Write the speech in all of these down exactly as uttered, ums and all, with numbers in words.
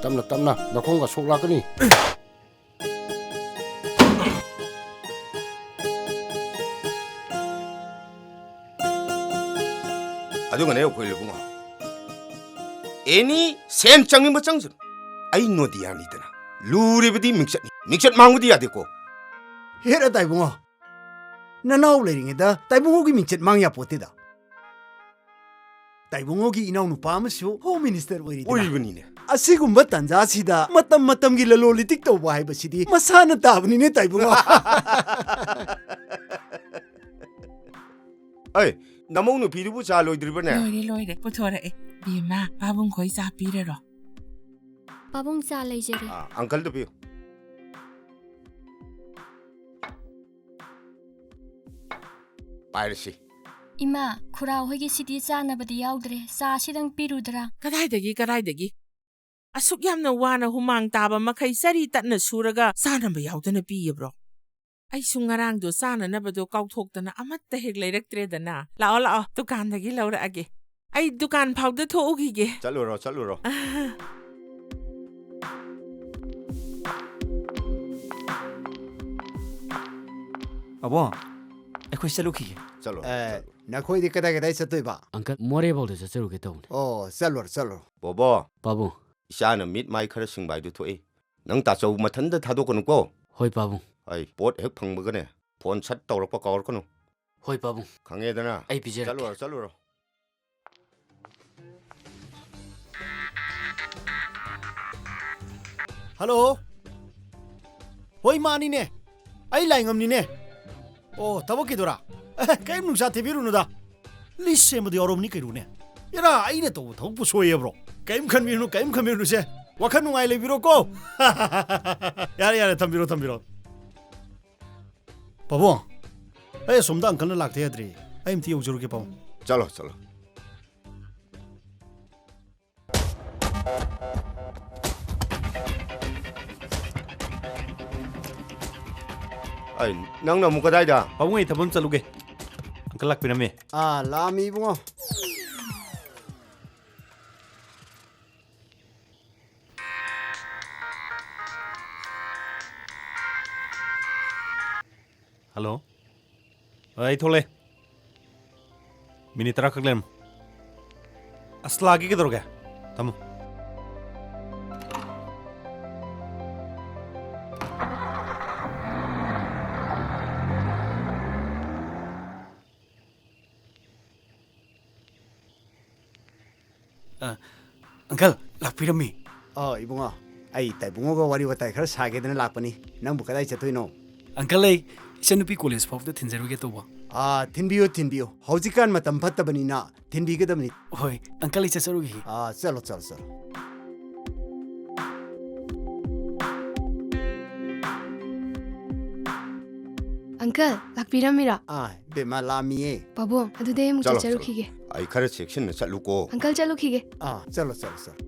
ꯇꯞꯅ ꯇꯞꯅ ꯅꯈꯣꯡꯒ ꯁꯣꯛ ꯂꯥꯛꯀꯅꯤ꯫ ꯑꯗꯨꯒꯅꯦ ꯑꯩꯈꯣꯏ ꯏꯕꯨꯡꯉꯣ, ꯑꯦꯅꯤ ꯁꯦꯟ ꯆꯪꯅꯤꯡꯕ ꯆꯪꯁꯅꯨ, ꯑꯩ ꯅꯣꯗꯤꯌꯥꯅꯤꯗꯅ꯫ ꯂꯨꯔꯤꯕꯗꯤ ꯃꯤꯡꯆꯠꯅꯤ, ꯃꯤꯡꯆꯠ ꯃꯥꯡꯕꯗꯤ ꯌꯥꯗꯦꯀꯣ꯫ ꯍꯦꯔꯥ ꯇꯥꯏꯕꯨꯡꯉꯣ, ꯅꯅꯥꯎ ꯂꯩꯔꯤꯉꯩꯗ ꯇꯥꯏꯕꯨꯡꯉꯣꯒꯤ ꯃꯤꯡꯆꯠ ꯃꯥꯡ ꯌꯥꯄꯣꯠꯇꯦꯗ꯫ ꯇꯥꯏꯕꯨꯡꯉꯣꯒꯤ ꯏꯅꯥꯎꯅꯨꯄꯥ ꯑꯃꯁꯨ ꯍꯣꯝ ꯃꯤꯅꯤꯁꯇꯔ ꯑꯣꯏꯔꯤꯗꯅ꯫ ꯑꯣꯏꯔꯤꯕꯅꯤꯅꯦ꯫ ꯑꯁꯤꯒꯨꯝꯕ ꯇꯥꯟꯖꯥꯁꯤꯗ ꯃꯇꯝ ꯃꯇꯝꯒꯤ ꯂꯂꯣꯟ ꯏꯇꯤꯛ ꯇꯧꯕ ꯍꯥꯏꯕꯁꯤꯗꯤ ꯃꯁꯥꯅ ꯇꯥꯕꯅꯤꯅꯦ ꯇꯥꯏꯕꯨꯡꯉꯣ꯫ ꯑꯩ, ꯅꯃꯧ ꯅꯨꯄꯤꯗꯨꯕꯨ ꯆꯥ ꯂꯣꯏꯗ꯭ꯔꯤꯕꯅꯦ? ꯂꯣꯏꯔꯦ, ꯂꯣꯏꯔꯦ꯫ ꯄꯨꯊꯣꯔꯛꯑꯦ꯫ ꯕꯦꯝꯃ, ꯄꯥꯕꯨꯡ ꯈꯣꯏ ꯆꯥ ꯄꯤꯔꯔꯣ? ꯄꯥꯕꯨꯡ ꯆꯥ ꯂꯩꯖꯔꯦ꯫ ꯑꯥ, ꯑꯪꯀꯜꯗ ꯄꯤꯌꯨ꯫ ꯄꯥꯏꯔꯁꯤ꯫ ꯏꯃꯥ, ꯈꯨꯔꯥ ꯍꯣꯏꯒꯤ ꯁꯤꯗꯤ ꯆꯥꯅꯕꯗꯤ ꯌꯥꯎꯗ꯭ꯔꯦ꯫ ꯆꯥꯁꯤꯗꯪ ꯄꯤꯔꯨꯗ꯭ꯔꯥ? ꯀꯗꯥꯏꯗꯒꯤ, ꯀꯗꯥꯏꯗꯒꯤ? ꯑꯁꯨꯛ ꯌꯥꯝꯅ ꯋꯥꯅ ꯍꯨꯃꯥꯡ ꯇꯥꯕ ꯃꯈꯩ ꯆꯔꯤ ꯇꯠꯅ ꯁꯨꯔꯒ ꯆꯥꯅꯕ ꯌꯥꯎꯗꯅ ꯄꯤꯌꯕ꯭ꯔꯣ? ꯑꯩꯁꯨ ꯉꯔꯥꯡꯗꯣ ꯆꯥꯅꯅꯕꯗꯣ ꯀꯥꯎꯊꯣꯛꯇꯅ ꯑꯃꯠꯇ ꯍꯦꯛ ꯂꯩꯔꯛꯇ꯭ꯔꯦꯗꯅ꯫ ꯂꯥꯛꯑꯣ, ꯂꯥꯛꯑꯣ, ꯗꯨꯀꯥꯟꯗꯒꯤ ꯂꯧꯔꯛꯑꯒꯦ꯫ ꯑꯩ ꯗꯨꯀꯥꯟ ꯐꯥꯎꯗ ꯊꯣꯛꯎꯈꯤꯒꯦ꯫ ꯆꯠꯂꯨꯔꯣ, ꯆꯠꯂꯨꯔꯣ꯫ ꯑꯕꯣ, ꯑꯩꯈꯣꯏ ꯆꯠꯂꯨꯈꯤꯒꯦ꯫ ꯆꯠꯂꯣ, ꯑꯦ, ꯆꯠꯂꯣ꯫ ꯅꯈꯣꯏꯗꯤ ꯀꯗꯥꯏ ꯀꯗꯥꯏ ꯆꯠꯇꯣꯏꯕ? ꯑꯪꯀꯜ, ꯃꯣꯔꯦꯐꯥꯎꯗ ꯆꯠꯆꯔꯨꯒꯦ ꯇꯧꯕꯅꯦ꯫ ꯑꯣ, ꯆꯠꯂꯨꯔꯣ, ꯆꯠꯂꯨꯔꯣ꯫ ꯕꯣꯕꯣ, ꯄꯥꯕꯨꯡ꯫ ꯏꯆꯥꯅ ꯃꯤꯠ ꯃꯥꯏ ꯈꯔ ꯁꯤꯡꯕ ꯍꯥꯏꯗꯨ ꯊꯣꯛꯏ꯫ ꯅꯪ ꯇꯥꯆꯧ ꯃꯊꯟꯇ ꯊꯥꯗꯣꯛꯀꯅꯨꯀꯣ꯫ ꯍꯣꯏ, ꯄꯥꯕꯨꯡ꯫ ꯑꯩ ꯄꯣꯠ ꯍꯦꯛ ꯐꯪꯕꯒꯅꯦ, ꯐꯣꯟ ꯁꯠ ꯇꯧꯔꯛꯄ ꯀꯥꯎꯔꯛꯀꯅꯨ꯫ ꯍꯣꯏ, ꯄꯥꯕꯨꯡ꯫ ꯈꯪꯉꯦꯗꯅ? ꯑꯩ ꯄꯤꯖꯔꯛꯀꯦ꯫ ꯆꯠꯂꯨꯔꯣ, ꯆꯠꯂꯨꯔꯣ꯫ ꯍꯜꯂꯣ꯫ ꯍꯣꯏ, ꯃꯥꯅꯤꯅꯦ꯫ ꯑꯩ ꯂꯥꯏꯉꯝꯅꯤꯅꯦ꯫ ꯑꯣ, ꯊꯕꯛꯀꯤꯗꯨꯔꯥ? ꯑꯦ, ꯀꯔꯤꯝ ꯅꯨꯡꯁꯥ ꯊꯤꯕꯤꯔꯨꯅꯨꯗ꯫ ꯂꯤꯁ ꯁꯦꯝꯕꯗ ꯌꯥꯎꯔꯕꯅꯤ ꯀꯩꯅꯣꯅꯦ꯫ ꯏꯔꯥ, ꯑꯩꯅ ꯇꯧꯕ ꯊꯕꯛꯄꯨ ꯁꯣꯏꯌꯦꯕ꯭ꯔꯣ? ꯀꯔꯤꯝ ꯈꯟꯕꯤꯔꯨꯅꯨ, ꯀꯔꯤꯝ ꯈꯟꯕꯤꯔꯨꯅꯨꯁꯦ꯫ ꯋꯥꯈꯜ ꯅꯨꯡꯉꯥꯏ ꯂꯩꯕꯤꯔꯣꯀꯣ꯫ ꯌꯥꯔꯦ, ꯌꯥꯔꯦ, ꯊꯝꯕꯤꯔꯣ, ꯊꯝꯕꯤꯔꯣ꯫ ꯄꯥꯕꯨꯡ, ꯑꯩ ꯑꯁꯣꯝꯗ ꯑꯪꯀꯜꯅ ꯂꯥꯛꯇ ꯌꯥꯗ꯭ꯔꯤ꯫ ꯑꯩ ꯑꯝꯇ ꯌꯧꯖꯔꯨꯒꯦ, ꯄꯥꯕꯨꯡ꯫ ꯆꯠꯂꯣ, ꯆꯠꯂꯣ꯫ ꯑꯩ, ꯅꯪꯅ ꯑꯃꯨꯛ ꯀꯗꯥꯏꯗ? ꯄꯥꯕꯨꯡ, ꯑꯩ ꯊꯕꯛ ꯑꯃ ꯆꯠꯂꯨꯒꯦ꯫ ꯑꯪꯀꯜ ꯂꯥꯛꯄꯤꯔꯝꯃꯦ꯫ ꯑꯥ, ꯂꯥꯛꯑꯝꯃꯤ, ꯏꯕꯨꯡꯉꯣ꯫ ꯍꯜꯂꯣ꯫ ꯑꯩ ꯊꯣꯛꯂꯛꯑꯦ꯫ ꯃꯤꯅꯤꯠ ꯇꯔꯥ ꯈꯛ ꯂꯩꯔꯝꯃꯨ꯫ ꯑꯁ, ꯂꯥꯛꯀꯦ, ꯀꯩꯗꯧꯔꯒꯦ? ꯊꯝꯃꯣ꯫ ꯑ, ꯑꯪꯀꯜ, ꯂꯥꯛꯄꯤꯔꯝꯃꯤ꯫ ꯑ, ꯏꯕꯨꯡꯉꯣ, ꯑꯩ ꯇꯥꯏꯕꯨꯡꯉꯣꯒ ꯋꯥꯔꯤ ꯋꯥꯇꯥꯏ ꯈꯔ ꯁꯥꯒꯦꯗꯅ ꯂꯥꯛꯄꯅꯤ꯫ ꯅꯪꯕꯨ ꯀꯗꯥꯏ ꯆꯠꯇꯣꯏꯅꯣ? ꯑꯪꯀꯜ, ꯑꯩ ꯏꯆꯟꯅꯨꯄꯤ ꯀꯣꯂꯦꯖ ꯐꯥꯎꯕꯗ ꯊꯤꯟꯖꯔꯨꯒꯦ ꯇꯧꯕ꯫ ꯑ, ꯊꯤꯟꯕꯤꯌꯨ, ꯊꯤꯟꯕꯤꯌꯨ꯫ ꯍꯧꯖꯤꯛꯀꯥꯟ ꯃꯇꯝ ꯐꯠꯇꯕꯅꯤꯅ ꯊꯤꯟꯕꯤꯒꯗꯕꯅꯤ꯫ ꯍꯣꯏ, ꯑꯪꯀꯜ, ꯑꯩ ꯆꯠꯆꯔꯨꯈꯤꯒꯦ꯫ ꯑ, ꯆꯠꯂꯣ, ꯆꯠꯂꯣ, ꯆꯠꯂꯣ꯫ ꯑꯪꯀꯜ, ꯂꯥꯛꯄꯤꯔꯝꯃꯤꯔꯣ? ꯑ, ꯕꯦꯝꯃ, ꯂꯥꯛꯑꯝꯃꯤꯌꯦ꯫ ꯄꯥꯕꯨꯡ, ꯑꯗꯨꯗꯤ ꯑꯩ ꯑꯃꯨꯛ ꯆꯠꯂꯣ, ꯆꯠꯆꯔꯨꯈꯤꯒꯦ꯫ ꯆꯠꯂꯣ꯫ ꯑꯩ ꯈꯔ ꯆꯦꯛꯁꯤꯟꯅ ꯆꯠꯂꯨꯀꯣ꯫ ꯑꯪꯀꯜ, ꯆꯠꯂꯨꯈꯤꯒꯦ꯫ ꯑ, ꯆꯠꯂꯣ, ꯆꯠꯂꯣ, ꯆꯠꯂꯣ꯫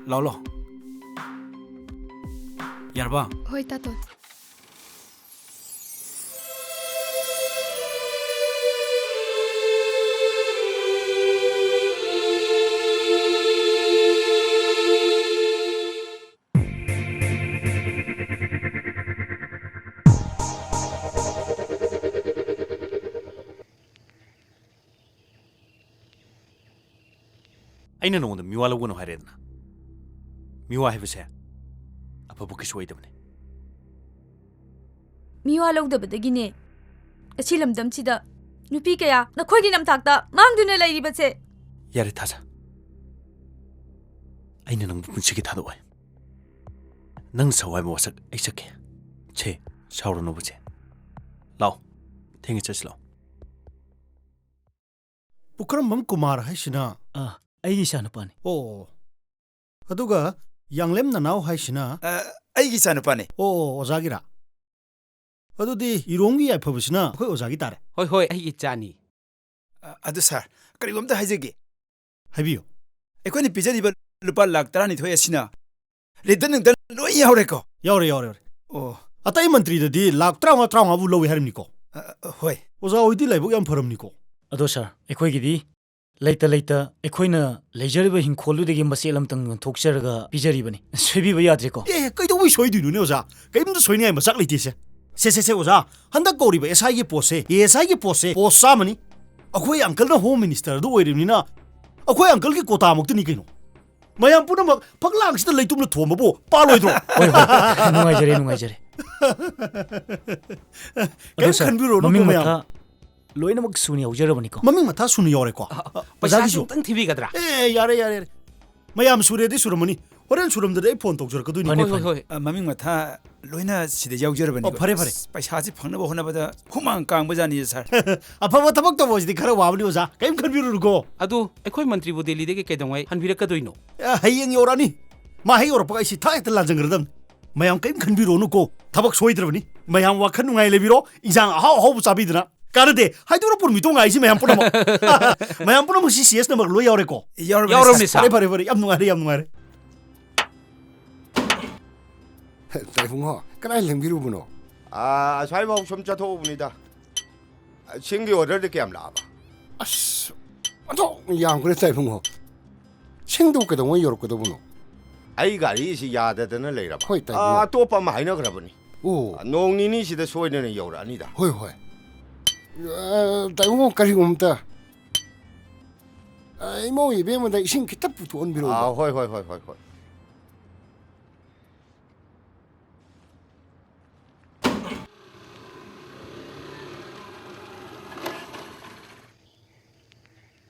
ꯂꯥꯎ, ꯂꯥꯎ꯫ ꯌꯥꯔꯕ? ꯍꯣꯏ, ꯇꯥꯇꯣꯟ꯫ ꯑꯩꯅ ꯅꯉꯣꯟꯗ ꯃꯤꯋꯥ ꯂꯧꯒꯅꯨ ꯍꯥꯏꯔꯦꯗꯅ꯫ ꯃꯤꯋꯥ ꯍꯥꯏꯕꯁꯦ ꯑꯐꯕ ꯀꯩꯁꯨ ꯑꯣꯏꯗꯕꯅꯦ꯫ ꯃꯤꯋꯥ ꯂꯧꯗꯕꯗꯒꯤꯅꯦ ꯑꯁꯤ ꯂꯝꯗꯝꯁꯤꯗ ꯅꯨꯄꯤ ꯀꯌꯥ ꯅꯈꯣꯏꯒꯤ ꯅꯝꯊꯥꯛꯇ ꯃꯥꯡꯗꯨꯅ ꯂꯩꯔꯤꯕꯁꯦ꯫ ꯌꯥꯔꯦ, ꯊꯥꯖ꯫ ꯑꯩꯅ ꯅꯪꯕꯨ ꯄꯨꯟꯁꯤꯒꯤ ꯊꯥꯗꯣꯛꯑꯣꯏ꯫ ꯅꯪ ꯁꯥꯎ ꯍꯥꯏꯕ ꯋꯥꯁꯛ ꯑꯩ ꯁꯛꯀꯦ꯫ ꯁꯦ, ꯁꯥꯎꯔꯅꯨꯕ, ꯁꯦ꯫ ꯂꯥꯛꯑꯣ, ꯊꯦꯡꯉꯦ, ꯆꯠꯁꯤ ꯂꯥꯛꯑꯣ꯫ ꯄꯨꯈ꯭ꯔꯝꯕꯝ ꯀꯨꯃꯥꯔ ꯍꯥꯏꯁꯤꯅ? ꯑꯥ, ꯑꯩꯒꯤ ꯏꯆꯥꯅꯨꯄꯥꯅꯤ꯫ ꯑꯣ, ꯑꯗꯨꯒ ꯌꯥꯡꯂꯦꯝ ꯅꯅꯥꯎ ꯍꯥꯏꯁꯤꯅ? ꯑ, ꯑꯩꯒꯤ ꯏꯆꯥꯅꯨꯄꯥꯅꯤ꯫ ꯑꯣ, ꯑꯣ, ꯑꯣꯖꯥꯒꯤꯔꯥ? ꯑꯗꯨꯗꯤ ꯏꯔꯣꯝꯒꯤ ꯌꯥꯏꯐꯕꯁꯤꯅ ꯑꯩꯈꯣꯏ ꯑꯣꯖꯥꯒꯤ ꯇꯥꯔꯦ꯫ ꯍꯣꯏ, ꯍꯣꯏ, ꯑꯩꯒꯤ ꯏꯆꯥꯅꯤ꯫ ꯑ, ꯑꯗꯨ ꯁꯥꯔ, ꯀꯔꯤꯒꯨꯝꯕ ꯑꯝꯇ ꯍꯥꯏꯖꯒꯦ꯫ ꯍꯥꯏꯕꯤꯌꯨ꯫ ꯑꯩꯈꯣꯏꯅ ꯄꯤꯖꯔꯤꯕ ꯂꯨꯄꯥ ꯂꯥꯈ ꯇꯔꯥꯅꯤꯊꯣꯏ ꯑꯁꯤꯅ ꯔꯦꯟꯇ ꯅꯨꯡꯇ ꯂꯣꯏ ꯌꯥꯎꯔꯦꯀꯣ? ꯌꯥꯎꯔꯦ, ꯌꯥꯎꯔꯦ, ꯌꯥꯎꯔꯦ꯫ ꯑꯣ꯫ ꯑꯇꯩ ꯃꯟꯇ꯭ꯔꯤꯗꯗꯤ ꯂꯥꯈ ꯇꯔꯥꯃꯉꯥ, ꯇꯔꯥꯃꯉꯥꯕꯨ ꯂꯧꯏ ꯍꯥꯏꯔꯝꯅꯤꯀꯣ? ꯑ, ꯑ, ꯍꯣꯏ꯫ ꯑꯣꯖꯥ ꯍꯣꯏꯗꯤ ꯂꯥꯏꯕꯛ ꯌꯥꯝ ꯐꯔꯝꯅꯤꯀꯣ? ꯑꯗꯣ ꯁꯥꯔ, ꯑꯩꯈꯣꯏꯒꯤꯗꯤ ꯂꯩꯇ ꯂꯩꯇ ꯑꯩꯈꯣꯏꯅ ꯂꯩꯖꯔꯤꯕ ꯍꯤꯡꯈꯣꯜꯗꯨꯗꯒꯤ ꯃꯆꯦꯠ ꯑꯃꯇꯪ ꯌꯣꯟꯊꯣꯛꯆꯔꯒ ꯄꯤꯖꯔꯤꯕꯅꯤ꯫ ꯁꯣꯏꯕꯤꯕ ꯌꯥꯗ꯭ꯔꯦꯀꯣ꯫ ꯑꯦ, ꯀꯩꯗꯧꯕꯩ ꯁꯣꯏꯗꯣꯏꯅꯣꯅꯦ, ꯑꯣꯖꯥ? ꯀꯔꯤꯝꯇ ꯁꯣꯏꯅꯤꯡꯉꯥꯏ ꯃꯆꯥꯛ ꯂꯩꯇꯦꯁꯦ꯫ ꯁꯦ, ꯁꯦ, ꯁꯦ, ꯑꯣꯖꯥ, ꯍꯟꯗꯛ ꯀꯧꯔꯤꯕ SI ꯒꯤ ꯄꯣꯁꯁꯦ, ASI ꯒꯤ ꯄꯣꯁꯁꯦ, ꯄꯣꯁ ꯆꯥꯝꯃꯅꯤ꯫ ꯑꯩꯈꯣꯏ ꯑꯪꯀꯜꯅ ꯍꯣꯝ ꯃꯤꯅꯤꯁꯇꯔꯗꯨ ꯑꯣꯏꯔꯤꯕꯅꯤꯅ, ꯑꯩꯈꯣꯏ ꯑꯪꯀꯜꯒꯤ ꯀꯣꯇꯥꯃꯛꯇꯅꯤ ꯀꯩꯅꯣ꯫ ꯃꯌꯥꯝ ꯄꯨꯝꯅꯃꯛ ꯐꯛꯂꯥꯡꯁꯤꯗ ꯂꯩꯇꯨꯝꯅ ꯊꯣꯝꯕꯕꯨ ꯄꯥꯜꯂꯣꯏꯗ꯭ꯔꯣ? ꯍꯣꯏ, ꯍꯣꯏ꯫ ꯅꯨꯡꯉꯥꯏꯖꯔꯦ, ꯅꯨꯡꯉꯥꯏꯖꯔꯦ꯫ ꯑꯗꯣ ꯀꯔꯤꯝ ꯁꯥꯔ, ꯈꯟꯕꯤꯔꯨꯔꯅꯨ, ꯃꯃꯤꯡ ꯃꯌꯥꯝ꯫ ꯃꯊꯥ ꯂꯣꯏꯅꯃꯛ ꯁꯨꯅ ꯌꯥꯎꯖꯔꯕꯅꯤꯀꯣ? ꯃꯃꯤꯡ ꯃꯊꯥ ꯁꯨꯅ ꯌꯥꯎꯔꯦꯀꯣ? ꯑ, ꯑ, ꯑꯣꯖꯥꯒꯤꯁꯨ? ꯄꯩꯁꯥꯁꯨ ꯑꯃꯨꯛꯇꯪ ꯊꯤꯕꯤꯒꯗ꯭ꯔꯥ? ꯑꯦ, ꯌꯥꯔꯦ, ꯌꯥꯔꯦ, ꯌꯥꯔꯦ꯫ ꯃꯌꯥꯝ ꯁꯨꯔꯦꯗꯤ ꯁꯨꯔꯝꯃꯅꯤ꯫ ꯍꯣꯔꯦꯟ ꯁꯨꯔꯝꯗꯗꯤ ꯑꯩ ꯐꯣꯟ ꯇꯧꯖꯔꯛꯀꯗꯣꯏꯅꯤ꯫ ꯐꯅꯤ, ꯍꯣꯏ, ꯍꯣꯏ, ꯐꯅꯤ꯫ ꯍꯣꯏ꯫ ꯑ, ꯃꯃꯤꯡ ꯃꯊꯥ ꯂꯣꯏꯅ ꯁꯤꯗ ꯌꯥꯎꯖꯔꯕꯅꯤꯀꯣ꯫ ꯑꯣ, ꯐꯔꯦ, ꯐꯔꯦ꯫ ꯑꯁ, ꯄꯩꯁꯥꯁꯤ ꯐꯪꯅꯕ ꯍꯣꯠꯅꯕꯗ ꯍꯨꯃꯥꯡ ꯀꯥꯡꯕꯖꯥꯠꯅꯤ, ꯁꯥꯔ꯫ ꯑꯐꯕ ꯊꯕꯛ ꯇꯧꯕ ꯑꯁꯤꯗꯤ ꯈꯔ ꯋꯥꯕꯅꯤ, ꯑꯣꯖꯥ꯫ ꯀꯔꯤꯝ ꯈꯟꯕꯤꯔꯨꯅꯨꯀꯣ꯫ ꯑꯗꯨ ꯑꯩꯈꯣꯏ ꯃꯟꯇ꯭ꯔꯤꯕꯨ ꯗꯦꯜꯂꯤꯗꯒꯤ ꯀꯩꯗꯧꯉꯩ ꯍꯟꯕꯤꯔꯛꯀꯗꯣꯏꯅꯣ? ꯑ, ꯍꯌꯦꯡ ꯌꯧꯔꯛꯑꯅꯤ꯫ ꯃꯥ ꯍꯦꯛ ꯌꯧꯔꯛꯄꯒ ꯑꯩ ꯁꯤ ꯊꯥꯛ ꯍꯦꯛꯇ ꯂꯥꯟꯖꯟꯈ꯭ꯔꯗꯕꯅꯤ꯫ ꯃꯌꯥꯝ ꯀꯔꯤꯝ ꯈꯟꯕꯤꯔꯨꯅꯨꯀꯣ꯫ ꯊꯕꯛ ꯁꯣꯏꯗ꯭ꯔꯕꯅꯤ꯫ ꯃꯌꯥꯝ ꯋꯥꯈꯜ ꯅꯨꯡꯉꯥꯏ ꯂꯩꯕꯤꯔꯣ꯫ ꯏꯟꯖꯥꯡ ꯑꯍꯥꯎ ꯑꯍꯥꯎꯕ ꯆꯥꯕꯤꯗꯅ꯫ ꯀꯥꯟꯅꯗꯦ꯫ ꯍꯥꯏꯗꯣꯔꯛꯄ ꯅꯨꯃꯤꯠꯇꯣ ꯉꯥꯏꯁꯤ ꯃꯌꯥꯝ ꯄꯨꯝꯅꯃꯛ꯫ ꯃꯌꯥꯝ ꯄꯨꯝꯅꯃꯛ ꯁꯤ CS number ꯂꯣꯏ ꯌꯥꯎꯔꯦꯀꯣ? ꯌꯥꯎꯔꯕꯅꯤ, ꯌꯥꯎꯔꯕꯅꯤ, ꯁꯥꯔ꯫ ꯁꯥꯔ꯫ ꯐꯔꯦ, ꯐꯔꯦ, ꯐꯔꯦ꯫ ꯌꯥꯝ ꯅꯨꯡꯉꯥꯏꯔꯦ, ꯌꯥꯝ ꯅꯨꯡꯉꯥꯏꯔꯦ꯫ ꯇꯥꯏꯕꯨꯡꯉꯣ, ꯀꯗꯥꯏ ꯂꯦꯡꯕꯤꯔꯨꯕꯅꯣ? ꯑꯥ, ꯑꯁ꯭ꯋꯥꯏꯐꯥꯎ ꯁꯨꯝ ꯆꯠꯊꯣꯛꯎꯕꯅꯤꯗ꯫ ꯁꯤꯡꯒꯤ orderꯗꯤ ꯀꯌꯥꯝ ꯂꯥꯛꯑꯕ? ꯑꯁ, ꯑꯣꯟꯊꯣꯛꯅ ꯌꯥꯝꯈ꯭ꯔꯦ ꯇꯥꯏꯕꯨꯡꯉꯣ꯫ ꯁꯤꯡꯗꯨ ꯀꯩꯗꯧꯉꯩ ꯌꯧꯔꯛꯀꯗꯧꯕꯅꯣ? ꯑꯩ ꯒꯥꯔꯤꯁꯤ ꯌꯥꯗꯗꯅ ꯂꯩꯔꯕ꯫ ꯍꯣꯏ, ꯇꯥꯏꯕꯨꯡꯉꯣ꯫ ꯑꯥ, ꯑꯇꯣꯞꯄ ꯑꯃ ꯍꯥꯏꯅꯈ꯭ꯔꯕꯅꯤ꯫ ꯑꯣ꯫ ꯅꯣꯡ ꯅꯤꯅꯤꯁꯤꯗ ꯁꯣꯏꯗꯅ ꯌꯧꯔꯛꯑꯅꯤꯗ꯫ ꯍꯣꯏ, ꯍꯣꯏ꯫ ꯑ, ꯇꯥꯏꯕꯨꯡꯉꯣ, ꯀꯔꯤꯒꯨꯝꯕ ꯑꯝꯇ꯫ ꯑ, ꯏꯃꯧ ꯏꯕꯦꯝꯃꯗ ꯏꯁꯤꯡ ꯈꯤꯇ ꯄꯨꯊꯣꯛꯍꯟꯕꯤꯔꯛꯎꯕ꯫ ꯑꯥ, ꯍꯣꯏ, ꯍꯣꯏ, ꯍꯣꯏ, ꯍꯣꯏ, ꯍꯣꯏ꯫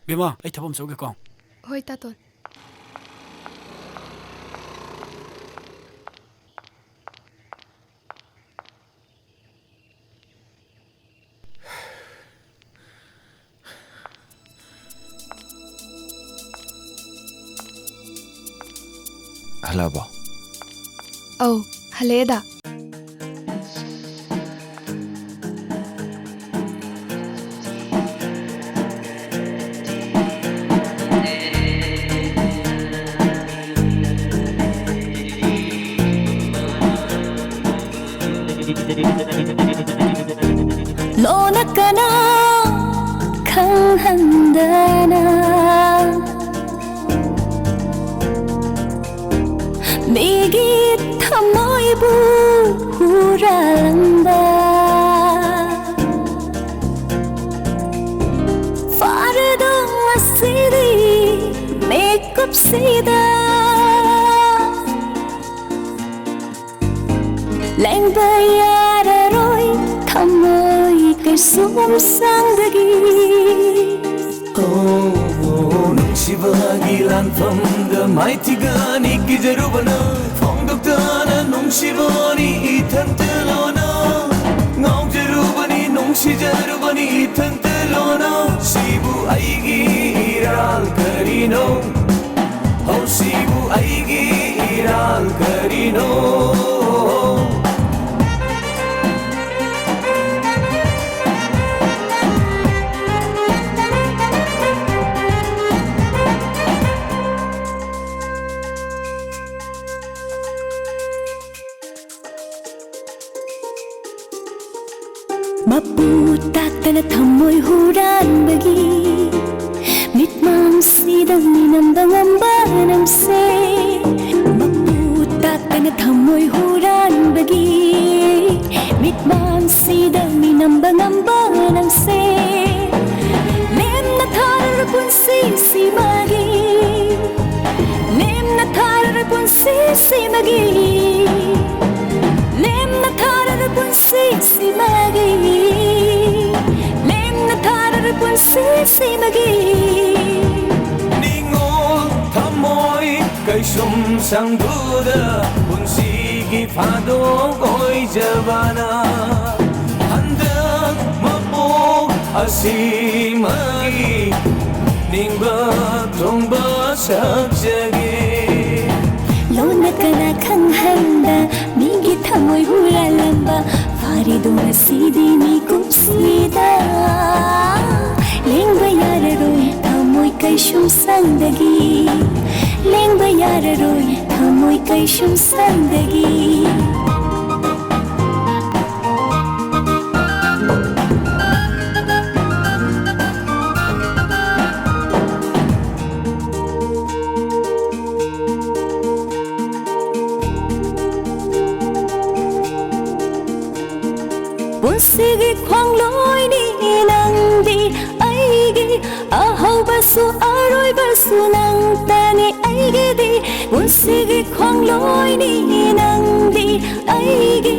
ꯕꯦꯝꯃ, ꯑꯩ ꯊꯕꯛ ꯑꯃ ꯆꯠꯂꯨꯒꯦꯀꯣ꯫ ꯍꯣꯏ, ꯇꯥꯇꯣꯟ꯫ ꯍꯜꯂꯛꯑꯕꯣ? ꯑꯧ, ꯍꯜꯂꯛꯑꯦꯗ꯫ ꯂꯣꯟꯅ ꯀꯅꯥ ꯈꯪꯍꯟꯗꯅ ꯃꯤꯒꯤ ꯊꯃꯣꯏꯕꯨ ꯍꯨꯔꯥꯜꯂꯝꯕ ꯐꯥꯔꯗꯣ ꯑꯁꯤꯗꯤ ꯃꯤꯀꯨꯞꯁꯤꯗ ꯂꯦꯡꯕ ꯌꯥꯔꯔꯣꯏ ꯊꯃꯣꯏ ꯀꯩꯁꯨꯝ ꯁꯪꯗꯒꯤ꯫ ꯅꯨꯡꯁꯤꯕꯒꯤ ꯂꯥꯟꯐꯝꯗ ꯃꯥꯏꯊꯤꯒꯅꯤ ꯀꯤꯖꯔꯨꯕꯅ ꯐꯣꯡꯗꯣꯛꯇꯅ ꯅꯨꯡꯁꯤꯕꯅꯤ ꯏꯊꯟꯇ ꯂꯣꯅ ꯉꯥꯎꯖꯔꯨꯕꯅꯤ ꯅꯨꯡꯁꯤꯖꯔꯨꯕꯅꯤ ꯏꯊꯟꯇ ꯂꯣꯅ ꯁꯤꯕꯨ ꯑꯩꯒꯤ ꯏꯔꯥꯜ ꯀꯔꯤꯅꯣ? ꯍꯧꯁꯤꯕꯨ ꯑꯩꯒꯤ ꯏꯔꯥꯜ ꯀꯔꯤꯅꯣ? ꯃꯄꯨ ꯇꯥꯛꯇꯅ ꯊꯃꯣꯏ ꯍꯨꯔꯥꯟꯕꯒꯤ ꯃꯤꯠꯃꯥꯡꯁꯤꯗ ꯃꯤꯅꯝꯕ ꯉꯝꯕ ꯅꯪꯁꯦ꯫ ꯃꯄꯨ ꯇꯥꯛꯇꯅ ꯊꯃꯣꯏ ꯍꯨꯔꯥꯟꯕꯒꯤ ꯃꯤꯠꯃꯥꯡꯁꯤꯗ ꯃꯤꯅꯝꯕ ꯉꯝꯕ ꯅꯪꯁꯦ꯫ ꯂꯦꯝꯅ ꯊꯥꯔꯔꯣꯏ ꯄꯨꯟꯁꯤꯁꯤꯃꯒꯤ ꯂꯦꯝꯅ ꯊꯥꯔꯔꯣꯏ ꯄꯨꯟꯁꯤꯁꯤꯃꯒꯤ ꯂꯦꯝꯅ ꯊꯥꯔꯔꯣꯏ ꯄꯨꯟꯁꯤꯁꯤꯃꯒꯤ ꯂꯦꯝꯅ ꯊꯥꯔꯔꯣꯏ ꯄꯨꯟꯁꯤꯁꯤꯃꯒꯤ ꯅꯤꯡꯉꯣꯜ ꯊꯃꯣꯏ ꯀꯩꯁꯨꯝ ꯁꯪꯗꯨꯗ ꯄꯨꯟꯁꯤꯒꯤ ꯐꯥꯗꯣꯛ ꯑꯣꯏꯖꯕꯅ ꯍꯟꯗꯛ ꯃꯄꯣꯛ ꯑꯁꯤꯃꯒꯤ ꯅꯤꯡꯕ ꯊꯨꯡꯕ ꯁꯛꯆꯒꯦ꯫ ꯂꯣꯟꯅ ꯀꯅꯥ ꯈꯪꯍꯟꯕ ꯃꯤꯒꯤ ꯊꯃꯣꯏ ꯍꯨꯔꯥꯜꯂꯝꯕ ꯐꯥꯔꯤꯗꯣ ꯉꯁꯤꯗꯤ ꯃꯤꯀꯨꯞꯁꯤꯗ ꯂꯦꯡꯕ ꯌꯥꯔꯔꯣꯏ ꯊꯃꯣꯏ ꯀꯩꯁꯨꯝ ꯁꯪꯗꯒꯤ ꯂꯦꯡꯕ ꯌꯥꯔꯔꯣꯏ ꯊꯃꯣꯏ ꯀꯩꯁꯨꯝ ꯁꯪꯗꯒꯤ꯫ ꯄꯨꯟꯁꯤꯒꯤ ꯈꯣꯡꯂꯣꯏꯅꯤ ꯅꯪꯗꯤ ꯑꯩꯒꯤ, ꯑꯍꯧꯕꯁꯨ ꯑꯔꯣꯏꯕꯁꯨ ꯅꯪꯇꯅꯤ ꯑꯩꯒꯤꯗꯤ꯫ ꯄꯨꯟꯁꯤꯒꯤ ꯈꯣꯡꯂꯣꯏꯅꯤ ꯅꯪꯗꯤ ꯑꯩꯒꯤ,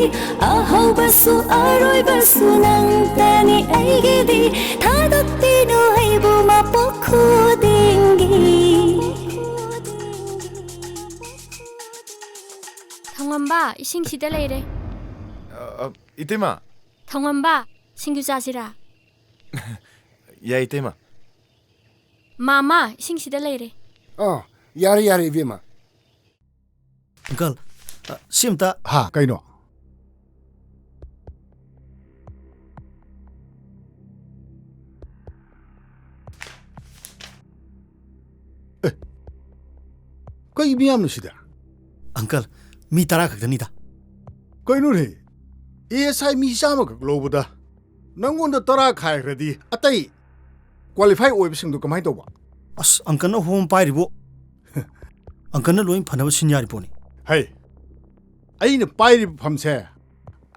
ꯑꯍꯧꯕꯁꯨ ꯑꯔꯣꯏꯕꯁꯨ ꯅꯪꯇꯅꯤ ꯑꯩꯒꯤꯗꯤ꯫ ꯊꯥꯗꯣꯛꯄꯤꯅꯨ ꯑꯩꯕꯨ ꯃꯄꯣꯛ ꯈꯨꯗꯤꯡꯒꯤ꯫ ꯊꯧꯉꯝꯕ, ꯏꯁꯤꯡ ꯁꯤꯗ ꯂꯩꯔꯦ꯫ ꯑ, ꯑ, ꯏꯇꯩꯃ꯫ ꯊꯧꯉꯝꯕ, ꯁꯤꯡꯖꯨ ꯆꯥꯁꯤꯔꯥ? ꯌꯥꯏ, ꯏꯇꯩꯃ꯫ ꯃꯥꯃ, ꯏꯁꯤꯡ ꯁꯤꯗ ꯂꯩꯔꯦ꯫ ꯑꯥ, ꯌꯥꯔꯦ, ꯌꯥꯔꯦ, ꯏꯕꯦꯝꯃ꯫ ꯑꯪꯀꯜ, ꯑ, ꯁꯤ ꯑꯝꯇ꯫ ꯍꯥ, ꯀꯩꯅꯣ? ꯑꯦ, ꯀꯩ ꯃꯤꯌꯥꯝꯅꯣ ꯁꯤꯗ? ꯑꯪꯀꯜ, ꯃꯤ ꯇꯔꯥ ꯈꯛꯇꯅꯤꯗ꯫ ꯀꯩꯅꯣꯅꯦ? ꯑꯦ ꯑꯦꯁ ꯑꯥꯏ ꯃꯤ ꯆꯥꯝꯃꯈꯛ ꯂꯧꯕꯗ ꯅꯪꯉꯣꯟꯗ ꯇꯔꯥ ꯈꯥꯏꯈ꯭ꯔꯗꯤ ꯑꯇꯩ ꯀ꯭ꯋꯥꯂꯤꯐꯥꯏ ꯑꯣꯏꯕꯁꯤꯡꯗꯣ ꯀꯃꯥꯏꯅ ꯇꯧꯕ? ꯑꯁ, ꯑꯪꯀꯜꯅ ꯍꯣꯝ ꯄꯥꯏꯔꯤꯕꯣ꯫ ꯑꯪꯀꯜꯅ ꯂꯣꯏ ꯐꯅꯕ ꯁꯤꯟ ꯌꯥꯔꯤ ꯄꯣꯠꯅꯤ꯫ ꯍꯩ, ꯑꯩꯅ ꯄꯥꯏꯔꯤꯕ ꯐꯝꯁꯦ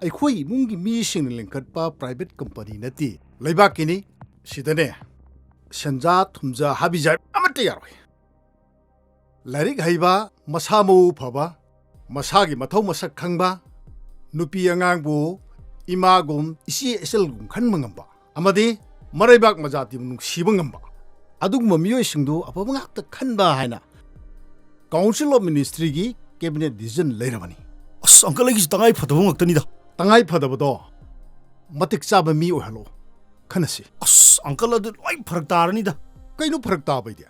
ꯑꯩꯈꯣꯏ ꯏꯃꯨꯡꯒꯤ ꯃꯤꯁꯤꯡꯅ ꯂꯤꯡꯈꯠꯄ ꯄ꯭ꯔꯥꯏꯚꯦꯠ ꯀꯝꯄꯅꯤ ꯅꯠꯇꯦ, ꯂꯩꯕꯥꯛꯀꯤꯅꯤ꯫ ꯁꯤꯗꯅꯦ ꯁꯦꯟꯖꯥ ꯊꯨꯝꯖꯥ ꯍꯥꯕꯤꯖꯥꯕꯤ ꯑꯃꯠꯇ ꯌꯥꯔꯣꯏ꯫ ꯂꯥꯏꯔꯤꯛ ꯍꯩꯕ, ꯃꯁꯥ ꯃꯎ ꯐꯕ, ꯃꯁꯥꯒꯤ ꯃꯊꯧ ꯃꯁꯛ ꯈꯪꯕ, ꯅꯨꯄꯤ ꯑꯉꯥꯡꯕꯨ ꯏꯃꯥꯒꯨꯝ, ꯏꯆꯦ ꯏꯆꯜꯒꯨꯝ ꯈꯟꯕ ꯉꯝꯕ, ꯑꯃꯗꯤ ꯃꯔꯩꯕꯥꯛ ꯃꯖꯥꯇꯤꯕꯨ ꯅꯨꯡꯁꯤꯕ ꯉꯝꯕ, ꯑꯗꯨꯒꯨꯝꯕ ꯃꯤꯑꯣꯏꯁꯤꯡꯗꯨ ꯑꯐꯕ ꯉꯥꯛꯇ ꯈꯟꯕ ꯍꯥꯏꯅ Council of Ministryꯒꯤ cabinet decision ꯂꯩꯔꯕꯅꯤ꯫ ꯑꯁ, ꯑꯪꯀꯜ, ꯑꯩꯒꯤꯁꯨ ꯇꯉꯥꯏ ꯐꯗꯕ ꯉꯥꯛꯇꯅꯤꯗ꯫ ꯇꯉꯥꯏ ꯐꯗꯕꯗꯣ ꯃꯇꯤꯛ ꯆꯥꯕ ꯃꯤ ꯑꯣꯏꯍꯜꯂꯣ, ꯈꯟꯅꯁꯤ꯫ ꯑꯁ, ꯑꯪꯀꯜ, ꯑꯗꯨ ꯂꯣꯏ ꯐꯔꯛ ꯇꯥꯔꯅꯤꯗ꯫ ꯀꯩꯅꯣ ꯐꯔꯛ ꯇꯥꯕꯩꯗꯤ?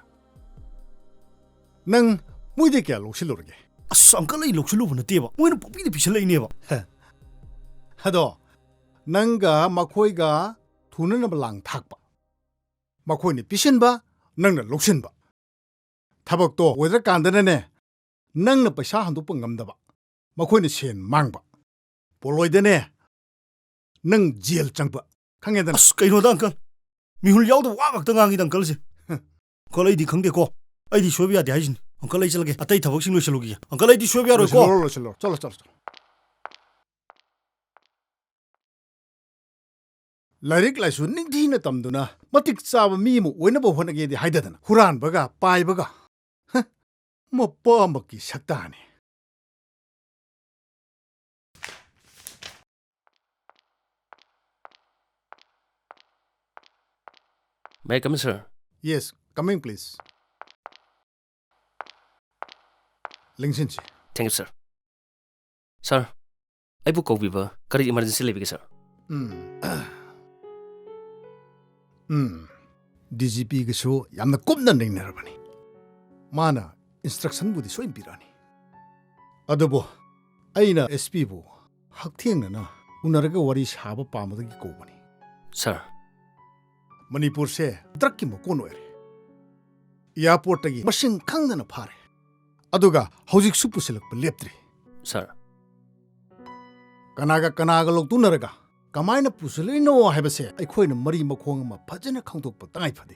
ꯅꯪ ꯃꯣꯏꯗꯩ ꯀꯌꯥ ꯂꯧꯁꯤꯜꯂꯨꯔꯒꯦ? ꯑꯁ, ꯑꯪꯀꯜ, ꯑꯩ ꯂꯧꯁꯤꯜꯂꯨꯕ ꯅꯠꯇꯦꯕ, ꯃꯣꯏꯅ ꯄꯨꯡꯄꯤꯗ ꯄꯤꯁꯜꯂꯛꯏꯅꯦꯕ꯫ ꯍꯦ꯫ ꯑꯗꯣ ꯅꯪꯒ ꯃꯈꯣꯏꯒ ꯊꯨꯅꯅꯕ ꯂꯥꯡ ꯊꯥꯛꯄ, ꯃꯈꯣꯏꯅ ꯄꯤꯁꯤꯟꯕ, ꯅꯪꯅ ꯂꯧꯁꯤꯟꯕ꯫ ꯊꯕꯛꯇꯣ ꯑꯣꯏꯗ꯭ꯔꯀꯥꯟꯗꯅꯅꯦ, ꯅꯪꯅ ꯄꯩꯁꯥ ꯍꯟꯗꯣꯛꯄ ꯉꯝꯗꯕ, ꯃꯈꯣꯏꯅ ꯁꯦꯟ ꯃꯥꯡꯕ, ꯄꯣꯂꯣꯏꯗꯅꯦ, ꯅꯪ ꯖꯦꯜ ꯆꯪꯕ, ꯈꯪꯉꯦꯗꯅ? ꯑꯁ, ꯀꯩꯅꯣꯗ, ꯑꯪꯀꯜ, ꯃꯤꯍꯨꯜ ꯌꯥꯎꯗꯕ ꯋꯥ ꯉꯥꯛꯇ ꯉꯥꯡꯉꯤꯗ, ꯑꯪꯀꯜꯁꯦ꯫ ꯑꯪꯀꯜ, ꯑꯩꯗꯤ ꯈꯪꯗꯦꯀꯣ, ꯑꯩꯗꯤ ꯁꯣꯏꯕ ꯌꯥꯗꯦ ꯍꯥꯏꯁꯤꯅꯤ꯫ ꯑꯪꯀꯜ, ꯑꯩ ꯆꯠꯂꯒꯦ, ꯑꯇꯩ ꯊꯕꯛꯁꯤꯡ ꯂꯣꯏꯁꯤꯜꯂꯨꯈꯤꯒꯦ꯫ ꯑꯪꯀꯜ, ꯑꯩꯗꯤ ꯁꯣꯏꯕ ꯌꯥꯔꯣꯏꯀꯣ꯫ ꯂꯣꯏꯁꯤꯜꯂꯨꯔꯣ, ꯂꯣꯏꯁꯤꯜꯂꯨꯔꯣ, ꯆꯠꯂꯣ, ꯆꯠꯂꯣ, ꯆꯠꯂꯣ꯫ ꯂꯥꯏꯔꯤꯛ ꯂꯥꯏꯁꯨ ꯅꯤꯡꯊꯤꯅ ꯇꯝꯗꯨꯅ ꯃꯇꯤꯛ ꯆꯥꯕ ꯃꯤ ꯑꯃ ꯑꯣꯏꯅꯕ ꯍꯣꯠꯅꯒꯦꯗꯤ ꯍꯥꯏꯗꯗꯅ ꯍꯨꯔꯥꯟꯕꯒ ꯄꯥꯏꯕꯒ, ꯍ, ꯃꯄꯥꯃꯛꯀꯤ ꯁꯛꯇꯥꯅꯤ꯫ May I come in, sir? Yes, come in, please. ꯂꯦꯡꯁꯤꯟꯁꯤ꯫ Thank you, sir. Sir, ꯑꯩꯕꯨ ꯀꯧꯕꯤꯕ ꯀꯔꯤ emergency ꯂꯩꯕꯒꯦ, sir? ꯎꯝ꯫ ꯎꯝ꯫ ꯗꯤ ꯖꯤ ꯄꯤꯒꯁꯨ ꯌꯥꯝꯅ ꯀꯨꯞꯅ ꯅꯩꯅꯔꯕꯅꯤ꯫ ꯃꯥꯅ instructionꯕꯨꯗꯤ ꯁꯣꯏꯅ ꯄꯤꯔꯛꯑꯅꯤ꯫ ꯑꯗꯨꯕꯨ ꯑꯩꯅ ꯑꯦꯁ ꯄꯤꯕꯨ ꯍꯛꯊꯦꯡꯅꯅ ꯎꯅꯔꯒ ꯋꯥꯔꯤ ꯁꯥꯕ ꯄꯥꯝꯕꯗꯒꯤ ꯀꯧꯕꯅꯤ꯫ Sir꯫ ꯃꯅꯤꯄꯨꯔꯁꯦ drugꯀꯤ ꯃꯀꯣꯟ ꯑꯣꯏꯔꯦ꯫ Airportꯇꯒꯤ ꯃꯁꯤꯡ ꯈꯪꯗꯅ ꯐꯥꯔꯦ꯫ ꯑꯗꯨꯒ ꯍꯧꯖꯤꯛꯁꯨ ꯄꯨꯁꯤꯜꯂꯛꯄ ꯂꯦꯞꯇ꯭ꯔꯤ꯫ Sir꯫ ꯀꯅꯥꯒ ꯀꯅꯥꯒ ꯂꯧꯇꯨꯅꯔꯒ ꯀꯃꯥꯏꯅ ꯄꯨꯁꯤꯜꯂꯛꯏꯅꯣ ꯍꯥꯏꯕꯁꯦ ꯑꯩꯈꯣꯏꯅ ꯃꯔꯤ ꯃꯈꯣꯡ ꯑꯃ ꯐꯖꯅ ꯈꯪꯗꯣꯛꯄ ꯇꯉꯥꯏ ꯐꯗꯦ꯫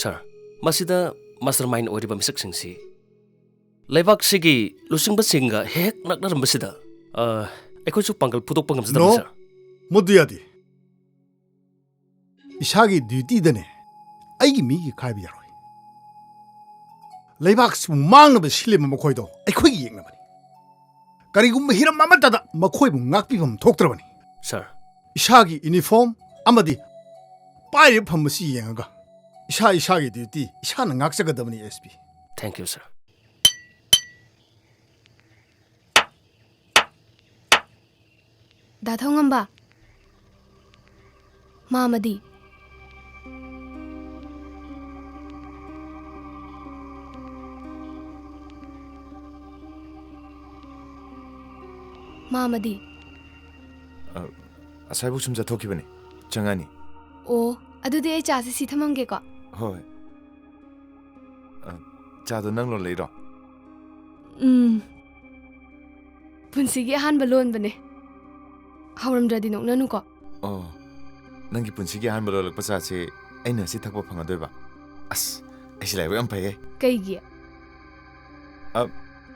Sir, ꯃꯁꯤꯗ mastermind ꯑꯣꯏꯔꯤꯕ ꯃꯤꯁꯛꯁꯤꯡꯁꯤ ꯂꯩꯕꯥꯛꯁꯤꯒꯤ ꯂꯨꯆꯤꯡꯕꯁꯤꯡꯒ ꯍꯦꯛ ꯍꯦꯛ ꯅꯛꯅꯔꯝꯕꯁꯤꯗ, ꯑ, ꯑꯩꯈꯣꯏꯁꯨ ꯄꯥꯡꯒꯜ ꯐꯨꯗꯣꯛꯄ ꯉꯝꯖꯗꯕꯅꯤ, No, sir꯫ ꯃꯗꯨ ꯌꯥꯗꯦ꯫ ꯏꯁꯥꯒꯤ dutyꯗꯅꯦ ꯑꯩꯒꯤ ꯃꯤꯒꯤ ꯈꯥꯏꯕ ꯌꯥꯔꯣꯏ꯫ ꯂꯩꯕꯥꯛꯁꯤꯕꯨ ꯃꯥꯡꯅꯕ ꯁꯤꯜꯂꯤꯕ ꯃꯈꯣꯏꯗꯣ ꯑꯩꯈꯣꯏꯒꯤ ꯌꯦꯛꯅꯕꯅꯤ꯫ ꯀꯔꯤꯒꯨꯝꯕ ꯍꯤꯔꯝ ꯑꯃꯠꯇꯗ ꯃꯈꯣꯏꯕꯨ ꯉꯥꯛꯄꯤꯐꯝ ꯊꯣꯛꯇ꯭ꯔꯕꯅꯤ꯫ Sir꯫ ꯏꯁꯥꯒꯤ uniform ꯑꯃꯗꯤ ꯄꯥꯏꯔꯤꯕ ꯐꯝ ꯑꯁꯤ ꯌꯦꯡꯉꯒ ꯏꯁꯥ ꯏꯁꯥꯒꯤ duty ꯏꯁꯥꯅ ꯉꯥꯛꯆꯒꯗꯕꯅꯤ, S P. Thank you, sir꯫ ꯗꯥ ꯊꯧꯉꯝꯕ꯫ ꯃꯥꯃꯗꯤ꯫ ꯃꯥꯃꯗꯤ꯫ ꯑ, ꯑꯁꯥꯏꯕꯧ ꯁꯨꯝ ꯆꯠꯊꯣꯛꯈꯤꯕꯅꯤ꯫ ꯆꯪꯉꯅꯤ꯫ ꯑꯣ, ꯑꯗꯨꯗꯤ ꯑꯩ ꯆꯥꯁꯦ ꯁꯤ ꯊꯝꯃꯝꯒꯦꯀꯣ꯫ ꯍꯣꯏ꯫ ꯑ, ꯆꯥꯗꯣ ꯅꯪ ꯂꯣꯜꯂꯛꯏꯔꯣ? ꯎꯝ꯫ ꯄꯨꯟꯁꯤꯒꯤ ꯑꯍꯥꯟꯕ ꯂꯣꯟꯕꯅꯦ꯫ ꯍꯥꯎꯔꯝꯗ꯭ꯔꯗꯤ ꯅꯣꯛꯅꯅꯨꯀꯣ꯫ ꯑꯣ, ꯅꯪꯒꯤ ꯄꯨꯟꯁꯤꯒꯤ ꯑꯍꯥꯟꯕ ꯂꯣꯜꯂꯛꯄ ꯆꯥꯁꯦ ꯑꯩꯅ ꯉꯁꯤ ꯊꯛꯄ ꯐꯪꯒꯗꯣꯏꯕ? ꯑꯁ, ꯑꯩꯁꯦ ꯂꯥꯏꯕꯛ ꯌꯥꯝ ꯐꯩꯌꯦ꯫ ꯀꯩꯒꯤ? ꯑ,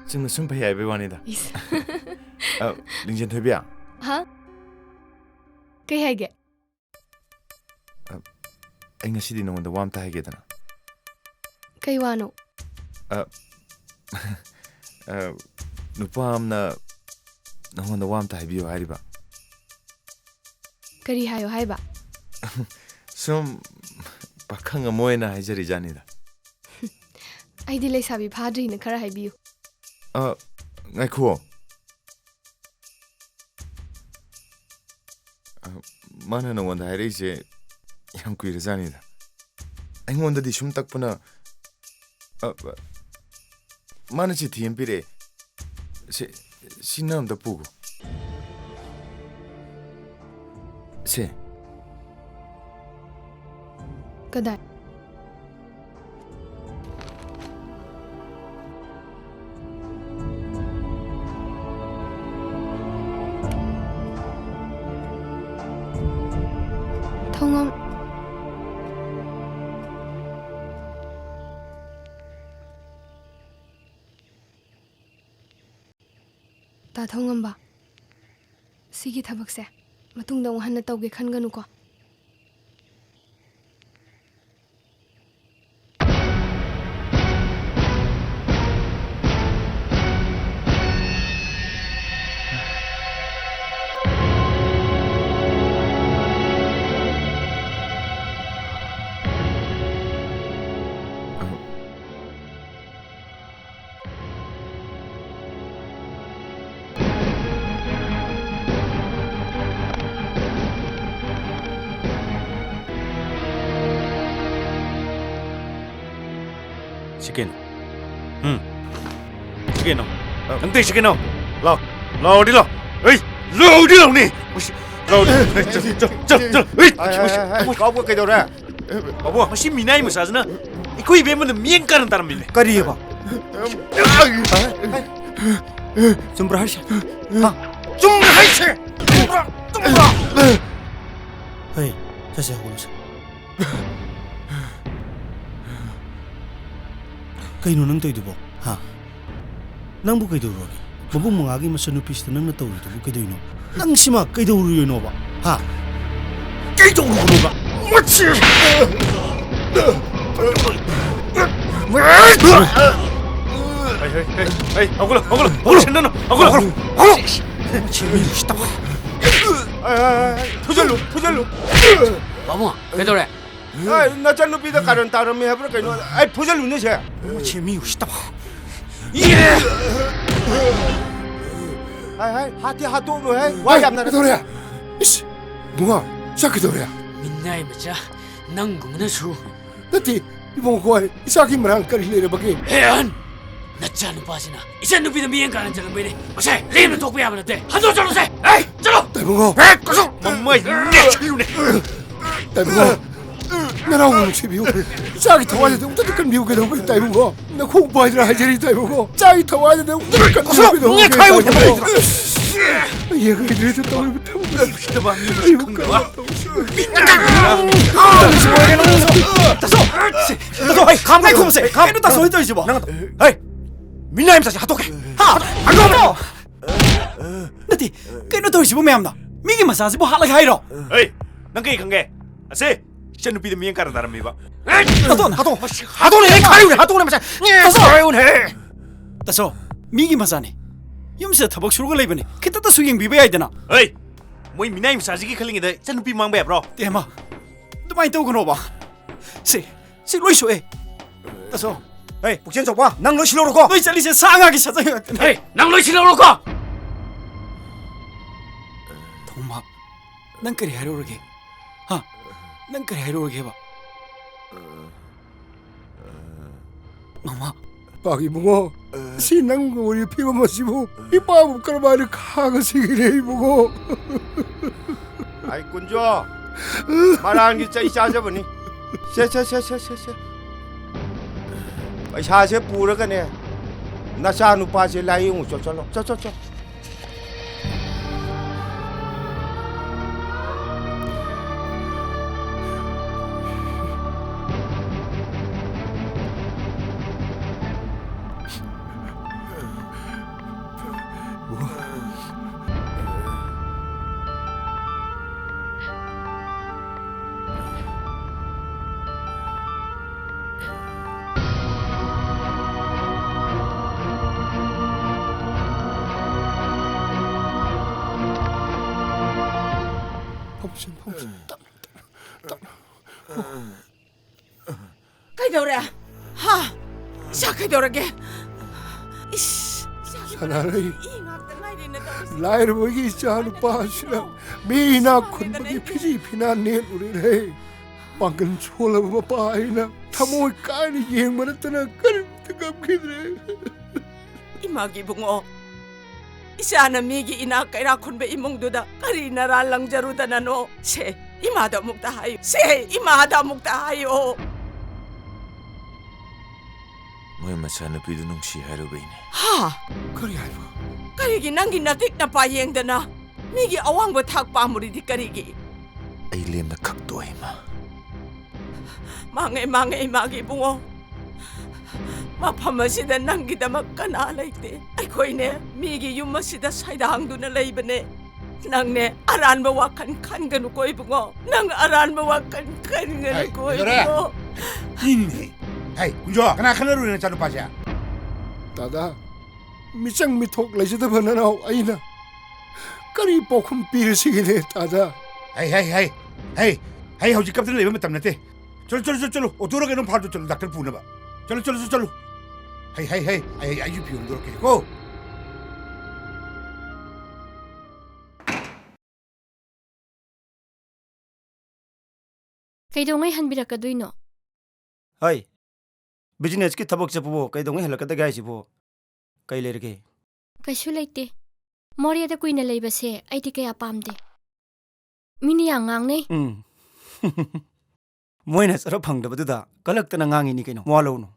ꯆꯨꯝꯅ ꯁꯨꯝ ꯐꯩ ꯍꯥꯏꯕꯩ ꯋꯥꯅꯤꯗ꯫ ꯏꯁ꯫ ꯑ, ꯂꯤꯡꯖꯦꯟ ꯊꯣꯏꯕꯤ꯫ ꯍꯥ? ꯀꯩ ꯍꯥꯏꯒꯦ? ꯑ, ꯑꯩ ꯉꯁꯤꯗꯤ ꯅꯉꯣꯟꯗ ꯋꯥ ꯑꯝꯇ ꯍꯥꯏꯒꯦꯗꯅ꯫ ꯀꯩ ꯋꯥꯅꯣ? ꯑ, ꯑ, ꯅꯨꯄꯥ ꯑꯃꯅ ꯅꯉꯣꯟꯗ ꯋꯥ ꯑꯝꯇ ꯍꯥꯏꯕꯤꯌꯨ ꯍꯥꯏꯔꯤꯕ꯫ ꯀꯔꯤ ꯍꯥꯏꯌꯣ ꯍꯥꯏꯕ? ꯁꯨꯝ ꯄꯥꯈꯪ ꯑꯃ ꯑꯣꯏꯅ ꯍꯥꯏꯖꯔꯤꯖꯥꯠꯅꯤꯗ꯫ ꯑꯩꯗꯤ ꯂꯩꯁꯥꯕꯤ ꯐꯥꯗ꯭ꯔꯤꯅ ꯈꯔ ꯍꯥꯏꯕꯤꯌꯨ꯫ ꯑ, ꯉꯥꯏꯈꯣ꯫ ꯑ, ꯃꯥꯅ ꯅꯉꯣꯟꯗ ꯍꯥꯏꯔꯛꯏꯁꯦ ꯌꯥꯝ ꯀꯨꯏꯔꯖꯥꯠꯅꯤꯗ꯫ ꯑꯩꯉꯣꯟꯗꯗꯤ ꯁꯨꯝ ꯇꯛꯄꯅ, ꯑ, ꯑ, ꯃꯥꯅ ꯆꯤꯊꯤ ꯑꯃ ꯄꯤꯔꯛꯑꯦ꯫ ꯁꯤ, ꯁꯤ ꯅꯪ ꯑꯝꯇ ꯄꯨꯒꯣ꯫ ꯁꯦ꯫ ꯀꯗꯥꯏ? ꯊꯣꯡꯉꯝ-, ꯇꯥ ꯊꯣꯡꯉꯝꯕ, ꯁꯤꯒꯤ ꯊꯕꯛꯁꯦ ꯃꯇꯨꯡꯗ ꯑꯃꯨꯛ ꯍꯟꯅ ꯇꯧꯒꯦ ꯈꯟꯒꯅꯨꯀꯣ꯫ ꯁꯤ ꯀꯩꯅꯣ? ꯎꯝ꯫ ꯁꯤ ꯀꯩꯅꯣ? ꯑ, ꯅꯪ ꯇꯧꯔꯤꯁꯤ ꯀꯩꯅꯣ? ꯂꯥꯎ꯫ ꯂꯥꯎꯗꯤ ꯂꯥꯎ꯫ ꯑꯩ ꯂꯥꯎꯗꯤ ꯂꯥꯎꯅꯤ꯫ ꯃꯁꯤ ꯂꯥꯎꯗꯤ꯫ ꯆꯠ, ꯆꯠ, ꯆꯠ, ꯆꯠ꯫ ꯑꯩ, ꯍꯥꯏ, ꯍꯥꯏ, ꯃꯁꯤ, ꯍꯥꯏ, ꯍꯥꯏ꯫ ꯃꯁꯤ꯫ ꯀꯥꯎꯕ ꯀꯩꯗꯧꯔꯦ? ꯄꯥꯕꯨꯡ, ꯃꯁꯤ ꯃꯤꯅꯥꯏ ꯃꯆꯥꯁꯤꯅ ꯑꯩꯈꯣꯏ ꯏꯕꯦꯝꯃꯗ ꯃꯤꯠꯌꯦꯡ ꯀꯥꯔꯟ ꯇꯥꯔꯝꯃꯤꯅꯦ꯫ ꯀꯔꯤꯑꯕ? ꯆꯨꯝꯕ꯭ꯔꯥ ꯍꯥꯏꯁꯦ? ꯍꯥ? ꯆꯨꯝꯕ꯭ꯔꯥ ꯍꯥꯏꯁꯦ? ꯆꯨꯝꯕ꯭ꯔꯥ? ꯆꯨꯝꯕ꯭ꯔꯥ? ꯍꯩ, ꯆꯠꯁꯦ, ꯍꯧꯒꯠꯂꯁꯦ꯫ ꯀꯩꯅꯣ ꯅꯪ ꯇꯧꯔꯤꯗꯨꯕꯣ? ꯍꯥ? ꯅꯪꯕꯨ ꯀꯩꯗꯧꯔꯒꯦ? ꯃꯕꯨꯡ ꯃꯉꯥꯒꯤ ꯃꯆꯟꯅꯨꯄꯤꯁꯤꯗ ꯅꯪꯅ ꯇꯧꯔꯤꯗꯨꯕꯨ ꯀꯩꯗꯧꯔꯤꯅꯣ? ꯅꯪ ꯁꯤꯃ ꯀꯩꯗꯧꯔꯨꯏꯅꯣꯕ? ꯍꯥ? ꯀꯩꯗꯧꯔꯨꯕꯅꯣꯕ? ꯃꯁꯤ! ꯍꯩ, ꯍꯩ, ꯍꯩ, ꯍꯩ, ꯍꯧꯒꯠꯂꯣ, ꯍꯧꯒꯠꯂꯣ, ꯍꯧꯒꯠꯂꯣ, ꯁꯦꯟꯅꯅꯨ, ꯍꯧꯒꯠꯂꯣ, ꯍꯧꯒꯠꯂꯣ, ꯍꯧꯒꯠꯂꯣ! ꯃꯁꯤ ꯃꯤ ꯎꯁꯤꯠꯇꯕ! ꯍꯩ, ꯍꯩ, ꯍꯩ, ꯍꯩ, ꯐꯨꯖꯜꯂꯨ, ꯐꯨꯖꯜꯂꯨ! ꯄꯥꯕꯨꯡ, ꯀꯩꯗꯧꯔꯦ? ꯑꯩ ꯅꯆꯟꯅꯨꯄꯤꯗ ꯀꯥꯔꯟ ꯇꯥꯔꯝꯃꯤ ꯍꯥꯏꯕ꯭ꯔꯥ ꯀꯩꯅꯣ? ꯑꯩ ꯐꯨꯖꯜꯂꯨꯅꯦ ꯁꯦ! ꯃꯁꯤ ꯃꯤ ꯎꯁꯤꯠꯇꯕ! ꯍꯥꯏ, ꯍꯥꯏ, ꯍꯥꯠꯇꯤ ꯍꯥꯠꯇꯣꯛꯎꯅꯨ, ꯍꯦ! ꯋꯥ ꯌꯥꯝꯅ ꯀꯩꯗꯧꯔꯦ? ꯏꯁ! ꯏꯕꯨꯡꯉꯣ, ꯆꯥꯛ ꯀꯩꯗꯧꯔꯦ? ꯃꯤꯅꯥꯏ ꯃꯆꯥ, ꯅꯪꯒꯨꯝꯕꯅꯁꯨ꯫ ꯅꯠꯇꯦ, ꯏꯕꯨꯡꯉꯣ, ꯏꯆꯥꯒꯤ ꯃꯔꯥꯡ ꯀꯔꯤ ꯂꯩꯔꯕꯒꯦ? ꯍꯦ, ꯑꯍꯟ! ꯅꯆꯥꯅꯨꯄꯥꯁꯤꯅ ꯏꯆꯟꯅꯨꯄꯤꯗ ꯃꯤꯠꯌꯦꯡ ꯀꯥꯔꯟ ꯆꯜꯂꯝꯕꯩꯅꯦ꯫ ꯃꯁꯦ ꯂꯦꯝꯅ ꯊꯣꯛꯄ ꯌꯥꯕ ꯅꯠꯇꯦ꯫ ꯍꯟꯗꯣꯛ ꯆꯠꯂꯣꯁꯦ꯫ ꯍꯦ, ꯆꯠꯂꯣ꯫ ꯇꯥꯏꯕꯨꯡꯉꯣ꯫ ꯍꯦ, ꯀꯩꯁꯨ ꯃꯃꯩ ꯅꯦꯠꯁꯤꯜꯂꯨꯅꯦ꯫ ꯇꯥꯏꯕꯨꯡꯉꯣ꯫ ꯅꯅꯥꯎ ꯅꯨꯡꯁꯤꯕꯤꯌꯨ꯫ ꯏꯆꯥꯒꯤ ꯊꯋꯥꯏꯗꯨꯗꯤ ꯑꯃꯨꯛꯇꯗꯤ ꯀꯟꯕꯤꯌꯨ ꯀꯩꯗꯧꯕꯒꯤ ꯇꯥꯏꯕꯨꯡꯉꯣ꯫ ꯅꯈꯣꯡ ꯄꯥꯏꯗꯅ ꯍꯥꯏꯖꯔꯤ ꯇꯥꯏꯕꯨꯡꯉꯣ꯫ ꯏꯆꯥꯒꯤ ꯊꯋꯥꯏꯗꯨꯗꯤ ꯑꯃꯨꯛꯇꯗꯤ ꯀꯟꯕꯤꯌꯨ ꯀꯩꯗꯧꯕꯒꯤ ꯅꯦꯠꯈꯥꯏꯌꯨ ꯇꯥꯏꯕꯨꯡꯉꯣ꯫ ꯍꯦ꯫ ꯌꯦꯡꯉꯨꯗ꯭ꯔꯦꯗ ꯇꯧꯔꯤꯕ ꯊꯕꯛ꯫ ꯎꯁꯤꯠꯇꯕ ꯃꯤ ꯃꯁꯛ ꯈꯪꯗꯕ꯫ ꯇꯥꯁꯣ! ꯇꯥꯁꯣ! ꯍꯩ, ꯈꯥꯝ ꯀꯩꯅꯣ ꯇꯥꯁꯣ ꯍꯣꯏ ꯇꯧꯔꯤꯁꯤꯕꯣ? ꯍꯥ? ꯍꯥꯠꯇꯣꯛꯑꯣ! ꯅꯠꯇꯦ, ꯀꯩꯅꯣ ꯇꯧꯔꯤꯁꯤꯕꯣ ꯃꯌꯥꯝꯅ? ꯃꯤꯒꯤ ꯃꯆꯥꯁꯤꯕꯨ ꯍꯥꯠꯂꯒꯦ ꯍꯥꯏꯔꯣ? ꯍꯩ, ꯅꯪ ꯀꯩ ꯈꯪꯒꯦ? ꯑꯁꯦ, ꯏꯆꯟ ꯅꯨꯄꯤꯗ ꯃꯤꯠꯌꯦꯡ ꯀꯥꯔꯟ ꯇꯥꯔꯝꯃꯤꯕ꯫ ꯍꯥꯠꯇꯣꯛꯑꯣ! ꯍꯥꯠꯇꯣꯛꯑꯣ! ꯍꯥꯠꯇꯣꯛꯑꯣꯅꯦ! ꯍꯥꯠꯇꯣꯛꯑꯣꯅꯦ! ꯇꯥꯁꯣ! ꯇꯥꯁꯣ, ꯃꯤꯒꯤ ꯃꯆꯥꯅꯦ꯫ ꯌꯨꯝꯁꯤꯗ ꯊꯕꯛ ꯁꯨꯔꯒ ꯂꯩꯕꯅꯦ꯫ ꯈꯤꯇꯇꯁꯨ ꯌꯦꯡꯕꯤꯕ ꯌꯥꯏꯗꯅ꯫ ꯍꯩ! ꯃꯣꯏ ꯃꯤꯅꯥꯏ ꯃꯆꯥꯁꯤꯒꯤ ꯈꯜꯂꯤꯉꯩꯗ ꯏꯆꯟ ꯅꯨꯄꯤ ꯃꯥꯡꯕ ꯌꯥꯕ꯭ꯔꯣ? ꯇꯦꯃ, ꯑꯗꯨꯃꯥꯏꯅ ꯇꯧꯒꯅꯣꯕ꯫ ꯁꯤ, ꯁꯤ ꯂꯣꯏ ꯁꯣꯛꯑꯦ꯫ ꯇꯥꯁꯣ꯫ ꯍꯩ, ꯄꯨꯛꯆꯦꯜ ꯆꯥꯎꯕ, ꯅꯪ ꯂꯣꯏ ꯁꯤꯜꯍꯧꯔꯣꯀꯣ꯫ ꯅꯣꯏ ꯆꯠꯂꯤꯁꯦ ꯁꯥ ꯉꯥꯒꯤ ꯁꯥꯖ ꯉꯥꯛꯇꯅꯦ꯫ ꯍꯩ, ꯅꯪ ꯂꯣꯏ ꯁꯤꯜꯍꯧꯔꯣꯀꯣ꯫ ꯊꯣꯡꯕ, ꯅꯪ ꯀꯔꯤ ꯍꯥꯏꯔꯨꯔꯒꯦ? ꯍꯥ? ꯅꯪ ꯀꯔꯤ ꯍꯥꯏꯔꯨꯔꯒꯦꯕ? ꯃꯃꯥ꯫ ꯄꯥꯛ ꯏꯕꯨꯡꯉꯣ, ꯁꯤ ꯅꯪꯒ ꯎꯔꯤ ꯐꯤꯕꯝ ꯑꯁꯤꯕꯨ ꯏꯄꯥꯕꯨ ꯀꯔꯝꯍꯥꯏꯅ ꯈꯥꯡꯉꯁꯤꯒꯦ ꯏꯕꯨꯡꯉꯣ? ꯑꯩ ꯀꯨꯟꯖꯣ, ꯃꯔꯥꯟꯒꯤ ꯆꯩ ꯆꯥꯖꯕꯅꯤ꯫ ꯁꯦ, ꯁꯦ, ꯁꯦ, ꯁꯦ, ꯁꯦ, ꯁꯦ꯫ ꯄꯩꯁꯥꯁꯦ ꯄꯨꯔꯒꯅꯦ, ꯅꯆꯥ ꯅꯨꯄꯥꯁꯦ ꯂꯥꯏꯌꯦꯡꯉꯨ ꯆꯣ, ꯆꯠꯂꯣ, ꯆꯣ, ꯆꯣ, ꯆꯣ꯫ ꯁꯦꯟꯐꯝꯁꯤ ꯇꯞꯅ, ꯇꯞꯅ, ꯇꯞꯅ꯫ ꯀꯩꯗꯧꯔꯦ? ꯍꯥ? ꯏꯆꯥ ꯀꯩꯗꯧꯔꯒꯦ? ꯏꯁ, ꯏꯆꯥꯒꯤ ꯁꯅꯥꯔꯩ, ꯏ ꯉꯥꯛꯇ ꯉꯥꯏꯔꯦꯅ ꯇꯧꯔꯤꯁꯦ꯫ ꯂꯥꯏꯔꯕꯒꯤ ꯏꯆꯥ ꯅꯨꯄꯥꯁꯤꯅ ꯃꯤ ꯏꯅꯥꯛ ꯈꯨꯟꯕꯒꯤ ꯐꯤꯖꯤ ꯐꯤꯅꯥ ꯅꯦꯠꯂꯨꯔꯦꯅꯦ꯫ ꯄꯥꯡꯒꯜ ꯁꯣꯜꯂꯕ ꯃꯄꯥ ꯑꯩꯅ ꯊꯃꯣꯏ ꯀꯥꯏꯅ ꯌꯦꯡꯕ ꯅꯠꯇꯅ ꯀꯔꯤꯝꯇ ꯉꯝꯈꯤꯗ꯭ꯔꯦ꯫ ꯏꯃꯥꯒꯤ ꯏꯕꯨꯡꯉꯣ, ꯏꯆꯥꯅ ꯃꯤꯒꯤ ꯏꯅꯥꯛ ꯀꯩꯔꯥꯛ ꯈꯨꯟꯕ ꯏꯃꯨꯡꯗꯨꯗ ꯀꯔꯤ ꯅꯔꯥ ꯂꯪꯖꯔꯨꯗꯅꯅꯣ? ꯁꯦ, ꯏꯃꯥꯗ ꯑꯃꯨꯛꯇ ꯍꯥꯏꯌꯨ꯫ ꯁꯦ, ꯏꯃꯥꯗ ꯑꯃꯨꯛꯇ ꯍꯥꯏꯌꯣ꯫ ꯃꯣꯏ ꯃꯆꯥꯅꯨꯄꯤꯗꯨ ꯅꯨꯡꯁꯤ ꯍꯥꯏꯔꯨꯕꯩꯅꯦ꯫ ꯍꯥ? ꯀꯔꯤ ꯍꯥꯏꯕ? ꯀꯔꯤꯒꯤ ꯅꯪꯒꯤ ꯅꯇꯤꯛ ꯅꯄꯥ ꯌꯦꯡꯗꯅ ꯃꯤꯒꯤ ꯑꯋꯥꯡꯕ ꯊꯥꯛ ꯄꯥꯝꯃꯨꯔꯤꯗꯤ ꯀꯔꯤꯒꯤ? ꯑꯩ ꯂꯦꯝꯅ ꯈꯛ ꯇꯣꯛꯑꯦ, ꯏꯃꯥ꯫ ꯃꯥꯡꯉꯦ, ꯃꯥꯡꯉꯦ, ꯏꯃꯥꯒꯤ ꯏꯕꯨꯡꯉꯣ꯫ ꯃꯐꯝ ꯑꯁꯤꯗ ꯅꯪꯒꯤꯗꯃꯛ ꯀꯅꯥ ꯂꯩꯇꯦ꯫ ꯑꯩꯈꯣꯏꯅꯦ, ꯃꯤꯒꯤ ꯌꯨꯝ ꯑꯁꯤꯗ ꯁꯩꯗꯥꯡꯗꯨꯅ ꯂꯩꯕꯅꯦ꯫ ꯅꯪꯅꯦ, ꯑꯔꯥꯟꯕ ꯋꯥꯈꯜ ꯈꯟꯒꯅꯨꯀꯣ, ꯏꯕꯨꯡꯉꯣ꯫ ꯅꯪ ꯑꯔꯥꯟꯕ ꯋꯥꯈꯜ ꯈꯟꯒꯅꯨꯀꯣ, ꯍꯩ, ꯀꯩꯗꯧꯔꯦ? ꯏꯕꯨꯡꯉꯣ꯫ ꯏꯟꯍꯦ꯫ ꯍꯩ, ꯀꯨꯟꯖꯣ, ꯀꯅꯥ ꯈꯠꯅꯔꯨꯔꯦ ꯅꯆꯥꯅꯨꯄꯥꯁꯦ? ꯗꯥꯗꯥ, ꯃꯤꯆꯪ ꯃꯤꯊꯣꯛ ꯂꯩꯖꯗꯕ ꯅꯅꯥꯎ ꯑꯩꯅ ꯀꯔꯤ ꯄꯥꯎꯈꯨꯝ ꯄꯤꯔꯁꯤꯒꯦꯅꯦ, ꯗꯥꯗꯥ? ꯍꯩ, ꯍꯩ, ꯍꯩ, ꯍꯩ, ꯍꯩ, ꯍꯧꯖꯤꯛ ꯀꯞꯇꯅ ꯂꯩꯕ ꯃꯇꯝ ꯅꯠꯇꯦ꯫ ꯆꯠꯂꯨ, ꯆꯠꯂꯨ, ꯆꯠꯂꯨ, ꯆꯠꯂꯨ, ꯑꯣꯇꯣꯔ ꯀꯩꯅꯣꯝ ꯐꯥꯔꯁꯨ ꯆꯠꯂꯨ, ꯗꯥꯛꯇꯔ ꯄꯨꯅꯕ꯫ ꯆꯠꯂꯨ, ꯆꯠꯂꯨ, ꯆꯠꯂꯨ, ꯆꯠꯂꯨ꯫ ꯍꯩ, ꯍꯩ, ꯍꯩ, ꯑꯩ, ꯑꯩꯁꯨ ꯐꯤ ꯍꯣꯡꯗꯣꯔꯛꯀꯦꯀꯣ꯫ ꯀꯩꯗꯧꯉꯩ ꯍꯟꯕꯤꯔꯛꯀꯗꯣꯏꯅꯣ? ꯍꯩ, ꯕꯤꯖꯤꯅꯦꯁꯀꯤ ꯊꯕꯛ ꯆꯠꯄꯕꯨ ꯀꯩꯗꯧꯉꯩ ꯍꯜꯂꯛꯀꯗꯒꯦ ꯍꯥꯏꯁꯤꯕꯨ? ꯀꯩ ꯂꯩꯔꯒꯦ? ꯀꯩꯁꯨ ꯂꯩꯇꯦ꯫ ꯃꯣꯔꯦꯗ ꯀꯨꯏꯅ ꯂꯩꯕꯁꯦ ꯑꯩꯗꯤ ꯀꯌꯥ ꯄꯥꯝꯗꯦ꯫ ꯃꯤꯅ ꯌꯥꯝ ꯉꯥꯡꯅꯩ꯫ ꯎꯝ꯫ ꯃꯣꯏꯅ ꯆꯠꯄ ꯐꯪꯗꯕꯗꯨꯗ ꯀꯜꯂꯛꯇꯅ ꯉꯥꯡꯉꯤꯅꯤ ꯀꯩꯅꯣ, ꯃꯋꯥ ꯂꯧꯅꯨ꯫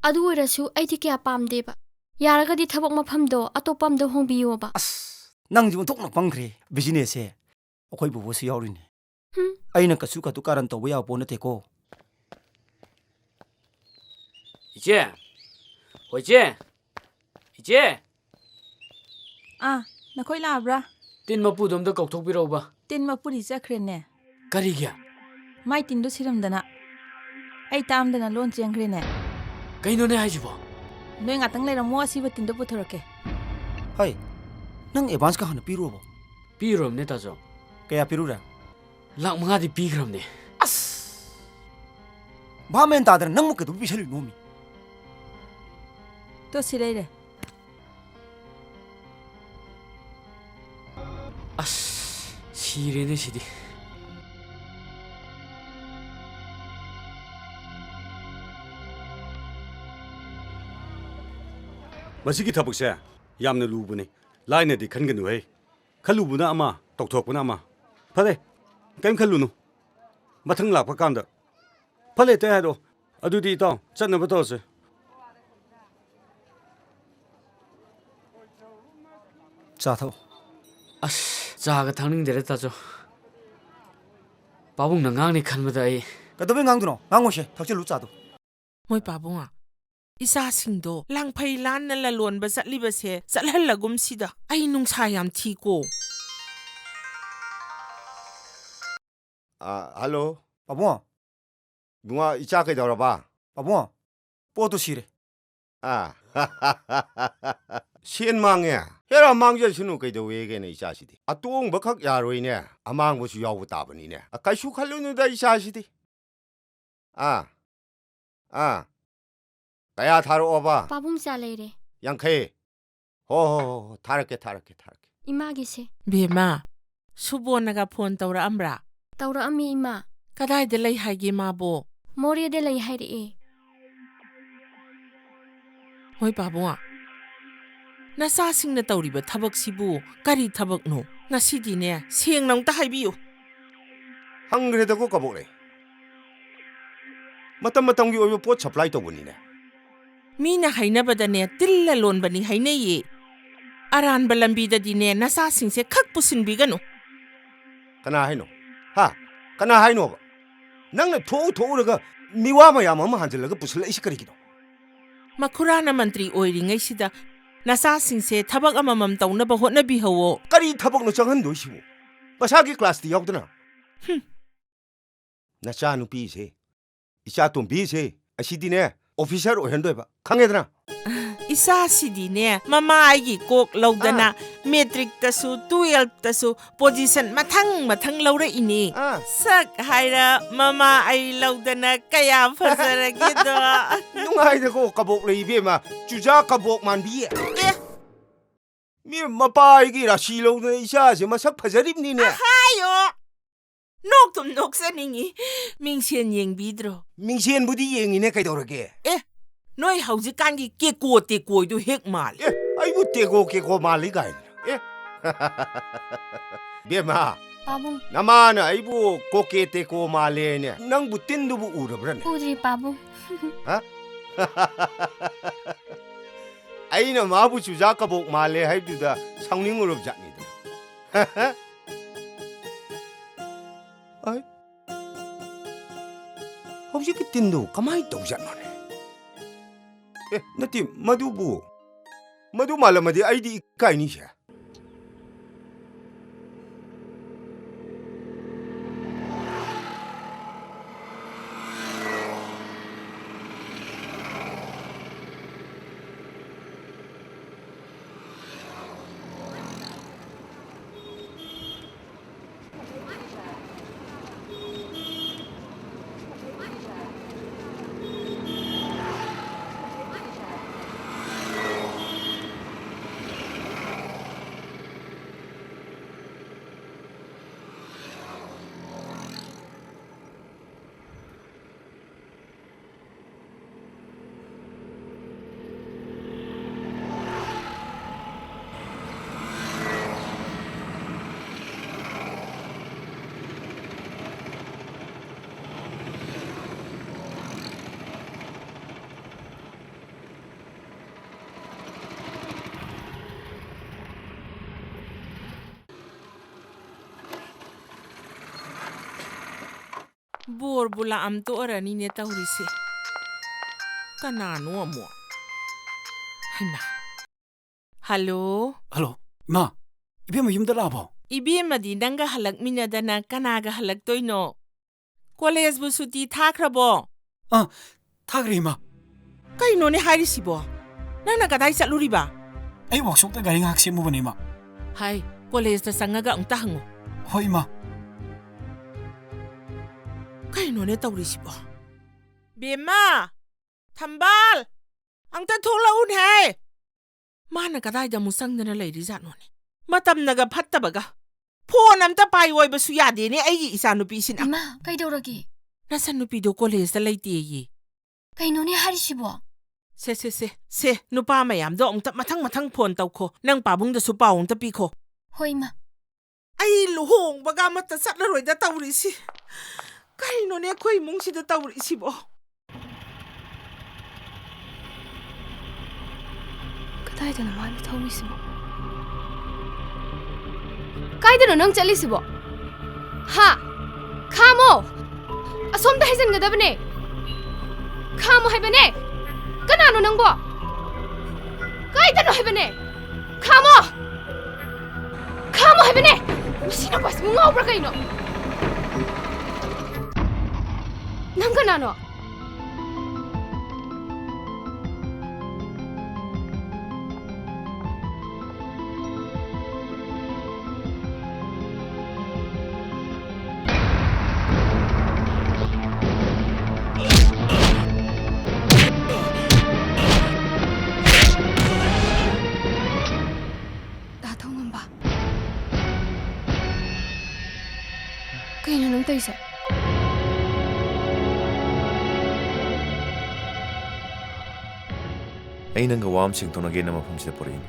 ꯑꯗꯨ ꯑꯣꯏꯔꯁꯨ ꯑꯩꯗꯤ ꯀꯌꯥ ꯄꯥꯝꯗꯦꯕ꯫ ꯌꯥꯔꯒꯗꯤ ꯊꯕꯛ ꯃꯐꯝꯗꯣ ꯑꯇꯣꯞꯄ ꯑꯝꯗ ꯍꯣꯡꯕꯤꯌꯣꯕ꯫ ꯑꯁ, ꯅꯪꯁꯤ ꯑꯣꯟꯊꯣꯛꯅ ꯄꯪꯈ꯭ꯔꯦ꯫ ꯕꯤꯖꯤꯅꯦꯁꯁꯦ ꯑꯩꯈꯣꯏ ꯕꯣꯕꯣꯁꯨ ꯌꯥꯎꯔꯤꯅꯦ꯫ ꯍꯨꯝ꯫ ꯑꯩꯅ ꯀꯩꯁꯨ ꯀꯥꯇꯨ ꯀꯥꯔꯟ ꯇꯧꯕ ꯌꯥꯕ ꯄꯣꯠ ꯅꯠꯇꯦꯀꯣ꯫ ꯏꯆꯦ! ꯍꯣ, ꯏꯆꯦ! ꯏꯆꯦ! ꯑꯥ, ꯅꯈꯣꯏ ꯂꯥꯛꯑꯕ꯭ꯔꯥ? ꯇꯤꯟ ꯃꯄꯨꯗꯣ ꯑꯝꯇ ꯀꯧꯊꯣꯛꯄꯤꯔꯛꯎꯕ꯫ ꯇꯤꯟ ꯃꯄꯨꯗꯤ ꯆꯠꯈ꯭ꯔꯦꯅꯦ꯫ ꯀꯔꯤꯒꯤ? ꯃꯥꯏ ꯇꯤꯟꯗꯣ ꯁꯤꯔꯝꯗꯅ꯫ ꯑꯩ ꯇꯥꯝꯗꯅ ꯂꯣꯟ ꯆꯦꯟꯈ꯭ꯔꯦꯅꯦ꯫ ꯀꯩꯅꯣꯅꯦ ꯍꯥꯏꯁꯤꯕꯣ? ꯅꯣꯏ ꯉꯥꯛꯇꯪ ꯂꯩꯔꯝꯃꯣ, ꯑꯁꯤꯕ ꯇꯤꯟꯗꯣ ꯄꯨꯊꯣꯔꯛꯀꯦ꯫ ꯍꯩ, ꯅꯪ ꯑꯦꯗꯚꯥꯟꯁꯀ ꯍꯥꯟꯅ ꯄꯤꯔꯨꯔꯕꯣ? ꯄꯤꯔꯨꯔꯕꯅꯦ, ꯇꯥꯆꯧ꯫ ꯀꯌꯥ ꯄꯤꯔꯨꯔꯦ? ꯂꯥꯛ ꯃꯉꯥꯗꯤ ꯄꯤꯈ꯭ꯔꯕꯅꯦ꯫ ꯑꯁ! ꯚꯥꯞ ꯃꯦꯟ ꯇꯥꯗꯅ ꯅꯪꯕꯨ ꯀꯩꯗꯧꯕ ꯄꯤꯁꯜꯂꯤꯅꯣꯃꯤ? ꯇꯣ, ꯁꯤ ꯂꯩꯔꯦ꯫ ꯑꯁ, ꯁꯤꯔꯦꯅꯦ ꯁꯤꯗꯤ꯫ ꯃꯁꯤꯒꯤ ꯊꯕꯛꯁꯦ ꯌꯥꯝꯅ ꯂꯨꯕꯅꯤ꯫ ꯂꯥꯏꯅꯗꯤ ꯈꯟꯒꯅꯨꯍꯦ꯫ ꯈꯜꯂꯨꯕꯅ ꯑꯃ, ꯇꯧꯊꯣꯔꯛꯄꯅ ꯑꯃ꯫ ꯐꯔꯦ, ꯀꯩꯝ ꯈꯜꯂꯨꯅꯨ꯫ ꯃꯊꯪ ꯂꯥꯛꯄ ꯀꯥꯟꯗ ꯐꯔꯦ, ꯑꯇꯩ ꯍꯥꯏꯔꯛꯑꯣ꯫ ꯑꯗꯨꯗꯤ ꯏꯇꯥꯎ, ꯆꯠꯅꯕ ꯇꯧꯔꯁꯦ꯫ ꯆꯥ ꯊꯛꯑꯣ꯫ ꯑꯁ, ꯆꯥꯒ ꯊꯛꯅꯤꯡꯗꯦꯗ, ꯇꯥꯆꯧ꯫ ꯄꯥꯕꯨꯡꯅ ꯉꯥꯡꯅꯤ ꯈꯟꯕꯗ ꯑꯩ ꯀꯩꯗꯧꯕꯩ ꯉꯥꯡꯗꯣꯏꯅꯣ? ꯉꯥꯡꯉꯣꯏꯁꯦ, ꯊꯛꯆꯜꯂꯨ ꯆꯥꯗꯣ꯫ ꯃꯣꯏ ꯄꯥꯕꯨꯡ, ꯏꯆꯥꯁꯤꯡꯗꯣ ꯂꯥꯡꯐꯩ ꯂꯥꯟꯅ ꯂꯂꯣꯟꯕ ꯆꯠꯂꯤꯕꯁꯦ ꯆꯠꯍꯜꯂꯒꯨꯝꯁꯤꯗ꯫ ꯑꯩ ꯅꯨꯡꯁꯥ ꯌꯥꯝ ꯊꯤꯀꯣ꯫ ꯑ, ꯍꯜꯂꯣ꯫ ꯄꯥꯕꯨꯡ꯫ ꯏꯕꯨꯡꯉꯣ, ꯏꯆꯥ ꯀꯩꯗꯧꯔꯕ? ꯄꯥꯕꯨꯡ, ꯄꯣꯠꯇꯨ ꯁꯤꯔꯦ꯫ ꯑ꯫ ꯁꯦꯟ ꯃꯥꯡꯉꯦ? ꯍꯦꯔꯥ, ꯃꯥꯡꯖꯁꯅꯨ, ꯀꯩꯗꯧꯋꯦꯒꯦꯅꯦ ꯏꯆꯥꯁꯤꯗꯤ? ꯑꯇꯣꯡꯕꯈꯛ ꯌꯥꯔꯣꯏꯅꯦ, ꯑꯃꯥꯡꯕꯁꯨ ꯌꯥꯎꯕ ꯇꯥꯕꯅꯤꯅꯦ꯫ ꯑ, ꯀꯩꯁꯨ ꯈꯜꯂꯨꯅꯨꯗ ꯏꯆꯥꯁꯤꯗꯤ꯫ ꯑꯥ, ꯑꯥ꯫ ꯀꯌꯥ ꯊꯥꯔꯛꯑꯣꯕ? ꯄꯥꯕꯨꯡ, ꯆꯥ ꯂꯩꯔꯦ꯫ ꯌꯥꯡꯈꯩ꯫ ꯍꯣ, ꯍꯣ, ꯍꯣ, ꯍꯣ, ꯊꯥꯔꯛꯀꯦ, ꯊꯥꯔꯛꯀꯦ, ꯊꯥꯔꯛꯀꯦ꯫ ꯏꯃꯥꯒꯤꯁꯦ꯫ ꯕꯦꯝꯃ, ꯁꯨꯕꯣꯅꯒ ꯐꯣꯟ ꯇꯧꯔꯛꯑꯝꯕ꯭ꯔꯥ? ꯇꯧꯔꯛꯑꯝꯃꯤ, ꯏꯃꯥ꯫ ꯀꯗꯥꯏꯗ ꯂꯩ ꯍꯥꯏꯒꯦ ꯃꯥꯕꯣ? ꯃꯣꯔꯦꯗ ꯂꯩ ꯍꯥꯏꯔꯛꯑꯦ꯫ ꯍꯣꯏ ꯄꯥꯕꯨꯡ, ꯅꯆꯥꯁꯤꯡꯅ ꯇꯧꯔꯤꯕ ꯊꯕꯛꯁꯤꯕꯨ ꯀꯔꯤ ꯊꯕꯛꯅꯣ? ꯉꯁꯤꯗꯤꯅꯦ, ꯁꯦꯡꯅ ꯑꯝꯇ ꯍꯥꯏꯕꯤꯌꯨ꯫ ꯍꯪꯈ꯭ꯔꯦꯗꯀꯣ, ꯀꯕꯣꯛꯂꯩ꯫ ꯃꯇꯝ ꯃꯇꯝꯒꯤ ꯑꯣꯏꯕ ꯄꯣꯠ ꯁꯄ꯭ꯂꯥꯏ ꯇꯧꯕꯅꯤꯅꯦ꯫ ꯃꯤꯅ ꯍꯥꯏꯅꯕꯗꯅꯦ, ꯇꯤꯜ ꯂꯂꯣꯟꯕꯅꯤ ꯍꯥꯏꯅꯩꯌꯦ꯫ ꯑꯔꯥꯟꯕ ꯂꯝꯕꯤꯗꯗꯤꯅꯦ, ꯅꯆꯥꯁꯤꯡꯁꯦ ꯈꯛ ꯄꯨꯁꯤꯟꯕꯤꯒꯅꯨ꯫ ꯀꯅꯥ ꯍꯥꯏꯅꯣ? ꯍꯥ? ꯀꯅꯥ ꯍꯥꯏꯅꯣꯕ? ꯅꯪꯅ ꯊꯣꯛꯎ ꯊꯣꯛꯎꯔꯒ ꯃꯤꯋꯥ ꯃꯌꯥꯝ ꯑꯃ ꯍꯥꯟꯖꯜꯂꯒ ꯄꯨꯁꯜꯂꯛꯏꯁꯤ ꯀꯔꯤꯒꯤꯅꯣ? ꯃꯈꯨꯔꯥꯅ ꯃꯟꯇ꯭ꯔꯤ ꯑꯣꯏꯔꯤꯉꯩꯁꯤꯗ ꯅꯆꯥꯁꯤꯡꯁꯦ ꯊꯕꯛ ꯑꯃꯃꯝ ꯇꯧꯅꯕ ꯍꯣꯠꯅꯕꯤꯍꯧꯋꯣ꯫ ꯀꯔꯤ ꯊꯕꯛꯅꯣ ꯆꯪꯍꯟꯗꯣꯏꯁꯤꯕꯨ? ꯃꯁꯥꯒꯤ ꯀ꯭ꯂꯥꯁꯇꯤ ꯌꯥꯎꯗꯅ? ꯍꯨꯝ꯫ ꯅꯆꯥꯅꯨꯄꯤꯁꯦ, ꯏꯆꯥꯇꯣꯝꯕꯤꯁꯦ, ꯑꯁꯤꯗꯤꯅꯦ, ꯑꯣꯐꯤꯁꯥꯔ ꯑꯣꯏꯍꯟꯗꯣꯏꯕ, ꯈꯪꯉꯦꯗꯅ? ꯏꯆꯥꯁꯤꯗꯤꯅꯦ, ꯃꯃꯥ ꯑꯩꯒꯤ ꯀꯣꯛ ꯂꯧꯗꯅ ꯑꯥ꯫ ꯃꯦꯇ꯭ꯔꯤꯛꯇꯁꯨ, ꯇꯨꯌꯦꯜꯞꯇꯁꯨ ꯄꯣꯖꯤꯁꯟ ꯃꯊꯪ ꯃꯊꯪ ꯂꯧꯔꯛꯏꯅꯦ꯫ ꯑꯥ꯫ ꯁꯛ ꯍꯥꯏꯔ ꯃꯃꯥ ꯑꯩ ꯂꯧꯗꯅ ꯀꯌꯥ ꯐꯖꯔꯒꯦꯗꯣ꯫ ꯅꯨꯡꯉꯥꯏꯗꯀꯣ ꯀꯕꯣꯛ ꯂꯩ ꯏꯕꯦꯝꯃ, ꯆꯨꯖꯥꯛ ꯀꯕꯣꯛ ꯃꯥꯟꯕꯤ꯫ ꯑꯦ꯫ ꯃꯤ ꯃꯄꯥ ꯑꯩꯒꯤ ꯔꯥꯁꯤ ꯂꯧꯗꯅ ꯏꯆꯥꯁꯦ ꯃꯁꯛ ꯐꯖꯔꯤꯕꯅꯤꯅꯦ꯫ ꯑꯍꯥꯌꯣ! ꯅꯣꯛꯇꯨꯝ ꯅꯣꯛꯆꯅꯤꯡꯉꯤ꯫ ꯃꯤꯡꯁꯦꯟ ꯌꯦꯡꯕꯤꯗ꯭ꯔꯣ? ꯃꯤꯡꯁꯦꯟꯕꯨꯗꯤ ꯌꯦꯡꯉꯤꯅꯦ, ꯀꯩꯗꯧꯔꯒꯦ? ꯑꯦ, ꯅꯣꯏ ꯍꯧꯖꯤꯛꯀꯥꯟꯒꯤ ꯀꯦꯀꯣ ꯇꯦꯀꯣꯏꯗꯨ ꯍꯦꯛ ꯃꯥꯜꯂꯤ꯫ ꯑꯦ, ꯑꯩꯕꯨ ꯇꯦꯀꯣ ꯀꯦꯀꯣ ꯃꯥꯜꯂꯤ ꯀꯥꯏꯅ꯫ ꯑꯦ꯫ ꯕꯦꯝꯃ, ꯄꯥꯕꯨꯡ꯫ ꯅꯃꯥꯅ ꯑꯩꯕꯨ ꯀꯣꯀꯦ ꯇꯦꯀꯣ ꯃꯥꯜꯂꯦꯅꯦ꯫ ꯅꯪꯕꯨ ꯇꯤꯟꯗꯨꯕꯨ ꯎꯔꯕ꯭ꯔꯅꯦ? ꯎꯗ꯭ꯔꯤ, ꯄꯥꯕꯨꯡ꯫ ꯍꯥ? ꯑꯩꯅ ꯃꯥꯕꯨ ꯆꯨꯖꯥꯛ ꯀꯕꯣꯛ ꯃꯥꯜꯂꯦ ꯍꯥꯏꯕꯗꯨꯗ ꯁꯥꯎꯅꯤꯡꯉꯨꯔꯕ ꯖꯥꯠꯅꯤꯗ꯫ ꯑꯩ, ꯍꯧꯖꯤꯛꯀꯤ ꯇꯤꯟꯗꯨ ꯀꯃꯥꯏꯅ ꯇꯧꯖꯥꯠꯅꯣꯅꯦ? ꯑꯦ, ꯅꯠꯇꯦ, ꯃꯗꯨꯕꯨ, ꯃꯗꯨ ꯃꯥꯜꯂꯝꯃꯗꯤ ꯑꯩꯗꯤ ꯏꯀꯥꯏꯅꯤꯁꯦ꯫ ꯕꯣꯔꯕꯨ ꯂꯥꯛꯑꯝ ꯇꯣꯛꯑꯔꯅꯤꯅꯦ ꯇꯧꯔꯤꯁꯦ꯫ ꯀꯅꯥꯅꯣ ꯑꯃꯨꯛ? ꯍꯩꯃꯥ꯫ ꯍꯜꯂꯣ? ꯍꯜꯂꯣ, ꯏꯃꯥ, ꯏꯕꯦꯝꯃ ꯌꯨꯝꯗ ꯂꯥꯛꯑꯕꯣ? ꯏꯕꯦꯝꯃꯗꯤ ꯅꯪꯒ ꯍꯜꯂꯛꯃꯤꯟꯅꯗꯅ ꯀꯅꯥꯒ ꯍꯜꯂꯛꯇꯣꯏꯅꯣ? ꯀꯣꯂꯦꯖꯕꯨ ꯁꯨꯇꯤ ꯊꯥꯈ꯭ꯔꯕꯣ? ꯑꯥ, ꯊꯥꯈ꯭ꯔꯦ, ꯏꯃꯥ꯫ ꯀꯩꯅꯣꯅꯦ ꯍꯥꯏꯔꯤꯁꯤꯕꯣ? ꯅꯪꯅ ꯀꯗꯥꯏ ꯆꯠꯂꯨꯔꯤꯕ? ꯑꯩ ꯋꯥꯛꯁꯣꯞꯇ ꯒꯥꯔꯤ ꯉꯥꯏꯍꯥꯛ ꯁꯦꯝꯃꯨꯕꯅꯦ, ꯏꯃꯥ꯫ ꯍꯥꯏ, ꯀꯣꯂꯦꯖꯇ ꯆꯪꯉꯒ ꯑꯃꯨꯛꯇ ꯍꯪꯉꯨ꯫ ꯍꯣꯏ, ꯏꯃꯥ꯫ ꯀꯩꯅꯣꯅꯦ ꯇꯧꯔꯤꯁꯤꯕꯣ? ꯕꯦꯝꯃ! ꯊꯝꯕꯥꯜ! ꯑꯝꯇ ꯊꯣꯛꯂꯛꯎꯅꯦꯍꯦ! ꯃꯥꯅ ꯀꯗꯥꯏꯗ ꯑꯃꯨꯛ ꯆꯪꯗꯅ ꯂꯩꯔꯤꯖꯥꯠꯅꯣꯅꯦ? ꯃꯇꯝꯅꯒ ꯐꯠꯇꯕꯒ꯫ ꯐꯣꯟ ꯑꯝꯇ ꯄꯥꯏꯌꯣꯏꯕꯁꯨ ꯌꯥꯗꯦꯅꯦ ꯑꯩꯒꯤ ꯏꯆꯥꯅꯨꯄꯤꯁꯤꯅ꯫ ꯏꯃꯥ, ꯀꯩꯗꯧꯔꯒꯦ? ꯅꯆꯟꯅꯨꯄꯤꯗꯣ ꯀꯣꯂꯦꯖꯇ ꯂꯩꯇꯦꯌꯦ꯫ ꯀꯩꯅꯣꯅꯦ ꯍꯥꯏꯔꯤꯁꯤꯕꯣ? ꯁꯦ, ꯁꯦ, ꯁꯦ, ꯁꯦ, ꯅꯨꯄꯥ ꯃꯌꯥꯝꯗꯣ ꯑꯃꯨꯛꯇ ꯃꯊꯪ ꯃꯊꯪ ꯐꯣꯟ ꯇꯧꯈꯣ꯫ ꯅꯪ ꯄꯥꯕꯨꯡꯗꯁꯨ ꯄꯥꯎ ꯑꯃꯨꯛꯇ ꯄꯤꯈꯣ꯫ ꯍꯣꯏ, ꯏꯃꯥ꯫ ꯑꯩ ꯂꯨꯍꯣꯡꯕꯒ ꯑꯃꯠꯇ ꯆꯠꯂꯔꯣꯏꯗ ꯇꯧꯔꯤꯁꯤ꯫ ꯀꯩꯅꯣꯅꯦ ꯑꯩꯈꯣꯏ ꯏꯃꯨꯡꯁꯤꯗ ꯇꯧꯔꯤꯁꯤꯕꯣ? ꯀꯗꯥꯏꯗꯅꯣ ꯃꯥꯅ ꯊꯧꯔꯤꯁꯤꯕꯣ? ꯀꯥꯏꯗꯅꯣ ꯅꯪ ꯆꯠꯂꯤꯁꯤꯕꯣ? ꯍꯥ? ꯈꯥꯝꯃꯣ! ꯑꯁꯣꯝꯗ ꯍꯥꯏꯖꯤꯟꯒꯗꯕꯅꯦ! ꯈꯥꯝꯃꯣ ꯍꯥꯏꯕꯅꯦ! ꯀꯅꯥꯅꯣ ꯅꯪꯕꯣ? ꯀꯥꯏꯗꯅꯣ ꯍꯥꯏꯕꯅꯦ! ꯈꯥꯝꯃꯣ! ꯈꯥꯝꯃꯣ ꯍꯥꯏꯕꯅꯦ! ꯃꯁꯤ ꯅꯨꯄꯥꯁꯤꯕꯨ ꯉꯥꯎꯕ꯭ꯔꯥ ꯀꯩꯅꯣ? ꯅꯪ ꯀꯅꯥꯅꯣ? ꯗꯥ ꯊꯧꯉꯝꯕ꯫ ꯀꯩꯅꯣ ꯅꯪ ꯇꯧꯔꯤꯁꯦ? ꯑꯩ ꯅꯪꯒ ꯋꯥ ꯑꯃ ꯁꯦꯡꯗꯣꯛꯅꯒꯦꯅ ꯃꯐꯝꯁꯤꯗ ꯄꯨꯔꯛꯏꯅꯤ꯫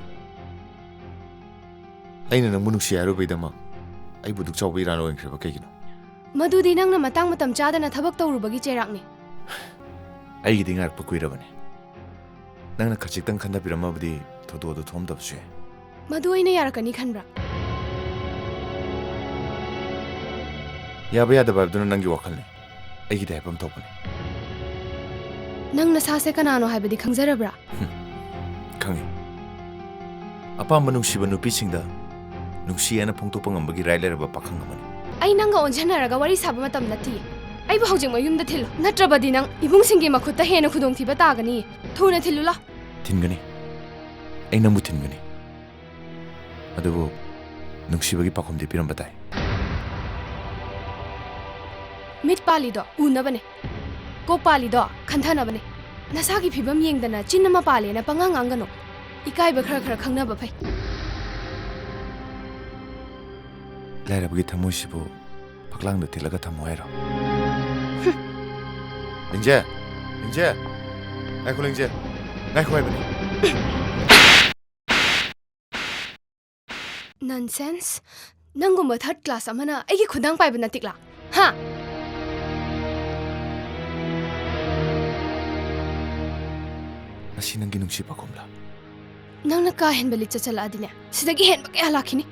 ꯑꯩꯅ ꯅꯪꯕꯨ ꯅꯨꯡꯁꯤ ꯍꯥꯏꯔꯨꯕꯩꯗꯃꯛ ꯑꯩꯕꯨ ꯗꯨꯛ ꯆꯥꯎꯕ ꯏꯔꯥꯟ ꯑꯣꯏꯍꯟꯈ꯭ꯔꯕ ꯀꯩꯒꯤꯅꯣ? ꯃꯗꯨꯗꯤ ꯅꯪꯅ ꯃꯇꯥꯡ ꯃꯇꯝ ꯆꯥꯗꯅ ꯊꯕꯛ ꯇꯧꯔꯨꯕꯒꯤ ꯆꯩꯔꯥꯛꯅꯤ꯫ ꯑꯩꯒꯤꯗꯤ ꯉꯥꯏꯔꯛꯄ ꯀꯨꯏꯔꯕꯅꯤ꯫ ꯅꯪꯅ ꯈꯖꯤꯛꯇꯪ ꯈꯟꯊꯕꯤꯔꯝꯃꯕꯗꯤ ꯊꯧꯗꯣꯛ ꯑꯗꯨ ꯊꯣꯛꯂꯝꯗꯕꯁꯨ ꯌꯥꯏ꯫ ꯃꯗꯨ ꯑꯩꯅ ꯌꯥꯔꯛꯀꯅꯤ ꯈꯟꯕ꯭ꯔꯥ? ꯌꯥꯕ ꯌꯥꯗꯕ ꯍꯥꯏꯕꯗꯨꯅ ꯅꯪꯒꯤ ꯋꯥꯈꯜꯅꯤ꯫ ꯑꯩꯒꯤꯗꯤ ꯍꯥꯏꯐꯝ ꯊꯣꯛꯄꯅꯤ꯫ ꯅꯪ ꯅꯁꯥꯁꯦ ꯀꯅꯥꯅꯣ ꯍꯥꯏꯕꯗꯤ ꯈꯪꯖꯔꯕ꯭ꯔꯥ? ꯈꯪꯉꯤ꯫ ꯑꯄꯥꯝꯕ ꯅꯨꯡꯁꯤꯕ ꯅꯨꯄꯤꯁꯤꯡꯗ ꯅꯨꯡꯁꯤ ꯍꯥꯏꯅ ꯐꯣꯡꯗꯣꯛꯄ ꯉꯝꯕꯒꯤ right ꯂꯩꯔꯕ ꯄꯥꯈꯪ ꯑꯃꯅꯤ꯫ ꯑꯩ ꯅꯪꯒ ꯑꯣꯟꯁꯤꯟꯅꯔꯒ ꯋꯥꯔꯤ ꯁꯥꯕ ꯃꯇꯝ ꯅꯠꯇꯦ꯫ ꯑꯩꯕꯨ ꯍꯧꯖꯤꯛ ꯃꯌꯨꯝꯗ ꯊꯤꯜꯂꯨ꯫ ꯅꯠꯇ꯭ꯔꯕꯗꯤ ꯅꯪ ꯏꯕꯨꯡꯁꯤꯡꯒꯤ ꯃꯈꯨꯠꯇ ꯍꯦꯟꯅ ꯈꯨꯗꯣꯡꯊꯤꯕ ꯇꯥꯒꯅꯤ꯫ ꯊꯨꯅ ꯊꯤꯜꯂꯨ ꯂꯥꯎ꯫ ꯊꯤꯟꯒꯅꯤ꯫ ꯑꯩ ꯅꯪꯕꯨ ꯊꯤꯟꯒꯅꯤ꯫ ꯑꯗꯨꯕꯨ ꯅꯨꯡꯁꯤꯕꯒꯤ ꯄꯥꯎꯈꯨꯝꯗꯤ ꯄꯤꯔꯝꯕ ꯇꯥꯏ꯫ ꯃꯤꯠ ꯄꯥꯜꯂꯤꯗꯣ ꯎꯅꯕꯅꯦ, ꯀꯣꯛ ꯄꯥꯜꯂꯤꯗꯣ ꯈꯟꯊꯅꯕꯅꯦ꯫ ꯅꯁꯥꯒꯤ ꯐꯤꯕꯝ ꯌꯦꯡꯗꯅ ꯆꯤꯟ ꯑꯃ ꯄꯥꯜꯂꯦꯅ ꯄꯉꯥꯡ ꯉꯥꯡꯒꯅꯨ꯫ ꯏꯀꯥꯏꯕ ꯈꯔ ꯈꯔ ꯈꯪꯅꯕ ꯐꯩ꯫ ꯂꯥꯏꯔꯕꯒꯤ ꯊꯃꯣꯏꯁꯤꯕꯨ ꯐꯛꯂꯥꯡꯗ ꯊꯤꯜꯂꯒ ꯊꯝꯃꯨ ꯍꯥꯏꯔꯣ? ꯂꯤꯡꯖꯦ! ꯂꯤꯡꯖꯦ! ꯉꯥꯏꯈꯣ, ꯂꯤꯡꯖꯦ! ꯉꯥꯏꯈꯣ ꯍꯥꯏꯕꯅꯤ! Nonsense! ꯅꯪꯒꯨꯝꯕ third class ꯑꯃꯅ ꯑꯩꯒꯤ ꯈꯨꯗꯥꯡ ꯄꯥꯏꯕ ꯅꯠꯇꯤꯛꯂꯥ? ꯍꯥ? ꯃꯁꯤ ꯅꯪꯒꯤ ꯅꯨꯡꯁꯤ ꯄꯥꯈꯨꯝꯂꯥ? ꯅꯪꯅ ꯀꯥ ꯍꯦꯟꯕ ꯂꯤꯆꯠ ꯆꯠꯂꯛꯑꯗꯤꯅꯦ, ꯁꯤꯗꯒꯤ ꯍꯦꯟꯕ ꯀꯌꯥ ꯂꯥꯛꯈꯤꯅꯤ꯫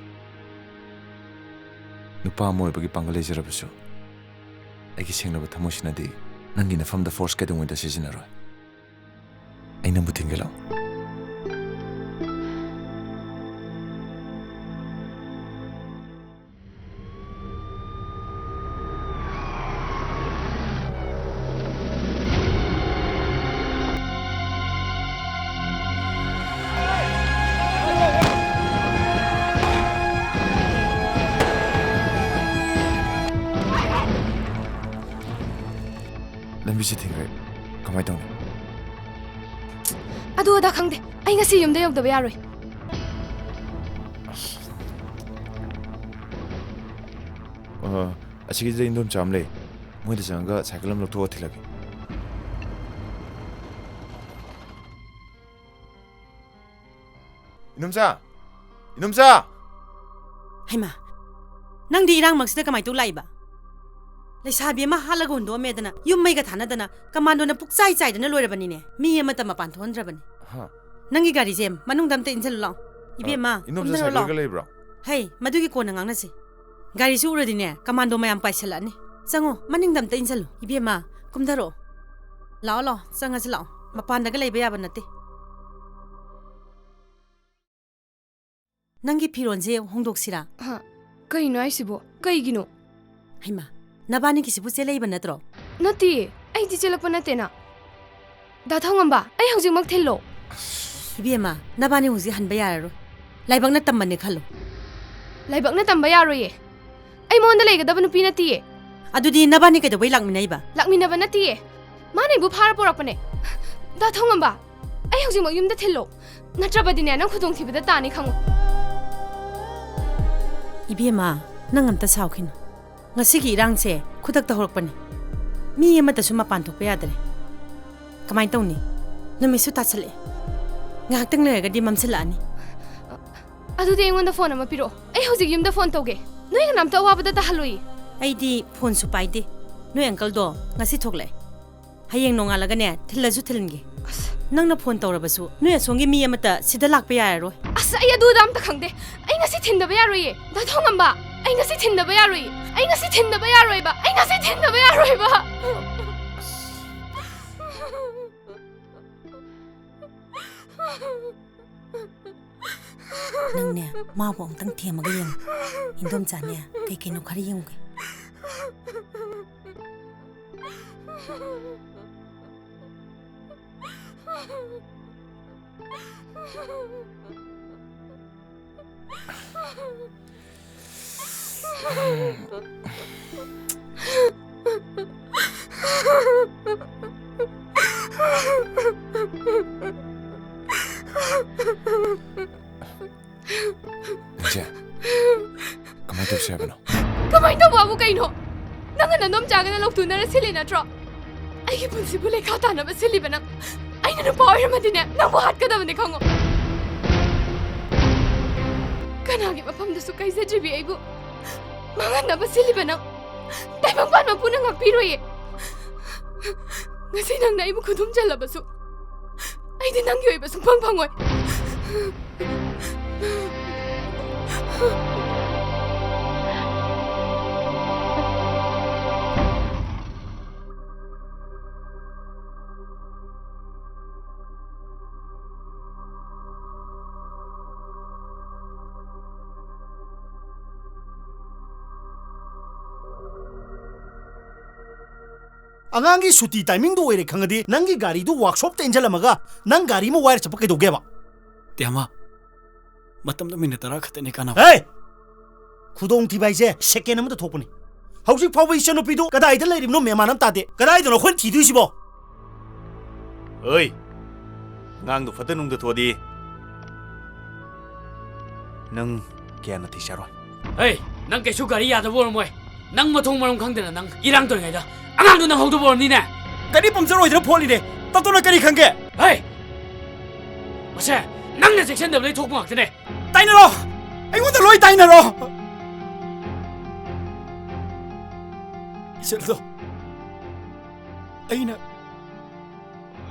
ꯅꯨꯄꯥ ꯑꯃ ꯑꯣꯏꯕꯒꯤ ꯄꯥꯡꯒꯜ ꯂꯩꯖꯔꯕꯁꯨ, ꯑꯩꯒꯤ ꯁꯦꯡꯂꯕ ꯊꯃꯣꯏꯁꯤꯅꯗꯤ ꯅꯪꯒꯤ ꯅꯐꯝꯗ force ꯀꯩꯗꯧꯉꯩꯗ ꯁꯤꯖꯤꯟꯅꯔꯣꯏ꯫ ꯑꯩ ꯅꯪꯕꯨ ꯊꯤꯟꯒꯦ, ꯂꯥꯛꯑꯣ꯫ ꯂꯝꯕꯤꯁꯦ ꯊꯤꯡꯈ꯭ꯔꯦ꯫ ꯀꯃꯥꯏ ꯇꯧꯅꯤ? ꯑꯗꯨ ꯑꯗꯥ ꯈꯪꯗꯦ꯫ ꯑꯩ ꯉꯁꯤ ꯌꯨꯝꯗ ꯌꯧꯗꯕ ꯌꯥꯔꯣꯏ꯫ ꯑ, ꯑꯁꯤꯒꯤꯗ ꯏꯟꯗꯣꯝꯆꯥ ꯑꯃ ꯂꯩ꯫ ꯃꯣꯏꯗ ꯆꯪꯉꯒ ꯁꯥꯏꯀꯜ ꯑꯃ ꯂꯧꯊꯣꯛꯑ ꯊꯤꯜꯂꯒꯦ꯫ ꯏꯅꯣꯝꯆꯥ! ꯏꯅꯣꯝꯆꯥ! ꯍꯩꯃꯥ, ꯅꯪꯗꯤ ꯏꯔꯥꯡꯃꯛꯁꯤꯗ ꯀꯃꯥꯏ ꯇꯧ ꯂꯥꯛꯏꯕ? ꯂꯩꯁꯥꯕꯤ ꯑꯃ ꯍꯥꯠꯂꯒ ꯍꯨꯟꯗꯣꯛꯑꯝꯃꯦꯗꯅ, ꯌꯨꯝ ꯃꯩꯒ ꯊꯥꯅꯗꯅ, ꯀꯃꯥꯟꯗꯣꯅ ꯄꯨꯛꯆꯥꯏ ꯆꯥꯏꯗꯅ ꯂꯣꯏꯔꯕꯅꯤꯅꯦ꯫ ꯃꯤ ꯑꯃꯠꯇ ꯃꯄꯥꯟ ꯊꯣꯛꯍꯟꯗ꯭ꯔꯕꯅꯤ꯫ ꯍꯥ? ꯅꯪꯒꯤ ꯒꯥꯔꯤꯁꯦ ꯃꯅꯨꯡꯗ ꯑꯝꯇ ꯏꯟꯁꯤꯜꯂꯨ ꯂꯥꯎ꯫ ꯏꯕꯦꯝꯃ, ꯏꯅꯣꯝꯆꯥ ꯀꯨꯝꯊꯔꯣ ꯂꯥꯎ꯫ ꯁꯥꯏꯀꯜꯒ ꯂꯩꯕ꯭ꯔꯣ? ꯍꯩ, ꯃꯗꯨꯒꯤ ꯀꯣꯟꯅ ꯉꯥꯡꯅꯁꯤ꯫ ꯒꯥꯔꯤꯁꯨ ꯎꯔꯗꯤꯅꯦ, ꯀꯃꯥꯟꯗꯣ ꯃꯌꯥꯝ ꯄꯥꯏꯁꯜꯂꯛꯑꯅꯤ꯫ ꯆꯪꯉꯣ, ꯃꯅꯤꯡꯗ ꯑꯝꯇ ꯏꯟꯁꯤꯜꯂꯨ꯫ ꯏꯕꯦꯝꯃ, ꯀꯨꯝꯊꯔꯛꯑꯣ꯫ ꯂꯥꯛꯑꯣ, ꯂꯥꯛꯑꯣ, ꯆꯪꯉꯁꯤ ꯂꯥꯛꯑꯣ꯫ ꯃꯄꯥꯟꯗꯒ ꯂꯩꯕ ꯌꯥꯕ ꯅꯠꯇꯦ꯫ ꯅꯪꯒꯤ ꯐꯤꯔꯣꯟꯁꯦ ꯍꯣꯡꯗꯣꯛꯁꯤꯔꯥ? ꯍꯥ? ꯀꯩꯅꯣ ꯍꯥꯏꯁꯤꯕꯣ? ꯀꯩꯒꯤꯅꯣ? ꯍꯩꯃꯥ, ꯅꯕꯥꯅꯤꯒꯤꯁꯤꯕꯨ ꯆꯦꯜꯂꯛꯏꯕ ꯅꯠꯇ꯭ꯔꯣ? ꯅꯠꯇꯤꯌꯦ, ꯑꯩꯗꯤ ꯆꯦꯜꯂꯛꯄ ꯅꯠꯇꯦꯅ꯫ ꯗꯥ ꯊꯧꯉꯝꯕ, ꯑꯩ ꯍꯧꯖꯤꯛꯃꯛ ꯊꯤꯜꯂꯣ꯫ ꯑꯁ, ꯏꯕꯦꯝꯃ, ꯅꯕꯥꯅꯤ ꯍꯧꯖꯤꯛ ꯍꯟꯕ ꯌꯥꯔꯔꯣꯏ꯫ ꯂꯥꯏꯕꯛꯅ ꯇꯝꯕꯅꯦ ꯈꯜꯂꯣ꯫ ꯂꯥꯏꯕꯛꯅ ꯇꯝꯕ ꯌꯥꯔꯣꯏꯌꯦ꯫ ꯑꯩ ꯃꯉꯣꯟꯗ ꯂꯩꯒꯗꯕ ꯅꯨꯄꯤ ꯅꯠꯇꯤꯌꯦ꯫ ꯑꯗꯨꯗꯤ ꯅꯕꯥꯅꯤ ꯀꯩꯗꯧꯕꯩ ꯂꯥꯛꯃꯤꯟꯅꯩꯕ? ꯂꯥꯛꯃꯤꯟꯅꯕ ꯅꯠꯇꯤꯌꯦ꯫ ꯃꯥꯅ ꯑꯩꯕꯨ ꯐꯥꯔ ꯄꯨꯔꯛꯄꯅꯦ꯫ ꯗꯥ ꯊꯣꯡꯉꯝꯕ, ꯑꯩ ꯍꯧꯖꯤꯛꯃꯛ ꯌꯨꯝꯗ ꯊꯤꯜꯂꯣ꯫ ꯅꯠꯇ꯭ꯔꯕꯗꯤꯅꯦ, ꯅꯪ ꯈꯨꯗꯣꯡꯊꯤꯕꯗ ꯇꯥꯅꯤ ꯈꯪꯉꯨ꯫ ꯏꯕꯦꯝꯃ, ꯅꯪ ꯑꯝꯇ ꯁꯥꯎꯈꯤꯅꯨ꯫ ꯉꯁꯤꯒꯤ ꯏꯔꯥꯡꯁꯦ ꯈꯨꯗꯛꯇ ꯍꯧꯔꯛꯄꯅꯤ꯫ ꯃꯤ ꯑꯃꯠꯇꯁꯨ ꯃꯄꯥꯟ ꯊꯣꯛꯄ ꯌꯥꯗ꯭ꯔꯦ꯫ ꯀꯃꯥꯏꯅ ꯇꯧꯅꯤ? ꯅꯨꯃꯤꯠꯁꯨ ꯇꯥꯁꯜꯂꯛꯑꯦ꯫ ꯉꯥꯏꯍꯥꯛꯇꯪ ꯂꯩꯔꯒꯗꯤ ꯃꯝꯁꯤꯜꯂꯛꯑꯅꯤ꯫ ꯑꯗꯨꯗꯤ ꯑꯩꯉꯣꯟꯗ ꯐꯣꯟ ꯑꯃ ꯄꯤꯔꯛꯑꯣ꯫ ꯑꯩ ꯍꯧꯖꯤꯛ ꯌꯨꯝꯗ ꯐꯣꯟ ꯇꯧꯒꯦ꯫ ꯅꯣꯏ ꯀꯅꯥꯝꯇ ꯑꯋꯥꯕꯗ ꯇꯥꯍꯜꯂꯣꯏꯌꯦ꯫ ꯑꯩꯗꯤ ꯐꯣꯟꯁꯨ ꯄꯥꯏꯗꯦ꯫ ꯅꯣꯏ ꯑꯪꯀꯜꯗꯣ ꯉꯁꯤ ꯊꯣꯛꯂꯛꯑꯦ꯫ ꯍꯌꯦꯡ ꯅꯣꯡꯉꯥꯜꯂꯒꯅꯦ, ꯊꯤꯜꯂꯁꯨ ꯊꯤꯜꯍꯟꯒꯦ꯫ ꯑꯁ꯫ ꯅꯪꯅ ꯐꯣꯟ ꯇꯧꯔꯕꯁꯨ ꯅꯣꯏ ꯑꯁꯣꯝꯒꯤ ꯃꯤ ꯑꯃꯠꯇ ꯁꯤꯗ ꯂꯥꯛꯄ ꯌꯥꯔꯔꯣꯏ꯫ ꯑꯁ, ꯑꯩ ꯑꯗꯨꯗ ꯑꯝꯇ ꯈꯪꯗꯦ꯫ ꯑꯩ ꯉꯁꯤ ꯊꯤꯟꯗꯕ ꯌꯥꯔꯣꯏꯌꯦ꯫ ꯗꯥ ꯊꯣꯡꯉꯝꯕ, ꯑꯩ ꯉꯁꯤ ꯊꯤꯟꯗꯕ ꯌꯥꯔꯣꯏꯌꯦ꯫ ꯑꯩ ꯉꯁꯤ ꯊꯤꯟꯗꯕ ꯌꯥꯔꯣꯏꯕ꯫ ꯑꯩ ꯉꯁꯤ ꯊꯤꯟꯗꯕ ꯌꯥꯔꯣꯏꯕ꯫ ꯅꯪꯅꯦ, ꯃꯥꯕꯨ ꯑꯃꯨꯛꯇꯪ ꯊꯦꯝꯃꯒ ꯌꯦꯡꯉꯨ꯫ ꯏꯟꯗꯣꯝꯆꯥꯅꯦ, ꯀꯩ ꯀꯩꯅꯣ ꯈꯔ ꯌꯦꯡꯉꯨꯒꯦ꯫ ꯏꯆꯦ, ꯀꯃꯥꯏꯅ ꯇꯧꯁꯦ ꯍꯥꯏꯕꯅꯣ? ꯀꯃꯥꯏꯅ ꯇꯧꯕꯕꯨ ꯀꯩꯅꯣ? ꯅꯪꯒ ꯅꯗꯣꯝꯆꯥꯒꯅ ꯂꯧꯊꯣꯛꯅꯔ ꯁꯤꯜꯂꯤ ꯅꯠꯇ꯭ꯔꯣ? ꯑꯩꯒꯤ ꯄꯨꯟꯁꯤꯕꯨ ꯂꯩꯈꯥ ꯇꯥꯅꯕ ꯁꯤꯜꯂꯤꯕ ꯅꯪ꯫ ꯑꯩꯅ ꯅꯨꯄꯥ ꯑꯣꯏꯔꯝꯃꯗꯤꯅꯦ, ꯅꯪꯕꯨ ꯍꯥꯠꯀꯗꯕꯅꯤ ꯈꯪꯉꯣ꯫ ꯀꯅꯥꯒꯤ ꯃꯐꯝꯗꯁꯨ ꯀꯥꯏꯖꯗ꯭ꯔꯤꯕꯤ ꯑꯩꯕꯨ ꯃꯥꯡꯍꯟꯅꯕ ꯁꯤꯜꯂꯤꯕ ꯅꯪ꯫ ꯇꯥꯏꯕꯪꯄꯥꯟ ꯃꯄꯨꯅ ꯉꯥꯛꯄꯤꯔꯣꯏꯌꯦ꯫ ꯉꯁꯤ ꯅꯪꯅ ꯑꯩꯕꯨ ꯈꯨꯗꯨꯝ ꯆꯜꯂꯕꯁꯨ, ꯑꯩꯗꯤ ꯅꯪꯒꯤ ꯑꯣꯏꯕ ꯁꯨꯡꯐꯪ ꯐꯪꯉꯣꯏ꯫ ꯑꯉꯥꯡꯒꯤ ꯁꯨꯇꯤ timingꯗꯨ ꯑꯣꯏꯔꯦ ꯈꯪꯉꯗꯤ ꯅꯪꯒꯤ ꯒꯥꯔꯤꯗꯨ workshopꯇ ꯏꯟꯁꯤꯜꯂꯝꯃꯒ ꯅꯪ ꯒꯥꯔꯤ ꯑꯃ ꯋꯥꯏꯔ ꯆꯠꯄ ꯀꯩꯗꯧꯒꯦꯕ? ꯇꯦꯃ, ꯃꯇꯝꯗꯣ minute ꯇꯔꯥ ꯈꯛꯇꯅꯦ ꯀꯥꯟꯅꯕ꯫ ꯍꯦ! ꯈꯨꯗꯣꯡꯊꯤꯕ ꯍꯥꯏꯁꯦ second ꯑꯃꯗ ꯊꯣꯛꯄꯅꯤ꯫ ꯍꯧꯖꯤꯛ ꯐꯥꯎꯕ ꯏꯆꯟꯅꯨꯄꯤꯗꯨ ꯀꯗꯥꯏꯗ ꯂꯩꯔꯤꯕꯅꯣ ꯃꯦꯟ ꯃꯥꯟ ꯑꯃ ꯇꯥꯗꯦ꯫ ꯀꯗꯥꯏꯗꯅꯣ ꯑꯩꯈꯣꯏꯅ ꯊꯤꯗꯣꯏꯁꯤꯕꯣ? ꯑꯣꯏ, ꯑꯉꯥꯡꯗꯣ ꯐꯠꯇ ꯅꯨꯡꯗ ꯊꯣꯛꯑꯗꯤ ꯅꯪ ꯀꯌꯥ ꯅꯥꯇꯩ ꯆꯥꯔꯣꯏ꯫ ꯍꯦ, ꯅꯪ ꯀꯩꯁꯨ ꯒꯥꯔꯤ ꯌꯥꯗꯕ ꯑꯣꯏꯔꯝꯃꯣꯏ꯫ ꯅꯪ ꯃꯊꯣꯡ ꯃꯔꯝ ꯈꯪꯗꯅ ꯅꯪ ꯏꯔꯥꯡ ꯇꯧꯔꯤꯉꯩꯗ ꯑꯉꯥꯡꯗꯣ ꯅꯪꯍꯧꯗꯕ ꯑꯣꯏꯔꯝꯅꯤꯅꯦ꯫ ꯒꯥꯔꯤ puncture ꯑꯣꯏꯗꯅ ꯐꯣꯠꯂꯤꯅꯦ꯫ ꯇꯥꯇꯣꯅ ꯀꯔꯤ ꯈꯪꯒꯦ? ꯍꯦ! ꯃꯁꯦ, ꯅꯪꯅ ꯆꯦꯛꯁꯤꯟꯗꯕꯗꯒꯤ ꯊꯣꯛꯄ ꯉꯥꯛꯇꯅꯦ꯫ ꯇꯥꯏꯅꯔꯣ! ꯑꯩꯉꯣꯟꯗ ꯂꯣꯏ ꯇꯥꯏꯅꯔꯣ! ꯏꯆꯜꯗꯣ ꯑꯩꯅ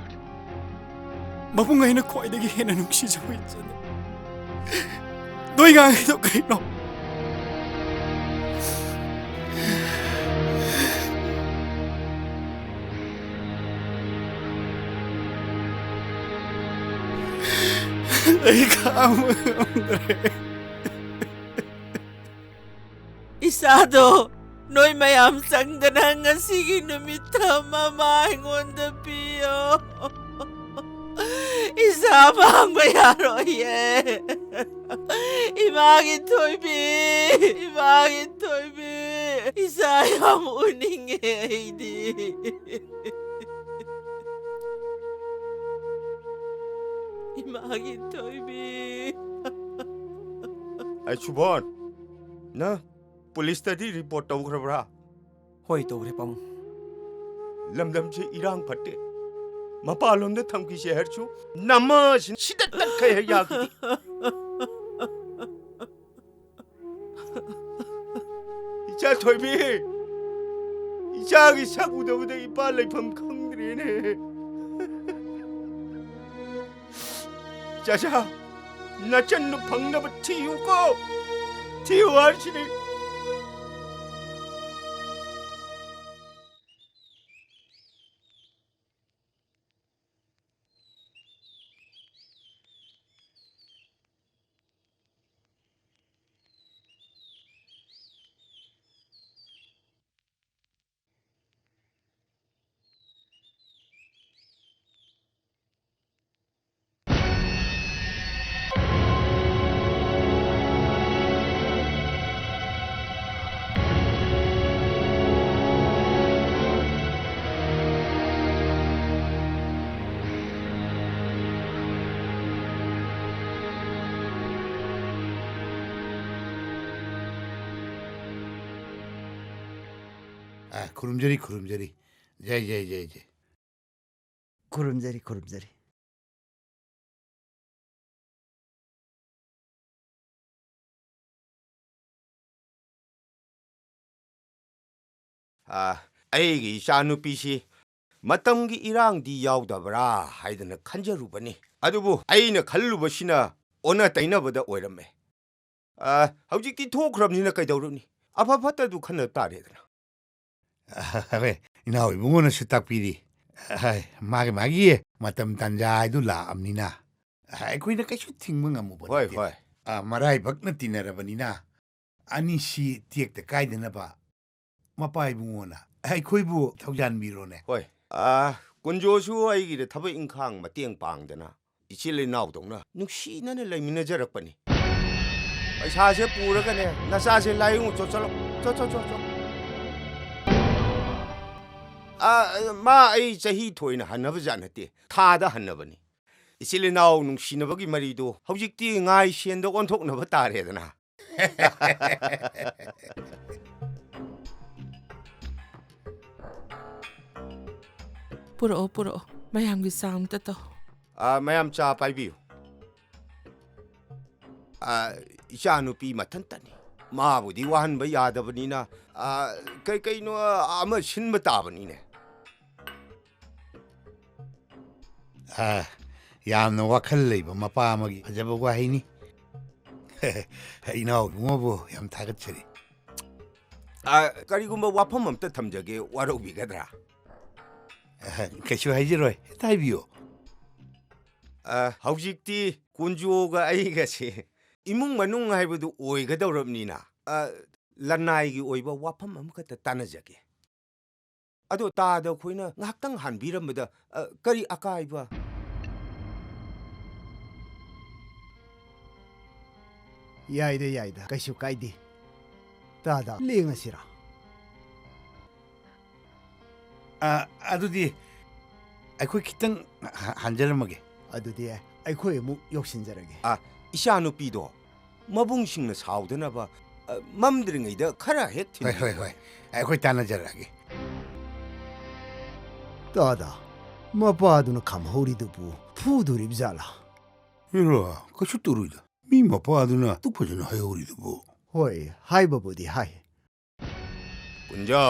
ꯃꯕꯨꯡ ꯑꯩꯅ ꯈ꯭ꯋꯥꯏꯗꯒꯤ ꯍꯦꯟꯅ ꯅꯨꯡꯁꯤꯖꯕ ꯏꯆꯟꯅꯦ꯫ ꯅꯣꯏ ꯉꯥꯡꯉꯤꯗꯣ ꯀꯩꯅꯣ? ꯑꯩ ꯈꯥꯡꯕ ꯉꯝꯗ꯭ꯔꯦ꯫ ꯏꯁꯥꯗꯣ ꯅꯣꯏ ꯃꯌꯥꯝ ꯆꯪꯗꯅ ꯉꯁꯤꯒꯤ ꯅꯨꯃꯤꯠꯇ ꯃꯃꯥ ꯑꯩꯉꯣꯟꯗ ꯄꯤꯌꯣ꯫ ꯏꯁꯥ ꯃꯥꯡꯕ ꯌꯥꯔꯣꯏꯌꯦ꯫ ꯏꯃꯥꯒꯤ ꯊꯣꯏꯕꯤ, ꯏꯃꯥꯒꯤ ꯊꯣꯏꯕꯤ, ꯏꯁꯥ ꯌꯥꯝ ꯎꯅꯤꯡꯉꯦ ꯑꯩꯗꯤ꯫ ꯏꯃꯥꯒꯤ ꯊꯣꯏꯕꯤ꯫ ꯑꯩ ꯁꯨꯕꯣꯟ, ꯅꯪ ꯄꯨꯂꯤꯁꯇꯗꯤ ꯔꯤꯄꯣꯔꯠ ꯇꯧꯈ꯭ꯔꯕ꯭ꯔꯥ? ꯍꯣꯏ, ꯇꯧꯈ꯭ꯔꯦ, ꯄꯥꯕꯨꯡ꯫ ꯂꯝꯗꯝꯁꯦ ꯏꯔꯥꯡ ꯐꯠꯇꯦ꯫ ꯃꯄꯥꯟꯂꯣꯝꯗ ꯊꯝꯈꯤꯁꯦ ꯍꯥꯏꯔꯁꯨ ꯅꯃꯥꯁꯤꯅ ꯁꯤꯗ ꯇꯠꯈꯩ ꯍꯦꯛ ꯌꯥꯈꯤꯗꯦ꯫ ꯏꯆꯥ ꯊꯣꯏꯕꯤ, ꯏꯆꯥꯒꯤ ꯁꯛ ꯎꯗꯕꯗ ꯏꯄꯥ ꯂꯩꯐꯝ ꯈꯪꯗ꯭ꯔꯦꯅꯦ꯫ ꯆꯥꯆꯥ, ꯅꯆꯟꯗꯨ ꯐꯪꯅꯕ ꯊꯤꯌꯨꯀꯣ꯫ ꯊꯤꯌꯨ ꯍꯥꯏꯁꯤꯅꯤ꯫ ꯑ, ꯈꯨꯔꯨꯝꯖꯔꯤ, ꯈꯨꯔꯨꯝꯖꯔꯤ꯫ ꯖꯩ, ꯖꯩ, ꯖꯩ, ꯖꯩ꯫ ꯈꯨꯔꯨꯝꯖꯔꯤ, ꯈꯨꯔꯨꯝꯖꯔꯤ꯫ ꯑ, ꯑꯩꯒꯤ ꯏꯆꯥꯅꯨꯄꯤꯁꯤ ꯃꯇꯝꯒꯤ ꯏꯔꯥꯡꯗꯤ ꯌꯥꯎꯗꯕ꯭ꯔꯥ ꯍꯥꯏꯗꯅ ꯈꯟꯖꯔꯨꯕꯅꯤ꯫ ꯑꯗꯨꯕꯨ ꯑꯩꯅ ꯈꯜꯂꯨꯕꯁꯤꯅ ꯑꯣꯟꯅ ꯇꯩꯅꯕꯗ ꯑꯣꯏꯔꯝꯃꯦ꯫ ꯑ, ꯍꯧꯖꯤꯛꯇꯤ ꯊꯣꯛꯈ꯭ꯔꯕꯅꯤꯅ ꯀꯩꯗꯧꯔꯨꯅꯤ? ꯑꯐ ꯐꯠꯇꯗꯨ ꯈꯟꯅ ꯇꯥꯔꯦꯗꯅ꯫ ꯍꯣꯏ, ꯏꯅꯥꯎ ꯏꯕꯨꯡꯉꯣꯅꯁꯨ ꯇꯥꯛꯄꯤꯔꯤ꯫ ꯍꯣꯏ, ꯃꯥꯒꯤ ꯃꯥꯒꯤ ꯃꯇꯝ ꯇꯥꯟꯖꯥ ꯍꯥꯏꯗꯨ ꯂꯥꯛꯑꯕꯅꯤꯅ, ꯑꯩꯈꯣꯏꯅ ꯀꯩꯁꯨ ꯊꯤꯡꯕ ꯉꯝꯃꯨꯕ ꯍꯣꯏ, ꯅꯠꯇꯦ꯫ ꯍꯣꯏ꯫ ꯑ, ꯃꯔꯥꯏꯕꯛꯅ ꯇꯤꯟꯅꯔꯕꯅꯤꯅ, ꯑꯅꯤꯁꯤ ꯇꯦꯛꯇ ꯀꯥꯏꯗꯅꯕ ꯃꯄꯥ ꯏꯕꯨꯡꯉꯣꯅ ꯑꯩꯈꯣꯏꯕꯨ ꯊꯧꯖꯥꯟꯕꯤꯔꯣꯅꯦ꯫ ꯍꯣꯏ꯫ ꯑ, ꯀꯨꯟꯖꯣꯁꯨ ꯑꯩꯒꯤꯗ ꯊꯕꯛ ꯏꯪꯈꯥꯡ ꯃꯇꯦꯡ ꯄꯥꯡꯗꯅ ꯏꯆꯤꯜ ꯏꯅꯥꯎꯗꯧꯅ ꯅꯨꯡꯁꯤꯅꯅ ꯂꯩꯃꯤꯟꯅꯖꯔꯛꯄꯅꯤ꯫ ꯄꯩꯁꯥꯁꯦ ꯄꯨꯔꯒꯅꯦ, ꯅꯆꯥꯁꯦ ꯂꯥꯏꯌꯦꯡꯉꯨ ꯆꯣ, ꯆꯠꯂꯣ꯫ ꯆꯣ, ꯆꯣ, ꯆꯣ, ꯆꯣ꯫ ꯑ, ꯃꯥ ꯑꯩ ꯆꯍꯤ ꯊꯣꯏꯅ ꯍꯟꯅꯕ ꯖꯥꯠ ꯅꯠꯇꯦ, ꯊꯥꯗ ꯍꯟꯅꯕꯅꯤ꯫ ꯏꯆꯤꯜ ꯏꯅꯥꯎ ꯅꯨꯡꯁꯤꯅꯕꯒꯤ ꯃꯔꯤꯗꯨ ꯍꯧꯖꯤꯛꯇꯤ ꯉꯥꯏ ꯁꯦꯟꯗ ꯑꯣꯟꯊꯣꯛꯅꯕ ꯇꯥꯔꯦꯗꯅ꯫ ꯄꯨꯔꯛꯑꯣ, ꯄꯨꯔꯛꯑꯣ꯫ ꯃꯌꯥꯝꯒꯤ ꯆꯥ ꯑꯝꯇ ꯇꯧ꯫ ꯑ, ꯃꯌꯥꯝ ꯆꯥ ꯄꯥꯏꯕꯤꯌꯨ꯫ ꯑ, ꯏꯆꯥꯅꯨꯄꯤ ꯃꯊꯟꯇꯅꯤ꯫ ꯃꯥꯕꯨꯗꯤ ꯋꯥꯍꯟꯕ ꯌꯥꯗꯕꯅꯤꯅ, ꯑ, ꯀꯩ ꯀꯩꯅꯣ ꯑꯃ ꯁꯤꯟꯕ ꯇꯥꯕꯅꯤꯅꯦ꯫ ꯑ, ꯌꯥꯝꯅ ꯋꯥꯈꯜ ꯂꯩꯕ ꯃꯄꯥ ꯑꯃꯒꯤ ꯐꯖꯕ ꯋꯥꯍꯩꯅꯤ꯫ ꯏꯅꯥꯎ ꯏꯕꯨꯡꯉꯣꯕꯨ ꯌꯥꯝ ꯊꯥꯒꯠꯆꯔꯤ꯫ ꯑ, ꯀꯔꯤꯒꯨꯝꯕ ꯋꯥꯐꯝ ꯑꯝꯇ ꯊꯝꯖꯒꯦ, ꯋꯥꯔꯧꯕꯤꯒꯗ꯭ꯔꯥ? ꯑ, ꯀꯩꯁꯨ ꯍꯥꯏꯖꯔꯣꯏ, ꯍꯦꯛꯇ ꯍꯥꯏꯕꯤꯌꯨ꯫ ꯑ, ꯍꯧꯖꯤꯛꯇꯤ ꯀꯨꯟꯖꯣꯒ ꯑꯩꯒꯁꯦ ꯏꯃꯨꯡ ꯃꯅꯨꯡ ꯍꯥꯏꯕꯗꯨ ꯑꯣꯏꯒꯗꯧꯔꯕꯅꯤꯅ, ꯑ, ꯂꯅꯥꯏꯒꯤ ꯑꯣꯏꯕ ꯋꯥꯐꯝ ꯑꯃꯈꯛꯇ ꯇꯥꯟꯅꯖꯒꯦ꯫ ꯑꯗꯣ ꯇꯥꯗ ꯑꯩꯈꯣꯏꯅ ꯉꯥꯏꯍꯥꯛꯇꯪ ꯍꯟꯕꯤꯔꯝꯕꯗ, ꯑ, ꯀꯔꯤ ꯑꯀꯥꯏꯕ? ꯌꯥꯏꯗ, ꯌꯥꯏꯗ, ꯀꯩꯁꯨ ꯀꯥꯏꯗꯦ꯫ ꯇꯥꯗ, ꯂꯦꯡꯉꯁꯤꯔꯥ? ꯑ, ꯑꯗꯨꯗꯤ ꯑꯩꯈꯣꯏ ꯈꯤꯇꯪ ꯍ-, ꯍꯟꯖꯔꯝꯃꯒꯦ꯫ ꯑꯗꯨꯗꯤ ꯑꯩꯈꯣꯏ ꯑꯃꯨꯛ ꯌꯧꯁꯤꯟꯖꯔꯒꯦ꯫ ꯑ, ꯏꯆꯥꯅꯨꯄꯤꯗꯣ ꯃꯕꯨꯡꯁꯤꯡꯅ ꯁꯥꯎꯗꯅꯕ ꯑ, ꯃꯝꯗ꯭ꯔꯤꯉꯩꯗ ꯈꯔ ꯍꯦꯛ ꯍꯣꯏ, ꯍꯣꯏ, ꯊꯤꯟꯕꯤꯌꯨ꯫ ꯍꯣꯏ꯫ ꯑꯩꯈꯣꯏ ꯇꯥꯟꯅꯖꯔꯛꯑꯒꯦ꯫ ꯇꯥꯗ, ꯃꯄꯥꯗꯨꯅ ꯈꯝꯍꯧꯔꯤꯗꯨꯕꯨ ꯐꯨꯗꯣꯔꯤꯕ ꯖꯥꯠꯂꯥ? ꯍꯦꯔꯥ, ꯀꯩꯁꯨ ꯇꯧꯔꯣꯏꯗ꯫ ꯃꯤ ꯃꯄꯥꯗꯨꯅ ꯑꯗꯨꯛ ꯐꯖꯅ ꯍꯥꯏꯍꯧꯔꯤꯗꯨꯕꯨ꯫ ꯍꯣꯏ, ꯍꯥꯏꯕꯕꯨꯗꯤ ꯍꯥꯏ꯫ ꯀꯨꯟꯖꯥ꯫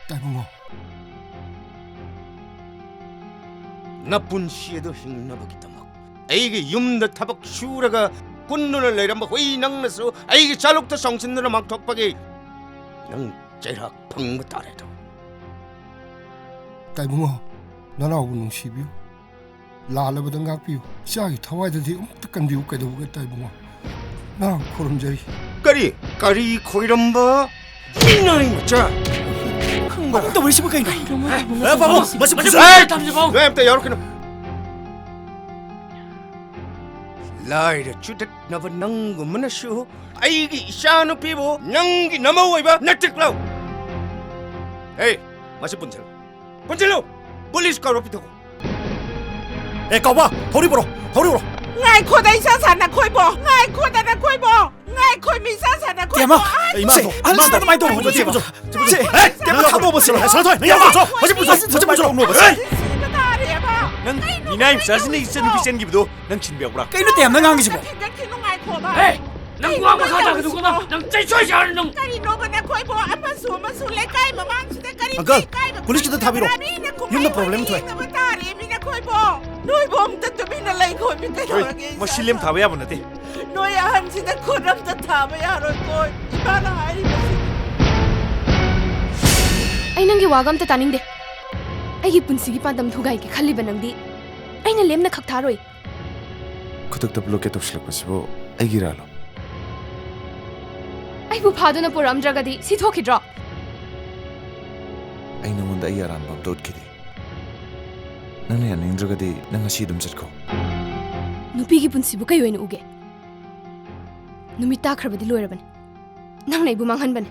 ꯇꯥꯏꯕꯨꯡꯉꯣ꯫ ꯅꯄꯨꯟꯁꯤ ꯑꯗꯨ ꯍꯤꯡꯅꯕꯒꯤꯗꯃꯛ ꯑꯩꯒꯤ ꯌꯨꯝꯗ ꯊꯕꯛ ꯁꯨꯔꯒ ꯀꯨꯟꯗꯨꯅ ꯂꯩꯔꯝꯕ ꯍꯨꯏ ꯅꯪꯅꯁꯨ ꯑꯩꯒꯤ ꯆꯥꯂꯨꯛꯇ ꯆꯣꯡꯁꯤꯟꯗꯨꯅ ꯃꯥꯡꯊꯣꯛꯄꯒꯤ ꯅꯪ ꯆꯩꯔꯥꯛ ꯐꯪꯕ ꯇꯥꯔꯦꯗꯣ꯫ ꯇꯥꯏꯕꯨꯡꯉꯣ, ꯅꯅꯥꯎꯕꯨ ꯅꯨꯡꯁꯤꯕꯤꯌꯨ꯫ ꯂꯥꯜꯂꯕꯗ ꯉꯥꯛꯄꯤꯌꯨ꯫ ꯏꯆꯥꯒꯤ ꯊꯋꯥꯏꯗꯗꯤ ꯑꯃꯨꯛꯇ ꯀꯟꯕꯤꯌꯨ꯫ ꯀꯩꯗꯧꯕꯒ ꯇꯥꯏꯕꯨꯡꯉꯣ? ꯅꯅꯥꯎ ꯈꯨꯔꯨꯝꯖꯔꯤ꯫ ꯀꯔꯤ? ꯀꯔꯤ ꯈꯣꯏꯔꯝꯕ? ꯃꯤꯅꯥꯏ ꯃꯆꯥ! ꯈꯪꯕ꯭ꯔꯥ? ꯑꯃꯨꯛ ꯇꯧꯔꯤꯁꯤꯕꯨ ꯀꯩꯅꯣ? ꯀꯩꯅꯣ ꯃꯥ ꯑꯦ, ꯇꯧꯕꯁꯤꯕꯨ? ꯄꯥꯕꯨꯡ, ꯃꯁꯤ ꯃꯁꯤ ꯄꯨꯟꯁꯤ-, ꯃꯁꯤ ꯑꯦ! ꯇꯝꯁꯤ, ꯄꯥꯕꯨꯡ꯫ ꯅꯣꯏ ꯑꯝꯇ ꯌꯥꯎꯔꯛꯀꯅꯨ꯫ ꯂꯥꯏꯔ ꯆꯨꯗꯠꯅꯕ ꯅꯪꯒꯨꯝꯕꯅꯁꯨ ꯑꯩꯒꯤ ꯏꯆꯥꯅꯨꯄꯤꯕꯨ ꯅꯪꯒꯤ ꯅꯃꯧ ꯑꯣꯏꯕ ꯅꯠꯇ꯭ꯔꯤꯛ ꯂꯧ꯫ ꯑꯦ, ꯃꯁꯤ ꯄꯨꯟꯁꯤꯜꯂꯨ꯫ ꯄꯨꯟꯁꯤꯜꯂꯨ! ꯄꯨꯂꯤꯁ ꯀꯧꯔ ꯄꯤꯊꯣꯛꯎ꯫ ꯑꯦ, ꯀꯥꯎꯕ! ꯊꯧꯔꯤ ꯄꯨꯔꯛꯑꯣ! ꯊꯧꯔꯤ ꯄꯨꯔꯛꯑꯣ! ꯉꯥꯏꯈꯣꯗ, ꯏꯆꯥ ꯁꯥ ꯅꯈꯣꯏꯕꯣ! ꯉꯥꯏꯈꯣꯗ, ꯅꯈꯣꯏꯕꯣ! ꯉꯥꯏꯈꯣ, ꯃꯤ ꯏꯆꯥ ꯁꯥ ꯅꯈꯣꯏꯕꯣ! ꯇꯦꯃ! ꯑꯍꯟ ꯏꯃꯥ! ꯁꯦ, ꯑꯍꯟꯁꯤꯗ ꯀꯃꯥꯏꯅ ꯇꯧꯕꯅꯣ, ꯇꯦꯃ? ꯁꯦ, ꯁꯦ, ꯇꯦꯃ, ꯊꯥꯗꯣꯛꯑꯣꯕ, ꯁꯦ꯫ ꯁꯣꯔꯤ, ꯁꯣꯔꯤ, ꯌꯥꯝ ꯇꯧꯔꯣ꯫ ꯍꯧꯖꯤꯛ ꯄꯨꯁꯤ, ꯍꯧꯖꯤꯛ ꯄꯨꯁꯤ, ꯅꯣꯛꯅꯣꯛꯑꯣ, ꯁꯦ꯫ ꯁꯤꯕ ꯇꯥꯔꯦꯕ! ꯅꯪ ꯀꯩꯅꯣ ꯃꯤꯅꯥꯏ ꯃꯆꯥꯁꯤꯅ ꯅꯪꯒꯤꯁꯤꯕꯣ? ꯏꯆꯟꯅꯨꯄꯤ ꯆꯦꯟꯈꯤꯕꯗꯣ ꯅꯪ ꯊꯤꯟꯕꯤꯔꯛꯄ꯭ꯔꯥ? ꯀꯩꯅꯣ ꯇꯦꯝꯅ ꯉꯥꯡꯉꯤꯁꯤꯕꯣ? ꯊꯤꯟꯒꯠꯈꯤꯅꯨ, ꯉꯥꯏꯈꯣꯕ꯫ ꯍꯦ! ꯅꯪ ꯋꯥ ꯃꯈꯥ ꯇꯥꯒꯅꯨꯀꯣ, ꯅꯪ, ꯅꯪ ꯆꯩ ꯁꯣꯏ ꯆꯥꯔꯅꯤ, ꯅꯪ꯫ ꯀꯔꯤꯅꯣꯕ ꯅꯈꯣꯏꯕꯣ? ꯑꯃꯁꯨ ꯑꯃꯁꯨ ꯂꯩꯀꯥꯏ ꯃꯃꯥꯡꯁꯤꯗ ꯀꯔꯤ ꯑꯪꯀꯜ, ꯏꯀꯥꯏꯕ ꯄꯨꯂꯤꯁꯀꯤꯗ ꯊꯥꯕꯤꯔꯣ꯫ ꯈꯪꯗꯕ꯭ꯔꯥ? ꯃꯤꯅ ꯀꯨꯝꯍꯩ ꯌꯨꯝꯗ ꯄ꯭ꯔꯣꯕ꯭ꯂꯦꯝ ꯊꯣꯛꯑꯦ꯫ ꯌꯦꯡꯅꯕ ꯇꯥꯔꯦ, ꯃꯤ ꯅꯈꯣꯏꯕꯣ꯫ ꯅꯣꯏꯕꯨ ꯑꯝꯇ ꯇꯨꯃꯤꯟꯅ ꯂꯩꯈꯣ, ꯃꯤ ꯍꯣꯏ, ꯀꯩꯗꯧꯔꯒꯦ? ꯃꯁꯤ ꯂꯦꯝ ꯊꯥꯕ ꯌꯥꯕ ꯅꯠꯇꯦ꯫ ꯅꯣꯏ ꯑꯍꯟꯁꯤꯗ ꯈꯨꯠ ꯑꯝꯇ ꯊꯥꯕ ꯌꯥꯔꯣꯏꯀꯣ, ꯏꯃꯥꯅ ꯍꯥꯏꯔꯤꯕꯁꯤꯅꯤ꯫ ꯑꯩ ꯅꯪꯒꯤ ꯋꯥꯒ ꯑꯝꯇ ꯇꯥꯅꯤꯡꯗꯦ꯫ ꯑꯩꯒꯤ ꯄꯨꯟꯁꯤꯒꯤ ꯄꯥꯟꯗꯝ ꯊꯨꯒꯥꯏꯒꯦ ꯈꯜꯂꯤꯕ ꯅꯪꯗꯤ ꯑꯩꯅ ꯂꯦꯝꯅ ꯈꯛ ꯊꯥꯔꯣꯏ꯫ ꯈꯨꯗꯛꯇ ꯕ꯭ꯂꯣꯀꯦꯠ ꯇꯧꯁꯤꯜꯂꯛꯄꯁꯤꯕꯨ ꯑꯩꯒꯤ ꯏꯔꯥꯜꯂꯣ? ꯑꯩꯕꯨ ꯐꯥꯗꯨꯅ ꯄꯨꯔꯛꯑꯝꯗ꯭ꯔꯒꯗꯤ ꯁꯤ ꯊꯣꯛꯈꯤꯗ꯭ꯔꯣ? ꯑꯩ ꯅꯉꯣꯟꯗ ꯑꯩꯒꯤ ꯑꯔꯥꯟꯕ ꯑꯝꯇ ꯎꯠꯈꯤꯗꯦ꯫ ꯅꯪꯅ ꯌꯥꯅꯤꯡꯗ꯭ꯔꯒꯗꯤ ꯅꯪ ꯉꯁꯤ ꯑꯗꯨꯝ ꯆꯠꯈꯣ꯫ ꯅꯨꯄꯤꯒꯤ ꯄꯨꯟꯁꯤꯕꯨ ꯀꯩ ꯑꯣꯏꯅ ꯎꯒꯦ? ꯅꯨꯃꯤꯠ ꯇꯥꯈ꯭ꯔꯕꯗꯤ ꯂꯣꯏꯔꯕꯅꯤ꯫ ꯅꯪꯅ ꯑꯩꯕꯨ ꯃꯥꯡꯍꯟꯕꯅꯤ꯫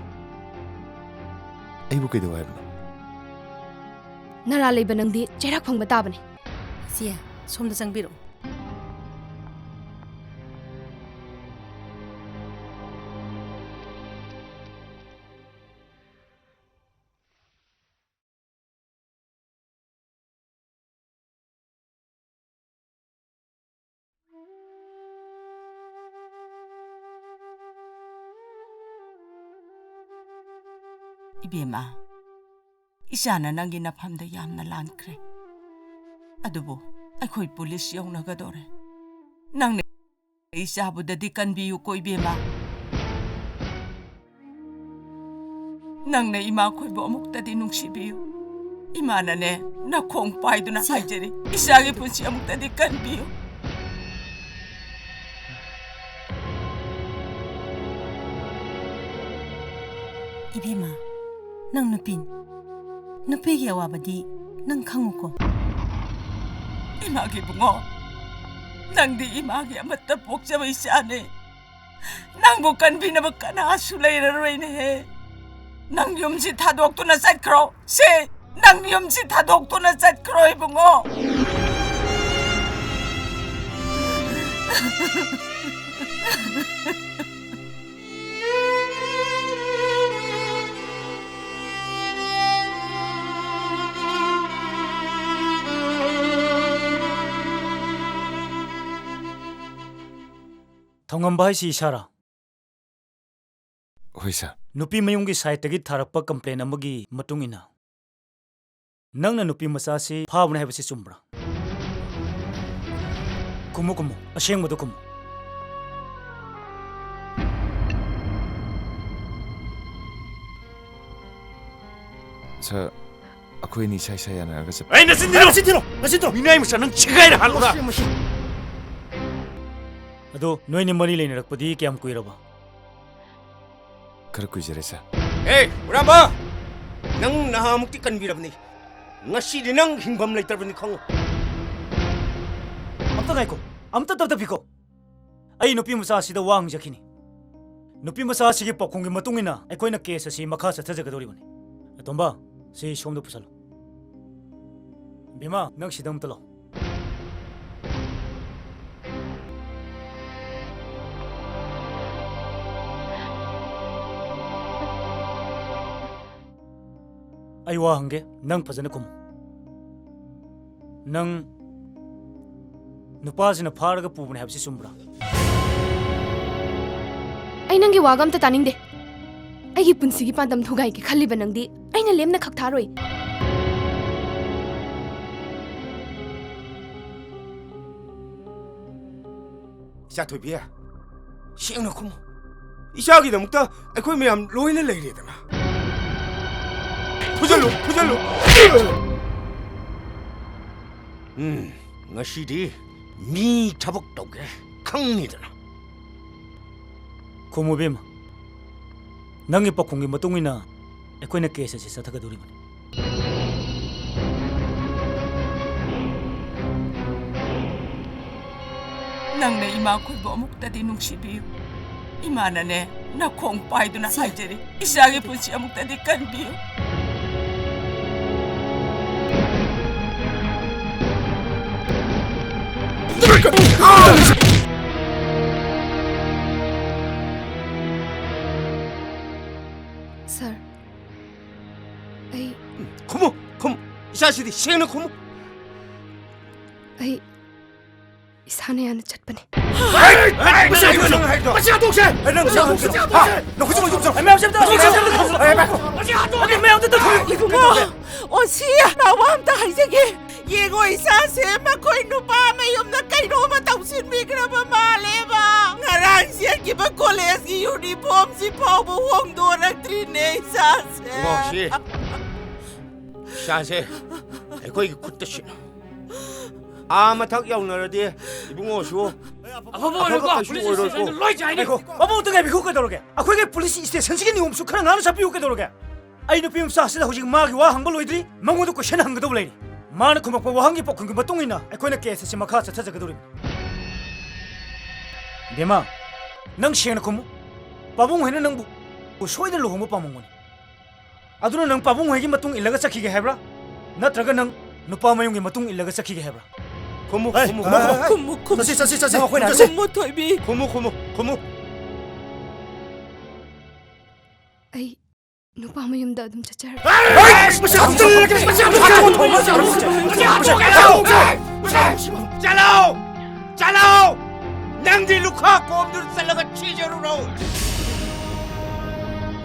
ꯑꯩꯕꯨ ꯀꯩꯗꯧ ꯍꯥꯏꯕꯅꯣ? ꯅꯔꯥ ꯂꯩꯕ ꯅꯪꯗꯤ ꯆꯩꯔꯥꯛ ꯐꯪꯕ ꯇꯥꯕꯅꯤ꯫ ꯏꯆꯦ, ꯁꯣꯝꯗ ꯆꯪꯕꯤꯔꯛꯎ꯫ ꯏꯕꯦꯝꯃ, ꯏꯆꯥꯅ ꯅꯪꯒꯤ ꯅꯐꯝꯗ ꯌꯥꯝꯅ ꯂꯥꯟꯈ꯭ꯔꯦ꯫ ꯑꯗꯨꯕꯨ ꯑꯩꯈꯣꯏ ꯄꯨꯂꯤꯁ ꯌꯧꯅꯒꯗꯧꯔꯦ꯫ ꯅꯪꯅ ꯏꯆꯥꯕꯨꯗꯗꯤ ꯀꯟꯕꯤꯌꯨꯀꯣ, ꯏꯕꯦꯝꯃ꯫ ꯅꯪꯅ ꯏꯃꯥꯈꯣꯏꯕꯨ ꯑꯃꯨꯛꯇꯗꯤ ꯅꯨꯡꯁꯤꯕꯤꯌꯨ꯫ ꯏꯃꯥꯅꯅꯦ, ꯅꯈꯣꯡ ꯄꯥꯏꯗꯨꯅ ꯏꯆꯦ꯫ ꯍꯥꯏꯖꯔꯤ, ꯏꯆꯥꯒꯤ ꯄꯨꯟꯁꯤ ꯑꯃꯨꯛꯇꯗꯤ ꯀꯟꯕꯤꯌꯨ꯫ ꯏꯕꯦꯝꯃ, ꯅꯪ ꯅꯨꯄꯤꯅꯤ꯫ ꯅꯨꯄꯤꯒꯤ ꯑꯋꯥꯕꯗꯤ ꯅꯪ ꯈꯪꯉꯨꯀꯣ꯫ ꯏꯃꯥꯒꯤ ꯏꯕꯨꯡꯉꯣ, ꯅꯪꯗꯤ ꯏꯃꯥꯒꯤ ꯑꯃꯠꯇ ꯄꯣꯛꯆꯕ ꯏꯆꯥꯅꯦ꯫ ꯅꯪꯕꯨ ꯀꯟꯕꯤꯅꯕ ꯀꯅꯥꯁꯨ ꯂꯩꯔꯔꯣꯏꯅꯦꯍꯦ꯫ ꯅꯪ ꯌꯨꯝꯁꯤ ꯊꯥꯗꯣꯛꯇꯨꯅ ꯆꯠꯈ꯭ꯔꯣ꯫ ꯁꯦ, ꯅꯪ ꯌꯨꯝꯁꯤ ꯊꯥꯗꯣꯛꯇꯨꯅ ꯆꯠꯈ꯭ꯔꯣ, ꯏꯕꯨꯡꯉꯣ꯫ ꯊꯧꯉꯝꯕ ꯍꯥꯏꯁꯤ ꯏꯁꯥꯔꯥ? ꯍꯣꯏ, ꯁꯥꯔ꯫ ꯅꯨꯄꯤ ꯃꯌꯨꯝꯒꯤ ꯁꯥꯏꯠꯇꯒꯤ ꯊꯥꯔꯛꯄ ꯀꯝꯄ꯭ꯂꯦꯟ ꯑꯃꯒꯤ ꯃꯇꯨꯡ ꯏꯟꯅ, ꯅꯪꯅ ꯅꯨꯄꯤ ꯃꯆꯥꯁꯤ ꯐꯥꯕꯅꯤ ꯍꯥꯏꯕꯁꯤ ꯆꯨꯝꯕ꯭ꯔꯥ? ꯈꯨꯝꯃꯨ, ꯈꯨꯝꯃꯨ, ꯑꯁꯦꯡꯕꯗꯨ ꯈꯨꯝꯃꯨ꯫ ꯁꯥꯔ, ꯑꯩꯈꯣꯏ ꯑꯅꯤ ꯏꯁꯥ ꯏꯁꯥ ꯌꯥꯅꯔꯒ ꯆꯠꯄ꯫ ꯑꯩ ꯅꯆꯤꯟ ꯊꯤꯔꯣ! ꯅꯆꯤꯟ ꯊꯤꯔꯣ! ꯅꯆꯤꯟ ꯊꯤꯔꯣ! ꯃꯤꯅꯥꯏ ꯃꯆꯥ, ꯅꯪ ꯁꯦꯒꯥꯏꯔ ꯍꯥꯠꯂꯨꯔꯥ? ꯃꯁꯤ, ꯃꯁꯤ꯫ ꯑꯗꯣ ꯅꯣꯏꯅꯤ ꯃꯔꯤ ꯂꯩꯅꯔꯛꯄꯗꯤ ꯀꯌꯥꯝ ꯀꯨꯏꯔꯕ? ꯈꯔ ꯀꯨꯏꯖꯔꯦ, ꯁꯥꯔ꯫ ꯑꯦ, ꯍꯨꯔꯥꯝꯕ! ꯅꯪ ꯅꯍꯥꯃꯨꯛꯇꯤ ꯀꯟꯕꯤꯔꯕꯅꯤ꯫ ꯉꯁꯤꯗꯤ ꯅꯪ ꯍꯤꯡꯐꯝ ꯂꯩꯇ꯭ꯔꯕꯅꯤ, ꯈꯪꯉꯨ꯫ ꯑꯝꯇ ꯉꯥꯏꯈꯣ꯫ ꯑꯝꯇ ꯇꯞꯊꯕꯤꯈꯣ꯫ ꯑꯩ ꯅꯨꯄꯤ ꯃꯆꯥ ꯑꯁꯤꯗ ꯋꯥ ꯍꯪꯖꯈꯤꯅꯤ꯫ ꯅꯨꯄꯤ ꯃꯆꯥ ꯑꯁꯤꯒꯤ ꯄꯥꯎꯈꯨꯝꯒꯤ ꯃꯇꯨꯡ ꯏꯟꯅ ꯑꯩꯈꯣꯏꯅ ꯀꯦꯁ ꯑꯁꯤ ꯃꯈꯥ ꯆꯠꯊꯖꯒꯗꯧꯔꯤꯕꯅꯤ꯫ ꯑꯇꯣꯝꯕ, ꯁꯤ ꯁꯣꯝꯗ ꯄꯨꯁꯜꯂꯨ꯫ ꯕꯦꯝꯃ, ꯅꯪ ꯁꯤꯗ ꯑꯝꯇ ꯂꯥꯛꯑꯣ꯫ ꯑꯩ ꯋꯥ ꯍꯪꯒꯦ, ꯅꯪ ꯐꯖꯅ ꯈꯨꯝꯃꯨ꯫ ꯅꯪ ꯅꯨꯄꯥꯁꯤꯅ ꯐꯥꯔꯒ ꯄꯨꯕꯅꯦ ꯍꯥꯏꯕꯁꯤ ꯆꯨꯝꯕ꯭ꯔꯥ? ꯑꯩ ꯅꯪꯒꯤ ꯋꯥꯒ ꯑꯝꯇ ꯇꯥꯅꯤꯡꯗꯦ꯫ ꯑꯩꯒꯤ ꯄꯨꯟꯁꯤꯒꯤ ꯄꯥꯟꯗꯝ ꯊꯨꯒꯥꯏꯒꯦ ꯈꯜꯂꯤꯕ ꯅꯪꯗꯤ ꯑꯩꯅ ꯂꯦꯝꯅ ꯈꯛ ꯊꯥꯔꯣꯏ꯫ ꯏꯆꯥ ꯊꯣꯏꯕꯤ, ꯁꯦꯡꯅ ꯈꯨꯝꯃꯨ꯫ ꯏꯆꯥꯒꯤꯗꯃꯛꯇ ꯑꯩꯈꯣꯏ ꯃꯌꯥꯝ ꯂꯣꯏꯅ ꯂꯩꯔꯦꯗꯅ꯫ ꯐꯨꯖꯜꯂꯨ, ꯐꯨꯖꯜꯂꯨ꯫ ꯎꯝ, ꯉꯁꯤꯗꯤ ꯃꯤ ꯊꯕꯛ ꯇꯧꯒꯦ ꯈꯪꯅꯤꯗꯅ꯫ ꯈꯨꯝꯃꯨ ꯏꯕꯦꯝꯃ, ꯅꯪꯒꯤ ꯄꯥꯎꯈꯨꯝꯒꯤ ꯃꯇꯨꯡ ꯏꯟꯅ ꯑꯩꯈꯣꯏꯅ ꯀꯦꯁ ꯑꯁꯤ ꯆꯠꯊꯒꯗꯧꯔꯤꯕꯅꯤ꯫ ꯅꯪꯅ ꯏꯃꯥ ꯈꯣꯏꯕꯨ ꯑꯃꯨꯛꯇꯗꯤ ꯅꯨꯡꯁꯤꯕꯤꯌꯨ꯫ ꯏꯃꯥꯅꯅꯦ, ꯅꯈꯣꯡ ꯄꯥꯏꯗꯨꯅ ꯁꯤ ꯍꯥꯏꯖꯔꯤ, ꯏꯆꯥꯒꯤ ꯄꯨꯟꯁꯤ ꯑꯃꯨꯛꯇꯗꯤ ꯀꯟꯕꯤꯌꯨ꯫ ꯁꯥꯔ, ꯑꯩ ꯈꯨꯝꯃꯨ, ꯈꯨꯝꯃꯨ꯫ ꯏꯆꯥꯁꯤꯗꯤ ꯁꯦꯡꯅ ꯈꯨꯝꯃꯨ꯫ ꯑꯩ ꯏꯁꯥꯅ ꯌꯥꯅ ꯆꯠꯄꯅꯦ꯫ ꯃꯁꯤ ꯍꯥꯏꯗꯣꯛꯁꯦ! ꯃꯁꯤ ꯍꯥꯏꯗꯣꯛꯁꯦ! ꯅꯪ ꯃꯁꯤ ꯍꯥꯏꯗꯣꯛꯁꯦ! ꯍꯥ? ꯅꯈꯨꯠꯁꯤ ꯃꯌꯥꯝꯁꯦ ꯑꯝꯇ ꯊꯝꯃꯨ! ꯃꯁꯤ ꯍꯥꯏꯗꯣꯛꯁꯦ! ꯃꯌꯥꯝ ꯑꯝꯇ ꯊꯝꯃꯨ! ꯏꯕꯨꯡꯉꯣ! ꯑꯣ, ꯁꯤ ꯅꯋꯥ ꯑꯝꯇ ꯍꯥꯏꯖꯒꯦ꯫ ꯌꯦꯡꯉꯣ, ꯏꯆꯥꯁꯦ ꯃꯈꯣꯏ ꯅꯨꯄꯥ ꯃꯌꯨꯝꯗ ꯀꯩꯅꯣꯝꯃ ꯇꯧꯁꯤꯟꯕꯤꯈ꯭ꯔꯕ ꯃꯥꯜꯂꯦꯕ꯫ ꯉꯔꯥꯡ ꯁꯦꯠꯈꯤꯕ ꯀꯣꯂꯦꯖꯀꯤ ꯌꯨꯅꯤꯐꯣꯔꯝꯁꯤ ꯐꯥꯎꯕ ꯍꯣꯡꯗꯣꯔꯛꯇ꯭ꯔꯤꯅꯦ, ꯏꯆꯥꯁꯦ꯫ ꯏꯕꯨꯡꯉꯣ, ꯁꯤ ꯏꯆꯥꯁꯦ ꯑꯩꯈꯣꯏꯒꯤ ꯈꯨꯠꯇ ꯁꯤꯠꯅ ꯑꯥ ꯃꯊꯛ ꯌꯧꯅꯔꯗꯤ ꯏꯕꯨꯡꯉꯣꯁꯨ ꯑꯐꯕ ꯑꯣꯏꯔꯣꯏꯀꯣ꯫ ꯑꯐꯕ ꯀꯩꯁꯨ ꯄꯨꯂꯤꯁ ꯑꯣꯏꯔꯣꯏꯀꯣ꯫ ꯏꯁꯇꯦꯁꯟꯗ ꯂꯣꯏ ꯆꯥꯏꯅꯤ꯫ ꯉꯥꯏꯈꯣ, ꯄꯥꯕꯨꯡ ꯑꯝꯇ ꯉꯥꯏꯕꯤꯈꯣ, ꯀꯩꯗꯧꯔꯒꯦ? ꯑꯩꯈꯣꯏꯒꯤ ꯄꯨꯂꯤꯁ ꯏꯁꯇꯦꯁꯟꯁꯤꯒꯤ ꯅꯤꯌꯣꯝꯁꯨ ꯈꯔ ꯉꯥꯛꯅ ꯆꯠꯄꯤꯌꯨ, ꯀꯩꯗꯧꯔꯒꯦ? ꯑꯩ ꯅꯨꯄꯤ ꯃꯆꯥꯁꯤꯗ ꯍꯧꯖꯤꯛ ꯃꯥꯒꯤ ꯋꯥ ꯍꯪꯕ ꯂꯣꯏꯗ꯭ꯔꯤ, ꯃꯉꯣꯟꯗ ꯀꯣꯏꯁꯟ ꯍꯪꯒꯗꯧꯕ ꯂꯩꯔꯤ꯫ ꯃꯥꯅ ꯈꯨꯝꯃꯛꯄ ꯋꯥꯍꯪꯒꯤ ꯄꯥꯎꯈꯨꯝꯒꯤ ꯃꯇꯨꯡ ꯏꯟꯅ ꯑꯩꯈꯣꯏꯅ ꯀꯦꯁ ꯑꯁꯤ ꯃꯈꯥ ꯆꯠꯊꯖꯒꯗꯧꯔꯤꯕꯅꯤ꯫ ꯏꯕꯦꯝꯃ, ꯅꯪ ꯁꯦꯡꯅ ꯈꯨꯝꯃꯨ꯫ ꯄꯥꯕꯨꯡ ꯍꯣꯏꯅ ꯅꯪꯕꯨ ꯁꯣꯏꯗꯅ ꯂꯨꯍꯣꯡꯕ ꯄꯥꯝꯃꯝꯒꯅꯤ꯫ ꯑꯗꯨꯅ ꯅꯪ ꯄꯥꯕꯨꯡ ꯍꯣꯏꯒꯤ ꯃꯇꯨꯡ ꯏꯜꯂꯒ ꯆꯠꯈꯤꯒꯦ ꯍꯥꯏꯕ꯭ꯔꯥ? ꯅꯠꯇ꯭ꯔꯒ ꯅꯪ ꯅꯨꯄꯥ ꯃꯌꯨꯝꯒꯤ ꯃꯇꯨꯡ ꯏꯜꯂꯒ ꯆꯠꯈꯤꯒꯦ ꯍꯥꯏꯕ꯭ꯔꯥ? ꯈꯨꯝꯃꯨ, ꯍꯦ, ꯈꯨꯝꯃꯨ, ꯍꯦ, ꯈꯨꯝꯃꯨ꯫ ꯍꯦ, ꯈꯨꯝꯃꯨ, ꯈꯨꯝꯃꯨ꯫ ꯆꯠꯁꯤ, ꯆꯠꯁꯤ, ꯆꯠꯁꯤ, ꯅꯪ ꯑꯩꯈꯣꯏꯅ ꯆꯠꯁꯤ꯫ ꯈꯨꯝꯃꯨ, ꯊꯣꯏꯕꯤ꯫ ꯈꯨꯝꯃꯨ, ꯈꯨꯝꯃꯨ, ꯈꯨꯝꯃꯨ꯫ ꯑꯩ ꯅꯨꯄꯥ ꯃꯌꯨꯝꯗ ꯑꯗꯨꯝ ꯆꯠꯆꯔꯒꯦ꯫ ꯍꯦ, ꯃꯁꯤ ꯍꯥꯞꯆꯤꯜꯂꯒꯦ, ꯃꯁꯤ ꯍꯥꯞꯆꯤꯜꯂꯒꯦ꯫ ꯃꯁꯤ ꯍꯥꯞꯆꯤꯜꯂꯒꯦ꯫ ꯃꯁꯤ ꯍꯥꯞꯆꯤꯜꯂꯒꯦ꯫ ꯆꯠꯂꯣ! ꯆꯠꯂꯣ! ꯅꯪꯗꯤ ꯂꯨꯈꯥ ꯀꯣꯝꯗꯨꯗ ꯆꯠꯂꯒ ꯊꯤꯖꯔꯨꯔꯣ꯫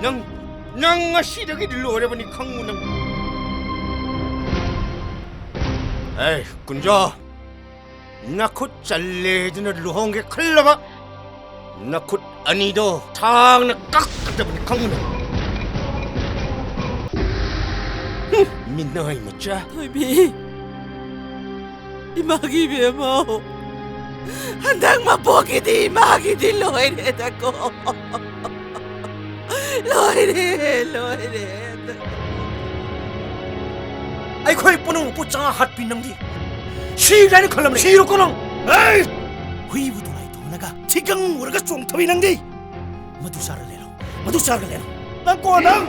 ꯅꯪ, ꯅꯪ ꯉꯁꯤꯗꯒꯤꯗꯤ ꯂꯣꯏꯔꯕꯅꯤ, ꯈꯪꯉꯨ ꯅꯪ꯫ ꯑꯦ, ꯀꯨꯟꯖꯣ, ꯅꯈꯨꯠ ꯆꯜꯂꯦꯗꯨꯅ ꯂꯨꯍꯣꯡꯒꯦ ꯈꯜꯂꯕ? ꯅꯈꯨꯠ ꯑꯅꯤꯗꯣ ꯊꯥꯡꯅ ꯀꯛꯀꯗꯕꯅꯤ, ꯈꯪꯉꯨ ꯅꯪ꯫ ꯍꯨꯝ, ꯃꯤꯅꯥꯏ ꯃꯆꯥ꯫ ꯊꯣꯏꯕꯤ, ꯏꯃꯥꯒꯤ ꯏꯕꯦꯝꯃꯧ, ꯍꯟꯗꯛ ꯃꯄꯣꯛꯀꯤꯗꯤ ꯏꯃꯥꯒꯤꯗꯤ ꯂꯣꯏꯔꯦꯗꯀꯣ꯫ ꯂꯣꯏꯔꯦ, ꯂꯣꯏꯔꯦ꯫ ꯑꯩꯈꯣꯏ ꯄꯨꯝꯅꯃꯛꯄꯨ ꯆꯔꯥ ꯍꯥꯠꯄꯤ ꯅꯪꯗꯤ꯫ ꯁꯤꯔꯦ ꯍꯥꯏꯅ ꯈꯜꯂꯝꯕꯅꯤ꯫ ꯁꯤꯔꯣꯀꯣ ꯅꯪ꯫ ꯑꯦ! ꯍꯨꯏꯕꯨ ꯗꯣꯂꯥꯏ ꯊꯣꯡꯍꯜꯂꯒ ꯊꯤꯒꯪ ꯎꯔꯒ ꯆꯣꯡꯊꯕꯤ ꯅꯪꯗꯤ꯫ ꯃꯗꯨ ꯆꯥꯔ ꯂꯩꯔꯣ, ꯃꯗꯨ ꯆꯥꯔꯒ ꯂꯩꯔꯣ꯫ ꯅꯪ ꯀꯣ ꯅꯪ꯫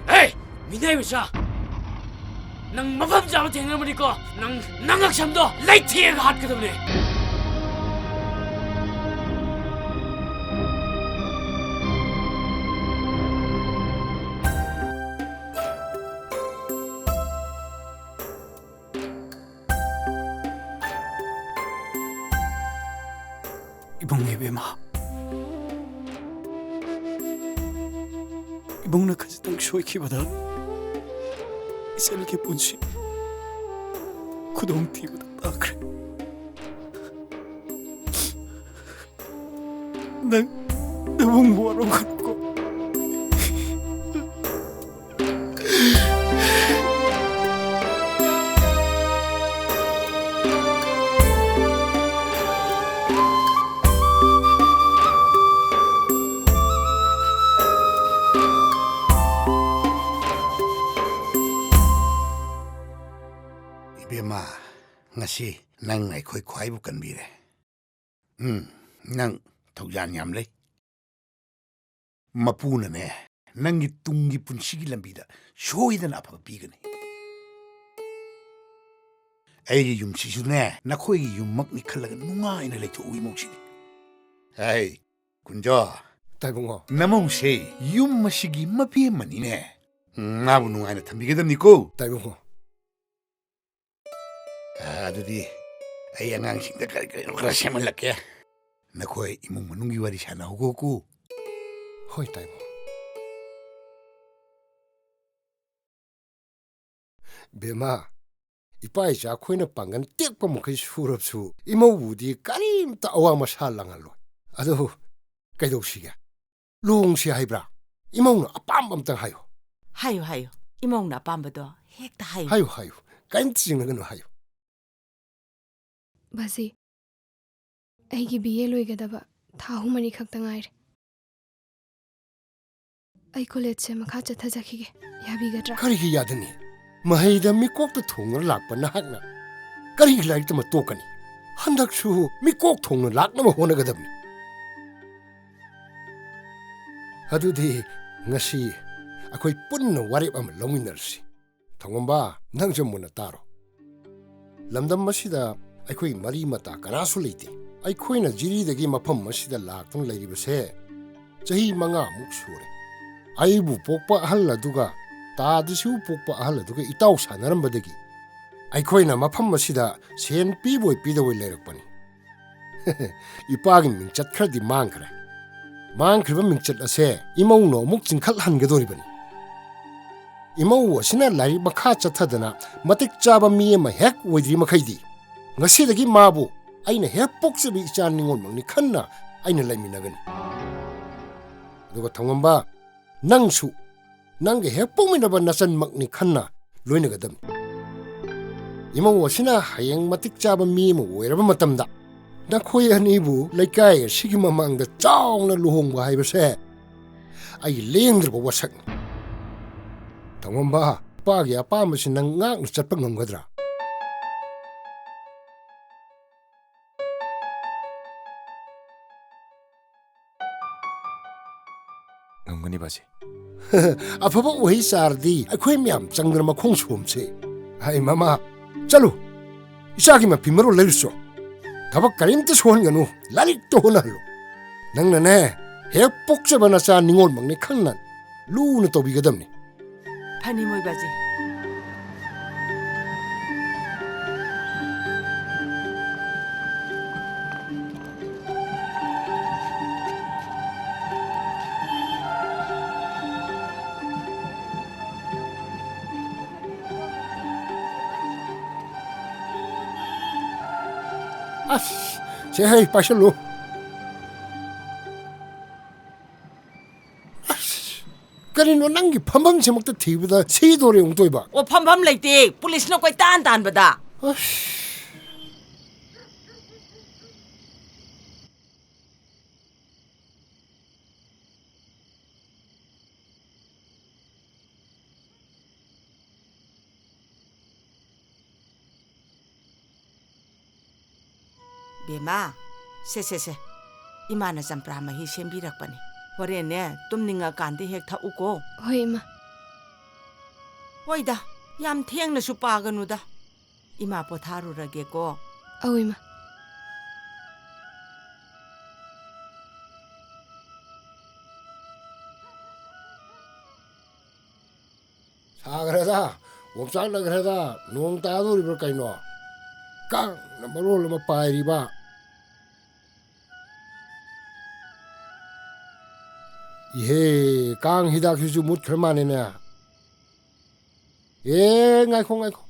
ꯍꯦ! ꯃꯤꯅꯥꯏ ꯃꯆꯥ! ꯅꯪ ꯃꯐꯝ ꯆꯥꯕ ꯊꯦꯡꯅꯔꯝꯃꯅꯤꯀꯣ? ꯅꯪ, ꯅꯪ ꯉꯛꯁꯝꯗꯣ ꯂꯩꯊꯦꯛꯑꯒ ꯍꯥꯠꯀꯗꯕꯅꯦ! ꯏꯕꯨꯡ ꯏꯕꯦꯝꯃ, ꯏꯕꯨꯡꯅ ꯈꯖꯤꯛꯇꯪ ꯁꯣꯏꯈꯤꯕꯗ ꯏꯆꯜꯒꯤ ꯄꯨꯟꯁꯤ ꯈꯨꯗꯣꯡꯊꯤꯕꯗ ꯇꯥꯈ꯭ꯔꯦ꯫ ꯅꯪ ꯅꯕꯨꯡ ꯋꯥꯔꯧꯒꯅꯨꯀꯣ꯫ ꯏꯕꯦꯝꯃ, ꯉꯁꯤ ꯅꯪ ꯑꯩꯈꯣꯏ ꯈ꯭ꯋꯥꯏꯕꯨ ꯀꯟꯕꯤꯔꯦ꯫ ꯎꯝ, ꯅꯪ ꯊꯧꯖꯥꯜ ꯌꯥꯝ ꯂꯩ꯫ ꯃꯄꯨꯅꯅꯦ, ꯅꯪꯒꯤ ꯇꯨꯡꯒꯤ ꯄꯨꯟꯁꯤꯒꯤ ꯂꯝꯕꯤꯗ ꯁꯣꯏꯗꯅ ꯑꯐꯕ ꯄꯤꯒꯅꯤ꯫ ꯑꯩꯒꯤ ꯌꯨꯝꯁꯤꯁꯨꯅꯦ, ꯅꯈꯣꯏꯒꯤ ꯌꯨꯝꯃꯛꯅꯤ ꯈꯜꯂꯒ ꯅꯨꯡꯉꯥꯏꯅ ꯂꯩꯊꯣꯛꯎ ꯏꯃꯧꯁꯤꯅꯤ꯫ ꯍꯩ, ꯀꯨꯟꯖꯣ꯫ ꯇꯥꯏꯕꯨꯡꯉꯣ꯫ ꯅꯃꯧꯁꯦ ꯌꯨꯝ ꯑꯁꯤꯒꯤ ꯃꯄꯦꯝꯃꯅꯤꯅꯦ꯫ ꯎꯝ, ꯃꯥꯕꯨ ꯅꯨꯡꯉꯥꯏꯅ ꯊꯝꯕꯤꯒꯗꯕꯅꯤꯀꯣ꯫ ꯇꯥꯏꯕꯨꯡꯉꯣ꯫ ꯑ, ꯑꯗꯨꯗꯤ ꯑꯩ ꯑꯉꯥꯡꯁꯤꯡꯗ ꯀꯔꯤ ꯀꯔꯤꯅꯣ ꯈꯔ ꯁꯦꯝꯍꯜꯂꯛꯀꯦ꯫ ꯅꯈꯣꯏ ꯏꯃꯨꯡ ꯃꯅꯨꯡꯒꯤ ꯋꯥꯔꯤ ꯁꯥꯟꯅꯍꯧꯒꯣꯀꯣ꯫ ꯍꯣꯏ, ꯇꯥꯏꯕꯨꯡꯉꯣ꯫ ꯕꯦꯝꯃ, ꯏꯄꯥ ꯏꯆꯥ ꯑꯩꯈꯣꯏꯅ ꯄꯥꯡꯒꯜ ꯇꯦꯛꯄ ꯃꯈꯩ ꯁꯨꯔꯕꯁꯨ ꯏꯃꯧꯕꯨꯗꯤ ꯀꯔꯤꯝꯇ ꯑꯋꯥ ꯃꯁꯥ ꯂꯥꯡꯍꯜꯂꯣꯏ꯫ ꯑꯗꯨ ꯀꯩꯗꯧꯁꯤꯒꯦ? ꯂꯨꯍꯣꯡꯁꯤ ꯍꯥꯏꯕ꯭ꯔꯥ? ꯏꯃꯧꯅ ꯑꯄꯥꯝꯕ ꯑꯝꯇꯪ ꯍꯥꯏꯌꯨ꯫ ꯍꯥꯏꯌꯨ, ꯍꯥꯏꯌꯨ꯫ ꯏꯃꯧꯅ ꯑꯄꯥꯝꯕꯗꯣ ꯍꯦꯛꯇ ꯍꯥꯏꯌꯨ꯫ ꯍꯥꯏꯌꯨ, ꯍꯥꯏꯌꯨ꯫ ꯀꯔꯤꯝꯇ ꯆꯤꯡꯅꯒꯅꯨ, ꯍꯥꯏꯌꯨ꯫ ꯕꯥꯖꯤ, ꯑꯩꯒꯤ ꯕꯤ ꯑꯦ ꯂꯣꯏꯒꯗꯕ ꯊꯥ ꯑꯍꯨꯝ ꯃꯔꯤ ꯈꯛꯇ ꯉꯥꯏꯔꯦ꯫ ꯑꯩ ꯀꯣꯂꯦꯖꯁꯦ ꯃꯈꯥ ꯆꯠꯊꯖꯈꯤꯒꯦ꯫ ꯌꯥꯕꯤꯒꯗ꯭ꯔꯥ? ꯀꯔꯤꯒꯤ ꯌꯥꯗꯅꯤ? ꯃꯍꯩꯗ ꯃꯤꯀꯣꯛꯇ ꯊꯣꯡꯗꯨꯅ ꯂꯥꯛꯄ ꯅꯍꯥꯛꯅ ꯀꯔꯤꯒꯤ ꯂꯥꯏꯔꯤꯛ ꯇꯝꯕ ꯇꯣꯛꯀꯅꯤ? ꯍꯟꯗꯛꯁꯨ ꯃꯤꯀꯣꯛ ꯊꯣꯡꯅ ꯂꯥꯛꯅꯕ ꯍꯣꯠꯅꯒꯗꯕꯅꯤ꯫ ꯑꯗꯨꯗꯤ ꯉꯁꯤ ꯑꯩꯈꯣꯏ ꯄꯨꯟꯅ ꯋꯥꯔꯦꯞ ꯑꯃ ꯂꯧꯃꯤꯟꯅꯔꯁꯤ꯫ ꯊꯧꯉꯝꯕ, ꯅꯪꯁꯨ ꯃꯨꯟꯅ ꯇꯥꯔꯣ꯫ ꯂꯝꯗꯝ ꯑꯁꯤꯗ ꯑꯩꯈꯣꯏ ꯃꯔꯤ ꯃꯇꯥ ꯀꯅꯥꯁꯨ ꯂꯩꯇꯦ꯫ ꯑꯩꯈꯣꯏꯅ ꯖꯤꯔꯤꯗꯒꯤ ꯃꯐꯝ ꯑꯁꯤꯗ ꯂꯥꯛꯇꯨꯅ ꯂꯩꯔꯤꯕꯁꯦ ꯆꯍꯤ ꯃꯉꯥꯃꯨꯛ ꯁꯨꯔꯦ꯫ ꯑꯩꯕꯨ ꯄꯣꯛꯄ ꯑꯍꯜ ꯑꯗꯨꯒ ꯇꯥꯗꯁꯨ ꯄꯣꯛꯄ ꯑꯍꯜ ꯑꯗꯨꯒ ꯏꯇꯥꯎ ꯁꯥꯟꯅꯔꯝꯕꯗꯒꯤ ꯑꯩꯈꯣꯏꯅ ꯃꯐꯝ ꯑꯁꯤꯗ ꯁꯦꯟ ꯄꯤꯕꯣꯏ ꯄꯤꯗꯕꯣꯏ ꯂꯩꯔꯛꯄꯅꯤ꯫ ꯏꯄꯥꯒꯤ ꯃꯤꯡꯆꯠ ꯈꯔꯗꯤ ꯃꯥꯡꯈ꯭ꯔꯦ꯫ ꯃꯥꯡꯈ꯭ꯔꯤꯕ ꯃꯤꯡꯆꯠ ꯑꯁꯦ ꯏꯃꯧꯅ ꯑꯃꯨꯛ ꯆꯤꯡꯈꯠꯍꯟꯒꯗꯣꯔꯤꯕꯅꯤ꯫ ꯏꯃꯧ ꯑꯁꯤꯅ ꯂꯥꯏꯔꯤꯛ ꯃꯈꯥ ꯆꯠꯊꯗꯅ ꯃꯇꯤꯛ ꯆꯥꯕ ꯃꯤ ꯑꯃ ꯍꯦꯛ ꯑꯣꯏꯗ꯭ꯔꯤ ꯃꯈꯩꯗꯤ, ꯉꯁꯤꯗꯒꯤ ꯃꯥꯕꯨ ꯑꯩꯅ ꯍꯦꯛ ꯄꯣꯛꯆꯕ ꯏꯆꯥ ꯅꯤꯉꯣꯜꯃꯛꯅꯤ ꯈꯟꯅ ꯑꯩꯅ ꯂꯩꯃꯤꯟꯅꯒꯅꯤ꯫ ꯑꯗꯨꯒ ꯊꯧꯉꯝꯕ, ꯅꯪꯁꯨ ꯅꯪꯒ ꯍꯦꯛ ꯄꯣꯛꯃꯤꯟꯅꯕ ꯅꯆꯟꯃꯛꯅꯤ ꯈꯟꯅ ꯂꯣꯏꯅꯒꯗꯕꯅꯤ꯫ ꯏꯃꯧ ꯑꯁꯤꯅ ꯍꯌꯦꯡ ꯃꯇꯤꯛ ꯆꯥꯕ ꯃꯤ ꯑꯃ ꯑꯣꯏꯔꯕ ꯃꯇꯝꯗ, ꯅꯈꯣꯏ ꯑꯅꯤꯕꯨ ꯂꯩꯀꯥꯏ ꯑꯁꯤꯒꯤ ꯃꯃꯥꯡꯗ ꯆꯥꯎꯅ ꯂꯨꯍꯣꯡꯕ ꯍꯥꯏꯕꯁꯦ ꯑꯩꯒꯤ ꯂꯦꯡꯗ꯭ꯔꯕ ꯋꯥꯁꯛꯅꯤ꯫ ꯊꯧꯉꯝꯕ, ꯏꯄꯥꯒꯤ ꯑꯄꯥꯝꯕꯁꯤ ꯅꯪ ꯉꯥꯛꯅ ꯆꯠꯄ ꯉꯝꯒꯗ꯭ꯔꯥ? ꯉꯝꯒꯅꯤ, ꯕꯥꯖꯤ꯫ ꯑꯐꯕ ꯎꯍꯩ ꯆꯥꯔꯗꯤ ꯑꯩꯈꯣꯏ ꯃꯌꯥꯝ ꯆꯪꯗꯅ ꯃꯈꯣꯡ ꯁꯣꯝꯁꯦ꯫ ꯍꯩ ꯃꯃꯥ, ꯆꯠꯂꯨ꯫ ꯏꯆꯥꯒꯤ ꯃꯐꯤ ꯃꯔꯣꯜ ꯂꯩꯔꯨꯆꯣ꯫ ꯊꯕꯛ ꯀꯔꯤꯝꯇ ꯁꯨꯍꯟꯒꯅꯨ, ꯂꯥꯏꯔꯤꯛꯇ ꯍꯣꯠꯅꯍꯜꯂꯨ꯫ ꯅꯪꯅꯅꯦ, ꯍꯦꯛ ꯄꯣꯛꯆꯕ ꯅꯆꯥ ꯅꯤꯉꯣꯜꯃꯛꯅꯤ ꯈꯪꯅ ꯂꯨꯅ ꯇꯧꯕꯤꯒꯗꯕꯅꯤ꯫ ꯐꯅꯤ ꯃꯣꯏ ꯕꯥꯖꯤ꯫ ꯑꯁ, ꯁꯦ ꯍꯩ, ꯄꯥꯏꯁꯜꯂꯨ꯫ ꯑꯁ, ꯀꯔꯤꯅꯣ ꯅꯪꯒꯤ ꯐꯝꯐꯝꯁꯤꯃꯛꯇ ꯊꯤꯕꯗ ꯁꯤꯗꯣꯔꯦ ꯑꯃꯨꯛꯇꯣꯏꯕ? ꯑꯣ, ꯐꯝꯐꯝ ꯂꯩꯇꯦ꯫ ꯄꯨꯂꯤꯁꯅ ꯀꯣꯏꯇꯥꯟ ꯇꯥꯟꯕꯗ꯫ ꯑꯁ꯫ ꯕꯦꯝꯃ, ꯁꯦ, ꯁꯦ, ꯁꯦ꯫ ꯏꯃꯥꯅ ꯆꯝꯄ꯭ꯔꯥ ꯃꯍꯤ ꯁꯦꯝꯕꯤꯔꯛꯄꯅꯤ꯫ ꯍꯣꯔꯦꯟꯅꯦ, ꯇꯨꯝꯅꯤꯡꯉꯀꯥꯟꯗ ꯍꯦꯛ ꯊꯛꯎꯀꯣ꯫ ꯍꯣꯏ, ꯏꯃꯥ꯫ ꯍꯣꯏꯗ, ꯌꯥꯝ ꯊꯦꯡꯅꯁꯨ ꯄꯥꯒꯅꯨꯗ꯫ ꯏꯃꯥ ꯄꯣꯊꯥꯔꯨꯔꯒꯦꯀꯣ꯫ ꯑꯧ, ꯏꯃꯥ꯫ ꯁꯥꯈ꯭ꯔꯦꯗ, ꯑꯣꯝꯆꯥꯛꯅꯈ꯭ꯔꯦꯗ, ꯅꯣꯡ ꯇꯥꯗꯣꯔꯤꯕ꯭ꯔꯥ ꯀꯩꯅꯣ? ꯀꯥꯡꯅ ꯃꯔꯣꯜ ꯑꯃ ꯄꯥꯏꯔꯤꯕ꯫ ꯏꯍꯦ, ꯀꯥꯡ ꯍꯤꯗꯥꯛꯁꯤꯁꯨ ꯃꯨꯠꯈ꯭ꯔ ꯃꯥꯜꯂꯦꯅꯦ꯫ ꯑꯦ, ꯉꯥꯏꯈꯣ, ꯉꯥꯏꯈꯣ꯫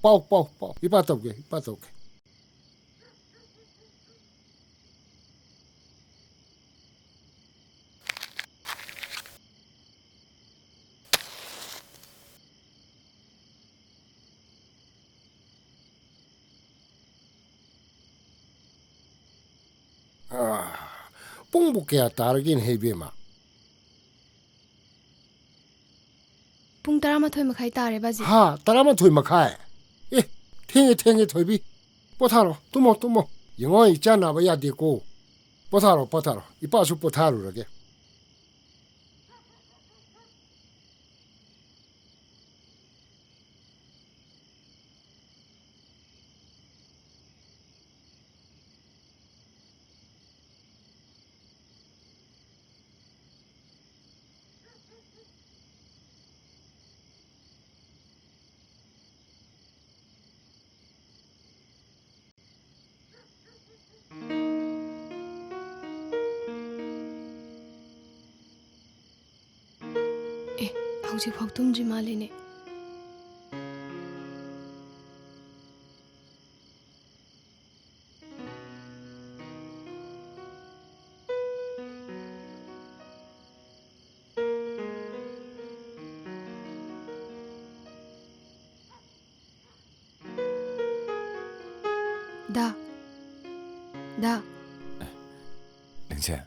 ꯄꯥꯎ, ꯄꯥꯎ, ꯄꯥꯎ꯫ ꯏꯄꯥ ꯇꯧꯒꯦ, ꯏꯄꯥ ꯇꯧꯒꯦ꯫ ꯑꯥ, ꯄꯨꯡꯕꯨ ꯀꯌꯥ ꯇꯥꯔꯒꯦꯅꯦ, ꯍꯦ ꯏꯕꯦꯝꯃ? ꯄꯨꯡ ꯇꯔꯥꯃꯥꯊꯣꯏ ꯃꯈꯥꯏ ꯇꯥꯔꯦ, ꯕꯥꯖꯤ꯫ ꯍꯥ, ꯇꯔꯥꯃꯥꯊꯣꯏ ꯃꯈꯥꯏ? ꯑꯦ, ꯊꯦꯡꯉꯦ, ꯊꯦꯡꯉꯦ, ꯊꯣꯏꯕꯤ꯫ ꯄꯣꯊꯥꯔꯣ, ꯇꯨꯝꯃꯣ, ꯇꯨꯝꯃꯣ꯫ ꯌꯦꯡꯉꯣ, ꯏꯆꯥ ꯅꯥꯕ ꯌꯥꯗꯦꯀꯣ꯫ ꯄꯣꯊꯥꯔꯣ, ꯄꯣꯊꯥꯔꯣ꯫ ꯏꯄꯥꯁꯨ ꯄꯣꯊꯥꯔꯨꯔꯒꯦ꯫ ꯍꯧꯖꯤꯛꯐꯥꯎ ꯇꯨꯝꯗ꯭ꯔꯤ ꯃꯥꯜꯂꯦꯅꯦ꯫ ꯗꯥ꯫ ꯗꯥ꯫ ꯂꯤꯡꯁꯦ꯫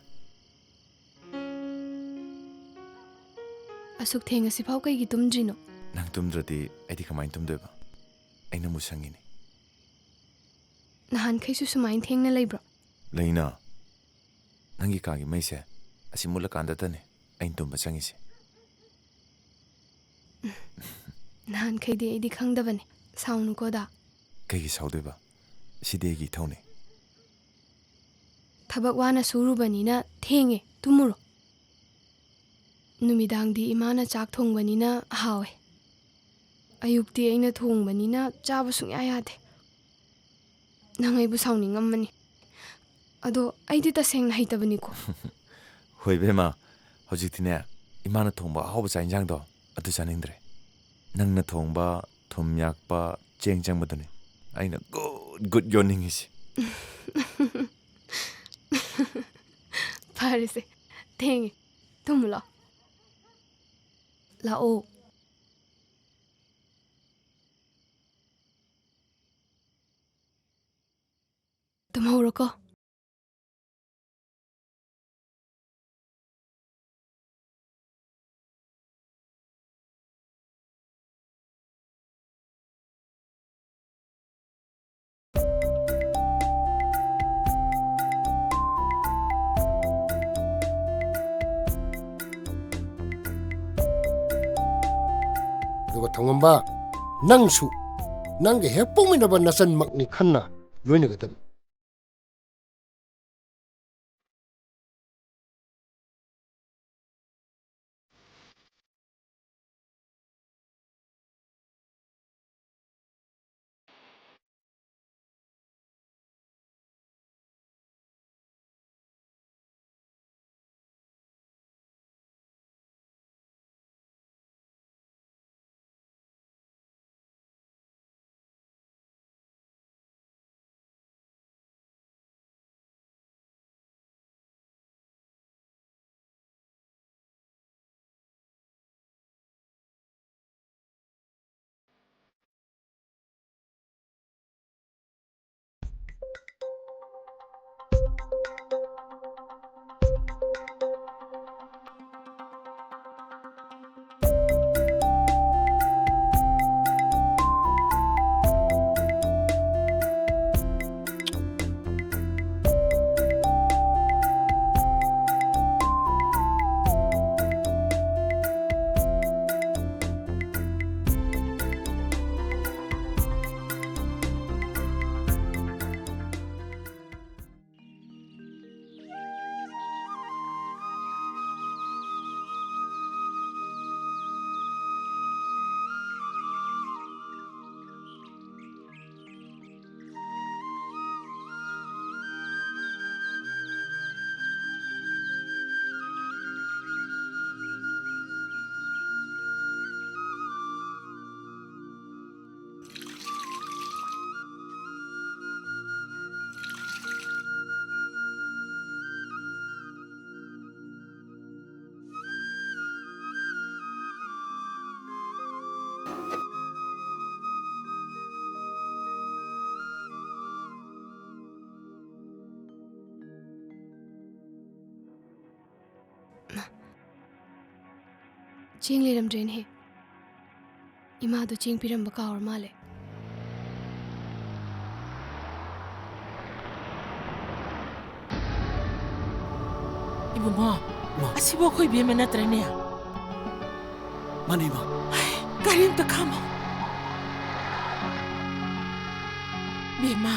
ꯑꯁꯨꯛ ꯊꯦꯡꯉꯁꯤꯐꯥꯎ ꯀꯩꯒꯤ ꯇꯨꯝꯗ꯭ꯔꯤꯅꯣ? ꯅꯪ ꯇꯨꯝꯗ꯭ꯔꯗꯤ ꯑꯩꯗꯤ ꯀꯃꯥꯏꯅ ꯇꯨꯝꯗꯣꯏꯕ? ꯑꯩ ꯅꯪꯕꯨ ꯁꯪꯉꯤꯅꯦ꯫ ꯅꯍꯥꯟꯈꯩꯁꯨ ꯁꯨꯃꯥꯏꯅ ꯊꯦꯡꯅ ꯂꯩꯕ꯭ꯔꯣ? ꯂꯩꯅ꯫ ꯅꯪꯒꯤ ꯀꯥꯒꯤ ꯃꯩꯁꯦ ꯑꯁꯤ ꯃꯨꯠꯂꯀꯥꯟꯗꯇꯅꯦ ꯑꯩꯅ ꯇꯨꯝꯕ ꯆꯪꯉꯤꯁꯦ꯫ ꯅꯍꯥꯟꯈꯩꯗꯤ ꯑꯩꯗꯤ ꯈꯪꯗꯕꯅꯦ꯫ ꯁꯥꯎꯅꯨꯀꯣ, ꯗꯥ꯫ ꯀꯩꯒꯤ ꯁꯥꯎꯗꯣꯏꯕ? ꯁꯤꯗꯤ ꯑꯩꯒꯤ ꯏꯊꯧꯅꯦ꯫ ꯊꯕꯛ ꯋꯥꯅ ꯁꯨꯔꯨꯕꯅꯤꯅ ꯊꯦꯡꯉꯦ, ꯇꯨꯝꯃꯨꯔꯣ꯫ ꯅꯨꯃꯤꯗꯥꯡꯗꯤ ꯏꯃꯥꯅ ꯆꯥꯛ ꯊꯣꯡꯕꯅꯤꯅ ꯍꯥꯎꯋꯦ꯫ ꯑꯌꯨꯛꯇꯤ ꯑꯩꯅ ꯊꯣꯡꯕꯅꯤꯅ ꯆꯥꯕ ꯁꯨꯡꯌꯥ ꯌꯥꯗꯦ꯫ ꯅꯪ ꯑꯩꯕꯨ ꯁꯥꯎꯅꯤꯡꯉꯝꯃꯅꯤ꯫ ꯑꯗꯣ ꯑꯩꯗꯤ ꯇꯁꯦꯡꯅ ꯍꯩꯇꯕꯅꯤꯀꯣ꯫ ꯍꯣꯏ ꯏꯕꯦꯝꯃ, ꯍꯧꯖꯤꯛꯇꯤꯅꯦ, ꯏꯃꯥꯅ ꯊꯣꯡꯕ ꯑꯍꯥꯎꯕ ꯆꯥꯛ ꯏꯟꯖꯥꯡꯗꯣ ꯑꯗꯨ ꯆꯥꯅꯤꯡꯗ꯭ꯔꯦ꯫ ꯅꯪꯅ ꯊꯣꯡꯕ ꯊꯨꯝ ꯌꯥꯛꯄ ꯆꯦꯡ ꯆꯪꯕꯗꯨꯅꯦ ꯑꯩꯅ ꯒꯨꯠ ꯒꯨꯠ ꯌꯣꯟꯅꯤꯡꯉꯤꯁꯦ꯫ ꯐꯔꯦꯁꯦ, ꯊꯦꯡꯉꯦ, ꯇꯨꯝꯃꯨ ꯂꯥꯛꯑꯣ꯫ ꯂꯥꯛꯑꯣ꯫ ꯇꯨꯝꯍꯧꯔꯣꯀꯣ꯫ ꯑꯗꯨꯒ ꯊꯧꯉꯝꯕ, ꯅꯪꯁꯨ ꯅꯪꯒ ꯍꯦꯛ ꯄꯣꯛꯃꯤꯟꯅꯕ ꯅꯆꯟꯃꯛꯅꯤ ꯈꯟꯅ ꯂꯣꯏꯅꯒꯗꯕꯅꯤ꯫ ꯆꯦꯡ ꯂꯩꯔꯝꯗ꯭ꯔꯦꯅꯦꯍꯦ꯫ ꯏꯃꯥꯗꯣ ꯆꯦꯡ ꯄꯤꯔꯝꯕ ꯀꯥꯎꯔ ꯃꯥꯜꯂꯦ꯫ ꯏꯕꯨꯡꯉꯣ, ꯃꯥ꯫ ꯑꯁꯤꯕꯨ ꯑꯩꯈꯣꯏ ꯕꯦꯝꯃ ꯅꯠꯇ꯭ꯔꯅꯦ? ꯃꯥꯅꯦ, ꯃꯥ꯫ ꯒꯥꯔꯤ ꯑꯝꯇ ꯈꯥꯝꯃꯣ꯫ ꯕꯦꯝꯃ,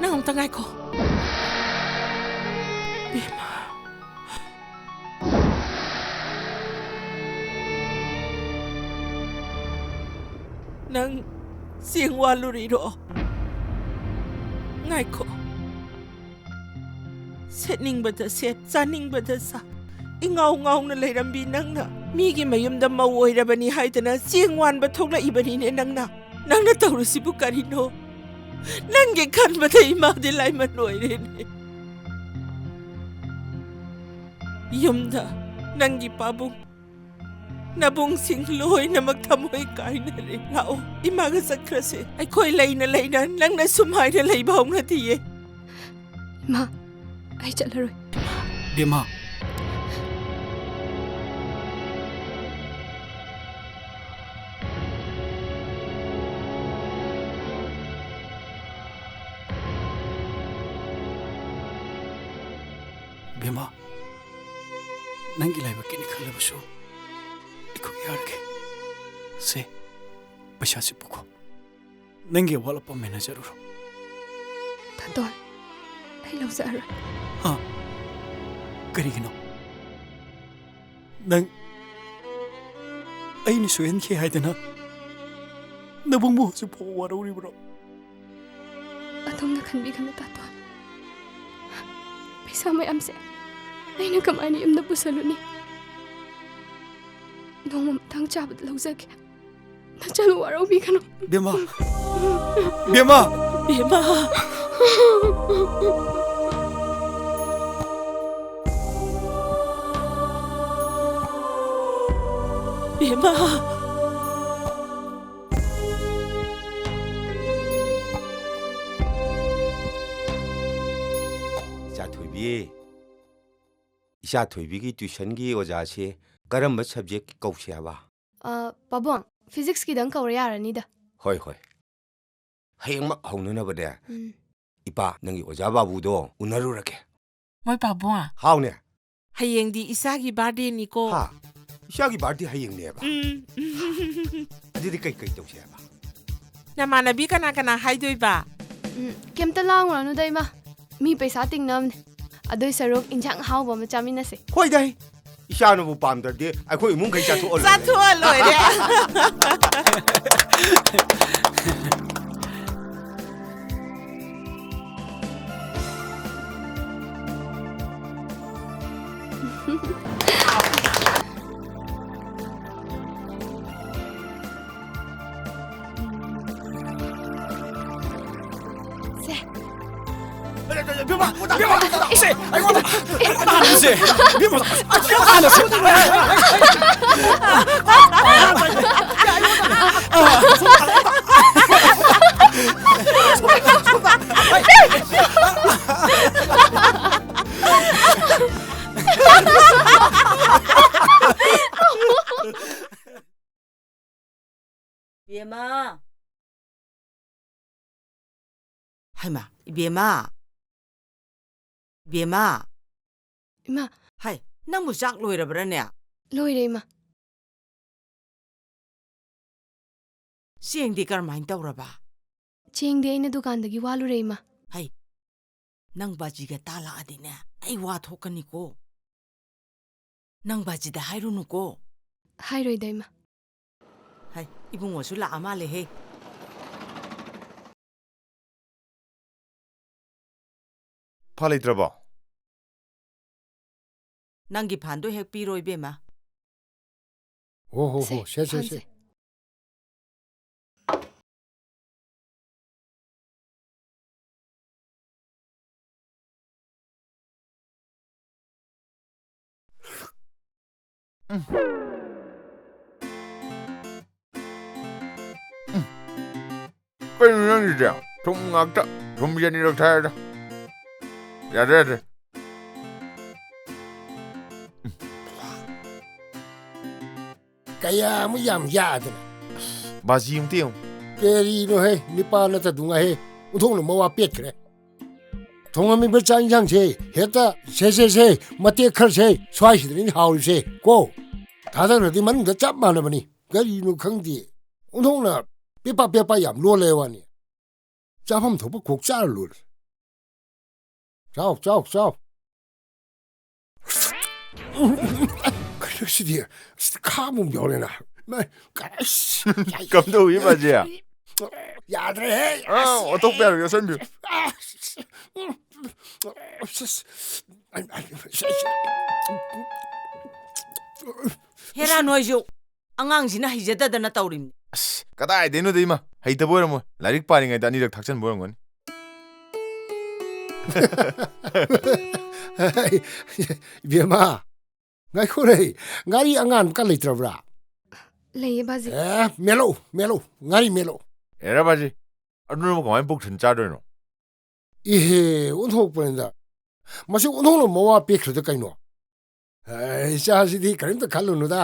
ꯅꯪ ꯑꯝꯇ ꯉꯥꯏꯈꯣ꯫ ꯕꯦꯝꯃ꯫ ꯅꯪ ꯆꯦꯡ ꯋꯥꯜꯂꯨꯔꯤꯔꯣ? ꯉꯥꯏꯈꯣ꯫ ꯁꯦꯠꯅꯤꯡꯕꯗ ꯁꯦꯠ, ꯆꯥꯅꯤꯡꯕꯗ ꯆꯥ, ꯏꯉꯥꯎ ꯉꯥꯎꯅ ꯂꯩꯔꯝꯕꯤ ꯅꯪꯅ ꯃꯤꯒꯤ ꯃꯌꯨꯝꯗ ꯃꯧ ꯑꯣꯏꯔꯕꯅꯤ ꯍꯥꯏꯗꯅ ꯆꯦꯡ ꯋꯥꯟꯕ ꯊꯣꯛꯂꯛꯏꯕꯅꯤꯅꯦ ꯅꯪꯅ꯫ ꯅꯪꯅ ꯇꯧꯔꯤꯁꯤꯕꯨ ꯀꯔꯤꯅꯣ? ꯅꯪꯒꯤ ꯈꯟꯕꯗ ꯏꯃꯥꯗꯤ ꯂꯥꯏꯃꯟ ꯑꯣꯏꯔꯦꯅꯦ꯫ ꯌꯨꯝꯗ ꯅꯪꯒꯤ ꯄꯥꯕꯨꯡ ꯅꯕꯨꯡꯁꯤꯡ ꯂꯣꯏꯅꯃꯛ ꯊꯃꯣꯏ ꯀꯥꯏꯅꯔꯦ꯫ ꯂꯥꯛꯑꯣ, ꯏꯃꯥꯒ ꯆꯠꯈ꯭ꯔꯁꯦ꯫ ꯑꯩꯈꯣꯏ ꯂꯩꯅ ꯂꯩꯅ ꯅꯪꯅ ꯁꯨꯃꯥꯏꯅ ꯂꯩꯕ ꯍꯧꯅꯗꯤꯌꯦ꯫ ꯏꯃꯥ, ꯑꯩ ꯆꯠꯂꯔꯣꯏ꯫ ꯕꯦꯝꯃ꯫ ꯕꯦꯝꯃ, ꯅꯪꯒꯤ ꯂꯥꯏꯕꯛꯀꯤꯅꯤ ꯈꯜꯂꯕꯁꯨ ꯑꯩꯈꯣꯏ ꯌꯥꯔꯒꯦ꯫ ꯁꯦ, ꯄꯩꯁꯥꯁꯤ ꯄꯨꯈꯣ꯫ ꯅꯪꯒꯤ ꯑꯋꯥꯠ ꯑꯄꯥ ꯃꯦꯟꯅꯖꯔꯨꯔꯣ꯫ ꯇꯥꯇꯣꯟ, ꯑꯩ ꯂꯧꯖꯔꯔꯣꯏ꯫ ꯍꯥ? ꯀꯔꯤꯒꯤꯅꯣ? ꯅꯪ ꯑꯩꯅ ꯁꯣꯏꯍꯟꯈꯤ ꯍꯥꯏꯗꯅ ꯅꯕꯨꯡꯕꯨ ꯍꯧꯖꯤꯛ ꯐꯥꯎꯕ ꯋꯥꯔꯧꯔꯤꯕ꯭ꯔꯣ? ꯑꯗꯣꯝꯅ ꯈꯟꯕꯤꯒꯅꯨ, ꯇꯥꯇꯣꯟ꯫ ꯄꯩꯁꯥ ꯃꯌꯥꯝꯁꯦ ꯑꯩꯅ ꯀꯃꯥꯏꯅ ꯌꯨꯝꯗ ꯄꯨꯁꯜꯂꯨꯅꯤ? ꯅꯣꯡꯃ ꯃꯇꯥꯡ ꯆꯥꯕꯗ ꯂꯧꯖꯒꯦ꯫ ꯅꯆꯥꯅ ꯋꯥꯔꯧꯕꯤꯒꯅꯨ꯫ ꯕꯦꯝꯃ! ꯕꯦꯝꯃ! ꯕꯦꯝꯃ! ꯕꯦꯝꯃ! ꯏꯆꯥ ꯊꯣꯏꯕꯤ, ꯏꯆꯥ ꯊꯣꯏꯕꯤꯒꯤ tuitionꯒꯤ ꯑꯣꯖꯥꯁꯦ ꯀꯔꯝꯕ subject ꯀꯧꯁꯦ ꯍꯥꯏꯕ? ꯑ, ꯄꯥꯕꯨꯡ, physics ꯀꯤꯗꯪ ꯀꯧꯔ ꯌꯥꯔꯅꯤꯗ꯫ ꯍꯣꯏ, ꯍꯣꯏ꯫ ꯍꯌꯦꯡꯃꯛ ꯍꯧꯅꯅꯕꯅꯦ꯫ ꯎꯝ꯫ ꯏꯄꯥ, ꯅꯪꯒꯤ ꯑꯣꯖꯥ ꯕꯥꯕꯨꯗꯣ ꯎꯅꯔꯨꯔꯒꯦ꯫ ꯃꯣꯏ ꯄꯥꯕꯨꯡ꯫ ꯍꯥꯎꯅꯦ꯫ ꯍꯌꯦꯡꯗꯤ ꯏꯆꯥꯒꯤ birthday ꯅꯤꯀꯣ꯫ ꯍꯥ? ꯏꯆꯥꯒꯤ birthday ꯍꯌꯦꯡꯅꯦꯕ? ꯎꯝ꯫ ꯑꯗꯨꯗꯤ ꯀꯩ ꯀꯩ ꯇꯧꯁꯦ ꯍꯥꯏꯕ? ꯅꯃꯥꯟꯅꯕꯤ ꯀꯅꯥ ꯀꯅꯥ ꯍꯥꯏꯗꯣꯏꯕ? ꯎꯝ, ꯀꯩꯝꯇ ꯂꯥꯡꯉꯨꯔꯅꯨꯗ, ꯏꯃꯥ꯫ ꯃꯤ ꯄꯩꯁꯥ ꯇꯤꯡꯅꯕꯅꯦ꯫ ꯑꯗꯨꯏ ꯁꯔꯨꯛ ꯏꯟꯁꯥꯡ ꯑꯍꯥꯎꯕ ꯑꯃ ꯆꯥꯃꯤꯟꯅꯁꯦ꯫ ꯍꯣꯏꯗ, ꯏꯆꯥꯅꯕꯨ ꯄꯥꯝꯗ꯭ꯔꯗꯤ ꯑꯩꯈꯣꯏ ꯏꯃꯨꯡꯈꯩ ꯆꯥꯊꯣꯛꯑ ꯂꯣꯏꯔꯦ꯫ ꯆꯥꯊꯣꯛꯑ ꯂꯣꯏꯔꯦ꯫ ꯁꯦ꯫ ꯕꯦꯝꯃ! ꯕꯦꯝꯃ! ꯏꯆꯦ! ꯑꯩꯉꯣꯟꯗ! ꯑꯩꯉꯣꯟꯗ ꯍꯥꯟꯅ ꯁꯦ! ꯕꯦꯝꯃ! ꯑꯩꯉꯣꯟꯗ ꯍꯥꯟꯅ ꯁꯦ! ꯕꯦꯝꯃ! ꯍꯩꯃꯥ, ꯏꯕꯦꯝꯃ! ꯏꯕꯦꯝꯃ! ꯏꯃꯥ! ꯍꯥꯏ, ꯅꯪꯕꯨ ꯆꯥꯛ ꯂꯣꯏꯔꯕ꯭ꯔꯥꯅꯦ? ꯂꯣꯏꯔꯦ, ꯏꯃꯥ꯫ ꯆꯦꯡꯗꯤ ꯀꯔꯝꯍꯥꯏꯅ ꯇꯧꯔꯕ? ꯆꯦꯡꯗꯤ ꯑꯩꯅ ꯗꯨꯀꯥꯟꯗꯒꯤ ꯋꯥꯂꯨꯔꯦ, ꯏꯃꯥ꯫ ꯍꯩ, ꯅꯪ ꯕꯥꯖꯤꯒ ꯇꯥ ꯂꯥꯛꯑꯗꯤꯅꯦ, ꯑꯩ ꯋꯥ ꯊꯣꯛꯀꯅꯤꯀꯣ꯫ ꯅꯪ ꯕꯥꯖꯤꯗ ꯍꯥꯏꯔꯨꯅꯨꯀꯣ꯫ ꯍꯥꯏꯔꯣꯏꯗ, ꯏꯃꯥ꯫ ꯍꯩ, ꯏꯕꯨꯡꯉꯣꯁꯨ ꯂꯥꯛꯑ ꯃꯥꯜꯂꯦꯍꯦ꯫ ꯐꯥꯟ ꯂꯩꯇ꯭ꯔꯕꯣ? ꯅꯪꯒꯤ ꯐꯥꯟꯗꯣ ꯍꯦꯛ ꯄꯤꯔꯣ, ꯏꯕꯦꯝꯃ꯫ ꯍꯣ, ꯍꯣ, ꯁꯦ, ꯍꯣ, ꯁꯦ, ꯁꯦ, ꯐꯥꯟꯁꯦ꯫ ꯁꯦ꯫ ꯎꯝ꯫ ꯎꯝ꯫ ꯀꯩꯅꯣ ꯅꯪꯒꯤꯁꯦ? ꯊꯨꯝ ꯉꯥꯛꯇ꯫ ꯊꯨꯝꯁꯦ ꯑꯅꯤꯔꯛ ꯊꯥꯛꯑꯦꯗ꯫ ꯌꯥꯗ꯭ꯔꯦ, ꯌꯥꯗ꯭ꯔꯦ꯫ ꯎꯝ꯫ ꯀꯌꯥꯃꯨꯛ ꯌꯥꯝ ꯌꯥꯗꯅ꯫ ꯕꯥꯖꯤ ꯑꯃꯨꯛꯇ ꯌꯦꯡꯉꯨ꯫ ꯀꯔꯤꯅꯣꯍꯦ, ꯅꯤꯄꯥ ꯅꯠꯇꯗꯨ ꯉꯥꯏꯍꯦ꯫ ꯑꯣꯟꯊꯣꯛꯅ ꯃꯋꯥ ꯄꯦꯠꯈ꯭ꯔꯦ꯫ ꯊꯣꯡꯉꯝꯃꯤꯕ ꯆꯥꯛ ꯏꯟꯁꯥꯡꯁꯦ ꯍꯦꯛꯇ ꯁꯦ, ꯁꯦ, ꯁꯦ, ꯃꯇꯦꯛ ꯈꯔꯁꯦ ꯁ꯭ꯋꯥꯏꯁꯤꯗꯅꯤ ꯍꯥꯎꯔꯤꯁꯦ ꯀꯣ꯫ ꯊꯥꯗꯈ꯭ꯔꯗꯤ ꯃꯅꯨꯡꯗ ꯆꯞ ꯃꯥꯟꯅꯕꯅꯤ꯫ ꯀꯔꯤꯅꯣ ꯈꯪꯗꯦ꯫ ꯑꯣꯟꯊꯣꯛꯅ ꯄꯦꯄꯥ ꯄꯦꯄꯥ ꯌꯥꯝ ꯂꯣꯜꯂꯦ ꯋꯥꯅꯤ꯫ ꯆꯥꯐꯝ ꯊꯣꯛꯄ ꯈꯣꯛ ꯆꯥꯔ ꯂꯣꯏꯔꯦ꯫ ꯆꯥꯎ, ꯆꯥꯎ, ꯆꯥꯎ꯫ ꯀꯩꯅꯣ ꯁꯤꯗꯤ? ꯑꯁ, ꯈꯥꯕ ꯑꯃ ꯌꯥꯎꯔꯦꯅ꯫ ꯃꯥ, ꯑꯁ, ꯀꯝꯗꯧꯏ, ꯕꯥꯖꯤ? ꯌꯥꯗ꯭ꯔꯦꯍꯦ꯫ ꯑꯥ, ꯑꯁ, ꯑꯣꯟꯊꯣꯛꯄ ꯌꯥꯔꯣꯏ, ꯌꯣꯠꯁꯟꯕꯤꯌꯨ꯫ ꯑꯁ, ꯑꯁ, ꯍꯦꯔꯥ, ꯅꯣꯏꯁꯨ ꯑꯉꯥꯡꯁꯤꯅ ꯍꯩꯖꯗꯗꯅ ꯇꯧꯔꯤꯕꯅꯤ꯫ ꯑꯁ, ꯀꯗꯥꯏꯗꯩꯅꯣꯗ, ꯏꯃꯥ? ꯍꯩꯇꯕ ꯑꯣꯏꯔꯝꯃꯣꯏ꯫ ꯂꯥꯏꯔꯤꯛ ꯄꯥꯔꯤꯉꯩꯗ ꯑꯅꯤꯔꯛ ꯊꯥꯛꯆꯟꯕ ꯑꯣꯏꯔꯝꯒꯅꯤ꯫ ꯏꯕꯦꯝꯃ, ꯉꯥꯏꯈꯣꯅꯦ, ꯉꯥꯔꯤ ꯑꯉꯥꯟꯕꯀ ꯂꯩꯇ꯭ꯔꯕ꯭ꯔꯥ? ꯂꯩꯌꯦ, ꯕꯥꯖꯤ꯫ ꯑꯦ, ꯃꯦꯠꯂꯛꯎ, ꯃꯦꯠꯂꯛꯎ, ꯉꯥꯔꯤ ꯃꯦꯠꯂꯛꯎ꯫ ꯑꯦꯔꯥ, ꯕꯥꯖꯤ, ꯑꯗꯨꯅꯕꯨ ꯀꯃꯥꯏꯅ ꯄꯨꯛ ꯊꯟ ꯆꯥꯗꯣꯏꯅꯣ? ꯏꯍꯦ, ꯑꯣꯟꯊꯣꯛꯄꯅꯤꯗ꯫ ꯃꯁꯤ ꯑꯣꯟꯊꯣꯛꯅ ꯃꯋꯥ ꯄꯦꯠꯈ꯭ꯔꯦꯗ ꯀꯩꯅꯣ꯫ ꯑꯦ, ꯏꯆꯥꯁꯤꯗꯤ ꯀꯔꯤꯝꯇ ꯈꯜꯂꯨꯅꯨꯗ꯫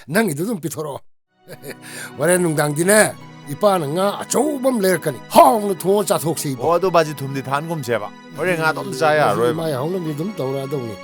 ꯅꯪꯒꯤꯗꯨ ꯑꯗꯨꯝ ꯄꯤꯊꯣꯔꯛꯑꯣ꯫ ꯍꯣꯔꯦꯟ ꯅꯨꯡꯗꯥꯡꯗꯤꯅꯦ, ꯏꯄꯥꯅ ꯉꯥ ꯑꯆꯧꯕ ꯑꯃ ꯂꯩꯔꯛꯀꯅꯤ꯫ ꯍꯥꯎꯅ ꯊꯣꯡꯉ ꯆꯥꯊꯣꯛꯁꯤ ꯏꯕꯣ꯫ ꯑꯣ, ꯑꯗꯣ ꯕꯥꯖꯤ, ꯊꯨꯝꯗꯤ ꯊꯥꯛꯍꯟꯒꯨꯝꯁꯦꯕ꯫ ꯍꯣꯔꯦꯟ ꯉꯥ ꯑꯗꯨꯝ ꯆꯥ ꯌꯥꯔꯔꯣꯏꯕ꯫ ꯃꯥꯏ ꯍꯧꯅꯕꯤ ꯑꯗꯨꯝ ꯇꯧꯔꯛꯑꯗꯧꯅꯤ꯫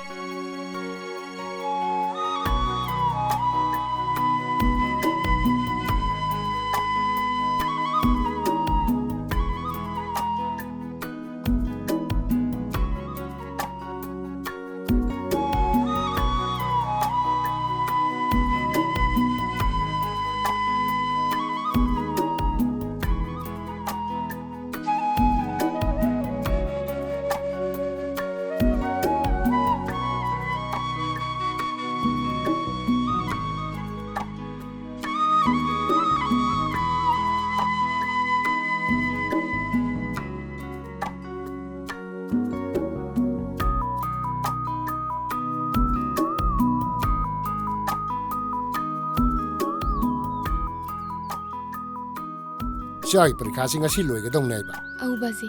ꯏꯆꯥꯒꯤ ꯄꯔꯤꯈꯥꯁꯤ ꯉꯁꯤ ꯂꯣꯏꯒꯗꯧꯅꯦ ꯍꯥꯏꯕ꯫ ꯑꯧ, ꯕꯥꯖꯤ꯫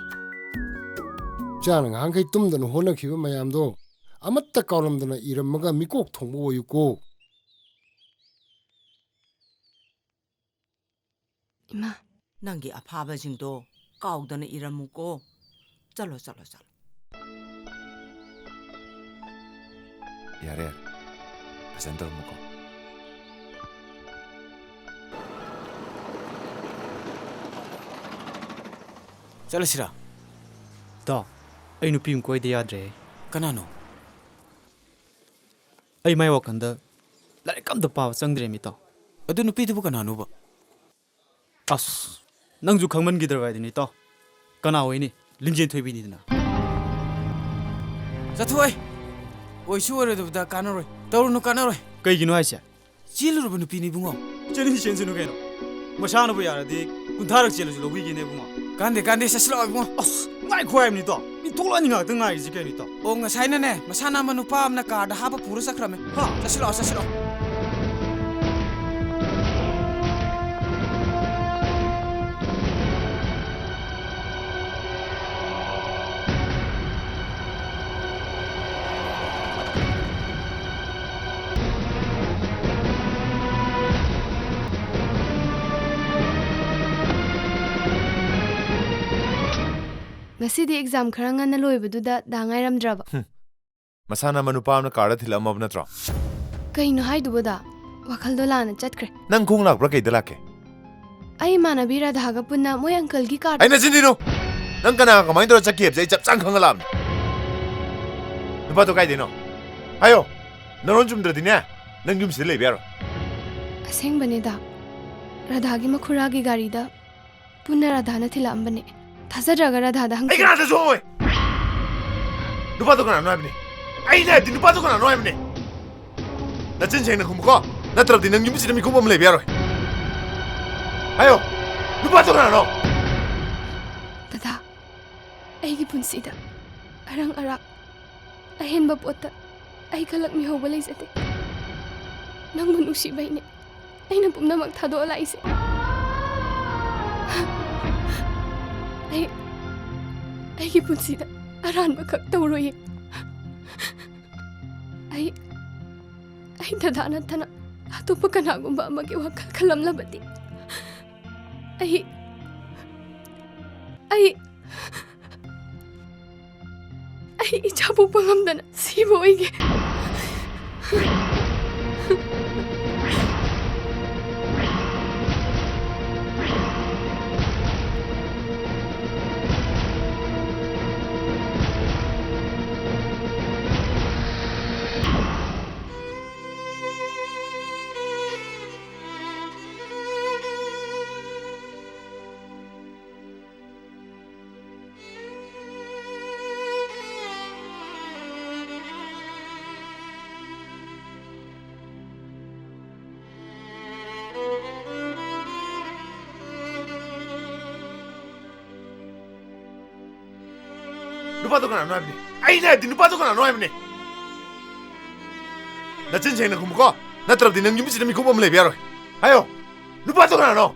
ꯏꯆꯥꯅ ꯉꯍꯥꯟꯈꯩ ꯇꯨꯝꯗꯅ ꯍꯣꯠꯅꯈꯤꯕ ꯃꯌꯥꯝꯗꯣ ꯑꯃꯠꯇ ꯀꯥꯎꯔꯝꯗꯅ ꯏꯔꯝꯃꯒ ꯃꯤꯀꯣꯛ ꯊꯣꯡꯕ ꯑꯣꯏꯌꯨꯀꯣ꯫ ꯏꯃꯥ꯫ ꯅꯪꯒꯤ ꯑꯐꯥꯕꯁꯤꯡꯗꯣ ꯀꯥꯎꯗꯅ ꯏꯔꯝꯃꯨꯀꯣ꯫ ꯆꯠꯂꯣ, ꯆꯠꯂꯣ, ꯆꯠꯂꯣ꯫ ꯌꯥꯔꯦ, ꯌꯥꯔꯦ꯫ ꯐꯖꯅ ꯇꯧꯔꯝꯃꯨꯀꯣ꯫ ꯆꯠꯂꯁꯤꯔꯥ? ꯏꯇꯥꯎ, ꯑꯩ ꯅꯨꯄꯤ ꯑꯃ ꯀꯣꯏꯗ ꯌꯥꯗ꯭ꯔꯦ꯫ ꯀꯅꯥꯅꯣ? ꯑꯩ ꯃꯥꯏ ꯋꯥꯈꯜꯗ ꯂꯥꯏꯔꯤꯛ ꯑꯝꯇ ꯄꯥꯕ ꯆꯪꯗ꯭ꯔꯦꯃꯤ, ꯏꯇꯥꯎ꯫ ꯑꯗꯨ ꯅꯨꯄꯤꯗꯨꯕꯨ ꯀꯅꯥꯅꯣꯕ? ꯑꯁ, ꯅꯪꯁꯨ ꯈꯪꯃꯟꯈꯤꯗ꯭ꯔꯕ ꯍꯥꯏꯗꯨꯅꯤ, ꯏꯇꯥꯎ꯫ ꯀꯅꯥ ꯑꯣꯏꯅꯤ? ꯂꯤꯡꯖꯦꯜ ꯊꯣꯏꯕꯤꯅꯤꯗꯅ꯫ ꯆꯠꯊꯣꯛꯑꯣꯏ꯫ ꯑꯣꯏꯁꯨ ꯑꯣꯏꯔꯣꯏꯗꯕꯗ ꯀꯥꯟꯅꯔꯣꯏ꯫ ꯇꯧꯔꯨꯅꯨ, ꯀꯥꯟꯅꯔꯣꯏ꯫ ꯀꯩꯒꯤꯅꯣ ꯍꯥꯏꯁꯦ? ꯆꯦꯜꯂꯨꯔꯕ ꯅꯨꯄꯤꯅꯤ, ꯏꯕꯨꯡꯉꯣ꯫ ꯆꯦꯟꯁꯤ ꯆꯦꯟꯁꯅꯨ ꯀꯩꯅꯣ꯫ ꯃꯁꯥꯅꯕꯨ ꯌꯥꯔꯗꯤ ꯀꯨꯟꯊ꯭ꯔꯥꯔꯛ ꯆꯦꯜꯂꯁꯨ ꯂꯧꯕꯤꯒꯦꯅꯦ, ꯏꯕꯨꯡꯉꯣ꯫ ꯀꯥꯟꯗꯦ, ꯀꯥꯟꯗꯦ, ꯆꯠꯁꯤꯜꯂꯛꯑꯣ, ꯏꯕꯨꯡꯉꯣ꯫ ꯑꯁ, ꯉꯥꯏꯈꯣ ꯍꯥꯏꯕꯅꯤꯗꯣ꯫ ꯃꯤ ꯊꯣꯛꯂꯛꯑꯅꯤ ꯉꯥꯛꯇ ꯉꯥꯏꯔꯤꯁꯤ ꯀꯩꯅꯣ, ꯏꯇꯥꯎ? ꯑꯣ, ꯉꯁꯥꯏꯅꯅꯦ, ꯃꯁꯥ ꯅꯥꯟꯕ ꯅꯨꯄꯥ ꯑꯃꯅ ꯀꯥꯔꯗ ꯍꯥꯞꯄ ꯄꯨꯔ ꯆꯠꯈ꯭ꯔꯃꯦ꯫ ꯍꯥ? ꯆꯠꯁꯤꯜꯂꯛꯑꯣ, ꯆꯠꯁꯤꯜꯂꯛꯑꯣ꯫ ꯉꯁꯤꯗꯤ ꯑꯦꯛꯖꯥꯝ ꯈꯔ ꯉꯟꯅ ꯂꯣꯏꯕꯗꯨꯗ ꯗꯥ ꯉꯥꯏꯔꯝꯗ꯭ꯔꯕ? ꯍꯨꯝ꯫ ꯃꯁꯥꯅ ꯃꯅꯨꯄꯥ ꯑꯃꯅ ꯀꯥꯔꯗ ꯊꯤꯜꯂꯛꯑꯝꯃꯕ ꯅꯠꯇ꯭ꯔꯣ? ꯀꯩꯅꯣ ꯍꯥꯏꯗꯨꯕꯣ, ꯗꯥ? ꯋꯥꯈꯜꯗꯣ ꯂꯥꯟꯅ ꯆꯠꯈ꯭ꯔꯦ꯫ ꯅꯪ ꯈꯣꯡ ꯂꯥꯛꯄ꯭ꯔꯥ, ꯀꯩꯗ ꯂꯥꯛꯀꯦ? ꯑꯩ ꯏꯃꯥꯟꯅꯕꯤ ꯔꯥꯙꯥꯒ ꯄꯨꯟꯅ ꯃꯣꯏ ꯑꯪꯀꯜꯒꯤ ꯀꯥꯔꯗ ꯑꯩꯅ ꯆꯤꯟꯗꯤꯅꯣ! ꯅꯪ ꯀꯅꯥꯒ ꯀꯃꯥꯏꯅ ꯇꯧꯔ ꯆꯠꯀꯦ ꯍꯥꯏꯕꯁꯦ ꯑꯩ ꯆꯞ ꯆꯥꯅ ꯈꯪꯉ ꯂꯥꯛꯑꯕꯅꯤ꯫ ꯅꯨꯄꯥꯗꯣ ꯀꯥꯏꯗꯩꯅꯣ? ꯍꯥꯏꯌꯣ! ꯅꯔꯣꯟ ꯆꯨꯝꯗ꯭ꯔꯗꯤꯅꯦ, ꯅꯪ ꯌꯨꯝꯁꯤꯗ ꯂꯩꯕ ꯌꯥꯔꯣꯏ꯫ ꯑꯁꯦꯡꯕꯅꯦ, ꯗꯥ꯫ ꯔꯥꯙꯥꯒꯤ ꯃꯈꯨꯔꯥꯒꯤ ꯒꯥꯔꯤꯗ ꯄꯨꯟꯅ ꯔꯥꯙꯥꯅ ꯊꯤꯜꯂꯛꯑꯝꯕꯅꯦ꯫ ꯊꯥꯖꯗ꯭ꯔꯒ ꯔꯥꯙꯥꯗ ꯍꯪꯁꯤ꯫ ꯑꯩ ꯀꯅꯥꯗꯁꯨ ꯍꯪꯉꯣꯏ! ꯅꯨꯄꯥꯗꯣ ꯀꯅꯥꯅꯣ ꯍꯥꯏꯕꯅꯦ? ꯑꯩꯅ ꯍꯥꯏꯕꯗꯤ ꯅꯨꯄꯥꯗꯣ ꯀꯅꯥꯅꯣ ꯍꯥꯏꯕꯅꯦ? ꯅꯆꯤꯟ ꯁꯦꯡꯅ ꯈꯨꯝꯃꯨꯀꯣ, ꯅꯠꯇ꯭ꯔꯕꯗꯤ ꯅꯪ ꯌꯨꯝꯁꯤꯗ ꯃꯤꯀꯨꯞ ꯑꯃ ꯂꯩꯕ ꯌꯥꯔꯣꯏ꯫ ꯍꯥꯏꯌꯣ, ꯅꯨꯄꯥꯗꯣ ꯀꯅꯥꯅꯣ? ꯗꯗꯥ, ꯑꯩꯒꯤ ꯄꯨꯟꯁꯤꯗ ꯑꯔꯪ ꯑꯔꯥꯛ ꯑꯍꯦꯟꯕ ꯄꯣꯠꯇ ꯑꯩ ꯈꯜꯂꯛ ꯃꯤꯍꯧꯕ ꯂꯩꯖꯗꯦ꯫ ꯅꯪꯕꯨ ꯅꯨꯡꯁꯤꯕꯩꯅꯦ ꯑꯩꯅ ꯄꯨꯝꯅꯃꯛ ꯊꯥꯗꯣꯛꯑ ꯂꯥꯛꯏꯁꯦ꯫ ꯑꯩ, ꯑꯩꯒꯤ ꯄꯨꯟꯁꯤꯗ ꯑꯔꯥꯟꯕ ꯈꯛ ꯇꯧꯔꯣꯏꯌꯦ꯫ ꯑꯩ, ꯑꯩ ꯗꯗꯥ ꯅꯠꯇꯅ ꯑꯇꯣꯞꯄ ꯀꯅꯥꯒꯨꯝꯕ ꯑꯃꯒꯤ ꯋꯥꯈꯜ ꯈꯜꯂꯝꯂꯕꯗꯤ ꯑꯩ, ꯑꯩ, ꯑꯩ ꯏꯆꯥ ꯄꯣꯛꯄ ꯉꯝꯗꯅ ꯁꯤꯕ ꯑꯣꯏꯒꯦ꯫ ꯅꯨꯄꯥꯗꯣ ꯀꯅꯥꯅꯣ ꯍꯥꯏꯕꯅꯤ? ꯑꯩꯅ ꯍꯥꯏꯕꯗꯤ ꯅꯨꯄꯥꯗꯣ ꯀꯅꯥꯅꯣ ꯍꯥꯏꯕꯅꯤ? ꯅꯆꯤꯟ ꯁꯦꯡꯅ ꯈꯨꯝꯃꯨꯀꯣ, ꯅꯠꯇ꯭ꯔꯕꯗꯤ ꯅꯪ ꯌꯨꯝꯁꯤꯗ ꯃꯤꯈꯨꯝ ꯑꯃ ꯂꯩꯕ ꯌꯥꯔꯣꯏ꯫ ꯍꯥꯏꯌꯣ, ꯅꯨꯄꯥꯗꯣ ꯀꯅꯥꯅꯣ?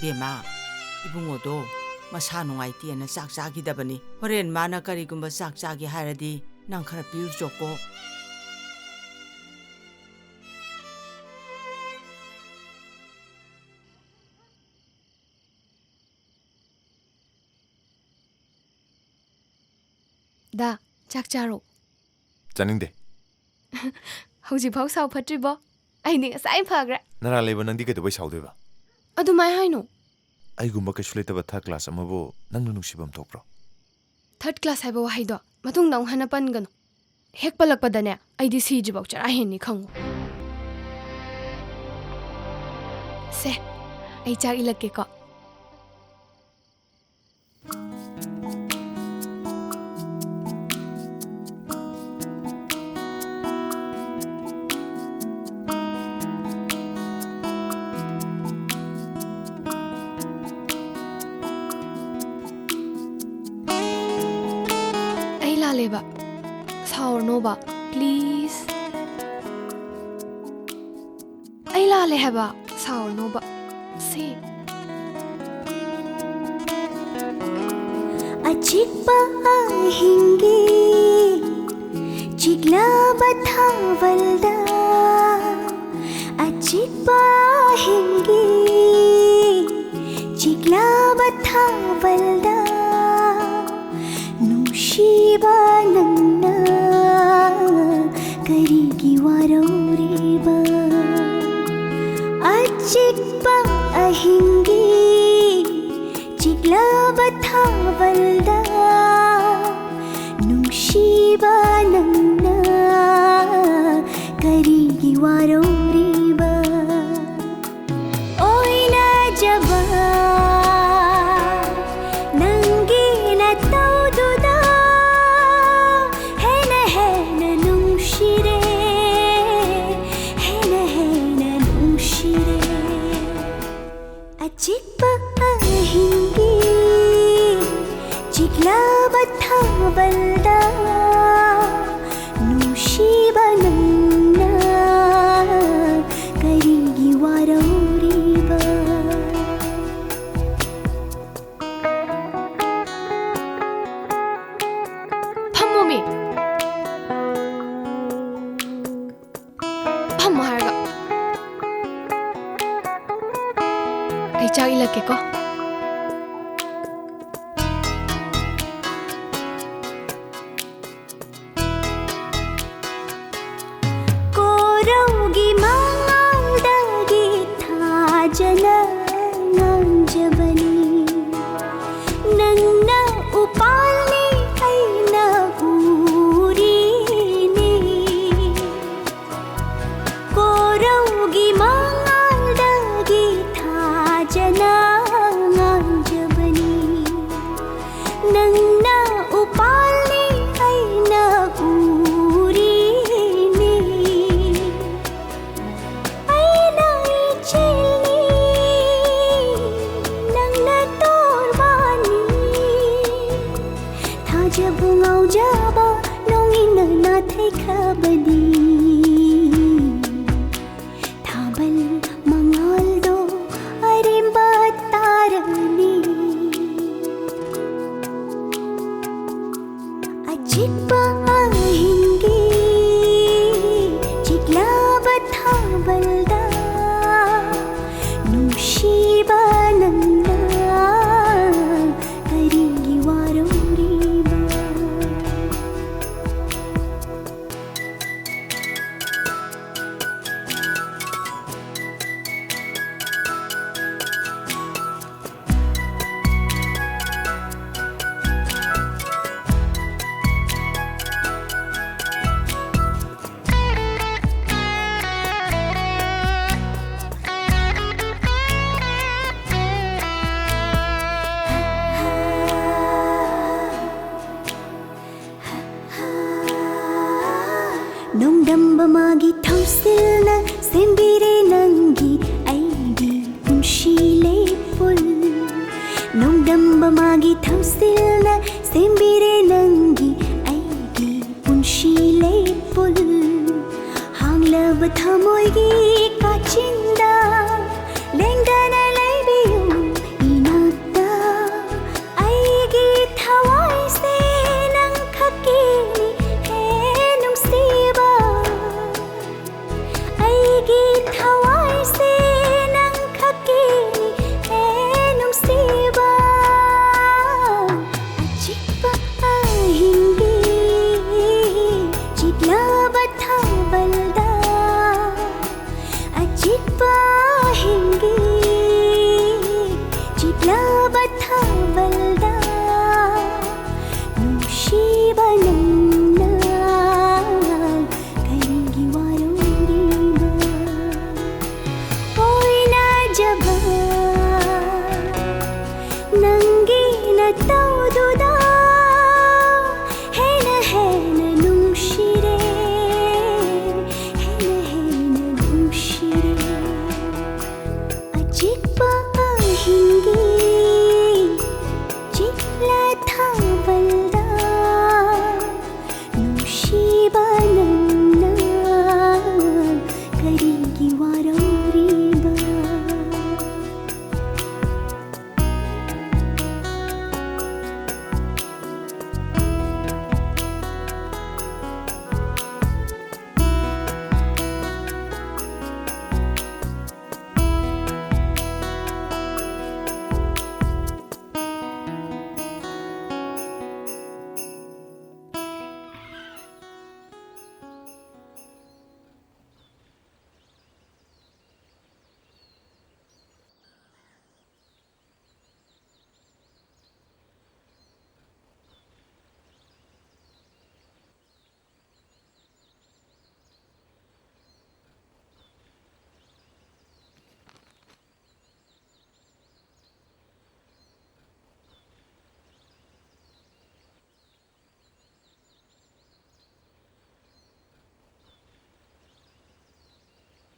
ꯕꯦꯝꯃ, ꯏꯕꯨꯡꯉꯣꯗꯣ ꯃꯁꯥ ꯅꯨꯡꯉꯥꯏꯇꯦꯅ ꯆꯥꯛ ꯆꯥꯈꯤꯗꯕꯅꯤ꯫ ꯍꯣꯔꯦꯟ ꯃꯥꯅ ꯀꯔꯤꯒꯨꯝꯕ ꯆꯥꯛ ꯆꯥꯒꯦ ꯍꯥꯏꯔꯗꯤ ꯅꯪ ꯈꯔ ꯄꯤꯔꯨꯆꯣꯀꯣ꯫ ꯗꯥ, ꯆꯥꯛ ꯆꯥꯔꯣ꯫ ꯆꯥꯅꯤꯡꯗꯦ꯫ ꯍꯧꯖꯤꯛꯐꯥꯎ ꯁꯥꯎ ꯐꯠꯇ꯭ꯔꯤꯕꯣ? ꯑꯩꯗꯤ ꯉꯁꯥꯏ ꯐꯈ꯭ꯔꯦ꯫ ꯅꯔꯥ ꯂꯩꯕ ꯅꯪꯗꯤ ꯀꯩꯗꯧꯕꯩ ꯁꯥꯎꯗꯣꯏꯕ? ꯑꯗꯨꯃꯥꯏ ꯍꯥꯏꯅꯣ꯫ ꯑꯩꯒꯨꯝꯕ ꯀꯩꯁꯨ ꯂꯩꯇꯕ ꯊꯥꯔꯠ ꯀ꯭ꯂꯥꯁ ꯑꯃꯕꯨ ꯅꯪꯅ ꯅꯨꯡꯁꯤꯐꯝ ꯊꯣꯛꯄ꯭ꯔꯣ? ꯊꯥꯔꯠ ꯀ꯭ꯂꯥꯁ ꯍꯥꯏꯕ ꯋꯥꯍꯩꯗꯣ ꯃꯇꯨꯡꯗ ꯑꯃꯨꯛ ꯍꯟꯅ ꯄꯟꯒꯅꯨ꯫ ꯍꯦꯛ ꯄꯜꯂꯛꯄꯗꯅꯦ, ꯑꯩꯗꯤ ꯁꯤꯗ꯭ꯔꯤꯐꯥꯎ ꯆꯔꯥ ꯍꯦꯟꯅꯤ ꯈꯪꯉꯨ꯫ ꯁꯦ, ꯑꯩ ꯆꯥꯛ ꯏꯜꯂꯛꯀꯦꯀꯣ꯫ ꯑꯩ ꯂꯥꯜꯂꯦꯕ꯫ ꯁꯥꯎꯔꯅꯣꯕ, please꯫ ꯑꯩ ꯂꯥꯜꯂꯦ ꯍꯥꯏꯕ, ꯁꯥꯎꯔꯅꯣꯕ꯫ ꯁꯦ꯫ ꯑꯆꯤꯛꯄ ꯑꯍꯤꯡꯒꯤ ꯆꯤꯛꯂꯕ ꯊꯥꯕꯜꯗ ꯑꯆꯤꯛꯄ ꯑꯍꯤꯡꯒꯤ, ꯆꯤꯛꯂꯕ ꯊꯥꯕꯜꯗ ꯅꯨꯡꯁꯤꯕ ꯅꯪꯅ ꯀꯔꯤꯒꯤ ꯋꯥꯔꯧꯔꯤꯕ? ꯑꯆꯤꯛꯄ ꯑꯍꯤꯡꯒꯤ ꯆꯤꯛꯂꯕ ꯊꯥꯕꯜꯗ ꯅꯨꯡꯁꯤꯕ ꯅꯪꯅ ꯀꯔꯤꯒꯤ ꯋꯥꯔꯧꯔꯤꯕ? ꯑꯣꯏꯅꯖꯕ ꯅꯪꯒꯤ ꯅꯇꯧꯗꯨꯗ ꯍꯦꯟꯅ ꯍꯦꯟꯅ ꯅꯨꯡꯁꯤꯔꯦ, ꯍꯦꯟꯅ ꯍꯦꯟꯅ ꯅꯨꯡꯁꯤꯔꯦ꯫ ꯑꯆꯤꯛꯄ ꯑꯍꯤꯡꯒꯤ ꯆꯤꯛꯂꯕ ꯊꯥꯕꯜꯗ ꯅꯨꯡꯁꯤꯕ ꯅꯪꯅ ꯀꯔꯤꯒꯤ ꯋꯥꯔꯧꯔꯤꯕ? ꯐꯝꯃꯣꯃꯤ꯫ ꯐꯝꯃꯣ ꯍꯥꯏꯔꯒ꯫ ꯑꯩ ꯆꯥꯛ ꯏꯜꯂꯛꯀꯦꯀꯣ꯫ ꯀꯣꯔꯧꯒꯤ ꯃꯉꯥꯜꯗꯒꯤ ꯊꯥꯖꯅ ꯉꯥꯡꯖꯕꯅꯤ꯫ ꯅꯪꯅ ꯎꯄꯥꯜꯅꯤ, ꯑꯩꯅ ꯎꯔꯤꯅꯤ꯫ ꯀꯣꯔꯧꯒꯤ ꯃꯉꯥꯜꯗꯒꯤ ꯊꯥꯖꯅ ꯉꯥꯡꯖꯕꯅꯤ꯫ ꯅꯪꯅ ꯎꯄꯥꯜꯅꯤ, ꯑꯩꯅ ꯎꯔꯤꯅꯤ꯫ ꯑꯩꯅ ꯏꯆꯦꯜꯅꯤ, ꯅꯪꯅ ꯃꯥꯒꯤ ꯊꯧꯁꯤꯜꯅ ꯁꯦꯝꯕꯤꯔꯦ ꯅꯪꯒꯤ ꯑꯩꯒꯤ ꯄꯨꯟꯁꯤ ꯂꯩꯄꯨꯜ꯫ ꯅꯣꯡꯗꯝꯕ ꯃꯥꯒꯤ ꯊꯧꯁꯤꯜꯅ ꯁꯦꯝꯕꯤꯔꯦ ꯅꯪꯒꯤ ꯑꯩꯒꯤ ꯄꯨꯟꯁꯤ ꯂꯩꯄꯨꯜ꯫ ꯍꯥꯡꯂꯕ ꯊꯃꯣꯏꯒꯤ ꯀꯥꯆꯤꯟꯗ ꯂꯦꯡꯗꯅ ꯂꯩꯕꯤꯌꯨ ꯏꯅꯥꯛꯇ꯫ ꯑꯩꯒꯤ ꯊꯋꯥꯏꯁꯦ ꯅꯪ ꯈꯛꯀꯤꯅꯤ ꯍꯦ ꯅꯨꯡꯁꯤꯕ꯫ ꯑꯩꯒꯤ ꯊꯋꯥꯏꯁꯦ ꯅꯪ ꯈꯛꯀꯤꯅꯤ ꯍꯦ ꯅꯨꯡꯁꯤꯕ꯫ ꯑꯆꯤꯛꯄ ꯑꯍꯤꯡꯒꯤ ꯆꯤꯛꯂꯕ ꯊꯥꯕꯜꯗ ꯑꯆꯤꯛꯄ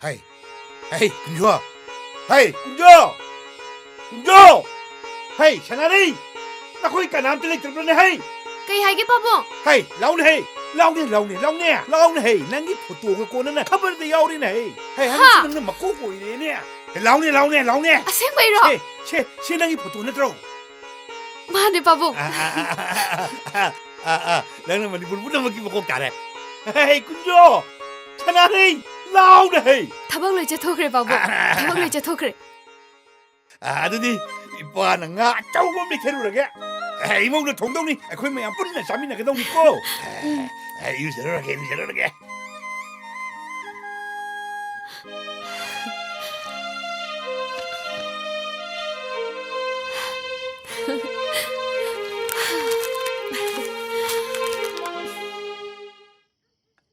ꯍꯩ, ꯍꯩ, ꯀꯨꯟꯖꯣ! ꯍꯩ, ꯀꯨꯟꯖꯣ! ꯀꯨꯟꯖꯣ! ꯍꯩ, ꯁꯅꯥꯔꯩ! ꯅꯈꯣꯏ ꯀꯅꯥꯝꯇ ꯂꯩꯇ꯭ꯔꯕ꯭ꯔꯅꯦ, ꯍꯩ? ꯀꯩ ꯍꯥꯏꯒꯦ, ꯄꯥꯕꯨꯡ? ꯍꯩ, ꯂꯥꯎꯅꯦ, ꯍꯩ! ꯂꯥꯎꯅꯦ, ꯂꯥꯎꯅꯦ, ꯂꯥꯎꯅꯦ! ꯂꯥꯎꯅꯦ, ꯍꯩ! ꯅꯪꯒꯤ ꯐꯣꯇꯣꯒ ꯀꯣꯟꯅꯅ ꯈꯕꯔꯗ ꯌꯥꯎꯔꯤꯅꯦ, ꯍꯩ! ꯍꯩ, ꯍꯥ! ꯍꯟꯗꯛꯁꯤ ꯅꯪꯅ ꯃꯀꯣꯛ ꯑꯣꯏꯔꯦꯅꯦ! ꯂꯥꯎꯅꯦ, ꯂꯥꯎꯅꯦ, ꯂꯥꯎꯅꯦ! ꯑꯁꯦꯡꯕꯩꯔꯣ? ꯁꯦ, ꯁꯦ, ꯁꯤ ꯅꯪꯒꯤ ꯐꯣꯇꯣ ꯅꯠꯇ꯭ꯔꯣ? ꯃꯥꯅꯦ, ꯄꯥꯕꯨꯡ꯫ ꯑꯥ, ꯑꯥ, ꯑꯥ, ꯅꯪꯅ ꯃꯅꯤꯄꯨꯔ ꯄꯨꯝꯅꯃꯛꯀꯤ ꯃꯀꯣꯛ ꯇꯥꯔꯦ꯫ ꯍꯩ, ꯀꯨꯟꯖꯣ! ꯁꯅꯥꯔꯩ! ꯂꯥꯎꯅ ꯍꯩ! ꯊꯕꯛ ꯂꯣꯏ ꯆꯠꯊꯣꯛꯈ꯭ꯔꯦ, ꯄꯥꯕꯨꯡ꯫ ꯊꯕꯛ ꯂꯣꯏ ꯆꯠꯊꯣꯛꯈ꯭ꯔꯦ꯫ ꯑꯥ, ꯑꯗꯨꯗꯤ ꯏꯄꯥꯅ ꯉꯥ ꯑꯆꯧꯕ ꯑꯃ ꯂꯩꯊꯔꯨꯔꯒꯦ꯫ ꯑꯩ ꯏꯃꯧꯅ ꯊꯣꯡꯗꯧꯅꯤ꯫ ꯑꯩꯈꯣꯏ ꯃꯌꯥꯝ ꯄꯨꯟꯅ ꯆꯥꯃꯤꯟꯅꯒꯗꯧꯅꯤꯀꯣ꯫ ꯎꯝ꯫ ꯑꯩ ꯏꯔꯨꯖꯔꯨꯔꯒꯦ, ꯏꯔꯨꯖꯔꯨꯔꯒꯦ꯫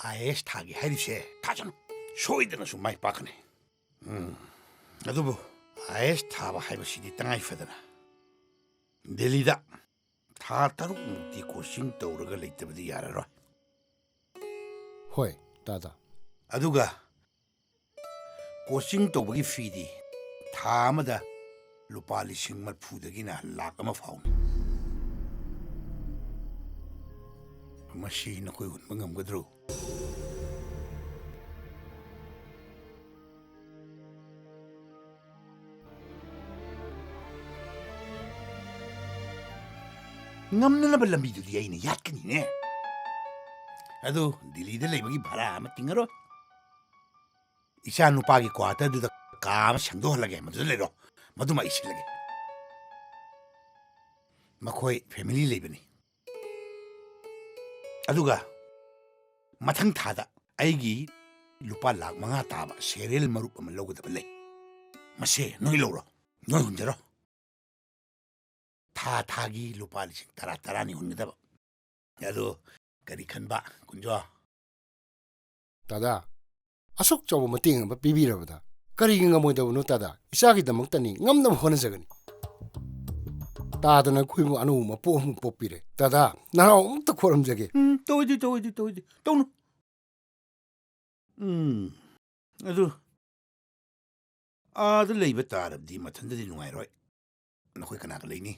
ꯑꯥꯏ ꯑꯦ ꯑꯦꯁ ꯊꯥꯒꯦ ꯍꯥꯏꯔꯤꯁꯦ ꯊꯥꯖꯅꯨ꯫ ꯁꯣꯏꯗꯅꯁꯨ ꯃꯥꯏ ꯄꯥꯛꯀꯅꯤ꯫ ꯎꯝ꯫ ꯑꯗꯨꯕꯨ ꯑꯥꯏ ꯑꯦ ꯑꯦꯁ ꯊꯥꯕ ꯍꯥꯏꯕꯁꯤꯗꯤ ꯇꯉꯥꯏ ꯐꯗꯅ ꯗꯦꯜꯂꯤꯗ ꯊꯥ ꯇꯔꯨꯛꯃꯨꯛꯇꯤ ꯀꯣꯆꯤꯡ ꯇꯧꯔꯒ ꯂꯩꯇꯕꯗꯤ ꯌꯥꯔꯔꯣꯏ꯫ ꯍꯣꯏ, ꯇꯥꯗ꯫ ꯑꯗꯨꯒ ꯀꯣꯆꯤꯡ ꯇꯧꯕꯒꯤ ꯐꯤꯗꯤ ꯊꯥ ꯑꯃꯗ ꯂꯨꯄꯥ ꯂꯤꯁꯤꯡ ꯃꯔꯤꯐꯨꯗꯒꯤꯅ ꯂꯥꯛ ꯑꯃ ꯐꯥꯎꯅꯤ꯫ ꯃꯁꯤ ꯅꯈꯣꯏ ꯍꯨꯟꯕ ꯉꯝꯒꯗ꯭ꯔꯣ? ꯉꯝꯅꯅꯕ ꯂꯝꯕꯤꯗꯨꯗꯤ ꯑꯩꯅ ꯌꯥꯠꯀꯅꯤꯅꯦ꯫ ꯑꯗꯨ ꯗꯤꯜꯂꯤꯗ ꯂꯩꯕꯒꯤ ꯚꯔꯥ ꯑꯃ ꯇꯤꯡꯉꯔꯣꯏ꯫ ꯏꯆꯥ ꯅꯨꯄꯥꯒꯤ ꯀ꯭ꯋꯥꯇꯔꯗꯨꯗ ꯀꯥ ꯑꯃ ꯁꯦꯝꯗꯣꯛꯍꯜꯂꯒꯦ, ꯃꯗꯨꯗ ꯂꯩꯔꯣ, ꯃꯗꯨꯃ ꯑꯩ ꯁꯤꯜꯂꯒꯦ꯫ ꯃꯈꯣꯏ ꯐꯦꯃꯤꯂꯤ ꯂꯩꯕꯅꯤ꯫ ꯑꯗꯨꯒ ꯃꯊꯪ ꯊꯥꯗ ꯑꯩꯒꯤ ꯂꯨꯄꯥ ꯂꯥꯛ ꯃꯉꯥ ꯇꯥꯕ ꯁꯦꯔꯤꯌꯦꯜ ꯃꯔꯨꯞ ꯑꯃ ꯂꯧꯒꯗꯕ ꯂꯩ꯫ ꯃꯁꯦ ꯅꯣꯏ ꯂꯧꯔꯣ, ꯅꯣꯏ ꯍꯨꯟꯖꯔꯣ꯫ ꯊꯥ ꯊꯥꯒꯤ ꯂꯨꯄꯥ ꯂꯤꯁꯤꯡ ꯇꯔꯥ ꯇꯔꯥꯅꯤ ꯍꯨꯟꯒꯗꯕ꯫ ꯑꯗꯣ ꯀꯔꯤ ꯈꯟꯕ, ꯀꯨꯟꯖꯣ? ꯗꯥꯗꯥ, ꯑꯁꯨꯛ ꯆꯥꯎꯕ ꯃꯇꯦꯡ ꯑꯃ ꯄꯤꯕꯤꯔꯕꯗ ꯀꯔꯤꯒꯤ ꯉꯝꯃꯣꯏꯗꯕꯅꯣ ꯗꯥꯗꯥ? ꯏꯆꯥꯒꯤꯗꯃꯛꯇꯅꯤ, ꯉꯝꯅꯕ ꯍꯣꯠꯅꯖꯒꯅꯤ꯫ ꯇꯥꯗꯅ ꯑꯩꯈꯣꯏꯕꯨ ꯑꯅꯧꯕ ꯃꯄꯣꯛ ꯑꯃꯨꯛ ꯄꯣꯛꯄꯤꯔꯦ꯫ ꯗꯥꯗꯥ, ꯅꯅꯥꯎ ꯑꯃꯨꯛꯇ ꯈꯣꯏꯔꯝꯖꯒꯦ꯫ ꯎꯝ, ꯇꯧꯗꯦ, ꯇꯧꯗꯦ, ꯇꯧꯗꯦ, ꯇꯧꯅꯨ꯫ ꯎꯝ, ꯑꯗꯨ ꯑꯥꯗ ꯂꯩꯕ ꯇꯥꯔꯕꯗꯤ ꯃꯊꯟꯇꯗꯤ ꯅꯨꯡꯉꯥꯏꯔꯣꯏ꯫ ꯅꯈꯣꯏ ꯀꯅꯥꯒ ꯂꯩꯅꯤ?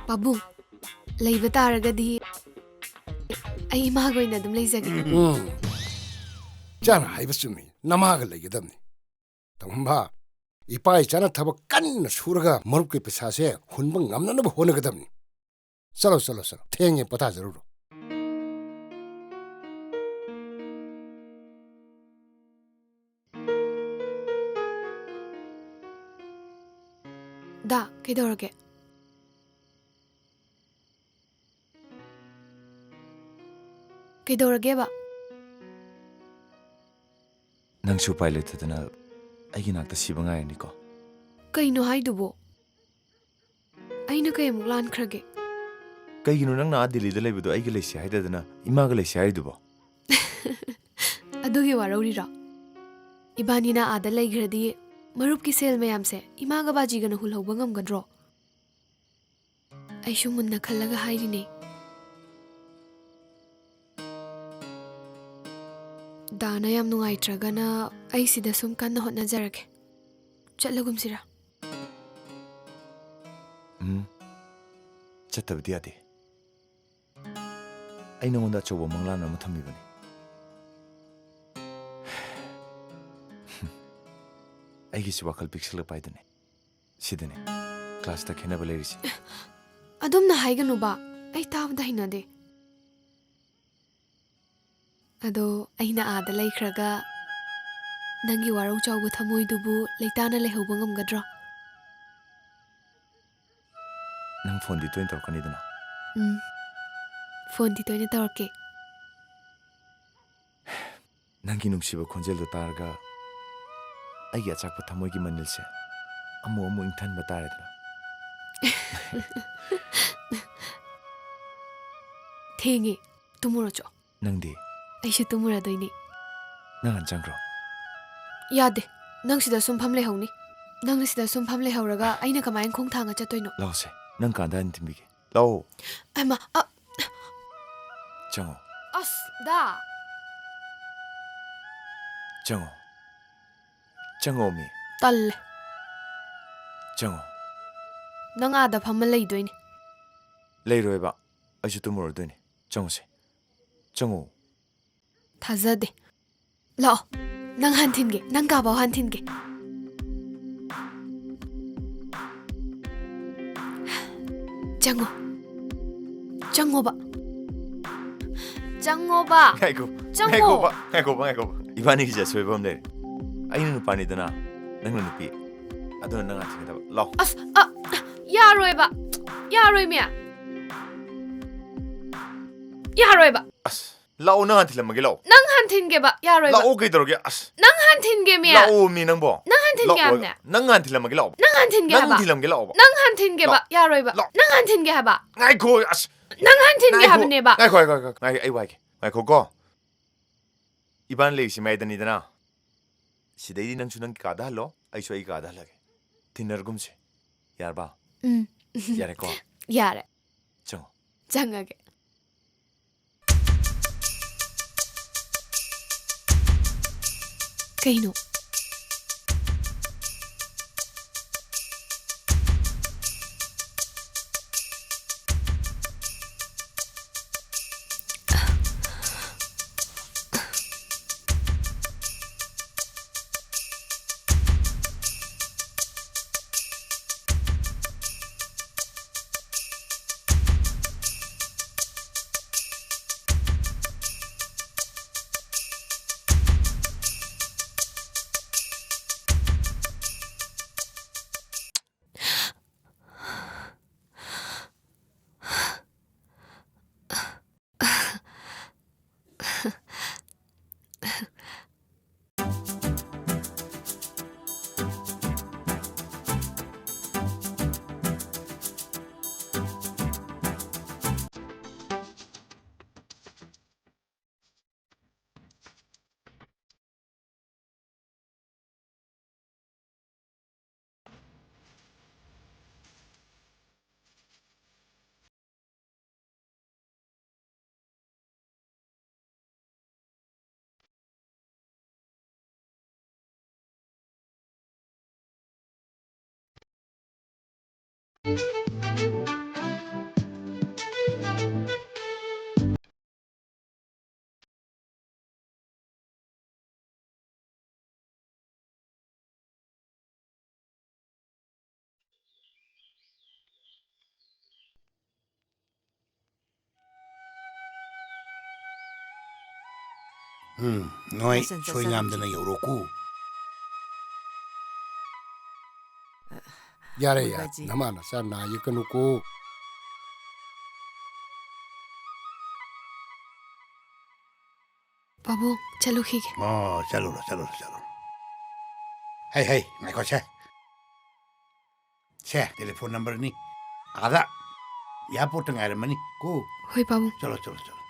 ꯄꯥꯕꯨꯡ, ꯂꯩꯕ ꯇꯥꯔꯒꯗꯤ ꯑꯩ ꯏꯃꯥꯒ ꯑꯣꯏꯅ ꯑꯗꯨꯝ ꯂꯩꯖꯒꯦ꯫ ꯎꯝ꯫ ꯏꯆꯥꯅ ꯍꯥꯏꯕ ꯆꯨꯝꯃꯤ꯫ ꯅꯃꯥꯒ ꯂꯩꯒꯗꯕꯅꯤ꯫ ꯇꯝꯐꯝꯕ, ꯏꯄꯥ ꯏꯆꯥꯅ ꯊꯕꯛ ꯀꯟꯅ ꯁꯨꯔꯒ ꯃꯔꯨꯞꯀꯤ ꯄꯩꯁꯥꯁꯦ ꯍꯨꯟꯕ ꯉꯝꯅꯅꯕ ꯍꯣꯠꯅꯒꯗꯕꯅꯤ꯫ ꯆꯠꯂꯣ, ꯆꯠꯂꯣ, ꯆꯠꯂꯣ꯫ ꯊꯦꯡꯉꯦ, ꯄꯣꯊꯥꯖꯔꯨꯔꯣ꯫ ꯗꯥ, ꯀꯩꯗꯧꯔꯒꯦ? ꯀꯩꯗꯧꯔꯒꯦꯕ? ꯅꯪꯁꯨ ꯎꯄꯥꯏ ꯂꯩꯇꯗꯅ ꯑꯩꯒꯤ ꯅꯥꯛꯇ ꯁꯤꯕ ꯉꯥꯏꯔꯅꯤꯀꯣ? ꯀꯩꯅꯣ ꯍꯥꯏꯗꯨꯕꯣ? ꯑꯩꯅ ꯀꯩ ꯑꯃꯨꯛ ꯂꯥꯟꯈ꯭ꯔꯒꯦ? ꯀꯩꯒꯤꯅꯣ ꯅꯪꯅ ꯑꯥ ꯗꯤꯜꯂꯤꯗ ꯂꯩꯕꯗꯣ ꯑꯩꯒ ꯂꯩꯁꯦ ꯍꯥꯏꯗꯗꯅ ꯏꯃꯥꯒ ꯂꯩꯁꯦ ꯍꯥꯏꯔꯤꯗꯨꯕꯣ? ꯑꯗꯨꯒꯤ ꯋꯥꯔꯧꯔꯤꯔꯣ? ꯏꯕꯥꯅꯤꯅ ꯑꯥꯗ ꯂꯩꯈ꯭ꯔꯗꯤ ꯃꯔꯨꯞꯀꯤ ꯁꯦꯜ ꯃꯌꯥꯝꯁꯦ ꯏꯃꯥꯒ ꯕꯥꯖꯤꯒꯅ ꯍꯨꯜꯍꯧꯕ ꯉꯝꯒꯗ꯭ꯔꯣ? ꯑꯩꯁꯨ ꯃꯨꯟꯅ ꯈꯜꯂꯒ ꯍꯥꯏꯔꯤꯅꯦ꯫ ꯗꯥꯅ ꯌꯥꯝ ꯅꯨꯡꯉꯥꯏꯇ꯭ꯔꯒꯅ ꯑꯩ ꯁꯤꯗ ꯁꯨꯝ ꯀꯟꯅ ꯍꯣꯠꯅꯖꯔꯒꯦ꯫ ꯆꯠꯂꯒꯨꯝꯁꯤꯔꯥ? ꯎꯝ, ꯆꯠꯇꯕꯗꯤ ꯌꯥꯗꯦ꯫ ꯑꯩ ꯅꯉꯣꯟꯗ ꯑꯆꯧꯕ ꯃꯪꯂꯥꯟ ꯑꯃ ꯊꯝꯃꯤꯕꯅꯤ꯫ ꯑꯩꯒꯤꯁꯨ ꯋꯥꯈꯜ ꯄꯤꯛꯁꯤꯜꯂꯛꯄ ꯍꯥꯏꯗꯨꯅꯤ꯫ ꯁꯤꯗꯅꯤ ꯀ꯭ꯂꯥꯁꯇ ꯈꯦꯠꯅꯕ ꯂꯩꯔꯤꯁꯦ꯫ ꯑꯗꯨꯝꯅ ꯍꯥꯏꯒꯅꯨꯕ, ꯑꯩ ꯇꯥꯕꯗ ꯍꯩꯅꯗꯦ꯫ ꯑꯗꯣ ꯑꯩꯅ ꯑꯥꯗ ꯂꯩꯈ꯭ꯔꯒ ꯅꯪꯒꯤ ꯋꯥꯔꯧ ꯆꯥꯎꯕ ꯊꯃꯣꯏꯗꯨꯕꯨ ꯂꯩꯇꯥꯅ ꯂꯩꯍꯧꯕ ꯉꯝꯒꯗ꯭ꯔꯣ? ꯅꯪ ꯐꯣꯟꯗꯤ ꯇꯣꯏꯅ ꯇꯧꯔꯛꯀꯅꯤꯗꯅ? ꯎꯝ, ꯐꯣꯟꯗꯤ ꯇꯣꯏꯅ ꯇꯧꯔꯛꯀꯦ꯫ ꯅꯪꯒꯤ ꯅꯨꯡꯁꯤꯕ ꯈꯣꯟꯖꯦꯜꯗꯣ ꯇꯥꯔꯒ ꯑꯩꯒꯤ ꯑꯆꯥꯛꯄ ꯊꯃꯣꯏꯒꯤ ꯃꯅꯤꯜꯁꯦ ꯑꯃꯨꯛ ꯑꯃꯨꯛ ꯏꯪꯊꯟꯕ ꯇꯥꯔꯦꯗꯅ꯫ ꯊꯦꯡꯉꯦ, ꯇꯨꯝꯃꯨꯔꯣ ꯆꯣ꯫ ꯅꯪꯗꯤ? ꯑꯩꯁꯨ ꯇꯨꯝꯃꯨꯔꯗꯣꯏꯅꯦ꯫ ꯅꯪ ꯍꯥꯟꯅ ꯆꯪꯈ꯭ꯔꯣ꯫ ꯌꯥꯗꯦ, ꯅꯪ ꯁꯤꯗ ꯁꯨꯝ ꯐꯝ ꯂꯩꯍꯧꯅꯤ꯫ ꯅꯪꯅ ꯁꯤꯗ ꯁꯨꯝ ꯐꯝ ꯂꯩꯍꯧꯔꯒ ꯑꯩꯅ ꯀꯃꯥꯏꯅ ꯈꯣꯡ ꯊꯥꯡꯉ ꯆꯠꯇꯣꯏꯅꯣ? ꯂꯥꯛꯑꯣꯁꯦ, ꯅꯪ ꯀꯥꯟꯗ ꯍꯥꯟꯅ ꯊꯤꯟꯕꯤꯒꯦ꯫ ꯂꯥꯛꯑꯣ꯫ ꯑꯩꯃ, ꯑ, ꯆꯪꯉꯣ꯫ ꯑꯁ, ꯗꯥ꯫ ꯆꯪꯉꯣ꯫ ꯆꯪꯉꯣ, ꯃꯤ꯫ ꯇꯜꯂꯦ꯫ ꯆꯪꯉꯣ꯫ ꯅꯪ ꯑꯥꯗ ꯐꯝꯃ ꯂꯩꯗꯣꯏꯅꯦ꯫ ꯂꯩꯔꯣꯏꯕ꯫ ꯑꯩꯁꯨ ꯇꯨꯝꯃꯨꯔꯗꯣꯏꯅꯦ꯫ ꯆꯪꯉꯨꯁꯦ꯫ ꯆꯪꯉꯣ꯫ ꯊꯥꯖꯗꯦ꯫ ꯂꯥꯛꯑꯣ꯫ ꯅꯪ ꯍꯥꯟ ꯊꯤꯟꯒꯦ꯫ ꯅꯪ ꯀꯥꯐꯥꯎ ꯍꯥꯟ ꯊꯤꯟꯒꯦ꯫ ꯆꯪꯉꯣ꯫ ꯆꯪꯉꯣꯕ꯫ ꯆꯪꯉꯣꯕ꯫ ꯉꯥꯏꯈꯣ꯫ ꯆꯪꯉꯣ꯫ ꯉꯥꯏꯈꯣꯕ꯫ ꯉꯥꯏꯈꯣꯕ, ꯉꯥꯏꯈꯣꯕ꯫ ꯏꯕꯥꯅꯤꯒꯤꯁꯦ ꯑꯁꯣꯏꯕ ꯑꯃ ꯂꯩꯔꯦ꯫ ꯑꯩꯅ ꯅꯨꯄꯥꯅꯤꯗꯅ, ꯅꯪꯅ ꯅꯨꯄꯤ꯫ ꯑꯗꯨꯅ ꯅꯪ ꯍꯥꯟ ꯊꯤꯟꯒꯗꯕ꯫ ꯂꯥꯛꯑꯣ꯫ ꯑꯁ, ꯑ, ꯌꯥꯔꯣꯏꯕ꯫ ꯌꯥꯔꯣꯏꯃꯤ꯫ ꯌꯥꯔꯣꯏꯕ꯫ ꯑꯁ, ꯂꯥꯛꯑꯣ, ꯅꯪ ꯍꯥꯟ ꯊꯤꯜꯂꯝꯃꯒꯦ, ꯂꯥꯛꯑꯣ꯫ ꯅꯪ ꯍꯥꯟ ꯊꯤꯟꯒꯦꯕ, ꯌꯥꯔꯣꯏꯕ꯫ ꯂꯥꯛꯑꯣ, ꯀꯩꯗꯧꯔꯒꯦ? ꯑꯁ꯫ ꯅꯪ ꯍꯥꯟ ꯊꯤꯟꯒꯦꯃꯤ꯫ ꯂꯥꯛꯑꯣ, ꯃꯤ, ꯅꯪꯕꯣ꯫ ꯅꯪ ꯍꯥꯟ ꯊꯤꯟꯒꯦ ꯂꯥꯛꯑꯣ, ꯍꯥꯏꯕꯅꯦ꯫ ꯅꯪ ꯍꯥꯟ ꯊꯤꯜꯂꯝꯃꯒꯦ, ꯂꯥꯛꯑꯣ꯫ ꯅꯪ ꯍꯥꯟ ꯊꯤꯟꯒꯦ ꯅꯪ ꯍꯥꯏꯕ꯫ ꯊꯤꯜꯂꯝꯒꯦ, ꯂꯥꯛꯑꯣꯕ꯫ ꯅꯪ ꯍꯥꯟ ꯊꯤꯟꯒꯦꯕ, ꯂꯥꯛꯑꯣ꯫ ꯌꯥꯔꯣꯏꯕ꯫ ꯂꯥꯛꯑꯣ꯫ ꯅꯪ ꯍꯥꯟ ꯊꯤꯟꯒꯦ ꯍꯥꯏꯕ꯫ ꯉꯥꯏꯈꯣ, ꯑꯁ꯫ ꯅꯪ ꯍꯥꯟ ꯊꯤꯟꯒꯦ ꯉꯥꯏꯈꯣ, ꯍꯥꯏꯕꯅꯦꯕ꯫ ꯉꯥꯏꯈꯣ, ꯉꯥꯏꯈꯣ, ꯉꯥꯏꯈꯣ, ꯑꯩ ꯋꯥꯒꯦ꯫ ꯉꯥꯏꯈꯣꯀꯣ꯫ ꯏꯕꯥꯅꯤ ꯂꯩꯔꯤꯁꯤ ꯃꯌꯥꯏꯗꯅꯤꯗꯅ꯫ ꯁꯤꯗꯩꯗꯤ ꯅꯪꯁꯨ ꯅꯪꯒꯤ ꯀꯥꯗ ꯍꯜꯂꯣ, ꯑꯩꯁꯨ ꯑꯩꯒꯤ ꯀꯥꯗ ꯍꯜꯂꯒꯦ꯫ ꯊꯤꯟꯅꯔꯒꯨꯝꯁꯦ꯫ ꯌꯥꯔꯕ? ꯎꯝ꯫ ꯌꯥꯔꯦꯀꯣ? ꯌꯥꯔꯦ꯫ ꯆꯪꯉꯣ꯫ ꯆꯪꯉꯒꯦ꯫ ꯀꯩꯅꯣ? ꯎꯝ, ꯅꯣꯏ ꯐꯦꯁꯟ ꯁꯣꯏ ꯆꯠꯆꯔꯝꯁꯤ꯫ ꯉꯥꯝꯗꯅ ꯌꯧꯔꯣꯀꯨ꯫ ꯌꯥꯔꯦ, ꯍꯣꯏ, ꯌꯥꯔꯦ꯫ ꯕꯥꯖꯤ꯫ ꯅꯃꯥ ꯅꯆꯥ ꯅꯥ ꯌꯦꯛꯀꯅꯨꯀꯣ꯫ ꯄꯥꯕꯨꯡ, ꯆꯠꯂꯨꯈꯤꯒꯦ꯫ ꯑꯣ, ꯆꯠꯂꯨꯔꯣ, ꯆꯠꯂꯨꯔꯣ, ꯆꯠꯂꯨꯔꯣ꯫ ꯍꯩ, ꯍꯩ, ꯉꯥꯏꯈꯣꯁꯦ꯫ ꯁꯦ, ꯇꯦꯂꯤꯐꯣꯟ ꯅꯝꯕꯔꯅꯤ꯫ ꯑꯥꯗ ꯑꯦꯌꯥꯔꯄꯣꯔꯠꯇ ꯉꯥꯏꯔꯝꯃꯅꯤ ꯀꯣ꯫ ꯍꯣꯏ, ꯄꯥꯕꯨꯡ꯫ ꯆꯠꯂꯣ, ꯆꯠꯂꯣ, ꯆꯠꯂꯣ꯫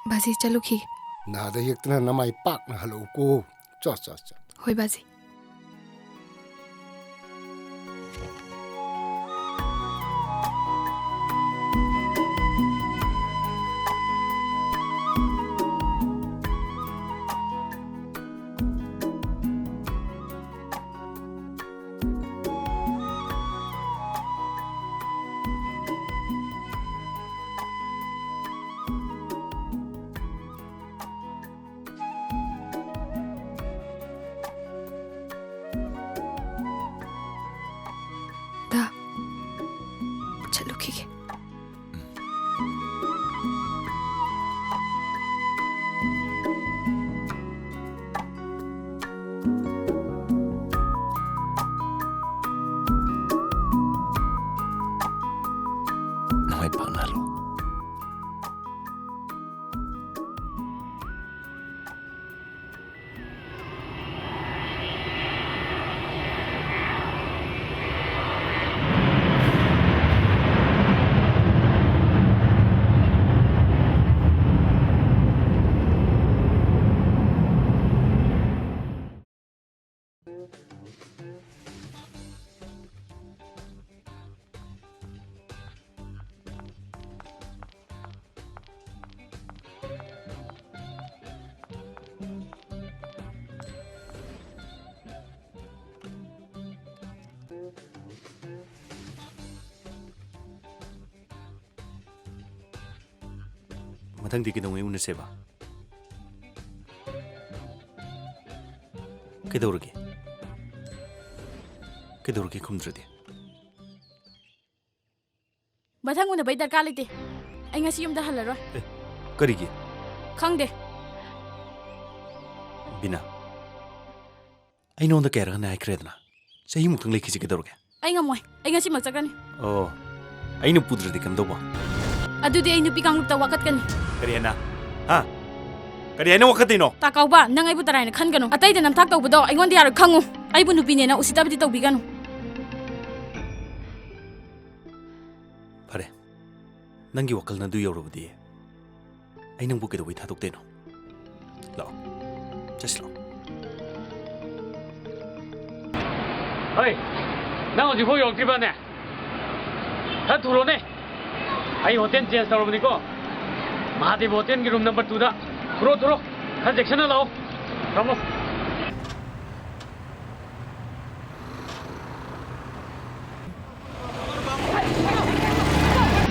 ꯕꯥꯖꯤ, ꯆꯠꯂꯨꯈꯤꯒꯦ꯫ ꯅꯥꯗ ꯌꯦꯛꯇꯅ ꯅꯃꯥꯏ ꯄꯥꯛꯅ ꯍꯜꯂꯛꯎꯀꯣ꯫ ꯆꯣ, ꯆꯣ, ꯆꯣ꯫ ꯍꯣꯏ, ꯕꯥꯖꯤ꯫ ꯗꯥ, ꯆꯠꯂꯨꯈꯤꯒꯦ꯫ ꯅꯃꯥꯏ ꯄꯥꯛꯅ ꯍꯜꯂꯣ꯫ ꯃꯊꯪꯗꯤ ꯀꯩꯗꯧꯉꯩ ꯎꯅꯁꯦꯕ? ꯀꯩꯗꯧꯔꯒꯦ? ꯀꯩꯗꯧꯔꯒꯦ ꯈꯨꯝꯗ꯭ꯔꯗꯤ? ꯃꯊꯪ ꯎꯅꯕꯩ ꯗꯔꯀꯥꯔ ꯂꯩꯇꯦ꯫ ꯑꯩ ꯉꯁꯤ ꯌꯨꯝꯗ ꯍꯜꯂꯔꯣꯏ꯫ ꯑꯦ, ꯀꯔꯤꯒꯤ? ꯈꯪꯗꯦ꯫ ꯕꯤꯅꯥ, ꯑꯩ ꯅꯉꯣꯟꯗ ꯀꯌꯥꯔꯛ ꯍꯟꯅ ꯍꯥꯏꯈ꯭ꯔꯦꯗꯅ, ꯆꯍꯤꯃꯨꯛꯇꯪ ꯂꯩꯈꯤꯁꯤ ꯀꯩꯗꯧꯔꯒꯦ? ꯑꯩ ꯉꯝꯃꯣꯏ꯫ ꯑꯩ ꯉꯁꯤꯃꯛ ꯆꯠꯀꯅꯤ꯫ ꯑꯣ, ꯑꯩꯅ ꯄꯨꯗ꯭ꯔꯗꯤ ꯀꯝꯗꯧꯕ? ꯑꯗꯨꯗꯤ ꯑꯩ ꯅꯨꯄꯤ ꯀꯥꯡꯂꯨꯞꯇ ꯋꯥꯀꯠꯀꯅꯤ꯫ ꯀꯔꯤ ꯍꯥꯏꯅ? ꯍꯥ? ꯀꯔꯤ ꯍꯥꯏꯅ ꯋꯥꯀꯠꯇꯣꯏꯅꯣ? ꯇꯥ ꯀꯥꯎꯕ, ꯅꯪ ꯑꯩꯕꯨ ꯇꯔꯥꯏꯅ ꯈꯟꯒꯅꯨ꯫ ꯑꯇꯩꯗ ꯅꯝꯊꯥꯛ ꯇꯧꯕꯗꯣ ꯑꯩꯉꯣꯟꯗ ꯌꯥꯔꯣꯏ ꯈꯪꯉꯨ꯫ ꯑꯩꯕꯨ ꯅꯨꯄꯤꯅꯦꯅ ꯎꯁꯤꯠꯇꯕꯗꯤ ꯇꯧꯕꯤꯒꯅꯨ꯫ ꯐꯔꯦ, ꯅꯪꯒꯤ ꯋꯥꯈꯜꯅ ꯑꯗꯨ ꯌꯧꯔꯕꯗꯤ ꯑꯩ ꯅꯪꯕꯨ ꯀꯩꯗꯧꯕꯩ ꯊꯥꯗꯣꯛꯇꯣꯏꯅꯣ? ꯂꯥꯛꯑꯣ, ꯆꯠꯁꯤ ꯂꯥꯛꯑꯣ꯫ ꯍꯣꯏ, ꯅꯪ ꯍꯧꯖꯤꯛꯐꯥꯎ ꯌꯧꯔꯛꯇ꯭ꯔꯤꯕꯅꯦ? ꯈꯔ ꯊꯨꯔꯣꯅꯦ꯫ ꯑꯩ ꯍꯣꯇꯦꯜ ꯆꯦꯟꯖ ꯇꯧꯔꯕꯅꯤꯀꯣ꯫ ꯃꯍꯥꯗꯦꯕ ꯍꯣꯇꯦꯜꯒꯤ ꯔꯨꯝ ꯅꯝꯕꯔ ꯇꯨꯗ꯫ ꯊꯨꯔꯣ, ꯊꯨꯔꯣ꯫ ꯈꯔ ꯆꯦꯛꯁꯤꯟꯅ ꯂꯥꯛꯑꯣ꯫ ꯊꯝꯃꯣ꯫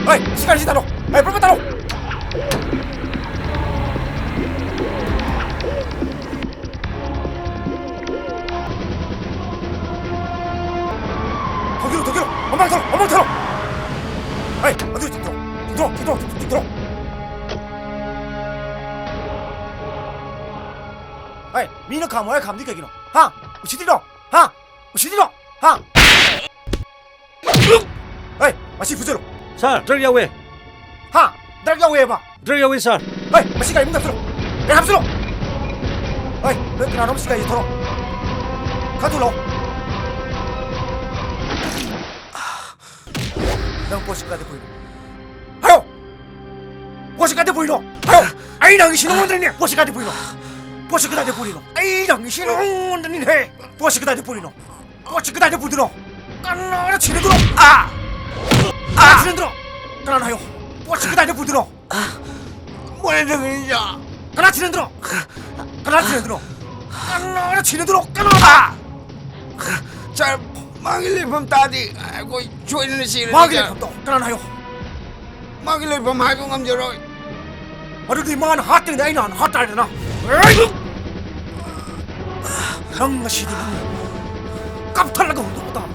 ꯍꯣꯏ, ꯁꯤ ꯒꯥꯔꯤꯁꯤ ꯇꯥꯅꯣ꯫ ꯍꯣꯏ, ꯄꯨꯂꯞ ꯇꯥꯅꯣ꯫ ꯊꯧꯖꯤꯜꯂꯨ, ꯊꯧꯖꯤꯜꯂꯨ꯫ ꯃꯃꯥꯡ ꯊꯧꯔꯣ, ꯃꯃꯥꯡ ꯊꯧꯔꯣ꯫ ꯍꯣꯏ, ꯑꯗꯨ ꯊꯧꯔꯣ, ꯊꯧꯔꯣ, ꯊꯧꯔꯣ, ꯊꯧꯔꯣ꯫ ꯍꯣꯏ, ꯃꯤꯅ ꯈꯥꯝꯃꯣ ꯍꯥꯏꯔ ꯈꯥꯝꯗꯤ ꯀꯩꯒꯤꯅꯣ? ꯍꯥ? ꯎꯁꯤꯠꯇ꯭ꯔꯤꯅꯣ? ꯍꯥ? ꯎꯁꯤꯠꯇ꯭ꯔꯤꯅꯣ? ꯍꯥ? ꯍꯩ, ꯃꯁꯤ ꯐꯨꯖꯤꯜꯂꯨ꯫ ꯁꯥꯔ, ꯗ꯭ꯔꯒ ꯌꯥꯎꯋꯦ꯫ ꯍꯥ? ꯗ꯭ꯔꯒ ꯌꯥꯎꯋꯦꯕ? ꯗ꯭ꯔꯒ ꯌꯥꯎꯋꯦ, ꯁꯥꯔ꯫ ꯍꯩ, ꯃꯁꯤ ꯒꯥꯔꯤ ꯃꯅꯨꯡꯗ ꯍꯥꯞꯆꯤꯜꯂꯨ꯫ ꯒꯥꯔꯤ ꯍꯥꯞꯆꯤꯜꯂꯨ꯫ ꯍꯩ, ꯅꯣꯏ ꯀꯅꯥꯅꯣꯝ ꯁꯤ ꯒꯥꯔꯤ ꯊꯧꯔꯣ꯫ ꯈꯔ ꯊꯨ ꯂꯥꯛꯑꯣ꯫ ꯅꯪ ꯄꯣꯠꯁꯤ ꯀꯗꯥꯏꯗ ꯄꯨꯏꯅꯣ? ꯍꯥꯏꯌꯣ! ꯄꯣꯠꯁꯤ ꯀꯗꯥꯏꯗ ꯄꯨꯏꯅꯣ? ꯍꯥꯏꯌꯣ! ꯑꯩꯅ ꯍꯪꯉꯤꯁꯤ ꯅꯉꯣꯟꯗꯅꯦ꯫ ꯄꯣꯠꯁꯤ ꯀꯗꯥꯏꯗ ꯄꯨꯏꯅꯣ? ꯄꯣꯠꯁꯤ ꯀꯗꯥꯏꯗ ꯄꯨꯔꯤꯅꯣ? ꯑꯩꯅ ꯍꯪꯉꯤꯁꯤ ꯅꯉꯣꯟꯗꯅꯤꯅꯦ꯫ ꯄꯣꯠꯁꯤ ꯀꯗꯥꯏꯗ ꯄꯨꯔꯤꯅꯣ? ꯄꯣꯠꯁꯤ ꯀꯗꯥꯏꯗ ꯄꯨꯗꯣꯏꯅꯣ? ꯀꯅꯥꯅ ꯊꯤꯅꯗꯣꯏꯅꯣ? ꯑꯥ! ꯀꯅꯥ ꯊꯤꯅꯗꯣꯏꯅꯣ? ꯀꯅꯥꯅ ꯍꯥꯏꯌꯣ? ꯄꯣꯠꯁꯤ ꯀꯗꯥꯏꯗ ꯄꯨꯗꯣꯏꯅꯣ? ꯃꯣꯔꯦꯗꯒꯤꯅꯤ, ꯁꯥꯔ꯫ ꯀꯅꯥ ꯊꯤꯅꯗꯣꯏꯅꯣ? ꯀꯅꯥ ꯊꯤꯅꯗꯣꯏꯅꯣ? ꯀꯅꯥꯅ ꯊꯤꯅꯗꯣꯏꯅꯣ? ꯀꯅꯥꯅ? ꯁꯥꯔ, ꯃꯥꯒꯤ ꯂꯩꯐꯝ ꯇꯥꯗꯦ꯫ ꯑꯩꯈꯣꯏ ꯁꯣꯏꯗꯅ ꯁꯤꯔꯅꯤ, ꯃꯥꯒꯤ ꯁꯥꯔ꯫ ꯂꯩꯐꯝꯗꯣ ꯀꯅꯥꯅ ꯍꯥꯏꯌꯣ? ꯃꯥꯒꯤ ꯂꯩꯐꯝ ꯍꯥꯏꯕ ꯉꯝꯖꯔꯣꯏ꯫ ꯃꯗꯨꯗꯤ ꯃꯥꯅ ꯍꯥꯠꯇ꯭ꯔꯤꯉꯩꯗ ꯑꯩꯅ ꯍꯥꯟꯅ ꯍꯥꯠꯇꯥꯔꯦꯗꯅ꯫ ꯅꯪ ꯉꯁꯤꯗꯤ ꯅꯪ ꯀꯞꯊꯠꯂꯒ ꯍꯨꯟꯗꯣꯛꯄ ꯇꯥꯕꯅꯤ꯫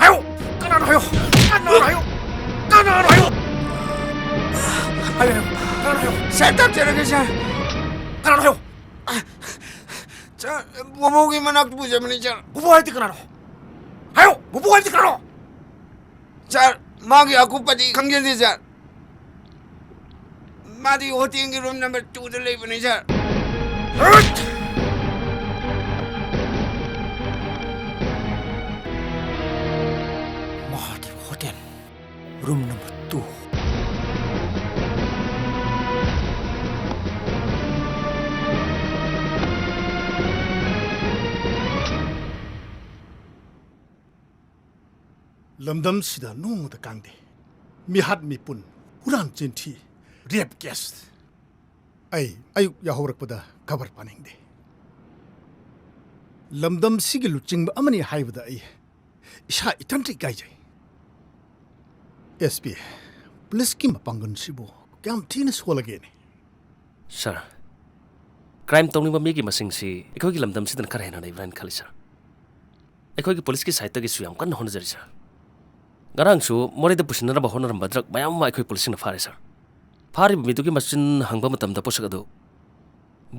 ꯍꯥꯏꯌꯣ! ꯀꯅꯥꯅꯣ ꯍꯥꯏꯌꯣ! ꯀꯅꯥꯅꯣ ꯍꯥꯏꯌꯣ! ꯀꯅꯥꯅꯣ ꯍꯥꯏꯌꯣ! ꯍꯥꯏꯌꯣ, ꯍꯥꯏꯌꯣ! ꯀꯅꯥꯅꯣ ꯍꯥꯏꯌꯣ! ꯁꯥꯔ, ꯇꯞꯆꯔꯒꯦ, ꯁꯥꯔ꯫ ꯀꯅꯥꯅꯣ ꯍꯥꯏꯌꯣ! ꯁꯥꯔ, ꯕꯣꯕꯣꯒꯤ ꯃꯅꯥꯛꯇ ꯄꯨꯖꯕꯅꯤ, ꯁꯥꯔ꯫ ꯕꯣꯕꯣ ꯍꯥꯏꯗꯤ ꯀꯅꯥꯅꯣ? ꯍꯥꯏꯌꯣ! ꯕꯣꯕꯣ ꯍꯥꯏꯗꯤ ꯀꯅꯥꯅꯣ? ꯁꯥꯔ, ꯃꯥꯒꯤ ꯑꯀꯨꯞꯄꯗꯤ ꯈꯪꯖꯗꯦ, ꯁꯥꯔ꯫ ꯃꯥꯗꯤ ꯍꯣꯇꯦꯜꯒꯤ ꯔꯨꯝ ꯅꯝꯕꯔ ꯇꯨꯗ ꯂꯩꯕꯅꯤ, ꯁꯥꯔ꯫ ꯍꯠ! ꯃꯍꯥꯗꯦꯕ ꯍꯣꯇꯦꯜ, ꯔꯨꯝ ꯅꯝꯕꯔ ꯇꯨ꯫ ꯂꯝꯗꯝꯁꯤꯗ ꯅꯣꯡꯃꯗ ꯀꯥꯡꯗꯦ꯫ ꯃꯤꯍꯥꯠ ꯃꯤꯄꯨꯟ, ꯍꯨꯔꯥꯟ ꯆꯤꯟꯊꯤ, ꯔꯦꯞ ꯀꯦꯁ꯫ ꯑꯩ ꯑꯌꯨꯛ ꯌꯥꯍꯧꯔꯛꯄꯗ ꯈꯕꯔ ꯄꯥꯅꯤꯡꯗꯦ꯫ ꯂꯝꯗꯝꯁꯤꯒꯤ ꯂꯨꯆꯤꯡꯕ ꯑꯃꯅꯤ ꯍꯥꯏꯕꯗ ꯑꯩ ꯏꯁꯥ ꯏꯊꯟꯇ ꯏꯀꯥꯏꯖꯩ꯫ ꯑꯦꯁ ꯄꯤ, ꯄꯨꯂꯤꯁꯀꯤ ꯃꯄꯥꯡꯒꯜꯁꯤꯕꯨ ꯀꯌꯥꯝ ꯊꯤꯅ ꯁꯣꯜꯂꯒꯦꯅꯦ? ꯁꯥꯔ, ꯀ꯭ꯔꯥꯏꯝ ꯇꯧꯅꯤꯡꯕ ꯃꯤꯒꯤ ꯃꯁꯤꯡꯁꯤ ꯑꯩꯈꯣꯏꯒꯤ ꯂꯝꯗꯝꯁꯤꯗꯅ ꯈꯔ ꯍꯦꯟꯅ ꯂꯩꯕ꯭ꯔꯥ ꯍꯥꯏꯅ ꯈꯜꯂꯤ, ꯁꯥꯔ꯫ ꯑꯩꯈꯣꯏꯒꯤ ꯄꯨꯂꯤꯁꯀꯤ ꯁꯥꯏꯠꯇꯒꯤꯁꯨ ꯌꯥꯝ ꯀꯟꯅ ꯍꯣꯠꯅꯖꯔꯤ, ꯁꯥꯔ꯫ ꯉꯔꯥꯡꯁꯨ ꯃꯣꯔꯦꯗ ꯄꯨꯁꯤꯟꯅꯅꯕ ꯍꯣꯠꯅꯔꯝꯕ ꯗ꯭ꯔꯒ ꯃꯌꯥꯝ ꯑꯃ ꯑꯩꯈꯣꯏ ꯄꯨꯂꯤꯁꯁꯤꯡꯅ ꯐꯥꯔꯦ, ꯁꯥꯔ꯫ ꯐꯥꯔꯤꯕ ꯃꯤꯗꯨꯒꯤ ꯃꯆꯤꯟ ꯍꯪꯕ ꯃꯇꯝꯗ ꯄꯣꯠꯁꯛ ꯑꯗꯨ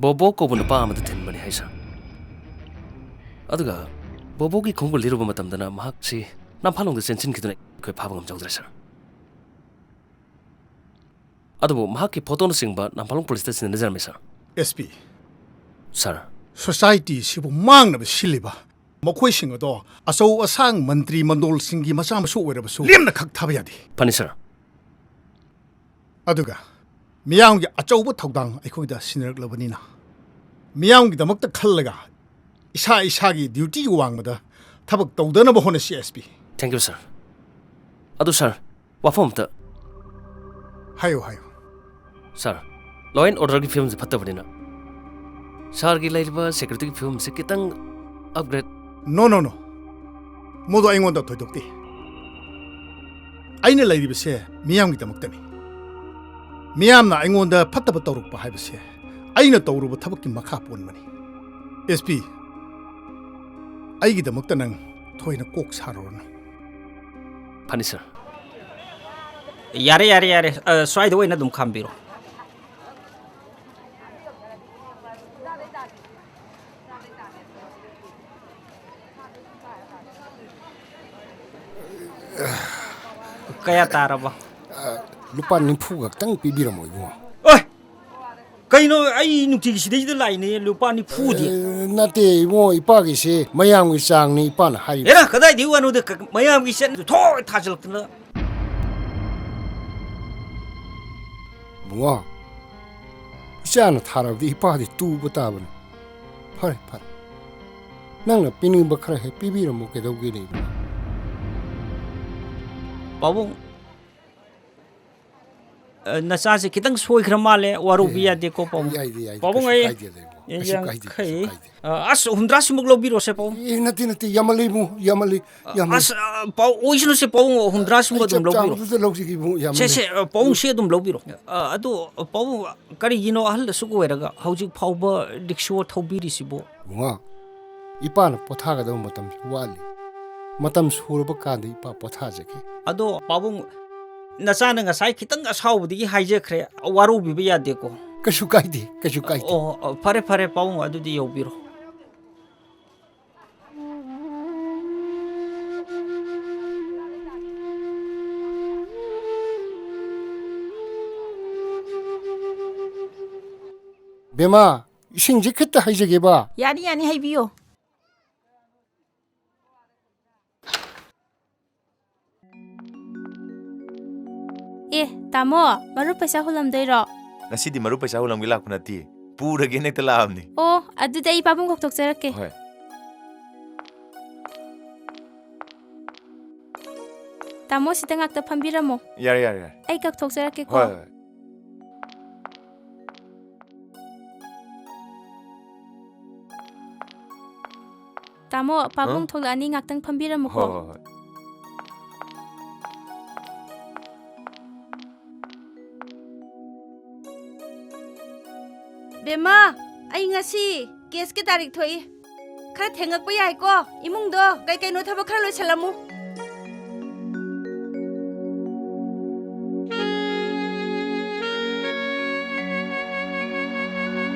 ꯕꯣꯕꯣ ꯀꯧꯕ ꯅꯨꯄꯥ ꯑꯃꯗ ꯊꯤꯟꯕꯅꯤ ꯍꯥꯏ, ꯁꯥꯔ꯫ ꯑꯗꯨꯒ ꯕꯣꯕꯣꯒꯤ ꯈꯣꯡꯒꯨꯜ ꯂꯤꯔꯨꯕ ꯃꯇꯝꯗꯅ ꯃꯍꯥꯛꯁꯤ ꯅꯝꯐꯥꯂꯣꯡꯗ ꯆꯦꯟꯁꯤꯟꯈꯤꯗꯨꯅ ꯑꯩꯈꯣꯏ ꯐꯥꯕ ꯉꯝꯖꯍꯧꯗ꯭ꯔꯦ, ꯁꯥꯔ꯫ ꯑꯗꯨꯕꯨ ꯃꯍꯥꯛꯀꯤ ꯐꯣꯇꯣꯅꯆꯤꯡꯕ ꯅꯝꯐꯥꯂꯣꯡ ꯄꯨꯂꯤꯁꯇ ꯁꯤꯟꯅꯖꯔꯝꯃꯤ, ꯁꯥꯔ꯫ ꯑꯦꯁ ꯄꯤ, ꯁꯥꯔ꯫ ꯁꯣꯁꯥꯏꯇꯤꯁꯤꯕꯨ ꯃꯥꯡꯅꯕ ꯁꯤꯜꯂꯤꯕ ꯃꯈꯣꯏꯁꯤꯡ ꯑꯗꯣ ꯑꯆꯧ ꯑꯁꯥꯡ ꯃꯟꯇ꯭ꯔꯤ ꯃꯟꯗꯣꯜꯁꯤꯡꯒꯤ ꯃꯆꯥ ꯃꯁꯨ ꯑꯣꯏꯔꯕꯁꯨ ꯂꯦꯝꯅ ꯈꯛ ꯊꯥꯕ ꯌꯥꯗꯦ꯫ ꯐꯅꯤ, ꯁꯥꯔ꯫ ꯑꯗꯨꯒ ꯃꯤꯌꯥꯝꯒꯤ ꯑꯆꯧꯕ ꯊꯧꯗꯥꯡ ꯑꯩꯈꯣꯏꯗ ꯁꯤꯟꯅꯔꯛꯂꯕꯅꯤꯅ, ꯃꯤꯌꯥꯝꯒꯤꯗꯃꯛꯇ ꯈꯜꯂꯒ ꯏꯁꯥ ꯏꯁꯥꯒꯤ ꯗ꯭ꯌꯨꯇꯤꯒꯤ ꯋꯥꯡꯃꯗ ꯊꯕꯛ ꯇꯧꯗꯅꯕ ꯍꯣꯠꯅꯁꯤ, S P. Thank you, sir꯫ ꯑꯗꯨ, ꯁꯥꯔ, ꯋꯥꯐꯝ ꯑꯝꯇ꯫ ꯍꯥꯏꯌꯨ, ꯍꯥꯏꯌꯨ꯫ ꯁꯥꯔ, law and orderꯒꯤ ꯐꯤꯕꯝꯁꯦ ꯐꯠꯇꯕꯅꯤꯅ, ꯁꯥꯔꯒꯤ ꯂꯩꯔꯤꯕ securityꯒꯤ ꯐꯤꯕꯝꯁꯦ ꯈꯤꯇꯪ upgrade꯫ No, no, no꯫ ꯃꯗꯨ ꯑꯩꯉꯣꯟꯗ ꯊꯣꯏꯗꯣꯛꯇꯦ꯫ ꯑꯩꯅ ꯂꯩꯔꯤꯕꯁꯦ ꯃꯤꯌꯥꯝꯒꯤꯗꯃꯛꯇꯅꯤ꯫ ꯃꯤꯌꯥꯝꯅ ꯑꯩꯉꯣꯟꯗ ꯐꯠꯇꯕ ꯇꯧꯔꯛꯄ ꯍꯥꯏꯕꯁꯦ ꯑꯩꯅ ꯇꯧꯔꯨꯕ ꯊꯕꯛꯀꯤ ꯃꯈꯥ ꯄꯣꯟꯕꯅꯤ꯫ ꯑꯦꯁ ꯄꯤ, ꯑꯩꯒꯤꯗꯃꯛꯇ ꯅꯪ ꯊꯣꯏꯅ ꯀꯣꯛ ꯁꯥꯔꯨꯔꯅꯨ꯫ ꯐꯅꯤ ꯁꯥꯔ꯫ ꯌꯥꯔꯦ, ꯌꯥꯔꯦ, ꯌꯥꯔꯦ꯫ ꯑ, ꯁ꯭ꯋꯥꯏꯗ ꯑꯣꯏꯅ ꯑꯗꯨꯝ ꯈꯥꯝꯕꯤꯔꯣ꯫ ꯀꯌꯥ ꯇꯥꯔꯕ? ꯂꯨꯄꯥ ꯅꯤꯐꯨ ꯈꯛꯇꯪ ꯄꯤꯕꯤꯔꯝꯃꯣ ꯏꯕꯨꯡꯉꯣ꯫ ꯑꯣꯏ! ꯀꯩꯅꯣ, ꯑꯩ ꯅꯨꯡꯇꯤꯒꯤ ꯁꯤꯗꯩꯁꯤꯗ ꯂꯥꯛꯏꯅꯦ, ꯂꯨꯄꯥ ꯅꯤꯐꯨꯗꯤ꯫ ꯑꯦ, ꯅꯠꯇꯦ ꯏꯕꯨꯡꯉꯣ, ꯏꯄꯥꯒꯤꯁꯦ ꯃꯌꯥꯝꯒꯤ ꯆꯥꯡꯅꯤ ꯏꯄꯥꯅ ꯍꯥꯏꯔꯤꯕ꯫ ꯑꯦꯔꯥ, ꯀꯗꯥꯏꯗꯒꯤ ꯋꯥꯅꯣꯗ, ꯀ-, ꯃꯌꯥꯝꯒꯤ ꯆꯠꯅ ꯊꯣꯛ ꯊꯥꯖꯤꯜꯂꯛꯇꯅ꯫ ꯏꯕꯨꯡꯉꯣ, ꯏꯆꯥꯅ ꯊꯥꯔꯕꯗꯤ ꯏꯄꯥꯗꯤ ꯇꯨꯕ ꯇꯥꯕꯅꯤ꯫ ꯐꯔꯦ, ꯐꯔꯦ꯫ ꯅꯪꯅ ꯄꯤꯅꯤꯡꯕ ꯈꯔ ꯍꯦꯛ ꯄꯤꯕꯤꯔꯝꯃꯣ, ꯀꯩꯗꯧꯒꯦꯅꯦ ꯏꯕꯨꯡꯉꯣ? ꯄꯥꯕꯨꯡ, ꯑ, ꯅꯆꯥꯁꯦ ꯈꯤꯇꯪ ꯁꯣꯏꯈ꯭ꯔ ꯃꯥꯜꯂꯦ, ꯋꯥꯔꯧꯕꯤ ꯌꯥꯗꯦꯀꯣ, ꯄꯥꯕꯨꯡ꯫ ꯌꯥꯏꯗꯦ, ꯌꯥꯏꯗꯦ, ꯄꯥꯕꯨꯡ, ꯀꯩꯁꯨ ꯑꯩ ꯀꯥꯏꯗꯦꯗ, ꯏꯕꯨꯡꯉꯣ꯫ ꯀꯩꯁꯨ ꯀꯥꯏꯗꯦ, ꯀꯩꯁꯨ ꯌꯥꯡꯈꯩ, ꯀꯥꯏꯗꯦ꯫ ꯑ, ꯑꯁ, ꯍꯨꯝꯗ꯭ꯔꯥꯁꯤꯃꯨꯛ ꯂꯧꯕꯤꯔꯣꯁꯦ, ꯄꯥꯕꯨꯡ꯫ ꯑꯦ, ꯅꯠꯇꯦ, ꯅꯠꯇꯦ, ꯌꯥꯝꯃꯜꯂꯦ ꯏꯕꯨꯡꯉꯣ, ꯌꯥꯝꯃꯜꯂꯦ, ꯌꯥꯝꯃꯜꯂꯦ꯫ ꯑꯁ, ꯑ, ꯄꯥꯎ ꯑꯣꯏꯁꯅꯨꯁꯦ, ꯄꯥꯕꯨꯡ, ꯍꯨꯝꯗ꯭ꯔꯥꯁꯤꯃꯨꯛ ꯑꯩ ꯑꯗꯨꯝ ꯆꯞ ꯂꯧꯕꯤꯔꯣ꯫ ꯆꯥꯕꯗꯨꯗ ꯂꯧꯖꯒꯦ ꯏꯕꯨꯡꯉꯣ, ꯌꯥꯝꯃꯜꯂꯦ꯫ ꯁꯦ, ꯁꯦ, ꯑ, ꯄꯥꯕꯨꯡ, ꯁꯤ ꯑꯗꯨꯝ ꯂꯧꯕꯤꯔꯣ꯫ ꯑ, ꯑꯗꯣ, ꯑ, ꯄꯥꯕꯨꯡ, ꯀꯔꯤꯒꯤꯅꯣ ꯑꯍꯜ ꯑꯁꯨꯛ ꯑꯣꯏꯔꯒ ꯍꯧꯖꯤꯛ ꯐꯥꯎꯕ ꯔꯤꯛꯁꯣ ꯊꯧꯕꯤꯔꯤꯁꯤꯕꯣ? ꯏꯕꯨꯡꯉꯣ, ꯏꯄꯥꯅ ꯄꯣꯊꯥꯒꯗꯕ ꯃꯇꯝꯁꯨ ꯋꯥꯠꯂꯤ꯫ ꯃꯇꯝ ꯁꯨꯔꯕ ꯀꯥꯟꯗ ꯏꯄꯥ ꯄꯣꯊꯥꯖꯒꯦ꯫ ꯑꯗꯣ, ꯄꯥꯕꯨꯡ, ꯅꯆꯥꯅ ꯉꯁꯥꯏ ꯈꯤꯇꯪ ꯑꯁꯥꯎꯕꯗꯒꯤ ꯍꯥꯏꯖꯈ꯭ꯔꯦ, ꯋꯥꯔꯧꯕꯤꯕ ꯌꯥꯗꯦꯀꯣ꯫ ꯀꯩꯁꯨ ꯀꯥꯏꯗꯦ, ꯀꯩꯁꯨ ꯀꯥꯏꯗꯦ꯫ ꯑꯣ, ꯑꯣ, ꯐꯔꯦ, ꯐꯔꯦ, ꯄꯥꯕꯨꯡ, ꯑꯗꯨꯗꯤ ꯌꯧꯕꯤꯔꯣ꯫ ꯕꯦꯝꯃ, ꯏꯁꯤꯡꯁꯦ ꯈꯤꯠꯇ ꯍꯩꯖꯒꯦꯕ꯫ ꯌꯥꯅꯤ, ꯌꯥꯅꯤ, ꯍꯩꯕꯤꯌꯣ꯫ ꯑꯦ, ꯇꯥꯃꯣ, ꯃꯔꯨꯞ ꯄꯩꯁꯥ ꯍꯨꯜꯂꯝꯗꯣꯏꯔꯣ? ꯉꯁꯤꯗꯤ ꯃꯔꯨꯞ ꯄꯩꯁꯥ ꯍꯨꯜꯂꯝꯒꯦ ꯂꯥꯛꯄ ꯅꯠꯇꯦ, ꯄꯨꯔꯒꯦꯅ ꯍꯦꯛꯇ ꯂꯥꯛꯑꯕꯅꯤ꯫ ꯑꯣ, ꯑꯗꯨꯗꯤ ꯑꯩ ꯄꯥꯕꯨꯡ ꯀꯧꯊꯣꯛꯆꯔꯛꯀꯦ꯫ ꯍꯣꯏ꯫ ꯇꯥꯃꯣ, ꯁꯤꯗ ꯉꯥꯛꯇ ꯐꯝꯕꯤꯔꯝꯃꯣ꯫ ꯌꯥꯔꯦ, ꯌꯥꯔꯦ, ꯌꯥꯔꯦ꯫ ꯑꯩ ꯀꯧꯊꯣꯛꯆꯔꯛꯀꯦꯀꯣ꯫ ꯍꯣꯏ, ꯍꯣꯏ꯫ ꯇꯥꯃꯣ, ꯄꯥꯕꯨꯡ ꯊꯣꯛꯂꯛꯑꯅꯤ, ꯉꯥꯛꯇꯪ ꯐꯝꯕꯤꯔꯝꯃꯨꯀꯣ꯫ ꯍꯣꯏ, ꯍꯣꯏ, ꯍꯣꯏ꯫ ꯕꯦꯝꯃ, ꯑꯩ ꯉꯁꯤ ꯀꯦꯁꯀꯤ ꯇꯥꯔꯤꯛ ꯊꯣꯛꯏ꯫ ꯈꯔ ꯊꯦꯡꯉꯛꯄ ꯌꯥꯏꯀꯣ? ꯏꯃꯨꯡꯗꯣ ꯀꯩ ꯀꯩꯅꯣ ꯊꯕꯛ ꯈꯔ ꯂꯣꯏꯁꯜꯂꯝꯃꯨ꯫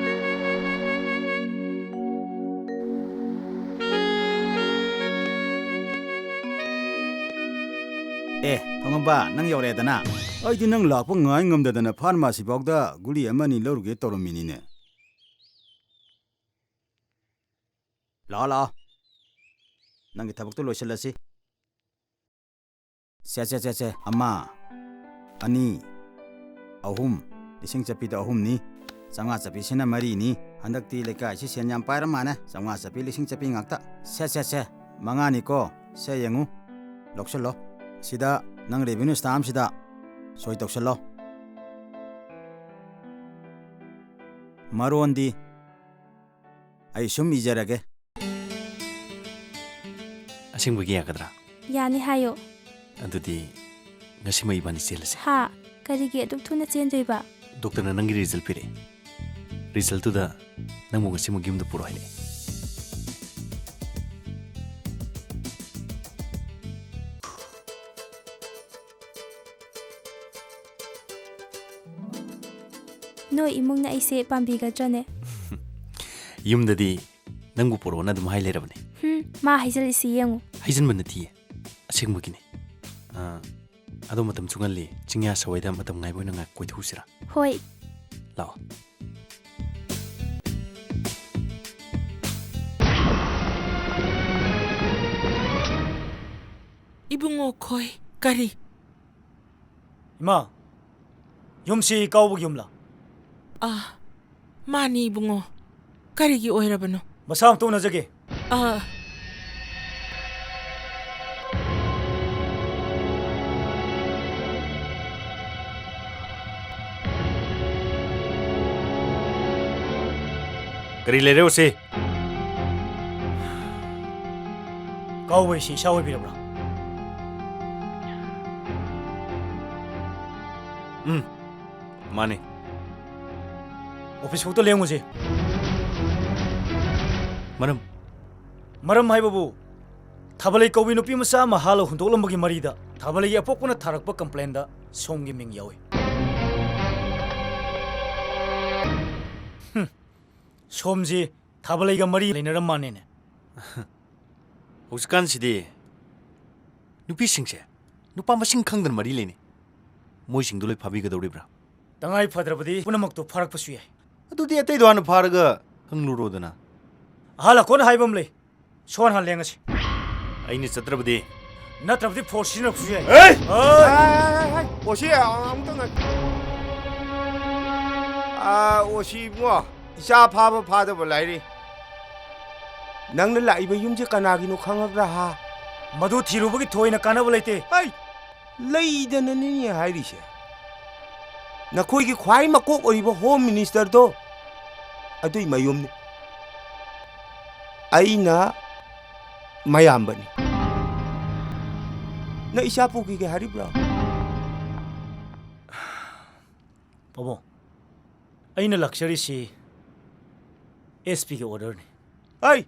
ꯑꯦ, ꯊꯣꯡꯉꯝꯕ, ꯅꯪ ꯌꯧꯔꯛꯑꯦꯗꯅ? ꯑꯩꯗꯤ ꯅꯪ ꯂꯥꯛꯄ ꯉꯥꯏ ꯉꯝꯗꯗꯅ ꯐꯥꯔꯃꯥꯁꯤ ꯐꯥꯎꯗ ꯒꯨꯂꯤ ꯑꯃ ꯑꯅꯤ ꯂꯧꯔꯨꯒꯦ ꯇꯧꯔꯝꯃꯤꯅꯤꯅꯦ꯫ ꯂꯥꯛꯑꯣ, ꯂꯥꯛꯑꯣ꯫ ꯅꯪꯒꯤ ꯊꯕꯛꯇꯣ ꯂꯣꯏꯁꯤꯜꯂꯁꯤ꯫ ꯁꯦ, ꯁꯦ, ꯁꯦ, ꯁꯦ꯫ ꯑꯃ, ꯑꯅꯤ, ꯑꯍꯨꯝ꯫ ꯂꯤꯁꯤꯡ ꯆꯠꯄꯤꯗ ꯑꯍꯨꯝꯅꯤ꯫ ꯆꯥꯝꯃꯉꯥ ꯆꯠꯄꯤꯁꯤꯅ ꯃꯔꯤꯅꯤ꯫ ꯍꯟꯗꯛꯇꯤ ꯂꯩꯀꯥꯏꯁꯤ ꯁꯦꯟ ꯌꯥꯝ ꯄꯥꯏꯔ ꯃꯥꯅꯦ꯫ ꯆꯥꯝꯃꯉꯥ ꯆꯠꯄꯤ, ꯂꯤꯁꯤꯡ ꯆꯠꯄꯤ ꯉꯥꯛꯇ꯫ ꯁꯦ, ꯁꯦ, ꯁꯦ꯫ ꯃꯉꯥꯅꯤꯀꯣ꯫ ꯁꯦ, ꯌꯦꯡꯉꯨ꯫ ꯂꯧꯁꯜꯂꯣ꯫ ꯁꯤꯗ ꯅꯪ revenue stampꯁꯤꯗ ꯁꯣꯏ ꯇꯧꯁꯜꯂꯣ꯫ ꯃꯔꯣꯟꯗꯤ ꯑꯩ ꯁꯨꯝ ꯏꯖꯔꯒꯦ꯫ ꯑꯁꯦꯡꯕꯒꯤ ꯌꯥꯒꯗ꯭ꯔꯥ? ꯌꯥꯅꯤ ꯍꯥꯏꯌꯣ꯫ ꯑꯗꯨꯗꯤ ꯉꯁꯤꯃꯛ ꯏꯕꯥꯅꯤ ꯆꯦꯜꯂꯁꯦ꯫ ꯍꯥ? ꯀꯔꯤꯒꯤ ꯑꯗꯨꯛ ꯊꯨꯅ ꯆꯦꯟꯗꯣꯏꯕ? ꯗꯣꯛꯇꯔꯅ ꯅꯪꯒꯤ result ꯄꯤꯔꯛꯑꯦ꯫ Resultꯇꯨꯗ ꯅꯪꯕꯨ ꯉꯁꯤꯃꯛ ꯌꯨꯝꯗ ꯄꯨꯔꯛꯑꯣ ꯍꯥꯏꯔꯛꯑꯦ꯫ ꯅꯣꯏ ꯏꯃꯨꯡꯅ ꯑꯩꯁꯦ ꯄꯥꯝꯕꯤꯒꯗ꯭ꯔꯅꯦ? ꯌꯨꯝꯗꯗꯤ ꯅꯪꯕꯨ ꯄꯨꯔꯛꯑꯣꯅ ꯑꯗꯨꯝ ꯍꯥꯏ ꯂꯩꯔꯕꯅꯦ꯫ ꯍꯨꯝ, ꯃꯥ ꯍꯥꯏꯖꯜꯂꯤꯁꯤ ꯌꯦꯡꯉꯨ꯫ ꯍꯥꯏꯖꯟꯕ ꯅꯠꯇꯤꯌꯦ, ꯑꯁꯦꯡꯕꯒꯤꯅꯦ꯫ ꯑꯥ, ꯑꯗꯣ ꯃꯇꯝꯁꯨ ꯉꯜꯂꯤ, ꯆꯤꯡꯌꯥ ꯁꯋꯥꯏꯗ ꯃꯇꯝ ꯉꯥꯏꯕ ꯑꯣꯏꯅ ꯉꯥꯏꯍꯥꯛ ꯀꯣꯏꯊꯣꯛꯎꯁꯤꯔꯥ? ꯍꯣꯏ꯫ ꯂꯥꯛꯑꯣ꯫ ꯏꯕꯨꯡꯉꯣ ꯈꯣꯏ, ꯀꯔꯤ? ꯏꯃꯥ, ꯌꯨꯝꯁꯤ ꯀꯥꯎꯕꯒꯤ ꯌꯨꯝꯂꯥ? ꯑꯥ, ꯃꯥꯅꯤ ꯏꯕꯨꯡꯉꯣ꯫ ꯀꯔꯤꯒꯤ ꯑꯣꯏꯔꯕꯅꯣ? ꯃꯁꯥ ꯑꯝꯇ ꯎꯅꯖꯒꯦ꯫ ꯑꯥ꯫ ꯀꯔꯤ ꯂꯩꯔꯦ ꯎꯁꯤ? ꯀꯥꯎꯕꯩ ꯁꯤ ꯏꯁꯥ ꯑꯣꯏꯕꯤꯔꯕ꯭ꯔꯥ? ꯎꯝ, ꯃꯥꯅꯤ꯫ ꯑꯣꯐꯤꯁ ꯐꯥꯎꯇ ꯂꯦꯡꯉꯨꯁꯦ꯫ ꯃꯔꯝ? ꯃꯔꯝ ꯍꯥꯏꯕꯕꯨ, ꯊꯥꯕꯂꯩ ꯀꯧꯕꯤ ꯅꯨꯄꯤ ꯃꯆꯥ ꯑꯃ ꯍꯥꯠꯂ ꯍꯨꯟꯗꯣꯛꯂꯝꯕꯒꯤ ꯃꯔꯤꯗ ꯊꯥꯕꯂꯩꯒꯤ ꯑꯄꯣꯛꯄꯅ ꯊꯥꯔꯛꯄ ꯀꯝꯄ꯭ꯂꯦꯟꯗ ꯁꯣꯝꯒꯤ ꯃꯤꯡ ꯌꯥꯎꯏ꯫ ꯍꯨꯝ, ꯁꯣꯝꯁꯤ ꯊꯥꯕꯂꯩꯒ ꯃꯔꯤ ꯂꯩꯅꯔꯝ ꯃꯥꯟꯅꯦꯅꯦ꯫ ꯍꯧꯖꯤꯛꯀꯥꯟꯁꯤꯗꯤ ꯅꯨꯄꯤꯁꯤꯡꯁꯦ ꯅꯨꯄꯥ ꯃꯁꯤꯡ ꯈꯪꯗꯅ ꯃꯔꯤ ꯂꯩꯅꯩ꯫ ꯃꯣꯏꯁꯤꯡꯗꯨ ꯂꯣꯏ ꯐꯥꯕꯤꯒꯗꯧꯔꯤꯕ꯭ꯔꯥ? ꯇꯉꯥꯏ ꯐꯗ꯭ꯔꯕꯗꯤ ꯄꯨꯝꯅꯃꯛꯇꯨ ꯐꯥꯔꯛꯄꯁꯨ ꯌꯥꯏ꯫ ꯑꯗꯨꯗꯤ ꯑꯇꯩꯗꯣ ꯍꯥꯟꯅ ꯐꯥꯔꯒ ꯈꯪꯂꯨꯔꯣꯗꯅ꯫ ꯑꯍꯜ ꯑꯀꯣꯟ ꯍꯥꯏꯕ ꯑꯃ ꯂꯩ꯫ ꯁꯣꯟ ꯍꯥꯟꯅ ꯂꯦꯡꯉꯁꯤ꯫ ꯑꯩꯅ ꯆꯠꯇ꯭ꯔꯕꯗꯤ? ꯅꯠꯇ꯭ꯔꯕꯗꯤ ꯐꯣꯔꯁ ꯁꯤꯖꯤꯟꯅꯔꯛꯄꯁꯨ ꯌꯥꯏ꯫ ꯑꯦ! ꯑꯣꯁꯤ, ꯑꯃꯨꯛꯇ ꯉꯥꯏ-, ꯑꯥ, ꯑꯣꯁꯤ ꯏꯕꯨꯡꯉꯣ, ꯏꯆꯥ ꯐꯥꯕ ꯐꯥꯗꯕ ꯂꯥꯏꯔꯤ꯫ ꯅꯪꯅ ꯂꯥꯛꯏꯕ ꯌꯨꯝꯁꯦ ꯀꯅꯥꯒꯤꯅꯣ ꯈꯪꯉꯕ꯭ꯔꯥ ꯍꯥ? ꯃꯗꯨ ꯊꯤꯔꯨꯕꯒꯤ ꯊꯣꯏꯅ ꯀꯥꯟꯅꯕ ꯂꯩꯇꯦ꯫ ꯍꯩ! ꯂꯩꯗꯅꯅꯤꯅꯦ ꯍꯥꯏꯔꯤꯁꯦ꯫ ꯅꯈꯣꯏꯒꯤ ꯈ꯭ꯋꯥꯏ ꯃꯀꯣꯛ ꯑꯣꯏꯔꯤꯕ ꯍꯣꯝ ꯃꯤꯅꯤꯁꯇꯔꯗꯣ, ꯑꯗꯨꯏ ꯃꯌꯨꯝꯅꯤ꯫ ꯑꯩꯅ ꯃꯌꯥꯝꯕꯅꯤ꯫ ꯅꯪ ꯏꯆꯥ ꯄꯨꯈꯤꯒꯦ ꯍꯥꯏꯔꯤꯕ꯭ꯔꯣ? ꯄꯥꯕꯨꯡ, ꯑꯩꯅ ꯂꯥꯛꯆꯔꯤꯁꯤ ꯑꯦꯁ ꯄꯤꯒꯤ ꯑꯣꯔꯗꯔꯅꯤ꯫ ꯑꯩ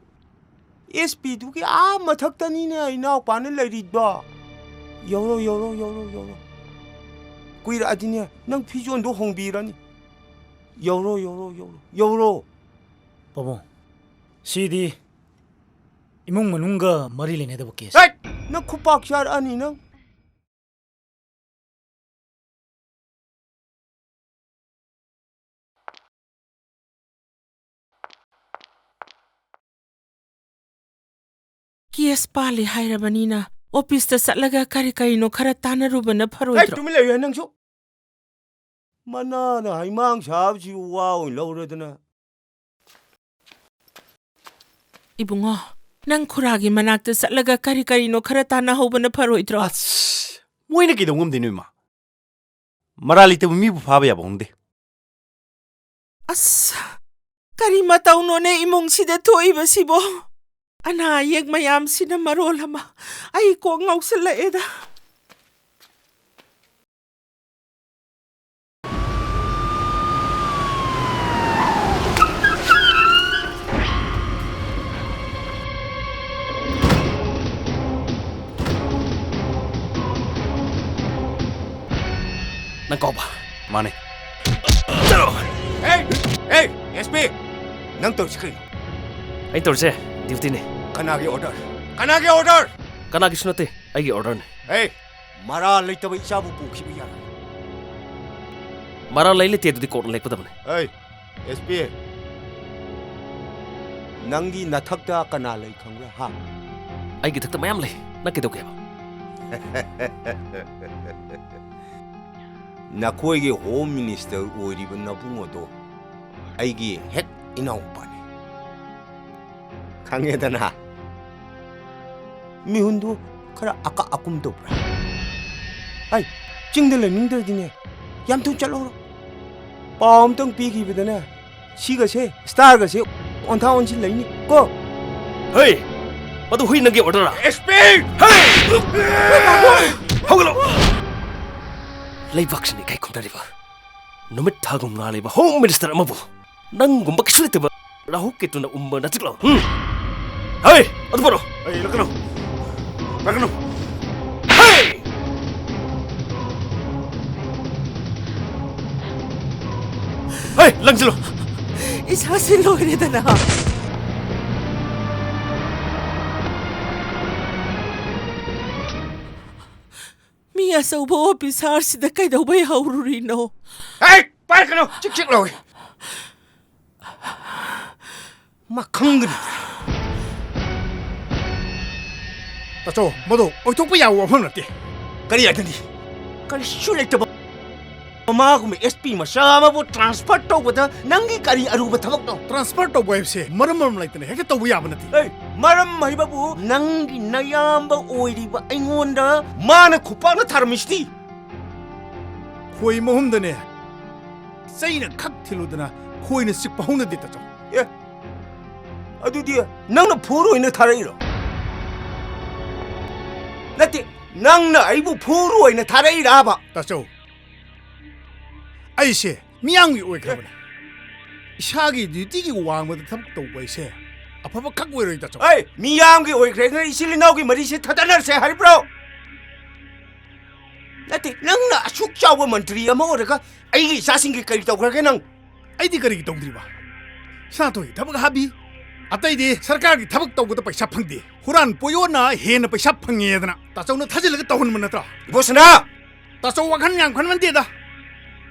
ꯑꯦꯁ ꯄꯤꯗꯨꯒꯤ ꯑꯥ ꯃꯊꯛꯇꯅꯤꯅꯦ ꯏꯅꯥꯎꯄꯥꯅ ꯂꯩꯔꯤꯗꯣ꯫ ꯌꯧꯔꯣ, ꯌꯧꯔꯣ, ꯌꯧꯔꯣ, ꯌꯧꯔꯣ꯫ ꯀꯨꯏꯔꯛꯑꯗꯤꯅꯦ ꯅꯪ ꯐꯤꯖꯣꯟꯗꯣ ꯍꯣꯡꯕꯤꯔꯅꯤ꯫ ꯌꯧꯔꯣ, ꯌꯧꯔꯣ, ꯌꯧꯔꯣ, ꯌꯧꯔꯣ꯫ ꯄꯥꯕꯨꯡ, ꯁꯤꯗꯤ ꯏꯃꯨꯡ ꯃꯅꯨꯡꯒ ꯃꯔꯤ ꯂꯩꯅꯗꯕ ꯀꯦꯁ꯫ ꯍꯦꯠ! ꯅꯪ ꯈꯨꯄꯥꯛ ꯆꯥꯔꯛꯑꯅꯤ ꯅꯪ꯫ ꯀꯦꯁ ꯄꯥꯜꯂꯤ ꯍꯥꯏꯔꯕꯅꯤꯅ ꯑꯣꯐꯤꯁꯇ ꯆꯠꯂꯒ ꯀꯔꯤ ꯀꯔꯤꯅꯣ ꯈꯔ ꯇꯥꯟꯅꯔꯨꯕꯅ ꯍꯦ, ꯐꯔꯣꯏꯗ꯭ꯔꯣ? ꯇꯨꯃꯤꯟ ꯂꯩꯌꯨꯍꯦ ꯅꯪꯁꯨ꯫ ꯃꯅꯥꯅ ꯍꯩꯃꯥꯡ ꯁꯥꯕꯁꯤꯕꯨ ꯋꯥ ꯑꯣꯏꯅ ꯂꯧꯔꯗꯅ꯫ ꯏꯕꯨꯡꯉꯣ, ꯅꯪ ꯈꯨꯔꯥꯒꯤ ꯃꯅꯥꯛꯇ ꯆꯠꯂꯒ ꯀꯔꯤ ꯀꯔꯤꯅꯣ ꯈꯔ ꯇꯥꯟꯅꯍꯧꯕꯅ ꯐꯔꯣꯏꯗ꯭ꯔꯣ? ꯑꯁ, ꯃꯣꯏꯅ ꯀꯩꯗꯧ ꯉꯝꯗꯣꯏꯅꯣ, ꯏꯃꯥ? ꯃꯔꯥꯜ ꯂꯩꯇꯕ ꯃꯤꯕꯨ ꯐꯥꯕ ꯌꯥꯕ ꯍꯧꯅꯗꯦ꯫ ꯑꯁ, ꯀꯔꯤ ꯃꯇꯧꯅꯣꯅꯦ ꯏꯃꯨꯡꯁꯤꯗ ꯊꯣꯛꯏꯕꯁꯤꯕꯣ? ꯑꯅꯥ ꯑꯌꯦꯛ ꯃꯌꯥꯝꯁꯤꯅ ꯃꯔꯣꯜ ꯑꯃ ꯑꯩ ꯀꯣꯛ ꯉꯥꯎꯁꯜꯂꯛꯑꯦꯗ꯫ ꯀꯧꯕ꯫ ꯃꯥꯅꯦ꯫ ꯆꯠꯂꯣ꯫ ꯑꯦ, ꯑꯦ, ꯑꯦꯁ ꯄꯤ, ꯅꯪ ꯇꯧꯔꯤꯁꯤ ꯀꯩꯅꯣ? ꯑꯩ ꯇꯧꯔꯤꯁꯦ duty ꯅꯤ꯫ ꯀꯅꯥꯒꯤ order? ꯀꯅꯥꯒꯤ order? ꯀꯅꯥꯒꯤꯁꯨ ꯅꯠꯇꯦ, ꯑꯩꯒꯤ order ꯅꯤ꯫ ꯑꯦ, ꯃꯔꯥꯜ ꯂꯩꯇꯕ ꯏꯆꯥꯕꯨ ꯄꯣꯛꯈꯤꯕ ꯌꯥꯔꯣꯏ꯫ ꯃꯔꯥꯜ ꯂꯩ ꯂꯩꯇꯦ ꯑꯗꯨꯗꯤ court ꯅ ꯂꯦꯞꯀꯗꯕꯅꯤ꯫ ꯑꯦ, ꯑꯦꯁ ꯄꯤ, ꯅꯪꯒꯤ ꯅꯊꯛꯇ ꯀꯅꯥ ꯂꯩ ꯈꯪꯕ꯭ꯔꯥ, ꯍꯥ? ꯑꯩꯒꯤ ꯏꯊꯛꯇ ꯃꯌꯥꯝ ꯂꯩ꯫ ꯅꯪ ꯀꯩꯗꯧꯒꯦ ꯍꯥꯏꯕ? ꯅꯈꯣꯏꯒꯤ home minister ꯑꯣꯏꯔꯤꯕ ꯅꯕꯨꯡ ꯑꯗꯣ ꯑꯩꯒꯤ ꯍꯦꯛ ꯏꯅꯥꯎꯄꯥꯅꯤ꯫ ꯈꯪꯉꯦꯗꯅ? ꯃꯤꯍꯨꯟꯗꯨ ꯈꯔ ꯑꯀꯥ ꯑꯀꯨꯝ ꯇꯧꯕ꯭ꯔꯥ? ꯍꯥꯏ, ꯆꯤꯡꯗ ꯂꯩꯅꯤꯡꯗ꯭ꯔꯗꯤꯅꯦ, ꯌꯥꯝ ꯊꯨꯅ ꯆꯠꯍꯧꯔꯣ꯫ ꯄꯥꯎ ꯑꯝꯇꯪ ꯄꯤꯈꯤꯕꯗꯅꯦ, ꯁꯤꯒꯁꯦ, star ꯒꯁꯦ ꯑꯣꯟꯊꯥ ꯑꯣꯟꯁꯤꯜ ꯂꯩꯅꯤ ꯀꯣ꯫ ꯍꯦ! ꯃꯗꯨ ꯍꯨꯏ ꯅꯪꯒꯤ order ꯔꯥ? S P! ꯍꯦ! ꯍꯧꯒꯠꯂꯣ! ꯂꯩꯕꯥꯛꯁꯤꯅ ꯏꯀꯥꯏ ꯈꯨꯝꯅꯔꯤꯕ, ꯅꯨꯃꯤꯠ ꯊꯥꯒꯨꯝ ꯉꯥꯜꯂꯤꯕ home minister ꯑꯃꯕꯨ ꯅꯪꯒꯨꯝꯕ ꯀꯩꯁꯨ ꯂꯩꯇꯕ ꯔꯥꯍꯨ ꯀꯦꯇꯨꯅ ꯎꯝꯕ ꯅꯆꯤꯛꯂꯣ꯫ ꯍꯨꯝ! ꯍꯦ! ꯑꯗꯨ ꯄꯨꯔꯛꯑꯣ! ꯑꯩ ꯂꯥꯛꯀꯅꯨ! ꯂꯥꯛꯀꯅꯨ! ꯍꯦ! ꯍꯦ! ꯂꯪꯁꯤꯜꯂꯣ! ꯏꯁꯥꯁꯤ ꯂꯣꯏꯔꯦꯗꯅ꯫ ꯃꯤ ꯑꯆꯧꯕ officer ꯁꯤꯗ ꯀꯩꯗꯧꯕꯩ ꯍꯧꯔꯨꯔꯤꯅꯣ? ꯑꯩ ꯄꯥꯏꯔꯛꯀꯅꯨ! ꯆꯤꯛ ꯆꯤꯛ ꯂꯥꯎꯏ꯫ ꯃꯥ ꯈꯪꯒꯅꯤ꯫ ꯇꯥꯆꯧ, ꯃꯗꯨ ꯑꯣꯏꯊꯣꯛꯄ ꯌꯥꯕ ꯋꯥꯐꯝ ꯅꯠꯇꯦ꯫ ꯀꯔꯤ ꯍꯥꯏꯒꯅꯤ? ꯀꯔꯤꯁꯨ ꯂꯩꯇꯕ ꯃꯃꯥꯒꯨꯝꯕ ꯑꯦꯁ ꯄꯤ ꯃꯆꯥ ꯑꯃꯕꯨ transfer ꯇꯧꯕꯗ ꯅꯪꯒꯤ ꯀꯔꯤ ꯑꯔꯨꯕ ꯊꯕꯛꯅꯣ? Transfer ꯇꯧꯕ ꯍꯥꯏꯕꯁꯦ ꯃꯔꯝ ꯃꯔꯝ ꯂꯩꯇꯅ ꯍꯦꯛꯇ ꯇꯧꯕ ꯌꯥꯕ ꯅꯠꯇꯦ꯫ ꯑꯦ, ꯃꯔꯝ ꯍꯥꯏꯕꯕꯨ ꯅꯪꯒꯤ ꯅꯌꯥꯝꯕ ꯑꯣꯏꯔꯤꯕ ꯑꯩꯉꯣꯟꯗ ꯃꯥꯅ ꯈꯨꯄꯥꯛꯅ ꯊꯥꯔꯝꯃꯤꯁꯤꯗꯤ꯫ ꯈꯣꯏ ꯃꯍꯨꯝꯗꯅꯦ ꯆꯩꯅ ꯈꯛ ꯊꯤꯜꯂꯨꯗꯅ ꯈꯣꯏꯅ ꯆꯤꯛꯄ ꯍꯧꯅꯗꯦ, ꯇꯥꯆꯧ꯫ ꯑꯦ, ꯑꯗꯨꯗꯤ ꯅꯪꯅ ꯐꯨꯔꯣꯏꯅ ꯊꯥꯔꯛꯏꯔꯣ? ꯅꯠꯇꯦ, ꯅꯪꯅ ꯑꯩꯕꯨ ꯐꯨꯔꯣꯏꯅ ꯊꯥꯔꯛꯏꯔꯕ? ꯇꯥꯆꯧ, ꯑꯩꯁꯦ ꯃꯤꯌꯥꯝꯒꯤ ꯑꯣꯏꯈ꯭ꯔꯕꯅꯦ꯫ ꯏꯁꯥꯒꯤ duty ꯒꯤ ꯋꯥꯡꯃꯗ ꯊꯕꯛ ꯇꯧꯕ ꯑꯩꯁꯦ ꯑꯐꯕ ꯈꯛ ꯑꯣꯏꯔꯣꯏ, ꯇꯥꯆꯧ꯫ ꯑꯩ ꯃꯤꯌꯥꯝꯒꯤ ꯑꯣꯏꯈ꯭ꯔꯦꯅ ꯏꯆꯤꯜ ꯏꯅꯥꯎꯒꯤ ꯃꯔꯤꯁꯦ ꯊꯗꯠꯅꯔꯁꯦ ꯍꯥꯏꯔꯤꯕ꯭ꯔꯣ? ꯅꯠꯇꯦ, ꯅꯪꯅ ꯑꯁꯨꯛ ꯆꯥꯎꯕ ꯃꯟꯇ꯭ꯔꯤ ꯑꯃ ꯑꯣꯏꯔꯒ ꯑꯩꯒꯤ ꯏꯆꯥꯁꯤꯡꯒꯤ ꯀꯔꯤ ꯇꯧꯈ꯭ꯔꯒꯦ ꯅꯪ? ꯑꯩꯗꯤ ꯀꯔꯤꯒꯤ ꯇꯧꯗ꯭ꯔꯤꯕ? ꯁꯅꯥꯊꯣꯏꯒꯤ ꯊꯕꯛ ꯍꯥꯞꯄꯤ, ꯑꯇꯩꯗꯤ ꯁꯔꯀꯥꯔꯒꯤ ꯊꯕꯛ ꯇꯧꯕꯗ ꯄꯩꯁꯥ ꯐꯪꯗꯦ꯫ ꯍꯨꯔꯥꯟ ꯄꯣꯌꯣꯟꯅ ꯍꯦꯟꯅ ꯄꯩꯁꯥ ꯐꯪꯉꯦꯗꯅ ꯇꯥꯆꯧꯅ ꯊꯥꯖꯤꯜꯂꯒ ꯇꯧꯍꯟꯕ ꯅꯠꯇ꯭ꯔꯣ? ꯏꯕꯣꯁꯅꯥ! ꯇꯥꯆꯧ ꯋꯥꯈꯜ ꯌꯥꯝ ꯈꯟꯃꯟꯗꯦꯗ꯫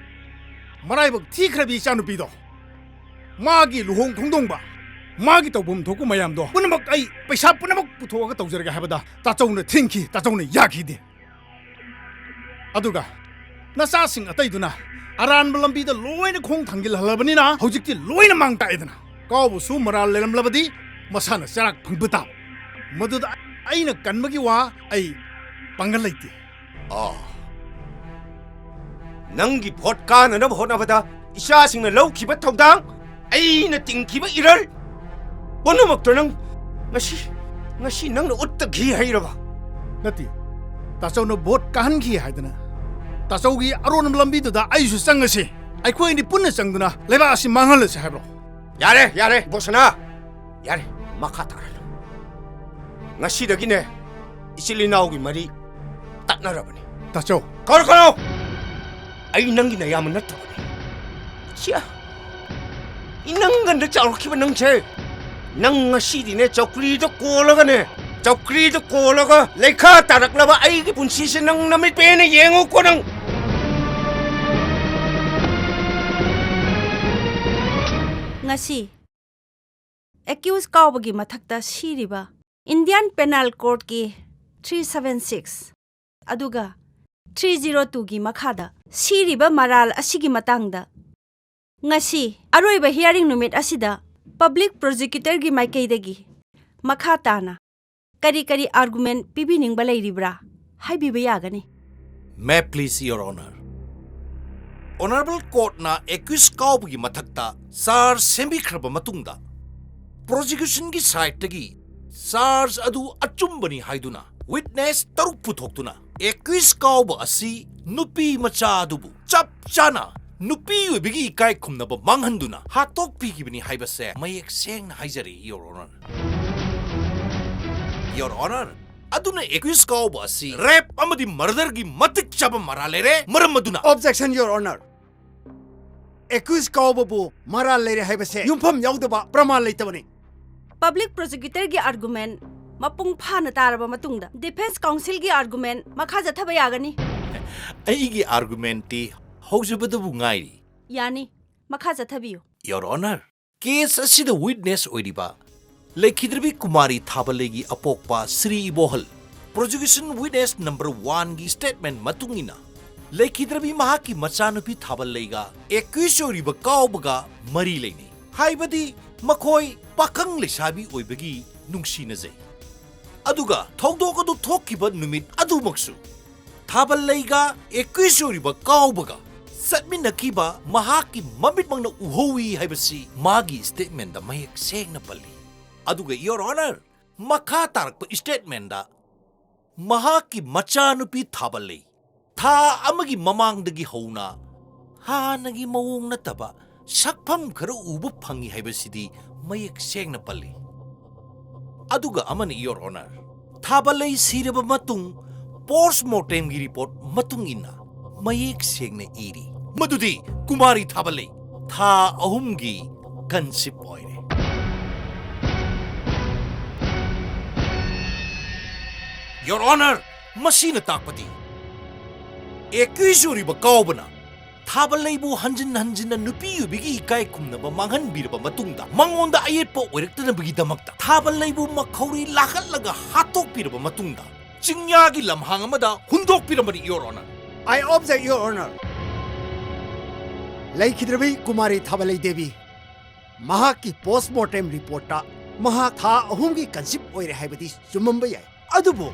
ꯃꯔꯥꯏꯕꯛ ꯊꯤꯈ꯭ꯔꯕꯤ ꯏꯆꯥꯅꯨꯄꯤꯗꯣ꯫ ꯃꯥꯒꯤ ꯂꯨꯍꯣꯡ ꯈꯣꯡꯗꯣꯡꯕ, ꯃꯥꯒꯤ ꯇꯧꯐꯝ ꯊꯣꯛꯄ ꯃꯌꯥꯝꯗꯣ ꯄꯨꯝꯅꯃꯛ ꯑꯩ ꯄꯩꯁꯥ ꯄꯨꯝꯅꯃꯛ ꯄꯨꯊꯣꯛꯑꯒ ꯇꯧꯖꯔꯒꯦ ꯍꯥꯏꯕꯗ ꯇꯥꯆꯧꯅ ꯊꯤꯡꯈꯤ, ꯇꯥꯆꯧꯅ ꯌꯥꯈꯤꯗꯦ꯫ ꯑꯗꯨꯒ ꯅꯆꯥꯁꯤꯡ ꯑꯇꯩꯗꯨꯅ ꯑꯔꯥꯟꯕ ꯂꯝꯕꯤꯗ ꯂꯣꯏꯅ ꯈꯣꯡ ꯊꯥꯡꯖꯤꯜꯍꯜꯂꯕꯅꯤꯅ ꯍꯧꯖꯤꯛꯇꯤ ꯂꯣꯏꯅ ꯃꯥꯡ ꯇꯥꯛꯑꯦꯗꯅ꯫ ꯀꯥꯎꯕꯁꯨ ꯃꯔꯥꯜ ꯂꯩꯔꯝꯂꯕꯗꯤ ꯃꯁꯥꯅ ꯆꯩꯔꯥꯛ ꯐꯪꯕ ꯇꯥꯕ꯫ ꯃꯗꯨꯗ ꯑꯩꯅ ꯀꯟꯕꯒꯤ ꯋꯥ ꯑꯩ ꯄꯥꯡꯒꯜ ꯂꯩꯇꯦ꯫ ꯑꯥ, ꯅꯪꯒꯤ ꯚꯣꯠ ꯀꯥꯅꯅꯕ ꯍꯣꯠꯅꯕꯗ ꯏꯆꯥꯁꯤꯡꯅ ꯂꯧꯈꯤꯕ ꯊꯧꯗꯥꯡ, ꯑꯩꯅ ꯇꯤꯡꯈꯤꯕ ꯏꯔꯜ ꯄꯨꯝꯅꯃꯛꯇꯣ ꯅꯪ ꯉꯁꯤ, ꯉꯁꯤ ꯅꯪꯅ ꯎꯠꯇ ꯘꯤ ꯍꯩꯔꯕ? ꯅꯠꯇꯦ, ꯇꯥꯆꯧꯅ ꯚꯣꯠ ꯀꯥꯍꯟꯈꯤ ꯍꯥꯏꯗꯅ ꯇꯥꯆꯧꯒꯤ ꯑꯔꯣꯟꯕ ꯂꯝꯕꯤꯗꯨꯗ ꯑꯩꯁꯨ ꯆꯪꯉꯁꯤ, ꯑꯩꯈꯣꯏ ꯑꯅꯤ ꯄꯨꯟꯅ ꯆꯪꯗꯨꯅ ꯂꯩꯕꯥꯛ ꯑꯁꯤ ꯃꯥꯡꯍꯜꯂꯁꯤ ꯍꯥꯏꯕ꯭ꯔꯣ? ꯌꯥꯔꯦ, ꯌꯥꯔꯦ, ꯕꯣꯁꯅꯥ, ꯌꯥꯔꯦ, ꯃꯈꯥ ꯇꯥꯔꯅꯨ꯫ ꯉꯁꯤꯗꯒꯤꯅꯦ, ꯏꯆꯤꯜ ꯏꯅꯥꯎꯒꯤ ꯃꯔꯤ ꯇꯠꯅꯔꯕꯅꯤ꯫ ꯇꯥꯆꯧ꯫ ꯀꯧꯔꯛꯀꯅꯨ! ꯑꯩ ꯅꯪꯒꯤ ꯅꯌꯥꯝꯕ ꯅꯠꯇ꯭ꯔꯕꯅꯤ꯫ ꯁꯤꯌꯥ! ꯏꯅꯪꯒꯟꯗ ꯆꯥꯎꯔꯛꯈꯤꯕ ꯅꯪꯁꯦ, ꯅꯪ ꯉꯁꯤꯗꯤꯅꯦ ꯆꯧꯀ꯭ꯔꯤꯗ ꯀꯣꯜꯂꯒꯅꯦ, ꯆꯧꯀ꯭ꯔꯤꯗ ꯀꯣꯜꯂꯒ ꯂꯩꯈꯥ ꯇꯥꯔꯛꯂꯕ ꯑꯩꯒꯤ ꯄꯨꯟꯁꯤꯁꯦ ꯅꯪ ꯅꯃꯤꯠ ꯄꯦꯟꯅ ꯌꯦꯡꯉꯨꯀꯣ ꯅꯪ꯫ ꯉꯁꯤ ꯑꯦꯀ꯭ꯌꯨꯁ ꯀꯥꯎꯕꯒꯤ ꯃꯊꯛꯇ ꯁꯤꯔꯤꯕ ꯏꯟꯗꯤꯌꯥꯟ ꯄꯦꯅꯥꯜ ꯀꯣꯗꯀꯤ ꯊ꯭ꯔꯤ ꯁꯚꯦꯟ ꯁꯤꯛꯁ ꯑꯗꯨꯒ ꯊ꯭ꯔꯤ ꯖꯤꯔꯣ ꯇꯨꯒꯤ ꯃꯈꯥꯗ ꯁꯤꯔꯤꯕ ꯃꯔꯥꯜ ꯑꯁꯤꯒꯤ ꯃꯇꯥꯡꯗ ꯉꯁꯤ ꯑꯔꯣꯏꯕ ꯍꯤꯌꯥꯔꯤꯡ ꯅꯨꯃꯤꯠ ꯑꯁꯤꯗ ꯄꯕ꯭ꯂꯤꯛ ꯄ꯭ꯔꯣꯁꯤꯀ꯭ꯌꯨꯇꯔꯒꯤ ꯃꯥꯏꯀꯩꯗꯒꯤ ꯃꯈꯥ ꯇꯥꯅ ꯀꯔꯤ ꯀꯔꯤ ꯑꯥꯔꯒꯨꯃꯦꯟ ꯄꯤꯕꯤꯅꯤꯡꯕ ꯂꯩꯔꯤꯕ꯭ꯔꯥ ꯍꯥꯏꯕꯤꯕ ꯌꯥꯒꯅꯤ꯫ May please, Your Honor. Honourable Courtꯅ ꯑꯦꯀ꯭ꯌꯨꯁ ꯀꯥꯎꯕꯒꯤ ꯃꯊꯛꯇ ꯆꯥꯔꯖ ꯁꯦꯝꯕꯤꯈ꯭ꯔꯕ ꯃꯇꯨꯡꯗ, ꯄ꯭ꯔꯣꯁꯤꯀ꯭ꯌꯨꯁꯟꯒꯤ ꯁꯥꯏꯠꯇꯒꯤ ꯆꯥꯔꯖ ꯑꯗꯨ ꯑꯆꯨꯝꯕꯅꯤ ꯍꯥꯏꯗꯨꯅ ꯋꯤꯠꯅꯦꯁ ꯇꯔꯨꯛ ꯄꯨꯊꯣꯛꯇꯨꯅ, ꯑꯦꯀ꯭ꯌꯨꯁ ꯀꯥꯎꯕ ꯑꯁꯤ ꯅꯨꯄꯤ ꯃꯆꯥ ꯑꯗꯨꯕꯨ ꯆꯞ ꯆꯥꯅ ꯅꯨꯄꯤ ꯑꯣꯏꯕꯒꯤ ꯏꯀꯥꯏ ꯈꯨꯝꯅꯕ ꯃꯥꯡꯍꯟꯗꯨꯅ ꯍꯥꯠꯇꯣꯛꯄꯤꯈꯤꯕꯅꯤ ꯍꯥꯏꯕꯁꯦ ꯃꯌꯦꯛ ꯁꯦꯡꯅ ꯍꯥꯏꯖꯔꯤ, Your Honour꯫ Your Honour, ꯑꯗꯨꯅ accused ꯀꯥꯎꯕ ꯑꯁꯤ rape ꯑꯃꯗꯤ murderꯒꯤ ꯃꯇꯤꯛ ꯆꯥꯕ ꯃꯔꯥꯜ ꯂꯩꯔꯦ꯫ ꯃꯔꯝ ꯑꯗꯨꯅ Objection, Your Honor. Accused ꯀꯥꯎꯕꯕꯨ ꯃꯔꯥꯜ ꯂꯩꯔꯦ ꯍꯥꯏꯕꯁꯦ ꯌꯨꯝꯐꯝ ꯌꯥꯎꯗꯕ ꯄ꯭ꯔꯃꯥꯟ ꯂꯩꯇꯕꯅꯤ꯫ Public prosecutorꯒꯤ argument ꯃꯄꯨꯡ ꯐꯥꯅ ꯇꯥꯔꯕ ꯃꯇꯨꯡꯗ defence counselꯒꯤ argument ꯃꯈꯥ ꯆꯠꯊꯕ ꯌꯥꯒꯅꯤ꯫ ꯑꯩꯒꯤ argumentꯇꯤ ꯍꯧꯖꯕꯗꯕꯨ ꯉꯥꯏꯔꯤ꯫ ꯌꯥꯅꯤ, ꯃꯈꯥ ꯆꯠꯊꯕꯤꯌꯨ꯫ Your Honor, case ꯑꯁꯤꯗ witness ꯑꯣꯏꯔꯤꯕ ꯂꯩꯈꯤꯗ꯭ꯔꯕꯤ Kumari ꯊꯥꯕꯂꯩꯒꯤ ꯑꯄꯣꯛꯄ Shri ꯏꯕꯣꯍꯜ, prosecution witness number oneꯒꯤ statement ꯃꯇꯨꯡ ꯏꯟꯅ, ꯂꯩꯈꯤꯗ꯭ꯔꯕꯤ ꯃꯍꯥꯛꯀꯤ ꯃꯆꯥꯅꯨꯄꯤ ꯊꯥꯕꯂꯩꯒ accused ꯑꯣꯏꯔꯤꯕ ꯀꯥꯎꯕꯒ ꯃꯔꯤ ꯂꯩꯅꯩ꯫ ꯍꯥꯏꯕꯗꯤ ꯃꯈꯣꯏ ꯄꯥꯈꯪ ꯂꯩꯁꯥꯕꯤ ꯑꯣꯏꯕꯒꯤ ꯅꯨꯡꯁꯤꯅꯖꯩ꯫ ꯑꯗꯨꯒ ꯊꯧꯗꯣꯛ ꯑꯗꯨ ꯊꯣꯛꯈꯤꯕ ꯅꯨꯃꯤꯠ ꯑꯗꯨꯃꯛꯁꯨ ꯊꯥꯕꯂꯩꯒ accused ꯑꯣꯏꯔꯤꯕ ꯀꯥꯎꯕꯒ ꯆꯠꯃꯤꯟꯅꯈꯤꯕ ꯃꯍꯥꯛꯀꯤ ꯃꯃꯤꯠꯃꯛꯅ ꯎꯍꯧꯏ ꯍꯥꯏꯕꯁꯤ ꯃꯥꯒꯤ statementꯗ ꯃꯌꯦꯛ ꯁꯦꯡꯅ ꯄꯜꯂꯤ꯫ ꯑꯗꯨꯒ Your Honor, ꯃꯈꯥ ꯇꯥꯔꯛꯄ statementꯗ ꯃꯍꯥꯛꯀꯤ ꯃꯆꯥꯅꯨꯄꯤ ꯊꯥꯕꯂꯩ ꯊꯥ ꯑꯃꯒꯤ ꯃꯃꯥꯡꯗꯒꯤ ꯍꯧꯅ ꯍꯥꯟꯅꯒꯤ ꯃꯑꯣꯡ ꯅꯠꯇꯕ ꯁꯛꯐꯝ ꯈꯔ ꯎꯕ ꯐꯪꯏ ꯍꯥꯏꯕꯁꯤꯗꯤ ꯃꯌꯦꯛ ꯁꯦꯡꯅ ꯄꯜꯂꯤ꯫ ꯑꯗꯨꯒ ꯑꯃꯅ, Your Honor, ꯊꯥꯕꯂꯩ ꯁꯤꯔꯕ ꯃꯇꯨꯡ post mortemꯒꯤ report ꯃꯇꯨꯡ ꯏꯟꯅ ꯃꯌꯦꯛ ꯁꯦꯡꯅ ꯏꯔꯤ ꯃꯗꯨꯗꯤ ꯀꯨꯃꯥꯔꯤ ꯊꯥꯕꯂꯩ ꯊꯥ ꯑꯍꯨꯝꯒꯤ conceive ꯑꯣꯏꯔꯦ꯫ Your Honor, ꯃꯁꯤꯅ ꯇꯥꯛꯄꯗꯤ accused ꯑꯣꯏꯔꯤꯕ ꯀꯥꯎꯕꯅ ꯊꯥꯕꯂꯩꯕꯨ ꯍꯟꯖꯤꯟ ꯍꯟꯖꯤꯟꯅ ꯅꯨꯄꯤ ꯑꯣꯏꯕꯤꯒꯤ ꯏꯀꯥꯏ ꯈꯨꯝꯅꯕ ꯃꯥꯡꯍꯟꯕꯤꯔꯕ ꯃꯇꯨꯡꯗ, ꯃꯉꯣꯟꯗ ꯑꯌꯦꯠꯄ ꯑꯣꯏꯔꯛꯇꯅꯕꯒꯤꯗꯃꯛꯇ ꯊꯥꯕꯂꯩꯕꯨ ꯃꯈꯧꯔꯤ ꯂꯥꯈꯠꯂꯒ ꯍꯥꯠꯇꯣꯛꯄꯤꯔꯕ ꯃꯇꯨꯡꯗ, ꯆꯤꯡꯌꯥꯒꯤ ꯂꯝꯍꯥꯡ ꯑꯃꯗ ꯍꯨꯟꯗꯣꯛꯄꯤꯔꯝꯕꯅꯤ, Your Honor꯫ I object, Your Honor. ꯂꯩꯈꯤꯗ꯭ꯔꯕꯤ Kumari ꯊꯥꯕꯂꯩ Devi, ꯃꯍꯥꯛꯀꯤ post mortem reportꯇ ꯃꯍꯥꯛ ꯊꯥ ꯑꯍꯨꯝꯒꯤ conceive ꯑꯣꯏꯔꯦ ꯍꯥꯏꯕꯗꯤ ꯆꯨꯝꯃꯝꯕ ꯌꯥꯏ꯫ ꯑꯗꯨꯕꯨ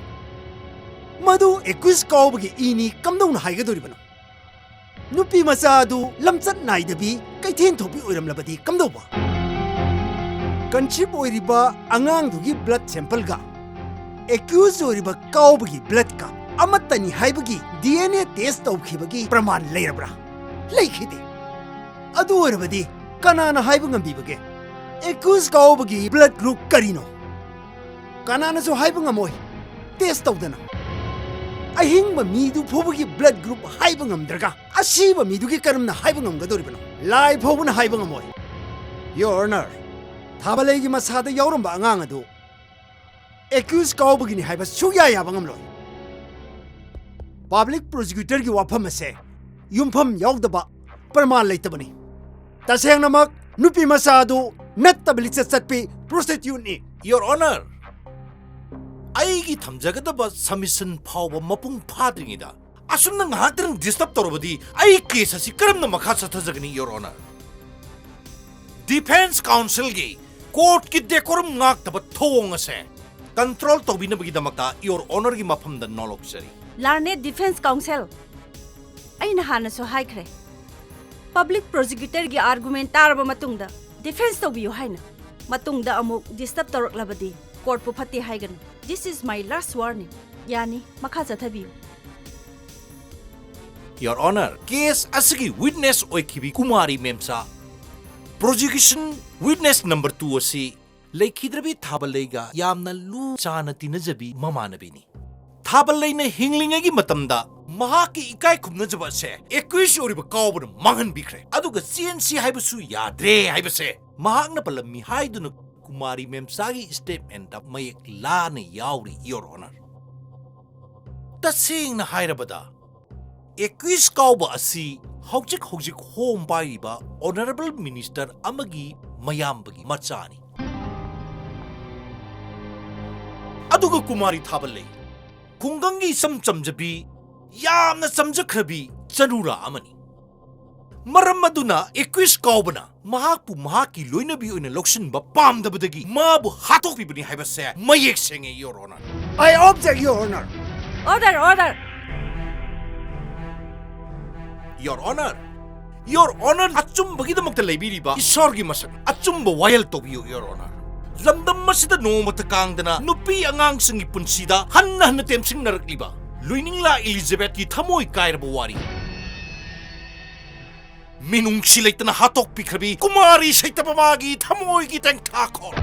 ꯃꯗꯨ accused ꯀꯥꯎꯕꯒꯤ ꯏꯅꯤ ꯀꯝꯗꯧꯅ ꯍꯥꯏꯒꯗꯧꯔꯤꯕꯅꯣ? ꯅꯨꯄꯤ ꯃꯆꯥ ꯑꯗꯨ ꯂꯝꯆꯠ ꯅꯥꯏꯗꯕꯤ ꯀꯩꯊꯦꯟ ꯊꯣꯛꯄꯤ ꯑꯣꯏꯔꯝꯂꯕꯗꯤ ꯀꯝꯗꯧꯕ? Conceive ꯑꯣꯏꯔꯤꯕ ꯑꯉꯥꯡꯗꯨꯒꯤ blood sampleꯒ accused ꯑꯣꯏꯔꯤꯕ ꯀꯥꯎꯕꯒꯤ bloodꯀ ꯑꯃꯠꯇꯅꯤ ꯍꯥꯏꯕꯒꯤ DNA test ꯇꯧꯈꯤꯕꯒꯤ ꯄ꯭ꯔꯃꯥꯟ ꯂꯩꯔꯕ꯭ꯔꯥ? ꯂꯩꯈꯤꯗꯦ꯫ ꯑꯗꯨ ꯑꯣꯏꯔꯕꯗꯤ ꯀꯅꯥꯅ ꯍꯥꯏꯕ ꯉꯝꯕꯤꯕꯒꯦ? Accused ꯀꯥꯎꯕꯒꯤ blood group ꯀꯔꯤꯅꯣ? ꯀꯅꯥꯅꯁꯨ ꯍꯥꯏꯕ ꯉꯝꯃꯣꯏ꯫ test ꯇꯧꯗꯅ ꯑꯍꯤꯡꯕ ꯃꯤꯗꯨ ꯐꯥꯎꯕꯒꯤ blood group ꯍꯥꯏꯕ ꯉꯝꯗ꯭ꯔꯒ ꯑꯁꯤꯕ ꯃꯤꯗꯨꯒꯤ ꯀꯔꯝꯅ ꯍꯥꯏꯕ ꯉꯝꯒꯗꯧꯔꯤꯕꯅꯣ? ꯂꯥꯏ ꯐꯥꯎꯕꯅ ꯍꯥꯏꯕ ꯉꯝꯃꯣꯏ꯫ Your Honor, ꯊꯥꯕꯂꯩꯒꯤ ꯃꯁꯥꯗ ꯌꯥꯎꯔꯝꯕ ꯑꯉꯥꯡ ꯑꯗꯨ accused ꯀꯥꯎꯕꯒꯤꯅꯤ ꯍꯥꯏꯕ ꯁꯨꯛꯌꯥ ꯌꯥꯕ ꯉꯝꯂꯣꯏ꯫ Public prosecutorꯒꯤ ꯋꯥꯐꯝ ꯑꯁꯦ ꯌꯨꯝꯐꯝ ꯌꯥꯎꯗꯕ, ꯄ꯭ꯔꯃꯥꯟ ꯂꯩꯇꯕꯅꯤ꯫ ꯇꯁꯦꯡꯅꯃꯛ ꯅꯨꯄꯤ ꯃꯆꯥ ꯑꯗꯨ ꯅꯠꯇꯕ ꯂꯤꯆꯠ ꯆꯠꯄꯤ prostituteꯅꯤ꯫ Your Honor, ꯑꯩꯒꯤ ꯊꯝꯖꯒꯗꯕ submission ꯐꯥꯎꯕ ꯃꯄꯨꯡ ꯐꯥꯗ꯭ꯔꯤꯉꯩꯗ ꯑꯁꯨꯝꯅ ꯉꯥꯏꯍꯥꯛꯇꯪ disturb ꯇꯧꯔꯕꯗꯤ ꯑꯩ case ꯑꯁꯤ ꯀꯔꯝꯅ ꯃꯈꯥ ꯆꯠꯊꯖꯒꯅꯤ, Your Honor? Defence counselꯒꯤ courtꯀꯤ decorum ꯉꯥꯛꯇꯕ ꯊꯧꯑꯣꯡ ꯑꯁꯦ control ꯇꯧꯕꯤꯅꯕꯒꯤꯗꯃꯛꯇ Your Honorꯒꯤ ꯃꯐꯝꯗ ꯅꯣꯂꯣꯛꯆꯔꯤ꯫ Learned defence counsel, ꯑꯩꯅ ꯍꯥꯟꯅꯁꯨ ꯍꯥꯏꯈ꯭ꯔꯦ, public prosecutorꯒꯤ argument ꯇꯥꯔꯕ ꯃꯇꯨꯡꯗ defence ꯇꯧꯕꯤꯌꯨ ꯍꯥꯏꯅ꯫ ꯃꯇꯨꯡꯗ ꯑꯃꯨꯛ disturb ꯇꯧꯔꯛꯂꯕꯗꯤ courtꯄꯨ ꯐꯠꯇꯦ ꯍꯥꯏꯒꯅꯨ꯫ This is my last warning. ꯌꯥꯅꯤ, ꯃꯈꯥ ꯆꯠꯊꯕꯤꯌꯨ꯫ Your Honor, case ꯑꯁꯤꯒꯤ witness ꯑꯣꯏꯈꯤꯕꯤ Kumari ꯃꯦꯝꯆꯥ, prosecution witness number two ꯑꯁꯤ ꯂꯩꯈꯤꯗ꯭ꯔꯕꯤ ꯊꯥꯕꯂꯩꯒ ꯌꯥꯝꯅ ꯂꯨ ꯆꯥꯟꯅ ꯇꯤꯟꯅꯖꯕꯤ ꯃꯃꯥꯟꯅꯕꯤꯅꯤ꯫ ꯊꯥꯕꯂꯩꯅ ꯍꯤꯡꯂꯤꯉꯩꯒꯤ ꯃꯇꯝꯗ ꯃꯍꯥꯛꯀꯤ ꯏꯀꯥꯏ ꯈꯨꯝꯅꯖꯕ ꯑꯁꯦ accused ꯑꯣꯏꯔꯤꯕ ꯀꯥꯎꯕꯅ ꯃꯥꯡꯍꯟꯕꯤꯈ꯭ꯔꯦ꯫ ꯑꯗꯨꯒ ꯆꯦꯟꯁꯤ ꯍꯥꯏꯕꯁꯨ ꯌꯥꯗ꯭ꯔꯦ ꯍꯥꯏꯕꯁꯦ ꯃꯍꯥꯛꯅ ꯄꯜꯂꯝꯃꯤ ꯍꯥꯏꯗꯨꯅ ꯀꯨꯃꯥꯔꯤ ꯃꯦꯝꯆꯥꯒꯤ statementꯇ ꯃꯌꯦꯛ ꯂꯥꯅ ꯌꯥꯎꯔꯤ, Your Honor꯫ ꯇꯁꯦꯡꯅ ꯍꯥꯏꯔꯕꯗ, accused ꯀꯥꯎꯕ ꯑꯁꯤ ꯍꯧꯖꯤꯛ ꯍꯧꯖꯤꯛ ꯍꯣꯝ ꯄꯥꯏꯔꯤꯕ Honourable Minister ꯑꯃꯒꯤ ꯃꯌꯥꯝꯕꯒꯤ ꯃꯆꯥꯅꯤ꯫ ꯑꯗꯨꯒ ꯀꯨꯃꯥꯔꯤ ꯊꯥꯕꯂꯩ, ꯈꯨꯡꯒꯪꯒꯤ ꯏꯆꯝ ꯆꯝꯖꯕꯤ, ꯌꯥꯝꯅ ꯆꯝꯖꯈ꯭ꯔꯕꯤ ꯆꯅꯨꯔꯥ ꯑꯃꯅꯤ꯫ ꯃꯔꯝ ꯑꯗꯨꯅ accused ꯀꯥꯎꯕꯅ ꯃꯍꯥꯛꯄꯨ ꯃꯍꯥꯛꯀꯤ ꯂꯣꯏꯅꯕꯤ ꯑꯣꯏꯅ ꯂꯧꯁꯤꯟꯕ ꯄꯥꯝꯗꯕꯗꯒꯤ ꯃꯥꯕꯨ ꯍꯥꯠꯇꯣꯛꯄꯤꯕꯅꯤ ꯍꯥꯏꯕꯁꯦ ꯃꯌꯦꯛ ꯁꯦꯡꯉꯦ, Your Honor꯫ I object, Your Honor. Order, order. Your Honor, Your Honor, ꯑꯆꯨꯝꯕꯒꯤꯗꯃꯛꯇ ꯂꯩꯕꯤꯔꯤꯕ ꯏꯁꯣꯔꯒꯤ ꯃꯁꯛ ꯑꯆꯨꯝꯕ ꯋꯥꯌꯦꯜ ꯇꯧꯕꯤꯌꯨ, Your Honor꯫ ꯂꯝꯗꯝ ꯑꯁꯤꯗ ꯅꯣꯡꯃꯇ ꯀꯥꯡꯗꯅ ꯅꯨꯄꯤ ꯑꯉꯥꯡꯁꯤꯡꯒꯤ ꯄꯨꯟꯁꯤꯗ ꯍꯟꯅ ꯍꯟꯅ ꯇꯦꯝꯁꯤꯡꯅꯔꯛꯂꯤꯕ ꯂꯣꯏꯅꯤꯡꯂꯥ ꯏꯂꯤꯖꯕꯦꯠꯀꯤ ꯊꯃꯣꯏ ꯀꯥꯏꯔꯕ ꯋꯥꯔꯤ, ꯃꯤꯅꯨꯡꯁꯤ ꯂꯩꯇꯅ ꯍꯥꯠꯇꯣꯛꯄꯤꯈ꯭ꯔꯕꯤ ꯀꯨꯃꯥꯔꯤ ꯁꯩꯇꯕꯃꯥꯒꯤ ꯊꯃꯣꯏꯒꯤ ꯇꯦꯡꯊꯥꯈꯣꯜ,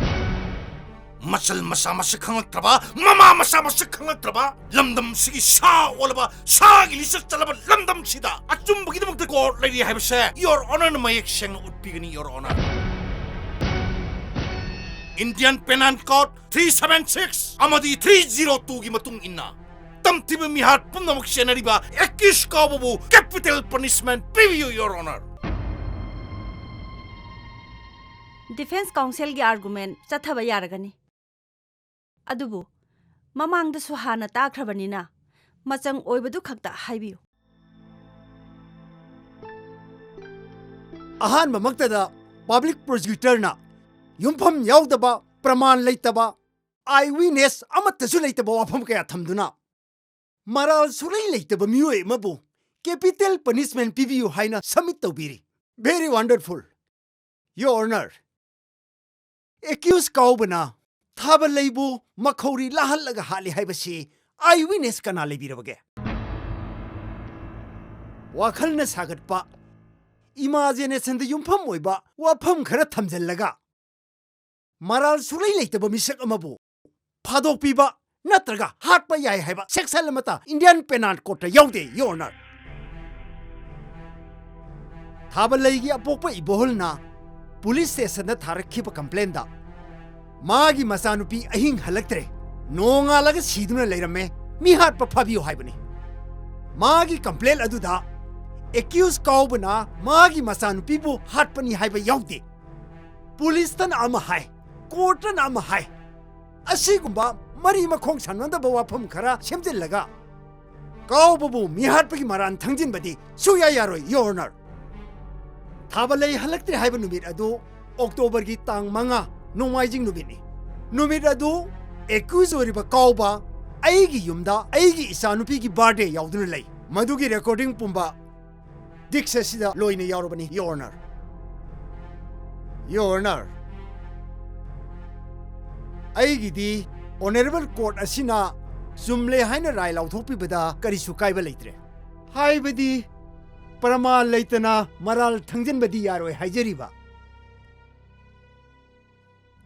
ꯃꯆꯜ ꯃꯆꯥ ꯃꯁꯛ ꯈꯪꯂꯛꯇ꯭ꯔꯕ, ꯃꯃꯥ ꯃꯆꯥ ꯃꯁꯛ ꯈꯪꯂꯛꯇ꯭ꯔꯕ ꯂꯝꯗꯝꯁꯤꯒꯤ ꯁꯥ ꯑꯣꯜꯂꯕ, ꯁꯥꯒꯤ ꯂꯤꯆꯠ ꯆꯠꯂꯕ ꯂꯝꯗꯝꯁꯤꯗ ꯑꯆꯨꯝꯕꯒꯤꯗꯃꯛꯇ ꯀꯣꯔꯠ ꯂꯩꯔꯤ ꯍꯥꯏꯕꯁꯦ Your Honourꯅ ꯃꯌꯦꯛ ꯁꯦꯡꯅ ꯎꯠꯄꯤꯒꯅꯤ, Your Honour꯫ Indian Penal Code three seven six ꯑꯃꯗꯤ three zero twoꯒꯤ ꯃꯇꯨꯡ ꯏꯟꯅ, ꯇꯝꯊꯤꯕ ꯃꯤꯍꯥꯠ ꯄꯨꯝꯅꯃꯛ ꯆꯦꯟꯅꯔꯤꯕ accused ꯀꯥꯎꯕꯕꯨ capital punishment ꯄꯤꯕꯤꯌꯨ, Your Honour꯫ Defence counselꯒꯤ argument ꯆꯠꯊꯕ ꯌꯥꯔꯒꯅꯤ꯫ ꯑꯗꯨꯕꯨ ꯃꯃꯥꯡꯗꯁꯨ ꯍꯥꯟꯅ ꯇꯥꯈ꯭ꯔꯕꯅꯤꯅ, ꯃꯆꯪ ꯑꯣꯏꯕꯗꯨ ꯈꯛꯇ ꯍꯥꯏꯕꯤꯌꯨ꯫ ꯑꯍꯥꯟꯕꯃꯛꯇꯗ public prosecutorꯅ ꯌꯨꯝꯐꯝ ꯌꯥꯎꯗꯕ, ꯄ꯭ꯔꯃꯥꯟ ꯂꯩꯇꯕ, eyewitness ꯑꯃꯠꯇꯁꯨ ꯂꯩꯇꯕ ꯋꯥꯐꯝ ꯀꯌꯥ ꯊꯝꯗꯨꯅ ꯃꯔꯥꯜ ꯁꯨꯛꯂꯩ ꯂꯩꯇꯕ ꯃꯤꯑꯣꯏ ꯑꯃꯕꯨ capital punishment ꯄꯤꯕꯤꯌꯨ ꯍꯥꯏꯅ submit ꯇꯧꯕꯤꯔꯤ꯫ Very wonderful, Your Honour꯫ Accused ꯀꯥꯎꯕꯅ ꯊꯥꯕꯜꯂꯩꯕꯨ ꯃꯈꯧꯔꯤ ꯂꯥꯍꯜꯂꯒ ꯍꯥꯠꯂꯤ ꯍꯥꯏꯕꯁꯤ eyewitness ꯀꯅꯥ ꯂꯩꯕꯤꯔꯕꯒꯦ? ꯋꯥꯈꯜꯅ ꯁꯥꯒꯠꯄ, imaginationꯗ ꯌꯨꯝꯐꯝ ꯑꯣꯏꯕ ꯋꯥꯐꯝ ꯈꯔ ꯊꯝꯖꯤꯜꯂꯒ ꯃꯔꯥꯜ ꯁꯨꯛꯂꯩ ꯂꯩꯇꯕ ꯃꯤꯁꯛ ꯑꯃꯕꯨ ꯐꯥꯗꯣꯛꯄꯤꯕ ꯅꯠꯇ꯭ꯔꯒ ꯍꯥꯠꯄ ꯌꯥꯏ ꯍꯥꯏꯕ section ꯑꯃꯠꯇ Indian Penal Codeꯇ ꯌꯥꯎꯗꯦ, Your Honour꯫ ꯊꯥꯕꯜꯂꯩꯒꯤ ꯑꯄꯣꯛꯄ ꯏꯕꯣꯍꯜꯅ police stationꯗ ꯊꯥꯔꯛꯈꯤꯕ complaintꯗ ꯃꯥꯒꯤ ꯃꯆꯥꯅꯨꯄꯤ ꯑꯍꯤꯡ ꯍꯜꯂꯛꯇ꯭ꯔꯦ, ꯅꯣꯡꯉꯥꯜꯂꯒ ꯁꯤꯗꯨꯅ ꯂꯩꯔꯝꯃꯦ, ꯃꯤ ꯍꯥꯠꯄ ꯐꯥꯕꯤꯌꯨ ꯍꯥꯏꯕꯅꯤ꯫ ꯃꯥꯒꯤ complaint ꯑꯗꯨꯗ accused ꯀꯥꯎꯕꯅ ꯃꯥꯒꯤ ꯃꯆꯥꯅꯨꯄꯤꯕꯨ ꯍꯥꯠꯄꯅꯤ ꯍꯥꯏꯕ ꯌꯥꯎꯗꯦ꯫ Policeꯇꯅ ꯑꯃ ꯍꯥꯏ, courtꯇꯅ ꯑꯃ ꯍꯥꯏ꯫ ꯑꯁꯤꯒꯨꯝꯕ ꯃꯔꯤ ꯃꯈꯣꯡ ꯁꯝꯅꯗꯕ ꯋꯥꯐꯝ ꯈꯔ ꯁꯦꯝꯖꯤꯜꯂꯒ ꯀꯥꯎꯕꯕꯨ ꯃꯤꯍꯥꯠꯄꯒꯤ ꯃꯔꯥꯟ ꯊꯪꯖꯤꯟꯕꯗꯤ ꯁꯨꯌꯥ ꯌꯥꯔꯣꯏ, Your Honour꯫ ꯊꯥꯕꯜꯂꯩ ꯍꯜꯂꯛꯇ꯭ꯔꯦ ꯍꯥꯏꯕ ꯅꯨꯃꯤꯠ ꯑꯗꯨ Octoberꯒꯤ ꯇꯥꯡ ꯃꯉꯥ, ꯅꯣꯡꯃꯥꯏꯖꯤꯡ ꯅꯨꯃꯤꯠꯅꯤ꯫ ꯅꯨꯃꯤꯠ ꯑꯗꯨ accused ꯑꯣꯏꯔꯤꯕ ꯀꯥꯎꯕ ꯑꯩꯒꯤ ꯌꯨꯝꯗ ꯑꯩꯒꯤ ꯏꯆꯥꯅꯨꯄꯤꯒꯤ birthday ꯌꯥꯎꯗꯨꯅ ꯂꯩ꯫ ꯃꯗꯨꯒꯤ recording ꯄꯨꯝꯕ disc ꯑꯁꯤꯗ ꯂꯣꯏꯅ ꯌꯥꯎꯔꯕꯅꯤ, Your Honour꯫ Your Honour, ꯑꯩꯒꯤꯗꯤ Honourable Court ꯑꯁꯤꯅ ꯆꯨꯝꯂꯦ ꯍꯥꯏꯅ ꯔꯥꯏ ꯂꯥꯎꯊꯣꯛꯄꯤꯕꯗ ꯀꯔꯤꯁꯨ ꯀꯥꯏꯕ ꯂꯩꯇ꯭ꯔꯦ꯫ ꯍꯥꯏꯕꯗꯤ ꯄ꯭ꯔꯃꯥꯟ ꯂꯩꯇꯅ ꯃꯔꯥꯜ ꯊꯪꯖꯤꯟꯕꯗꯤ ꯌꯥꯔꯣꯏ ꯍꯥꯏꯖꯔꯤꯕ꯫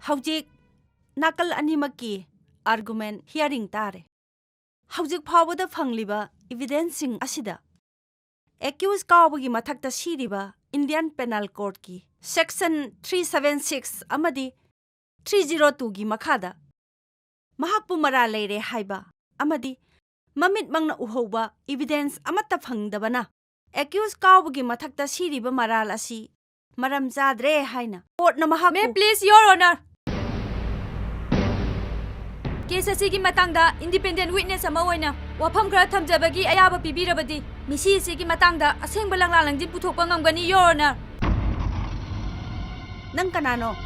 ꯍꯧꯖꯤꯛ ꯅꯥꯀꯜ ꯑꯅꯤꯃꯛꯀꯤ argument hearing ꯇꯥꯔꯦ꯫ ꯍꯧꯖꯤꯛ ꯐꯥꯎꯕꯗ ꯐꯪꯂꯤꯕ evidenceꯁꯤꯡ ꯑꯁꯤꯗ accused ꯀꯥꯎꯕꯒꯤ ꯃꯊꯛꯇ ꯁꯤꯔꯤꯕ Indian Penal Codeꯀꯤ section three seven six ꯑꯃꯗꯤ three zero twoꯒꯤ ꯃꯈꯥꯗ ꯃꯍꯥꯛꯄꯨ ꯃꯔꯥꯜ ꯂꯩꯔꯦ ꯍꯥꯏꯕ ꯑꯃꯗꯤ ꯃꯃꯤꯠꯃꯛꯅ ꯎꯍꯧꯕ evidence ꯑꯃꯠꯇ ꯐꯪꯗꯕꯅ accused ꯀꯥꯎꯕꯒꯤ ꯃꯊꯛꯇ ꯁꯤꯔꯤꯕ ꯃꯔꯥꯜ ꯑꯁꯤ ꯃꯔꯝ ꯆꯥꯗ꯭ꯔꯦ ꯍꯥꯏꯅ courtꯅ ꯃꯍꯥꯛꯄꯨ May please, Your Honor. Case ꯑꯁꯤꯒꯤ ꯃꯇꯥꯡꯗ independent witness ꯑꯃ ꯑꯣꯏꯅ ꯋꯥꯐꯝ ꯈꯔ ꯊꯝꯖꯕꯒꯤ ꯑꯌꯥꯕ ꯄꯤꯕꯤꯔꯕꯗꯤ, ꯃꯤꯁꯤ ꯑꯁꯤꯒꯤ ꯃꯇꯥꯡꯗ ꯑꯁꯦꯡꯕ ꯂꯪꯂꯥ ꯂꯪꯖꯤꯟ ꯄꯨꯊꯣꯛꯄ ꯉꯝꯒꯅꯤ, Your Honor. ꯅꯪ ꯀꯅꯥꯅꯣ?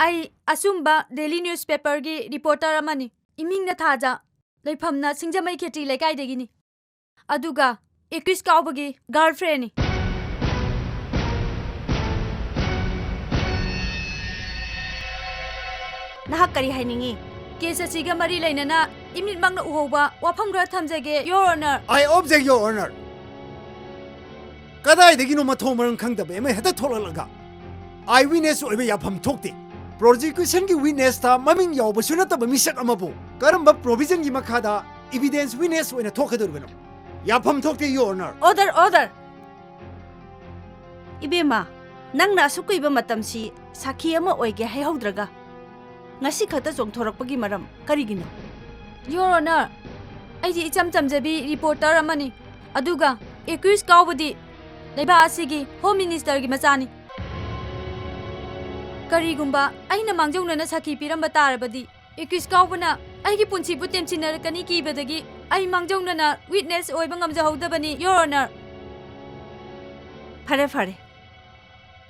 ꯑꯩ ꯑꯆꯨꯝꯕ daily newspaperꯒꯤ reporter ꯑꯃꯅꯤ꯫ ꯏꯃꯤꯡꯅ ꯊꯥꯖ, ꯂꯩꯐꯝꯅ ꯁꯤꯡꯖꯃꯩ ꯈꯦꯇ꯭ꯔꯤ ꯂꯩꯀꯥꯏꯗꯒꯤꯅꯤ꯫ ꯑꯗꯨꯒ accused ꯀꯥꯎꯕꯒꯤ girlfriendꯅꯤ꯫ ꯅꯍꯥꯛ ꯀꯔꯤ ꯍꯥꯏꯅꯤꯡꯏ? Case ꯑꯁꯤꯒ ꯃꯔꯤ ꯂꯩꯅꯅ ꯏꯃꯤꯠꯃꯛꯅ ꯎꯍꯧꯕ ꯋꯥꯐꯝ ꯈꯔ ꯊꯝꯖꯒꯦ, Your Honor꯫ I object, Your Honor. ꯀꯗꯥꯏꯗꯒꯤꯅꯣ ꯃꯊꯣꯡ ꯃꯔꯝ ꯈꯪꯗꯕ ꯑꯃ ꯍꯦꯛꯇ ꯊꯣꯛꯂꯛꯂꯒ? Eye witness ꯑꯣꯏꯕ ꯌꯥꯐꯝ ꯊꯣꯛꯇꯦ꯫ Prosecutionꯒꯤ witnessꯇ ꯃꯃꯤꯡ ꯌꯥꯎꯕꯁꯨ ꯅꯠꯇꯕ ꯃꯤꯁꯛ ꯑꯃꯕꯨ ꯀꯔꯝꯕ provisionꯒꯤ ꯃꯈꯥꯗ evidence witness ꯑꯣꯏꯅ ꯊꯣꯛꯀꯗꯧꯔꯤꯕꯅꯣ? ꯌꯥꯐꯝ ꯊꯣꯛꯇꯦ, Your Honor. Order, order! ꯏꯕꯦꯝꯃ, ꯅꯪꯅ ꯑꯁꯨꯛ ꯀꯨꯏꯕ ꯃꯇꯝꯁꯤ ꯁꯥꯈꯤ ꯑꯃ ꯑꯣꯏꯒꯦ ꯍꯥꯏꯍꯧꯗ꯭ꯔꯒ ꯉꯁꯤ ꯈꯛꯇ ꯆꯣꯡꯊꯣꯔꯛꯄꯒꯤ ꯃꯔꯝ ꯀꯔꯤꯒꯤꯅꯣ? Your Honor, ꯑꯩꯗꯤ ꯏꯆꯝ ꯆꯝꯖꯕꯤ reporter ꯑꯃꯅꯤ꯫ ꯑꯗꯨꯒ accused ꯀꯥꯎꯕꯗꯤ ꯂꯩꯕꯥꯛ ꯑꯁꯤꯒꯤ Home Ministerꯒꯤ ꯃꯆꯥꯅꯤ꯫ ꯀꯔꯤꯒꯨꯝꯕ ꯑꯩꯅ ꯃꯥꯡꯖꯧꯅꯅ ꯁꯥꯈꯤ ꯄꯤꯔꯝꯕ ꯇꯥꯔꯕꯗꯤ, accused ꯀꯥꯎꯕꯅ ꯑꯩꯒꯤ ꯄꯨꯟꯁꯤꯕꯨ ꯇꯦꯝꯁꯤꯟꯅꯔꯛꯀꯅꯤ ꯀꯤꯕꯗꯒꯤ ꯑꯩ ꯃꯥꯡꯖꯧꯅꯅ witness ꯑꯣꯏꯕ ꯉꯝꯖꯍꯧꯗꯕꯅꯤ, Your Honor꯫ ꯐꯔꯦ, ꯐꯔꯦ꯫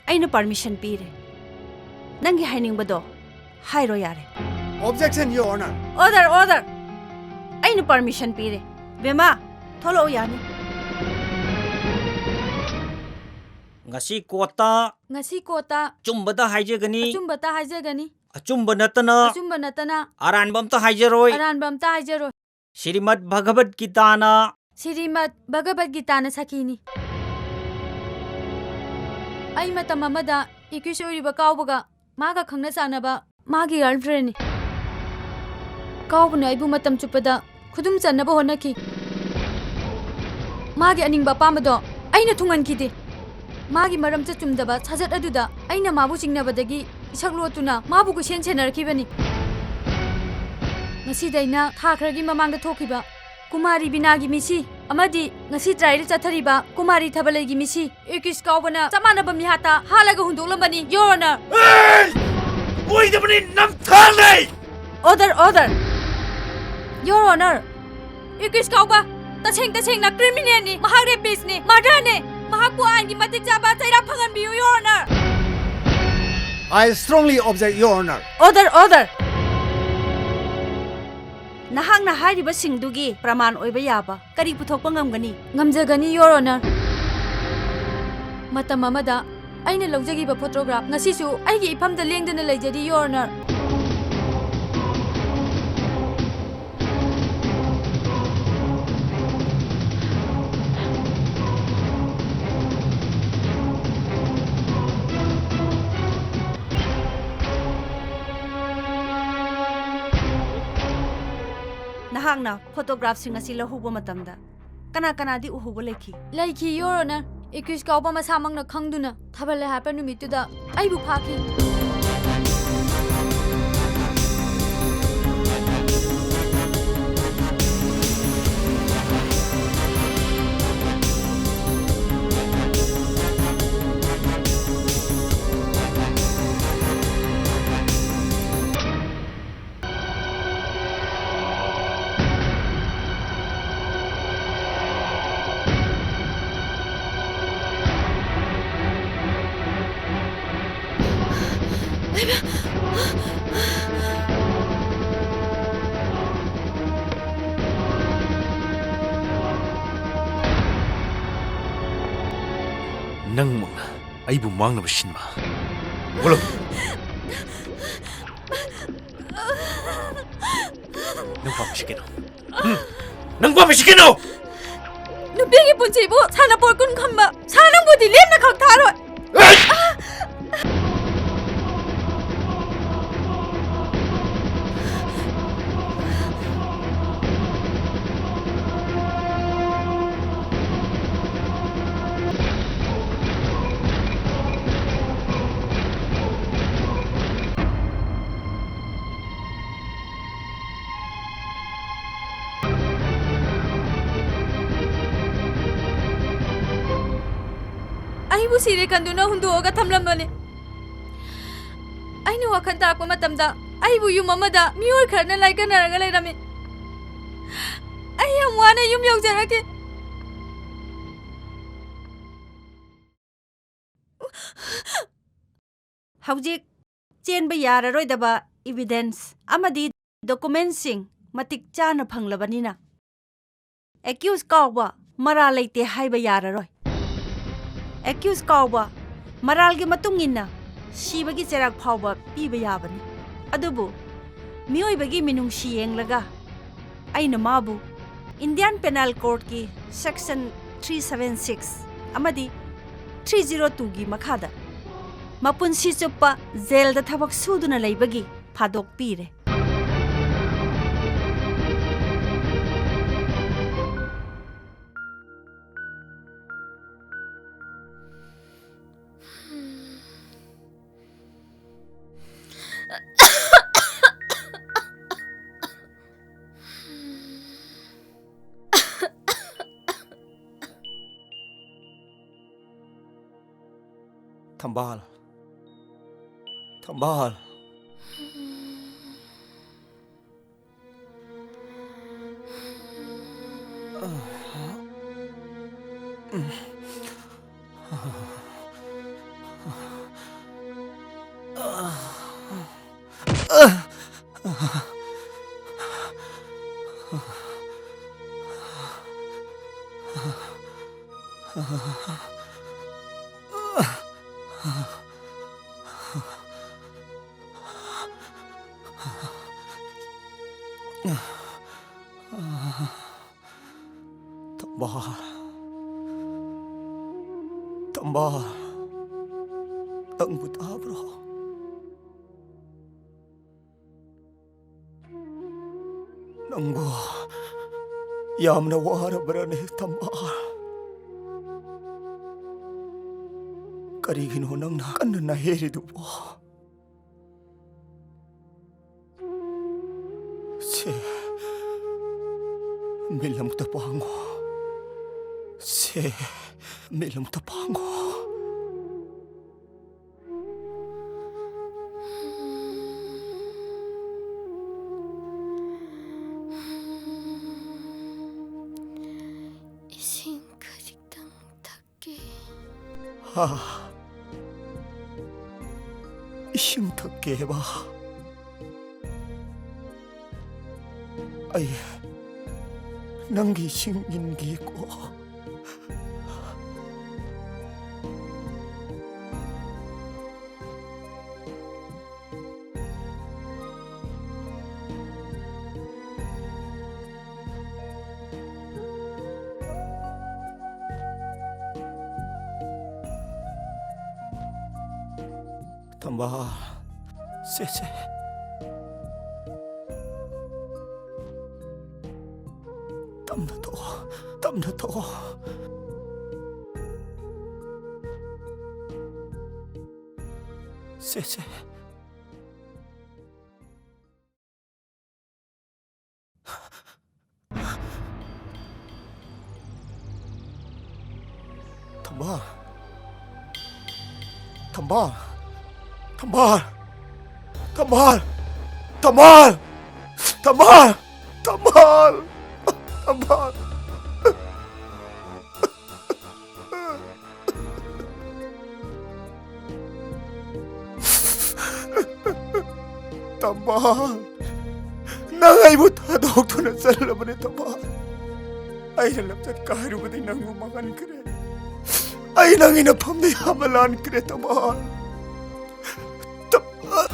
ꯑꯩꯅ permission ꯄꯤꯔꯦ꯫ ꯅꯪꯒꯤ ꯍꯥꯏꯅꯤꯡꯕꯗꯣ ꯍꯥꯏꯔꯣ ꯌꯥꯔꯦ꯫ Objection, Your Honor. Order, order! ꯑꯩꯅ permission ꯄꯤꯔꯦ꯫ ꯕꯦꯝꯃ, ꯊꯣꯛꯂꯛꯑꯣ ꯌꯥꯅꯤ꯫ ꯉꯁꯤ ꯀꯣꯔꯠꯇ ꯉꯁꯤ ꯀꯣꯔꯠꯇ ꯑꯆꯨꯝꯕꯗ ꯍꯥꯏꯖꯒꯅꯤ꯫ ꯑꯆꯨꯝꯕꯇ ꯍꯥꯏꯖꯒꯅꯤ꯫ ꯑꯆꯨꯝꯕ ꯅꯠꯇꯅ ꯑꯆꯨꯝꯕ ꯅꯠꯇꯅ ꯑꯔꯥꯟꯕ ꯑꯝꯇ ꯍꯥꯏꯖꯔꯣꯏ꯫ ꯑꯔꯥꯟꯕ ꯑꯝꯇ ꯍꯥꯏꯖꯔꯣꯏ꯫ ꯁ꯭ꯔꯤꯃꯗ ꯚꯒꯕꯠ ꯒꯤꯇꯥꯅ ꯁ꯭ꯔꯤꯃꯗ ꯚꯒꯕꯠ ꯒꯤꯇꯥꯅ ꯁꯥꯈꯤꯅꯤ꯫ ꯑꯩ ꯃꯇꯝ ꯑꯃꯗ accused ꯑꯣꯏꯔꯤꯕ ꯀꯥꯎꯕꯒ ꯃꯥꯒ ꯈꯪꯅ ꯆꯥꯟꯅꯕ ꯃꯥꯒꯤ girlfriendꯅꯤ꯫ ꯀꯥꯎꯕꯅ ꯑꯩꯕꯨ ꯃꯇꯝ ꯆꯨꯞꯄꯗ ꯈꯨꯗꯨꯝ ꯆꯟꯅꯕ ꯍꯣꯠꯅꯈꯤ꯫ ꯃꯥꯒꯤ ꯑꯅꯤꯡꯕ ꯑꯄꯥꯝꯕꯗꯣ ꯑꯩꯅ ꯊꯨꯡꯍꯟꯈꯤꯗꯦ꯫ ꯃꯥꯒꯤ ꯃꯔꯝꯆꯠ ꯆꯨꯝꯗꯕ ꯁꯥꯖꯠ ꯑꯗꯨꯗ ꯑꯩꯅ ꯃꯥꯕꯨ ꯆꯤꯡꯅꯕꯗꯒꯤ ꯏꯁꯛ ꯂꯣꯠꯇꯨꯅ ꯃꯥꯕꯨ ꯀꯣꯏꯁꯦꯟ ꯁꯦꯟꯅꯔꯛꯈꯤꯕꯅꯤ꯫ ꯉꯁꯤꯗꯩꯅ ꯊꯥ ꯈꯔꯒꯤ ꯃꯃꯥꯡꯗ ꯊꯣꯛꯈꯤꯕ ꯀꯨꯃꯥꯔꯤ ꯕꯤꯅꯥꯒꯤ ꯃꯤꯁꯤ ꯑꯃꯗꯤ ꯉꯁꯤ trial ꯆꯠꯊꯔꯤꯕ ꯀꯨꯃꯥꯔꯤ ꯊꯕꯂꯩꯒꯤ ꯃꯤꯁꯤ accused ꯀꯥꯎꯕꯅ ꯆꯞ ꯃꯥꯟꯅꯕ ꯃꯤꯍꯥꯠꯇ ꯍꯥꯠꯂꯒ ꯍꯨꯟꯗꯣꯛꯂꯝꯕꯅꯤ, Your Honour꯫ A! ꯑꯣꯏꯗꯕꯅꯤ, ꯅꯝꯊꯥꯛꯅꯦ! Order, order! Your Honour, accused ꯀꯥꯎꯕ ꯇꯁꯦꯡ ꯇꯁꯦꯡꯅ criminalꯅꯤ, ꯃꯍꯥꯛ rapistꯅꯤ, murderꯅꯤ, ꯃꯍꯥꯛꯄꯨ ꯑꯥꯏꯟꯒꯤ ꯃꯇꯤꯛ ꯆꯥꯕ ꯆꯩꯔꯥꯛ ꯐꯪꯍꯟꯕꯤꯌꯨ, Your Honour꯫ I strongly object, Your Honour꯫ Order, order! ꯅꯍꯥꯛꯅ ꯍꯥꯏꯔꯤꯕꯁꯤꯡꯗꯨꯒꯤ ꯄ꯭ꯔꯃꯥꯟ ꯑꯣꯏꯕ ꯌꯥꯕ ꯀꯔꯤ ꯄꯨꯊꯣꯛꯄ ꯉꯝꯒꯅꯤ? ꯉꯝꯖꯒꯅꯤ, Your Honour꯫ ꯃꯇꯝ ꯑꯃꯗ ꯑꯩꯅ ꯂꯧꯖꯈꯤꯕ photograph ꯉꯁꯤꯁꯨ ꯑꯩꯒꯤ ꯏꯐꯝꯗ ꯂꯦꯡꯗꯅ ꯂꯩꯖꯔꯤ, Your Honour꯫ ꯅꯍꯥꯛꯅ photographꯁꯤꯡ ꯑꯁꯤ ꯂꯧꯍꯧꯕ ꯃꯇꯝꯗ ꯀꯅꯥ ꯀꯅꯥꯗꯤ ꯎꯍꯧꯕ ꯂꯩꯈꯤ? ꯂꯩꯈꯤ, Your Honour꯫ Accused ꯀꯥꯎꯕ ꯃꯁꯥꯃꯛꯅ ꯈꯪꯗꯨꯅ ꯊꯥꯕꯜ ꯂꯩ ꯍꯥꯏꯕ ꯅꯨꯃꯤꯠꯇꯨꯗ ꯑꯩꯕꯨ ꯐꯥꯈꯤ꯫ ꯅꯪꯃꯛꯅ ꯑꯩꯕꯨ ꯃꯥꯡꯅꯕ ꯁꯤꯟꯕ꯫ ꯍꯧꯒꯠꯂꯣ꯫ ꯅꯪ ꯄꯥꯝꯃꯤꯁꯤ ꯀꯩꯅꯣ? ꯍꯨꯝ? ꯅꯪ ꯄꯥꯝꯃꯤꯁꯤ ꯀꯩꯅꯣ? ꯅꯨꯄꯤꯒꯤ ꯄꯨꯟꯁꯤꯕꯨ ꯁꯥꯟꯅꯄꯣꯠ ꯀꯨꯟ ꯈꯟꯕ ꯁꯥ ꯅꯪꯕꯨꯗꯤ ꯂꯦꯝꯅ ꯈꯛ ꯊꯥꯔꯣꯏ꯫ ꯑꯩ! ꯑꯩꯕꯨ ꯁꯤꯔꯦ ꯈꯟꯗꯨꯅ ꯍꯨꯟꯗꯣꯛꯑꯒ ꯊꯝꯂꯝꯕꯅꯤ꯫ ꯑꯩꯅ ꯋꯥꯈꯜ ꯇꯥꯔꯛꯄ ꯃꯇꯝꯗ ꯑꯩꯕꯨ ꯌꯨꯝ ꯑꯃꯗ ꯃꯤꯑꯣꯏ ꯈꯔꯅ ꯂꯥꯏꯀꯠꯅꯔꯒ ꯂꯩꯔꯝꯃꯤ꯫ ꯑꯩ ꯌꯥꯝ ꯋꯥꯅ ꯌꯨꯝ ꯌꯧꯖꯔꯛꯈꯤ꯫ ꯍꯧꯖꯤꯛ ꯆꯦꯟꯕ ꯌꯥꯔꯔꯣꯏꯗꯕ evidence ꯑꯃꯗꯤ documentꯁꯤꯡ ꯃꯇꯤꯛ ꯆꯥꯅ ꯐꯪꯂꯕꯅꯤꯅ, accused ꯀꯥꯎꯕ ꯃꯔꯥꯜ ꯂꯩꯇꯦ ꯍꯥꯏꯕ ꯌꯥꯔꯔꯣꯏ꯫ Accused ꯀꯥꯎꯕ ꯃꯔꯥꯜꯒꯤ ꯃꯇꯨꯡ ꯏꯟꯅ ꯁꯤꯕꯒꯤ ꯆꯩꯔꯥꯛ ꯐꯥꯎꯕ ꯄꯤꯕ ꯌꯥꯕꯅꯤ꯫ ꯑꯗꯨꯕꯨ ꯃꯤꯑꯣꯏꯕꯒꯤ ꯃꯤꯅꯨꯡꯁꯤ ꯌꯦꯡꯂꯒ ꯑꯩꯅ ꯃꯥꯕꯨ Indian Penal Codeꯀꯤ section three seven six ꯑꯃꯗꯤ three zero twoꯒꯤ ꯃꯈꯥꯗ ꯃꯄꯨꯟꯁꯤ ꯆꯨꯞꯄ ꯖꯦꯜꯗ ꯊꯕꯛ ꯁꯨꯗꯨꯅ ꯂꯩꯕꯒꯤ ꯊꯥꯗꯣꯛꯄꯤꯔꯦ꯫ ꯊꯝꯕꯥꯜ, ꯊꯝꯕꯥꯜ꯫ ꯊꯝꯕꯥꯜ, ꯊꯝꯕꯥꯜ, ꯅꯪꯕꯨ ꯇꯥꯕ꯭ꯔꯣ? ꯅꯪꯕꯨ ꯌꯥꯝꯅ ꯋꯥꯔꯕ꯭ꯔꯅꯦ, ꯊꯝꯕꯥꯜ? ꯀꯔꯤꯒꯤꯅꯣ ꯅꯪꯅ ꯀꯟꯅ ꯅꯥꯍꯦꯔꯤꯗꯨꯕꯣ? ꯁꯦ, ꯃꯤꯠ ꯑꯃꯨꯛꯇ ꯄꯥꯡꯉꯣ꯫ ꯁꯦ, ꯃꯤꯠ ꯑꯃꯨꯛꯇ ꯄꯥꯡꯉꯣ꯫ ꯏꯁꯤꯡ ꯈꯖꯤꯛꯇꯪ ꯊꯛꯀꯦ꯫ ꯍꯥ? ꯏꯁꯤꯡ ꯊꯛꯀꯦꯕ? ꯑꯩ ꯅꯪꯒꯤ ꯏꯁꯤꯡ ꯏꯟꯒꯦꯀꯣ꯫ ꯊꯝꯕꯥꯜ, ꯁꯦ, ꯁꯦ꯫ ꯇꯞꯅ ꯊꯣꯛꯑꯣ, ꯇꯞꯅ ꯊꯣꯛꯑꯣ꯫ ꯁꯦ, ꯁꯦ꯫ ꯊꯝꯕꯥꯜ꯫ ꯊꯝꯕꯥꯜ꯫ ꯊꯝꯕꯥꯜ꯫ ꯊꯝꯕꯥꯜ꯫ ꯊꯝꯕꯥꯜ꯫ ꯊꯝꯕꯥꯜ꯫ ꯊꯝꯕꯥꯜ꯫ ꯊꯝꯕꯥꯜ꯫ ꯊꯝꯕꯥꯜ, ꯅꯪ ꯑꯩꯕꯨ ꯊꯥꯗꯣꯛꯇꯨꯅ ꯆꯠꯂꯕꯅꯦ, ꯊꯝꯕꯥꯜ꯫ ꯑꯩꯅ ꯂꯝꯆꯠ ꯀꯥꯏꯔꯨꯕꯗꯒꯤ ꯅꯪꯕꯨ ꯃꯥꯡꯍꯟꯈ꯭ꯔꯦ꯫ ꯑꯩ ꯅꯪꯒꯤ ꯅꯐꯝꯗ ꯌꯥꯝꯅ ꯂꯥꯟꯈ꯭ꯔꯦ, ꯊꯝꯕꯥꯜ꯫ ꯊꯝꯕꯥꯜ꯫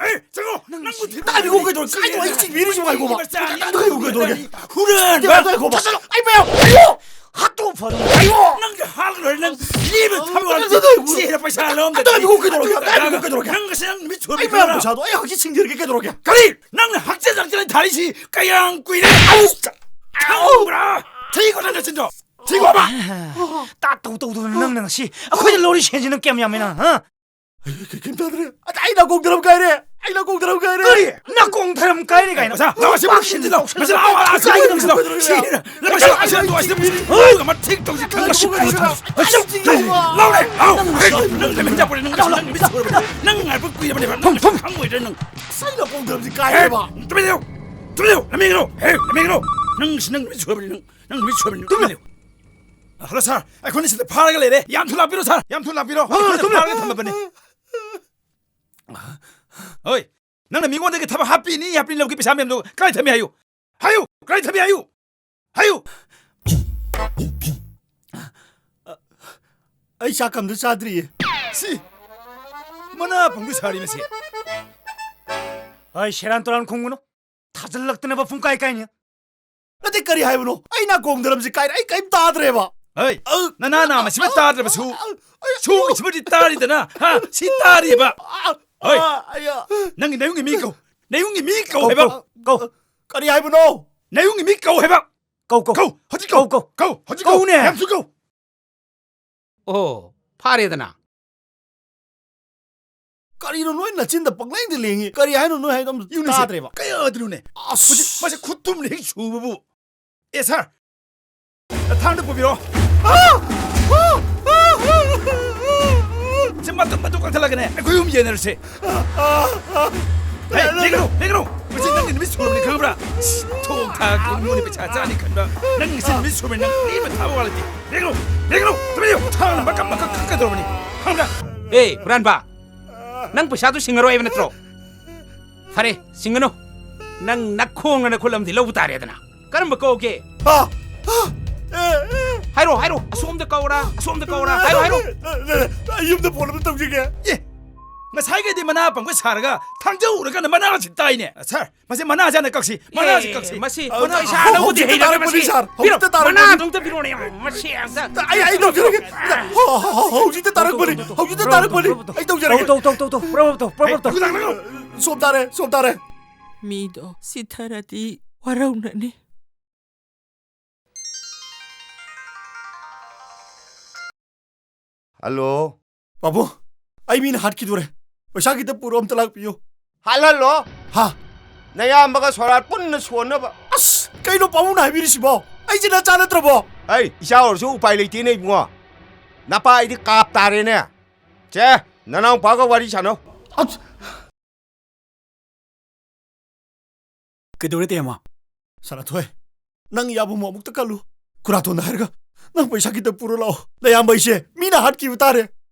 ꯑꯦ, ꯆꯪꯉꯣ! ꯅꯪ ꯅꯪꯕꯨ ꯊꯤꯟ- ꯇꯥꯕꯤꯈꯣ ꯀꯩꯗꯧꯔꯒꯦ? ꯀꯥꯏꯗ ꯑꯩ ꯆꯤꯡꯕꯤꯔꯤꯁꯤ ꯉꯥꯏꯈꯣꯕ꯫ ꯃꯆꯥ ꯇꯥꯕꯤꯈꯣ ꯀꯩꯗꯧꯔꯒꯦ? ꯍꯨꯔꯥꯟꯕ! ꯇꯥꯕꯤꯈꯣ ꯀꯩꯗꯧꯕ? ꯆꯠꯂꯣ! ꯑꯩ ꯃꯌꯥꯝ! ꯑꯩꯌꯣ! ꯍꯥꯠꯇꯣꯛ ꯐꯔꯣ! ꯑꯩꯌꯣ! ꯅꯪꯒꯤ ꯍꯥꯠꯂꯣꯏꯔꯦ ꯅꯪ! ꯂꯦꯝꯅ ꯊꯝꯃꯣ! ꯅꯪ ꯆꯠꯂꯣ! ꯆꯦꯗ ꯄꯩꯁꯥ ꯂꯧꯔꯝꯗ ꯇꯥꯕꯤꯈꯣ ꯀꯩꯗꯧꯔꯒꯦ? ꯇꯥꯕꯤꯈꯣ ꯀꯩꯗꯧꯔꯒꯦ? ꯅꯪ ꯉꯁꯤ ꯅꯪ ꯅꯨꯃꯤꯠ ꯁꯣꯏꯕ ꯑꯩ ꯃꯌꯥꯝ ꯈꯪꯕ꯭ꯔꯥ? ꯄꯩꯁꯥꯗꯣ ꯑꯩ ꯍꯧꯖꯤꯛ ꯁꯤꯡꯖꯔꯒꯦ ꯀꯩꯗꯧꯔꯒꯦ? ꯀꯔꯤ? ꯅꯪꯅ ꯍꯛꯆꯤꯟ ꯍꯛꯆꯤꯟ ꯊꯥꯔꯤꯁꯤ ꯀꯌꯥꯝ ꯀꯨꯏꯔꯦ? ꯈꯪꯕ꯭ꯔꯥ? ꯊꯤꯀꯣ ꯅꯪ ꯅꯆꯤꯟꯗꯣ! ꯊꯤꯀꯣꯕ! ꯇꯥ ꯇꯧ ꯇꯧꯗꯅ ꯅꯪꯅ ꯉꯁꯤ ꯑꯩꯈꯣꯏꯗ ꯂꯧꯔꯤ ꯁꯦꯟꯁꯤ ꯅꯪ ꯀꯌꯥꯝ ꯌꯥꯝꯃꯦ ꯅꯪ, ꯍꯥ? ꯑꯩ ꯀꯩ-, ꯀꯩꯝ ꯇꯥꯗ꯭ꯔꯦ꯫ ꯑꯩ, ꯑꯩ ꯅꯥꯀꯣꯡ ꯊꯔꯝ ꯀꯥꯏꯔꯦ꯫ ꯑꯩ ꯅꯥꯀꯣꯡ ꯊꯔꯝ ꯀꯥꯏꯔꯦ꯫ ꯀꯔꯤ? ꯅꯥꯀꯣꯡ ꯊꯔꯝ ꯀꯥꯏꯔꯦ ꯀꯥꯏꯅ? ꯃꯁꯥ, ꯂꯥꯎ, ꯑꯁꯤ ꯄꯥꯛꯁꯤꯟꯗꯤ ꯂꯥꯎ꯫ ꯃꯁꯥ, ꯂꯥꯎ, ꯂꯥꯎ, ꯑꯁꯤ ꯄꯥꯛꯁꯤꯟꯗꯤ ꯂꯥꯎ꯫ ꯁꯤ, ꯂꯥꯎ, ꯂꯥꯎ, ꯑꯁꯤ ꯄꯥꯛꯁꯤꯟꯗꯤ ꯂꯥꯎ꯫ ꯂꯥꯎ, ꯂꯥꯎ꯫ ꯅꯪ ꯅꯃꯤꯠ ꯌꯥ ꯄꯣꯔꯦ, ꯅꯪ ꯅꯃꯤꯠ ꯌꯥ ꯄꯣꯔꯦ꯫ ꯅꯪ ꯅꯃꯤꯠ ꯌꯥ ꯄꯣꯔꯦ꯫ ꯂꯥꯎꯔꯦ, ꯂꯥꯎ꯫ ꯅꯪ ꯅꯃꯤꯠ ꯌꯥ ꯄꯣꯔꯦ, ꯅꯪ ꯅꯃꯤꯠ ꯌꯥ ꯄꯣꯔꯦ꯫ ꯅꯪ ꯉꯥꯏꯕ ꯀꯨꯏꯔꯕꯅꯦꯕ, ꯅꯪ ꯊꯨꯝ, ꯊꯨꯝ꯫ ꯈꯪꯉꯣꯏꯗ꯭ꯔꯥ ꯅꯪ? ꯉꯁꯥꯏ ꯅꯥꯀꯣꯡ ꯊꯔꯝꯁꯤ ꯀꯥꯏꯔꯦꯕ꯫ ꯍꯦ, ꯇꯨꯃꯤꯟ ꯂꯩꯌꯨ, ꯇꯨꯃꯤꯟ ꯂꯩꯌꯨ, ꯅꯃꯤꯠ ꯌꯦꯡꯉꯨ, ꯍꯦ, ꯅꯃꯤꯠ ꯌꯦꯡꯉꯨ꯫ ꯅꯪ ꯁꯤ ꯅꯪ ꯅꯃꯤꯠ ꯁꯣꯏꯕꯅꯤ, ꯅꯪ, ꯅꯪ ꯅꯃꯤꯠ ꯁꯣꯏꯕꯅꯤ, ꯇꯨꯃꯤꯟ ꯂꯩꯌꯨ꯫ ꯍꯜꯂꯣ ꯁꯥꯔ, ꯑꯩꯈꯣꯏꯅ ꯁꯤꯗ ꯐꯥꯔꯒ ꯂꯩꯔꯦ꯫ ꯌꯥꯝ ꯊꯨꯅ ꯂꯥꯛꯄꯤꯔꯣ ꯁꯥꯔ, ꯌꯥꯝ ꯊꯨꯅ ꯂꯥꯛꯄꯤꯔꯣ꯫ ꯍꯣꯏ, ꯑꯩꯈꯣꯏꯅ ꯇꯨꯃꯤꯟ ꯂꯩꯌꯨ꯫ ꯐꯥꯔꯒ ꯊꯝꯃꯕꯅꯤ꯫ ꯍꯣꯏ꯫ ꯅꯪꯅ ꯃꯤꯉꯣꯟꯗꯒꯤ ꯊꯕꯛ ꯍꯥꯞꯄꯤꯅꯤ ꯍꯥꯞꯄꯤꯅꯤ ꯂꯧꯈꯤ ꯄꯩꯁꯥ ꯃꯌꯥꯝꯗꯣ ꯀꯗꯥꯏ ꯊꯝꯃꯤ ꯍꯥꯏꯌꯨ? ꯍꯥꯏꯌꯨ, ꯀꯗꯥꯏ ꯊꯝꯃꯤ ꯍꯥꯏꯌꯨ? ꯍꯥꯏꯌꯨ! ꯑꯩ ꯆꯥꯛ ꯀꯝꯇ ꯆꯥꯗ꯭ꯔꯤꯌꯦ꯫ ꯁꯤ! ꯃꯅꯥ ꯄꯪꯕꯤ ꯁꯥꯔꯤ ꯃꯁꯤ꯫ ꯍꯣꯏ, ꯁꯦꯔꯥꯟ ꯇꯨꯔꯥꯟ ꯈꯨꯝꯒꯅꯨ꯫ ꯊꯥꯖꯤꯜꯂꯛꯇꯅꯕ ꯄꯨꯡꯀꯥꯏ ꯀꯥꯏꯅꯤ꯫ ꯅꯠꯇꯦ, ꯀꯔꯤ ꯍꯥꯏꯕꯅꯣ? ꯑꯩ ꯅꯥꯀꯣꯡ ꯗꯔꯝꯁꯤ ꯀꯥꯏꯔꯦ, ꯑꯩ ꯀꯔꯤꯝ ꯇꯥꯗ꯭ꯔꯦꯕ꯫ ꯍꯩ, ꯑ, ꯅꯅꯥ ꯅꯥꯝꯃꯁꯤꯃ ꯇꯥꯗ꯭ꯔꯕꯁꯨ, ꯑ, ꯑ, ꯁꯣꯝꯒꯤꯁꯤꯃꯗꯤ ꯇꯥꯔꯤꯗꯅ, ꯍꯥ? ꯁꯤ ꯇꯥꯔꯤꯕ꯫ ꯑ, ꯍꯣꯏ꯫ ꯑ, ꯑꯌꯥ꯫ ꯅꯪꯒꯤ ꯅꯌꯨꯝꯒꯤ ꯃꯤ ꯀꯧ꯫ ꯅꯌꯨꯝꯒꯤ ꯃꯤ ꯀꯧ ꯍꯥꯏꯕ꯫ ꯀꯧ, ꯀꯧ꯫ ꯀꯔꯤ ꯍꯥꯏꯕꯅꯣ? ꯅꯌꯨꯝꯒꯤ ꯃꯤ ꯀꯧ ꯍꯥꯏꯕ꯫ ꯀꯧ, ꯀꯧ꯫ ꯀꯧ, ꯍꯧꯖꯤꯛ ꯀꯧ꯫ ꯀꯧ, ꯀꯧ꯫ ꯀꯧ, ꯍꯧꯖꯤꯛ ꯀꯧ꯫ ꯀꯧꯅꯦ꯫ ꯌꯥꯝꯁꯨ ꯀꯧ꯫ ꯑꯣ, ꯐꯥꯔꯦꯗꯅ꯫ ꯀꯔꯤꯅꯣ ꯅꯣꯏ ꯅꯆꯤꯟꯗ ꯄꯪꯂꯦꯡꯗ ꯂꯦꯡꯉꯤ? ꯀꯔꯤ ꯍꯥꯏꯅꯣ ꯅꯣꯏ ꯍꯥꯏꯗꯣ ꯑꯝꯇ ꯌꯦꯡꯉꯨꯅꯦꯁꯦ, ꯇꯥꯗ꯭ꯔꯦꯕ꯫ ꯀꯌꯥꯗꯅꯣꯅꯦ? ꯑꯁ꯫ ꯃꯁꯤ, ꯃꯁꯤ ꯈꯨꯠꯇꯨꯝꯅ ꯍꯦꯛ ꯁꯨꯕꯕꯨ꯫ ꯑꯦ, ꯁꯥꯔ, ꯊꯥꯡꯗ ꯄꯨꯕꯤꯔꯣ꯫ ꯑꯥ! ꯑꯥ! ꯑꯥ! ꯁꯤ ꯃꯇꯨꯝ ꯃꯇꯨꯝ ꯀꯛꯊꯠꯂꯒꯅꯦ, ꯑꯩꯈꯣꯏ ꯑꯍꯨꯝ ꯌꯦꯟꯅꯔꯁꯦ꯫ ꯍꯦ, ꯂꯦꯡꯒꯅꯨ, ꯂꯦꯡꯒꯅꯨ꯫ ꯉꯁꯤ ꯅꯪꯒꯤ ꯅꯨꯃꯤꯠ ꯁꯨꯔꯕꯅꯤ ꯈꯪꯕ꯭ꯥꯔ? ꯊꯣꯡ ꯊꯥꯛ ꯏꯃꯨꯡꯒꯤ ꯄꯩꯁꯥ ꯆꯥꯅꯤ ꯈꯟꯕ꯫ ꯅꯪ ꯉꯁꯤ ꯅꯨꯃꯤꯠ ꯁꯨꯔꯕꯅꯤ, ꯅꯪ ꯂꯦꯝꯅ ꯊꯥꯕ ꯋꯥ ꯂꯩꯇꯦ꯫ ꯂꯦꯡꯒꯅꯨ, ꯂꯦꯡꯒꯅꯨ, ꯇꯨꯃꯤꯟ ꯂꯩꯌꯨ꯫ ꯊꯥꯡꯅ ꯃꯀꯛ ꯃꯀꯛ ꯀꯛꯀꯗꯧꯔꯕꯅꯤ ꯈꯪꯕ꯭ꯔꯥ? ꯑꯦ, ꯍꯨꯔꯥꯟꯕ, ꯅꯪ ꯄꯩꯁꯥꯗꯨ ꯁꯤꯡꯉꯔꯣꯏ ꯍꯥꯏꯕ ꯅꯠꯇ꯭ꯔꯣ? ꯐꯔꯦ, ꯁꯤꯡꯒꯅꯨ꯫ ꯅꯪ ꯅꯈꯣꯡꯅ ꯅꯈꯨꯠ ꯑꯃꯗꯤ ꯂꯧꯕ ꯇꯥꯔꯦꯗꯅ꯫ ꯀꯔꯝꯕ ꯀꯧꯒꯦ? ꯑꯥ! ꯑꯥ! ꯑꯦ, ꯑꯦ! ꯍꯥꯏꯔꯣ, ꯍꯥꯏꯔꯣ꯫ ꯑꯁꯣꯝꯗ ꯀꯧꯔꯥ, ꯑꯁꯣꯝꯗ ꯀꯧꯔꯥ꯫ ꯍꯥꯏꯔꯣ, ꯍꯥꯏꯔꯣ꯫ ꯑꯩ ꯌꯨꯝꯗ ꯐꯣꯟ ꯑꯃ ꯇꯧꯖꯒꯦ꯫ ꯑꯦ, ꯉꯁꯥꯏꯒꯩꯗꯤ ꯃꯅꯥ ꯄꯪꯕ ꯁꯥꯔꯒ ꯊꯥꯡꯖꯧ ꯎꯔꯀꯥꯟꯗ ꯃꯅꯥꯁꯤ ꯇꯥꯏꯅꯦ꯫ ꯁꯥꯔ, ꯃꯁꯤ ꯃꯅꯥ ꯍꯥꯟꯅ ꯀꯛꯁꯤ, ꯃꯅꯥꯁꯤ ꯑꯦ, ꯀꯛꯁꯤ꯫ ꯃꯁꯤ ꯃꯅꯥ ꯄꯩꯁꯥ ꯍꯧꯖꯤꯛꯇ ꯂꯧꯕꯗꯤ ꯍꯩꯔꯒ ꯇꯥꯔꯛꯄꯅꯤ, ꯃꯁꯤ꯫ ꯁꯥꯔ, ꯄꯤꯔꯣ, ꯍꯧꯖꯤꯛꯇ ꯇꯥꯔꯛꯄꯅꯤ꯫ ꯃꯅꯥꯗꯣ ꯑꯝꯇ ꯄꯤꯔꯣꯅꯦ, ꯃꯁꯤ ꯑꯝꯇ꯫ ꯑꯩ, ꯑꯩ ꯇꯧꯖꯔꯒꯦ꯫ ꯍꯣ, ꯍꯣ, ꯍꯣ, ꯍꯧꯖꯤꯛꯇ ꯇꯥꯔꯛꯄꯅꯤ, ꯍꯧꯖꯤꯛꯇ ꯇꯥꯔꯛꯄꯅꯤ꯫ ꯑꯩ ꯇꯧꯖꯔꯒꯦ꯫ ꯇꯧ, ꯇꯧ, ꯇꯧ, ꯇꯧ, ꯄ꯭ꯔꯣꯞ ꯇꯧ, ꯄ꯭ꯔꯣꯞ ꯇꯧ꯫ ꯁꯣꯝ ꯇꯥꯔꯦ, ꯁꯣꯝ ꯇꯥꯔꯦ꯫ ꯃꯤꯗꯣ ꯁꯤꯊꯔꯗꯤ ꯋꯥꯔꯧꯅꯅꯤ꯫ ꯍꯜꯂꯣ꯫ ꯄꯥꯕꯨꯡ, ꯑꯩ ꯃꯤꯅ ꯍꯥꯠꯈꯤꯗꯣꯔꯦ꯫ ꯄꯩꯁꯥ ꯈꯤꯇ ꯄꯨꯔꯛꯑꯣ, ꯑꯝꯇ ꯂꯥꯛꯄꯤꯌꯨ꯫ ꯍꯥꯠꯍꯜꯂꯣ꯫ ꯍꯥ? ꯅꯌꯥꯝꯕꯒ ꯁꯣꯔꯥꯠ ꯄꯨꯟꯅ ꯁꯣꯟꯅꯕ꯫ ꯑꯁ, ꯀꯩꯅꯣ ꯄꯥꯕꯨꯡꯅ ꯍꯥꯏꯕꯤꯔꯤꯁꯤꯕꯣ? ꯑꯩꯁꯦ ꯅꯆꯥ ꯅꯠꯇ꯭ꯔꯕꯣ? ꯑꯩ ꯏꯆꯥ ꯑꯣꯏꯔꯁꯨ ꯎꯄꯥꯏ ꯂꯩꯇꯦꯅꯦ ꯏꯕꯨꯡꯉꯣ꯫ ꯅꯄꯥ ꯑꯩꯗꯤ ꯀꯥꯞ ꯇꯥꯔꯦꯅꯦ꯫ ꯆꯦ, ꯅꯅꯥꯎꯄꯥꯒ ꯋꯥꯔꯤ ꯁꯥꯟꯅꯧ꯫ ꯑꯁ! ꯀꯩꯗꯧꯔꯦ, ꯇꯦꯃ? ꯁꯅꯥꯊꯣꯏ, ꯅꯪ ꯏꯌꯥꯕꯨ ꯑꯃꯨꯛꯇ ꯀꯜꯂꯨ꯫ ꯈꯨꯔꯥꯇꯣꯟꯗ ꯍꯥꯏꯔꯒ, ꯅꯪ ꯄꯩꯁꯥ ꯈꯤꯇ ꯄꯨꯔ ꯂꯥꯛꯑꯣ꯫ ꯅꯌꯥꯝꯕ ꯑꯩꯁꯦ ꯃꯤꯅ ꯍꯥꯠꯈꯤꯕ ꯇꯥꯔꯦ꯫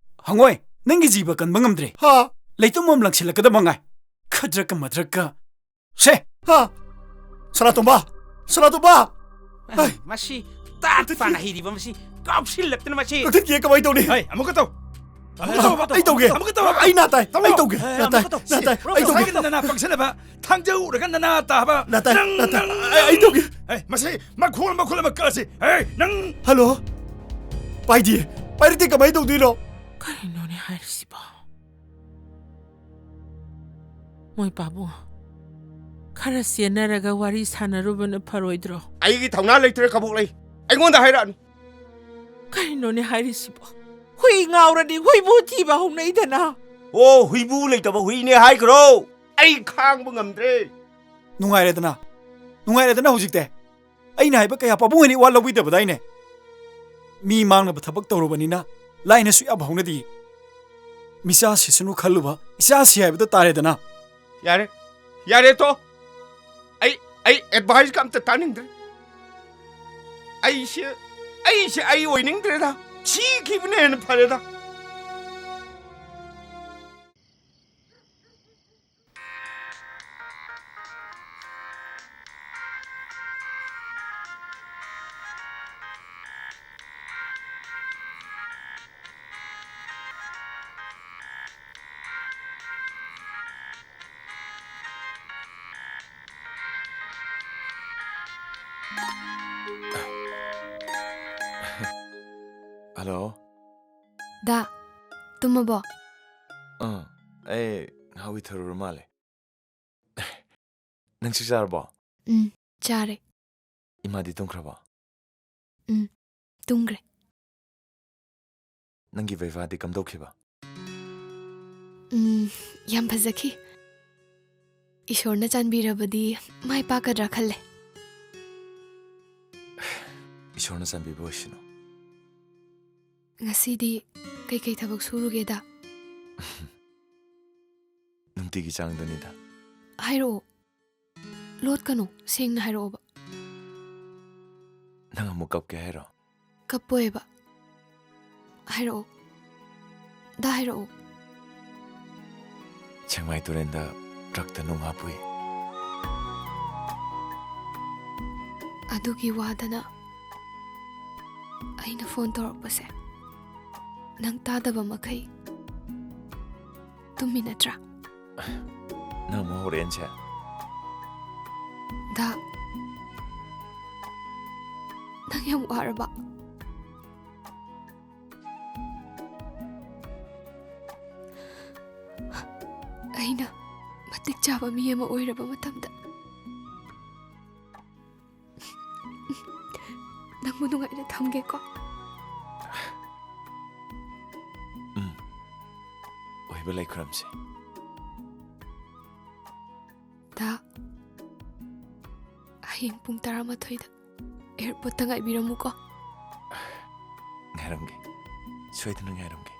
ꯍꯪꯉꯣꯏ, ꯅꯪꯒꯤ ꯖꯤꯕ ꯀꯟꯕ ꯉꯝꯗ꯭ꯔꯦ꯫ ꯍꯥ? ꯂꯩꯇꯨꯝ ꯑꯃ ꯂꯪꯁꯤꯜꯂꯛꯀꯗꯕ ꯉꯥꯏ꯫ ꯐꯗ꯭ꯔꯛꯀ ꯃꯗ꯭ꯔꯛꯀ꯫ ꯁꯦ! ꯍꯥ? ꯁꯅꯥꯇꯣꯝꯕ! ꯁꯅꯥꯇꯣꯝꯕ! ꯑꯩ, ꯃꯁꯤ ꯇꯥꯠ ꯄꯥꯅ ꯍꯩꯔꯤꯕ ꯃꯁꯤ ꯀꯥꯎꯁꯤꯜꯂꯛꯇꯅ ꯃꯁꯤ꯫ ꯀꯛꯊꯠꯈꯤꯌꯦ, ꯀꯃꯥꯏ ꯇꯧꯅꯤ? ꯍꯩ, ꯑꯃꯨꯛꯀ ꯇꯧ꯫ ꯑꯃꯨꯛꯀ ꯇꯧ, ꯑꯃꯨꯛꯀ ꯇꯧ, ꯑꯩ ꯇꯧꯒꯦ꯫ ꯑꯃꯨꯛꯀ ꯇꯧ, ꯑꯃꯨꯛꯀ ꯇꯧ꯫ ꯑꯩ ꯅꯥ ꯇꯥꯏ꯫ ꯇꯧ꯫ ꯑꯩ ꯇꯧꯒꯦ꯫ ꯑꯦ, ꯅꯥ ꯇꯥꯏ꯫ ꯑꯃꯨꯛꯀ ꯇꯧ꯫ ꯅꯥ ꯇꯥꯏ꯫ ꯁꯤ, ꯑꯩ ꯇꯧꯒꯦ꯫ ꯉꯁꯥꯏꯒꯤ ꯅꯅꯥ ꯄꯪꯁꯤꯜꯂꯕ, ꯊꯥꯡꯖꯧꯔꯒ ꯅꯅꯥ ꯇꯥꯕ꯫ ꯅꯥ ꯇꯥꯏ, ꯅꯪ, ꯅꯥ ꯇꯥꯏ꯫ ꯅꯪ, ꯑꯩ, ꯑꯩ ꯇꯧꯒꯦ꯫ ꯑꯦ, ꯃꯁꯤ ꯃꯈꯣꯜ, ꯃꯈꯣꯜ ꯑꯃ ꯀꯛꯑꯁꯤ꯫ ꯑꯦ, ꯅꯪ꯫ ꯍꯜꯂꯣ? ꯄꯥꯏꯗꯤꯌꯦ꯫ ꯄꯥꯏꯔꯛꯇꯦ, ꯀꯃꯥꯏ ꯇꯧꯗꯣꯏꯅꯣ? ꯀꯔꯤꯅꯣꯅꯦ ꯍꯥꯏꯔꯤꯁꯤꯕꯣ? ꯃꯣꯏ ꯄꯥꯕꯨꯡ, ꯈꯔ ꯆꯦꯟꯅꯔꯒ ꯋꯥꯔꯤ ꯁꯥꯟꯅꯔꯨꯕꯅ ꯐꯔꯣꯏꯗ꯭ꯔꯣ? ꯑꯩꯒꯤ ꯊꯧꯅꯥ ꯂꯩꯇ꯭ꯔꯦ, ꯀꯕꯣꯛꯂꯩ꯫ ꯑꯩꯉꯣꯟꯗ ꯍꯥꯏꯔꯛꯑꯅꯨ꯫ ꯀꯔꯤꯅꯣꯅꯦ ꯍꯥꯏꯔꯤꯁꯤꯕꯣ? ꯍꯨꯏ ꯉꯥꯎꯔꯗꯤ ꯍꯨꯏꯕꯨ ꯊꯤꯕ ꯍꯧꯅꯩꯗꯅ꯫ ꯑꯣ, ꯍꯨꯏꯕꯨ ꯂꯩꯇꯕ ꯍꯨꯏꯅꯦ ꯍꯥꯏꯈ꯭ꯔꯣ꯫ ꯑꯩ ꯈꯥꯡꯕ ꯉꯝꯗ꯭ꯔꯦ꯫ ꯅꯨꯡꯉꯥꯏꯔꯦꯗꯅ? ꯅꯨꯡꯉꯥꯏꯔꯦꯗꯅ ꯍꯧꯖꯤꯛꯇꯤ? ꯑꯩꯅ ꯍꯥꯏꯕ ꯀꯌꯥ ꯄꯥꯕꯨꯡ ꯍꯣꯏꯅ ꯏꯋꯥ ꯂꯧꯕꯤꯗꯕꯗꯥꯏꯅꯦ? ꯃꯤ ꯃꯥꯡꯅꯕ ꯊꯕꯛ ꯇꯧꯔꯨꯕꯅꯤꯅ ꯂꯥꯏꯅꯁꯨ ꯌꯥꯕ ꯍꯧꯅꯗꯦ꯫ ꯃꯤꯆꯥ ꯁꯤꯁꯅꯨ ꯈꯜꯂꯨꯕ ꯏꯆꯥ ꯁꯤ ꯍꯥꯏꯕꯗꯣ ꯇꯥꯔꯦꯗꯅ꯫ ꯌꯥꯔꯦ, ꯌꯥꯔꯦ ꯇꯣ꯫ ꯑꯩ, ꯑꯩ ꯑꯦꯗꯚꯥꯏꯁꯀ ꯑꯝꯇ ꯇꯥꯅꯤꯡꯗ꯭ꯔꯦ꯫ ꯑꯩꯁꯦ, ꯑꯩꯁꯦ ꯑꯩ ꯑꯣꯏꯅꯤꯡꯗ꯭ꯔꯦꯗ꯫ ꯁꯤꯈꯤꯕꯅ ꯍꯦꯟꯅ ꯐꯔꯦꯗ꯫ ꯍꯜꯂꯣ꯫ ꯗꯥ, ꯇꯨꯝꯃꯕꯣ? ꯑꯥ, ꯑꯩ ꯉꯥꯏꯍꯥꯛ ꯎꯏꯊꯔꯨꯔ ꯃꯥꯜꯂꯦ꯫ ꯅꯪ ꯆꯥꯛ ꯆꯥꯔꯕꯣ? ꯎꯝ, ꯆꯥꯔꯦ꯫ ꯏꯃꯥꯗꯤ ꯇꯨꯝꯈ꯭ꯔꯕꯣ? ꯎꯝ, ꯇꯨꯝꯈ꯭ꯔꯦ꯫ ꯅꯪꯒꯤ ꯕꯩꯕꯥꯗꯤ ꯀꯝꯗꯧꯈꯤꯕ? ꯎꯝ, ꯌꯥꯝ ꯐꯖꯈꯤ꯫ ꯏꯁꯣꯔꯅ ꯆꯥꯟꯕꯤꯔꯕꯗꯤ ꯃꯥꯏ ꯄꯥꯛꯀꯗ꯭ꯔꯥ ꯈꯜꯂꯦ꯫ ꯏꯁꯣꯔꯅ ꯆꯥꯟꯕꯤꯕ ꯑꯣꯏꯁꯅꯨ꯫ ꯉꯁꯤꯗꯤ ꯀꯩꯀꯩ ꯊꯕꯛ ꯁꯨꯔꯨꯒꯦꯗ? ꯅꯨꯡꯇꯤꯒꯤ ꯆꯥꯡꯗꯨꯅꯤꯗ꯫ ꯍꯥꯏꯔꯛꯑꯣ꯫ ꯂꯣꯠꯀꯅꯨ, ꯁꯦꯡꯅ ꯍꯥꯏꯔꯛꯑꯣꯕ꯫ ꯅꯪ ꯑꯃꯨꯛ ꯀꯞꯀꯦ ꯍꯥꯏꯔꯣ? ꯀꯞꯄꯣꯏꯕ꯫ ꯍꯥꯏꯔꯛꯑꯣ꯫ ꯗꯥ, ꯍꯥꯏꯔꯛꯑꯣ꯫ ꯁꯦꯛꯃꯥꯏ ꯇꯨꯔꯦꯟꯗ ꯇ꯭ꯔꯛꯇ ꯅꯨꯡ ꯍꯥꯞꯄꯨꯏ꯫ ꯑꯗꯨꯒꯤ ꯋꯥꯗꯅ ꯑꯩꯅ ꯐꯣꯟ ꯇꯧꯔꯛꯄꯁꯦ ꯅꯪ ꯇꯥꯗꯕ ꯃꯈꯩ ꯇꯨꯝꯃꯤ ꯅꯠꯇ꯭ꯔꯥ? ꯅꯪ ꯑꯃꯨꯛ ꯍꯧꯔꯛꯑꯦꯅꯁꯦ꯫ ꯗꯥ, ꯅꯪ ꯌꯥꯝ ꯋꯥꯔꯕ? ꯑꯩꯅ ꯃꯇꯤꯛ ꯆꯥꯕ ꯃꯤ ꯑꯃ ꯑꯣꯏꯔꯕ ꯃꯇꯝꯗ ꯅꯪꯕꯨ ꯅꯨꯡꯉꯥꯏꯅ ꯊꯝꯒꯦꯀꯣ꯫ ꯎꯝ, ꯑꯣꯏꯕ ꯂꯩ ꯈꯨꯔꯝꯁꯦ꯫ ꯗꯥ, ꯍꯌꯦꯡ ꯄꯨꯡ ꯇꯔꯥꯃꯥꯊꯣꯏꯗ ꯑꯦꯌꯔꯄꯣꯔꯠꯇ ꯉꯥꯏꯕꯤꯔꯝꯃꯨꯀꯣ꯫ ꯉꯥꯏꯔꯝꯒꯦ, ꯁꯣꯏꯗꯅ ꯉꯥꯏꯔꯝꯒꯦ꯫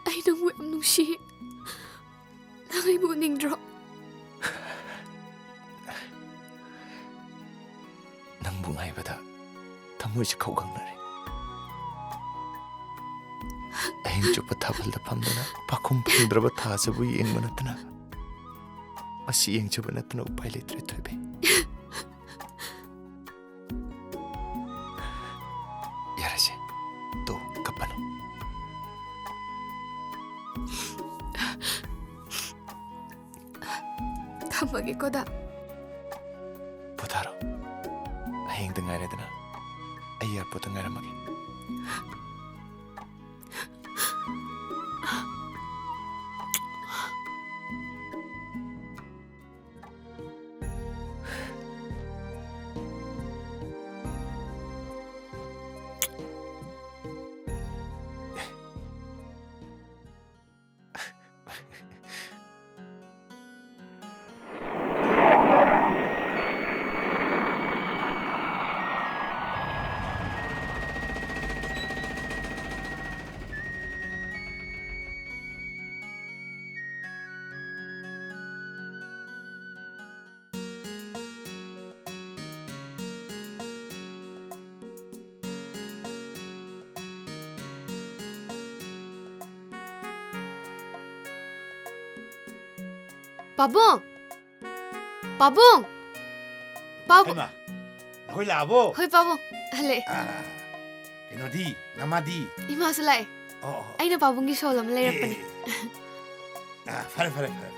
ꯑꯩ ꯅꯪꯕꯨ ꯌꯥꯝ ꯅꯨꯡꯁꯤ꯫ ꯅꯪ ꯑꯩꯕꯨ ꯎꯅꯤꯡꯗ꯭ꯔꯣ? ꯅꯪꯕꯨ ꯉꯥꯏꯕꯗ ꯊꯃꯣꯏꯁꯦ ꯈꯧꯒꯪꯅꯔꯦ꯫ ꯑꯍꯤꯡ ꯆꯨꯞꯄ ꯊꯥꯕꯜꯗ ꯐꯝꯗꯨꯅ ꯄꯥꯈꯨꯝ ꯐꯪꯗ꯭ꯔꯕ ꯊꯥꯁꯤꯕꯨ ꯌꯦꯡꯕ ꯅꯠꯇꯅ, ꯃꯁꯤ ꯌꯦꯡꯖꯕ ꯅꯠꯇꯅ ꯎꯄꯥꯏ ꯂꯩꯇ꯭ꯔꯦ, ꯊꯣꯏꯕꯤ꯫ ꯌꯥꯔꯦꯁꯦ, ꯇꯣ, ꯀꯞꯄꯅꯨ꯫ ꯊꯝꯃꯒꯦꯀꯣ, ꯗꯥ꯫ ꯄꯣꯊꯥꯔꯣ꯫ ꯍꯌꯦꯡꯗ ꯉꯥꯏꯔꯦꯗꯅ꯫ ꯑꯩ ꯑꯦꯌꯥꯔꯄꯣꯔꯠꯇ ꯉꯥꯏꯔꯝꯃꯒꯦ꯫ ꯄꯥꯕꯨꯡ! ꯄꯥꯕꯨꯡ! ꯄꯥꯕꯨꯡ! ꯍꯩꯃꯥ, ꯅꯈꯣꯏ ꯂꯥꯛꯑꯕꯣ? ꯍꯣꯏ, ꯄꯥꯕꯨꯡ꯫ ꯍꯜꯂꯛꯑꯦ꯫ ꯑꯥ, ꯀꯩꯅꯣꯗꯤ, ꯅꯃꯥꯗꯤ? ꯏꯃꯥꯁꯨ ꯂꯥꯛꯑꯦ꯫ ꯑꯣ, ꯑꯣ꯫ ꯑꯩꯅ ꯄꯥꯕꯨꯡꯒꯤ ꯁꯣꯜ ꯑꯃ ꯂꯩꯔꯛꯄꯅꯦ꯫ ꯑꯦ, ꯑꯦ, ꯑꯦ꯫ ꯑꯥ, ꯐꯔꯦ, ꯐꯔꯦ, ꯐꯔꯦ, ꯐꯔꯦ꯫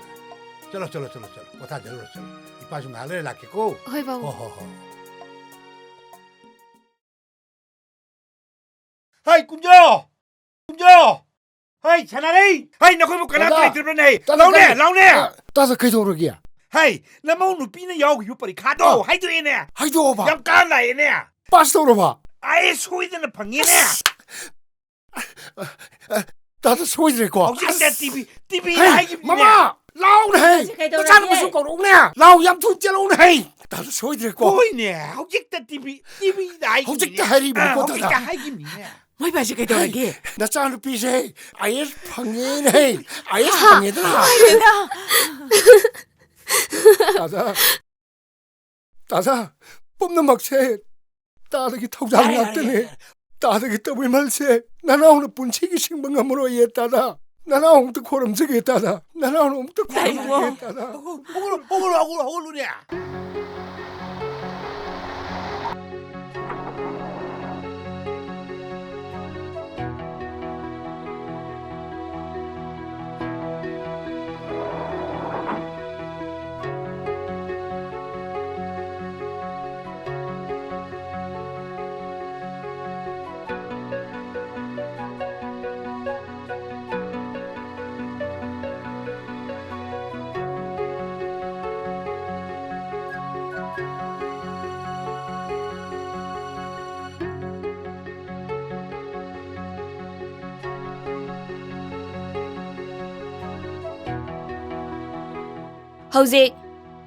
ꯆꯠꯂꯣ, ꯆꯠꯂꯣ, ꯆꯠꯂꯣ, ꯆꯠꯂꯣ꯫ ꯄꯣꯊꯥꯖꯔꯨꯔꯣ, ꯆꯠꯂꯣ꯫ ꯏꯄꯥꯁꯨ ꯉꯥꯏꯍꯥꯛ ꯂꯩꯔ ꯂꯥꯛꯀꯦꯀꯣ꯫ ꯍꯣꯏ, ꯄꯥꯕꯨꯡ꯫ ꯍꯣ, ꯍꯣ, ꯍꯣ꯫ ꯍꯩ, ꯀꯨꯝꯖꯣ! ꯀꯨꯝꯖꯣ! ꯍꯩ, ꯁꯅꯥꯔꯩ! ꯍꯩ, ꯅꯈꯣꯏꯕꯨ ꯀꯅꯥꯝꯇ ꯗꯥꯗꯥ! ꯂꯩꯇ꯭ꯔꯕꯅꯦ? ꯇꯥꯗ, ꯂꯥꯎꯅꯦ, ꯀꯔꯤ? ꯂꯥꯎꯅꯦ! ꯑ, ꯇꯥꯗ, ꯀꯩꯗꯧꯔꯒꯦ? ꯍꯩ, ꯅꯃꯧ ꯅꯨꯄꯤꯅ ꯌꯥꯎꯈꯤꯕ ꯄꯔꯤꯈꯥꯗꯣ ꯑ, ꯍꯥꯏꯗꯣꯛꯑꯦꯅꯦ! ꯍꯥꯏꯗꯣꯛꯑꯕ? ꯌꯥꯝ ꯀꯥꯟ ꯂꯥꯛꯑꯦꯅꯦ! ꯄꯥꯁ ꯇꯧꯔꯕ? ꯑꯥꯏ ꯑꯦꯁ ꯁꯣꯏꯗꯅ ꯐꯪꯉꯦꯅꯦ! ꯑꯁ! ꯑ, ꯑ, ꯇꯥꯗ, ꯁꯣꯏꯗ꯭ꯔꯦꯀꯣ? ꯍꯧꯖꯤꯛꯇ ꯑꯁ! ꯇꯤ ꯚꯤ, ꯇꯤ ꯚꯤꯗ ꯍꯩ, ꯍꯥꯏꯈꯤꯕꯅꯤꯅꯦ! ꯃꯃꯥ! ꯂꯥꯎꯅꯦ ꯍꯩ! ꯀꯩꯗꯧꯔꯒꯦ? ꯅꯆꯥꯅꯨꯄꯥꯁꯨ ꯀꯧꯔꯛꯎꯅꯦ! ꯂꯥꯎ, ꯌꯥꯝ ꯊꯨꯅ ꯆꯦꯜꯂꯛꯎꯅꯦ ꯍꯩ! ꯇꯥꯗ, ꯁꯣꯏꯗ꯭ꯔꯦꯀꯣ? ꯍꯣꯏꯅꯦ, ꯍꯧꯖꯤꯛꯇ ꯇꯤ ꯚꯤ, ꯇꯤ ꯚꯤꯗ ꯍꯥꯏꯈꯤꯕꯅꯤꯅꯦ! ꯍꯧꯖꯤꯛꯇ ꯍꯥꯏꯔꯤꯕꯅꯤꯀꯣ, ꯑ, ꯍꯧꯖꯤꯛꯇ ꯇꯥꯗ! ꯍꯥꯏꯈꯤꯕꯅꯤꯅꯦ! ꯃꯣꯏ ꯕꯥꯁꯤ ꯀꯩꯗꯧꯔꯒꯦ? ꯍꯩ, ꯅꯆꯥꯅꯨꯄꯤꯁꯦ ꯑꯥꯏ ꯑꯦꯁ ꯐꯪꯉꯦꯅꯦ ꯍꯩ! ꯑꯥꯏ ꯑꯦꯁ ꯍꯥ? ꯐꯪꯉꯦꯗꯅ! ꯍꯩꯔꯦꯗ! ꯇꯥꯗ, ꯇꯥꯗ, ꯄꯨꯝꯅꯃꯛꯁꯦ ꯇꯥꯗꯒꯤ ꯊꯧꯖꯥꯜ ꯌꯥꯔꯦ, ꯌꯥꯔꯦ, ꯉꯥꯛꯇꯅꯦ꯫ ꯌꯥꯔꯦ, ꯌꯥꯔꯦ꯫ ꯇꯥꯗꯒꯤ ꯇꯧꯕꯤꯃꯜꯁꯦ ꯅꯅꯥꯎꯅ ꯄꯨꯟꯁꯤꯒꯤ ꯁꯤꯡꯕ ꯉꯝꯃꯔꯣꯏꯌꯦ ꯇꯥꯗ꯫ ꯅꯅꯥꯎ ꯑꯃꯨꯛꯇ ꯈꯣꯏꯔꯝꯖꯒꯦ ꯇꯥꯗ꯫ ꯅꯅꯥꯎꯅ ꯑꯃꯨꯛꯇ ꯈꯣꯏꯔꯝꯖꯒꯦ ꯇꯥꯗ꯫ ꯍꯧꯒꯠꯂꯨ, ꯍꯧꯒꯠꯂꯨ, ꯍꯧꯒꯠꯂꯨ, ꯍꯧꯒꯠꯂꯨꯅꯦ꯫ ꯍꯧꯖꯤꯛ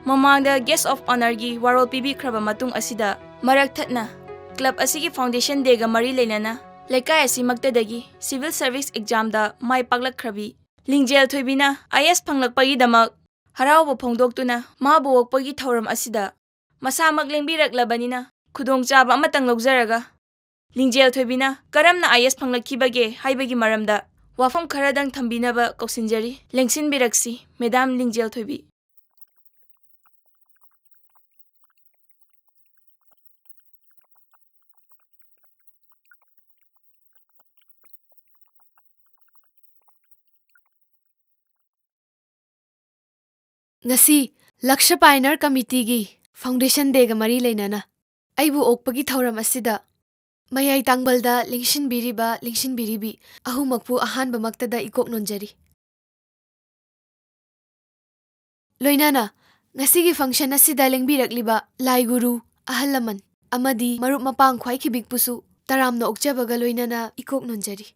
ꯃꯃꯥꯡꯗ Guest of Honourꯒꯤ ꯋꯥꯔꯣꯜ ꯄꯤꯕꯤꯈ꯭ꯔꯕ ꯃꯇꯨꯡ ꯑꯁꯤꯗ, ꯃꯔꯛ ꯊꯠꯅ club ꯑꯁꯤꯒꯤ Foundation Dayꯒ ꯃꯔꯤ ꯂꯩꯅꯅ ꯂꯩꯀꯥꯏ ꯑꯁꯤꯃꯛꯇꯗꯒꯤ civil service examꯗ ꯃꯥꯏ ꯄꯥꯛꯂꯛꯈ꯭ꯔꯕꯤ ꯂꯤꯡꯖꯦꯜ ꯊꯣꯏꯕꯤꯅ ꯑꯥꯏ ꯑꯦꯁ ꯐꯪꯂꯛꯄꯒꯤꯗꯃꯛ ꯍꯔꯥꯎꯕ ꯐꯣꯡꯗꯣꯛꯇꯨꯅ ꯃꯥꯕꯨ ꯑꯣꯛꯄꯒꯤ ꯊꯧꯔꯝ ꯑꯁꯤꯗ ꯃꯁꯥꯃꯛ ꯂꯦꯡꯕꯤꯔꯛꯂꯕꯅꯤꯅ ꯈꯨꯗꯣꯡꯆꯥꯕ ꯑꯃꯇꯪ ꯂꯧꯖꯔꯒ ꯂꯤꯡꯖꯦꯜ ꯊꯣꯏꯕꯤꯅ ꯀꯔꯝꯅ ꯑꯥꯏ ꯑꯦꯁ ꯐꯪꯂꯛꯈꯤꯕꯒꯦ ꯍꯥꯏꯕꯒꯤ ꯃꯔꯝꯗ ꯋꯥꯐꯝ ꯈꯔꯗꯪ ꯊꯝꯕꯤꯅꯕ ꯀꯧꯁꯤꯟꯖꯔꯤ꯫ ꯂꯦꯡꯁꯤꯟꯕꯤꯔꯛꯁꯤ, ꯃꯦꯗꯥꯝ ꯂꯤꯡꯖꯦꯜ ꯊꯣꯏꯕꯤ꯫ ꯉꯁꯤ ꯂꯛꯁ꯭ꯌ ꯄꯥꯏꯅꯔ ꯀꯃꯤꯇꯤꯒꯤ ꯐꯥꯎꯟꯗꯦꯁꯟ ꯗꯦꯒ ꯃꯔꯤ ꯂꯩꯅꯅ ꯑꯩꯕꯨ ꯑꯣꯛꯄꯒꯤ ꯊꯧꯔꯝ ꯑꯁꯤꯗ ꯃꯌꯥꯏ ꯇꯥꯡꯕꯜꯗ ꯂꯦꯡꯁꯤꯟꯕꯤꯔꯤꯕ ꯂꯦꯡꯁꯤꯟꯕꯤꯔꯤꯕꯤ ꯑꯍꯨꯝꯃꯛꯄꯨ ꯑꯍꯥꯟꯕꯃꯛꯇꯗ ꯏꯀꯣꯛ ꯅꯣꯟꯖꯔꯤ꯫ ꯂꯣꯏꯅꯅ ꯉꯁꯤꯒꯤ ꯐꯪꯁꯟ ꯑꯁꯤꯗ ꯂꯦꯡꯕꯤꯔꯛꯂꯤꯕ ꯂꯥꯏ ꯒꯨꯔꯨ, ꯑꯍꯜ ꯂꯃꯟ ꯑꯃꯗꯤ ꯃꯔꯨꯞ ꯃꯄꯥꯡ ꯈ꯭ꯋꯥꯏꯈꯤꯕꯤꯛꯄꯨꯁꯨ ꯇꯔꯥꯝꯅ ꯑꯣꯛꯆꯕꯒ ꯂꯣꯏꯅꯅ ꯏꯀꯣꯛ ꯅꯣꯟꯖꯔꯤ꯫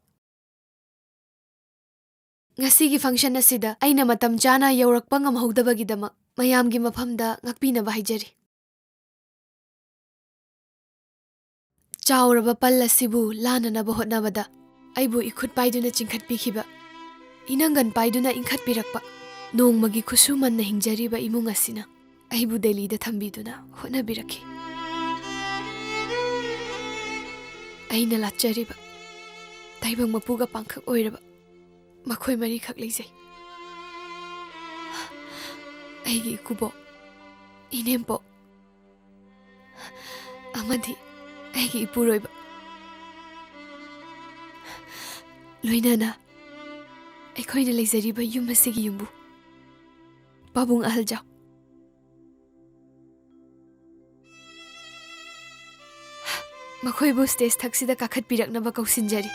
ꯉꯁꯤꯒꯤ ꯐꯪꯁꯟ ꯑꯁꯤꯗ ꯑꯩꯅ ꯃꯇꯝ ꯆꯥꯅ ꯌꯧꯔꯛꯄ ꯉꯝꯍꯧꯗꯕꯒꯤꯗꯃꯛ ꯃꯌꯥꯝꯒꯤ ꯃꯐꯝꯗ ꯉꯥꯛꯄꯤꯅꯕ ꯍꯥꯏꯖꯔꯤ꯫ ꯆꯥꯎꯔꯕ ꯄꯜ ꯑꯁꯤꯕꯨ ꯂꯥꯟꯅꯅꯕ ꯍꯣꯠꯅꯕꯗ ꯑꯩꯕꯨ ꯏꯈꯨꯠ ꯄꯥꯏꯗꯨꯅ ꯆꯤꯡꯈꯠꯄꯤꯈꯤꯕ, ꯏꯅꯪꯒꯟ ꯄꯥꯏꯗꯨꯅ ꯏꯟꯈꯠꯄꯤꯔꯛꯄ, ꯅꯣꯡꯃꯒꯤ ꯈꯨꯠꯁꯨꯃꯟꯅ ꯍꯤꯡꯖꯔꯤꯕ ꯏꯃꯨꯡ ꯑꯁꯤꯅ ꯑꯩꯕꯨ ꯗꯦꯜꯂꯤꯗ ꯊꯝꯕꯤꯗꯨꯅ ꯍꯣꯠꯅꯕꯤꯔꯛꯈꯤ꯫ ꯑꯩꯅ ꯂꯥꯠꯆꯔꯤꯕ ꯇꯥꯏꯕꯪ ꯃꯄꯨꯒ ꯄꯥꯡꯈꯛ ꯑꯣꯏꯔꯕ ꯃꯈꯣꯏ ꯃꯔꯤꯈꯛ ꯂꯩꯖꯩ꯫ ꯑꯩꯒꯤ ꯏꯀꯨꯕꯣꯛ, ꯏꯅꯦꯝꯄꯣꯛ ꯑꯃꯗꯤ ꯑꯩꯒꯤ ꯏꯄꯨꯔꯣꯏꯕ, ꯂꯣꯏꯅꯅ ꯑꯩꯈꯣꯏꯅ ꯂꯩꯖꯔꯤꯕ ꯌꯨꯝ ꯑꯁꯤꯒꯤ ꯌꯨꯝꯕꯨ ꯄꯥꯕꯨꯡ ꯑꯍꯜꯖꯥꯎ꯫ ꯃꯈꯣꯏꯕꯨ ꯁ꯭ꯇꯦꯖ ꯊꯛꯁꯤꯗ ꯀꯥꯈꯠꯄꯤꯔꯛꯅꯕ ꯀꯧꯁꯤꯟꯖꯔꯤ꯫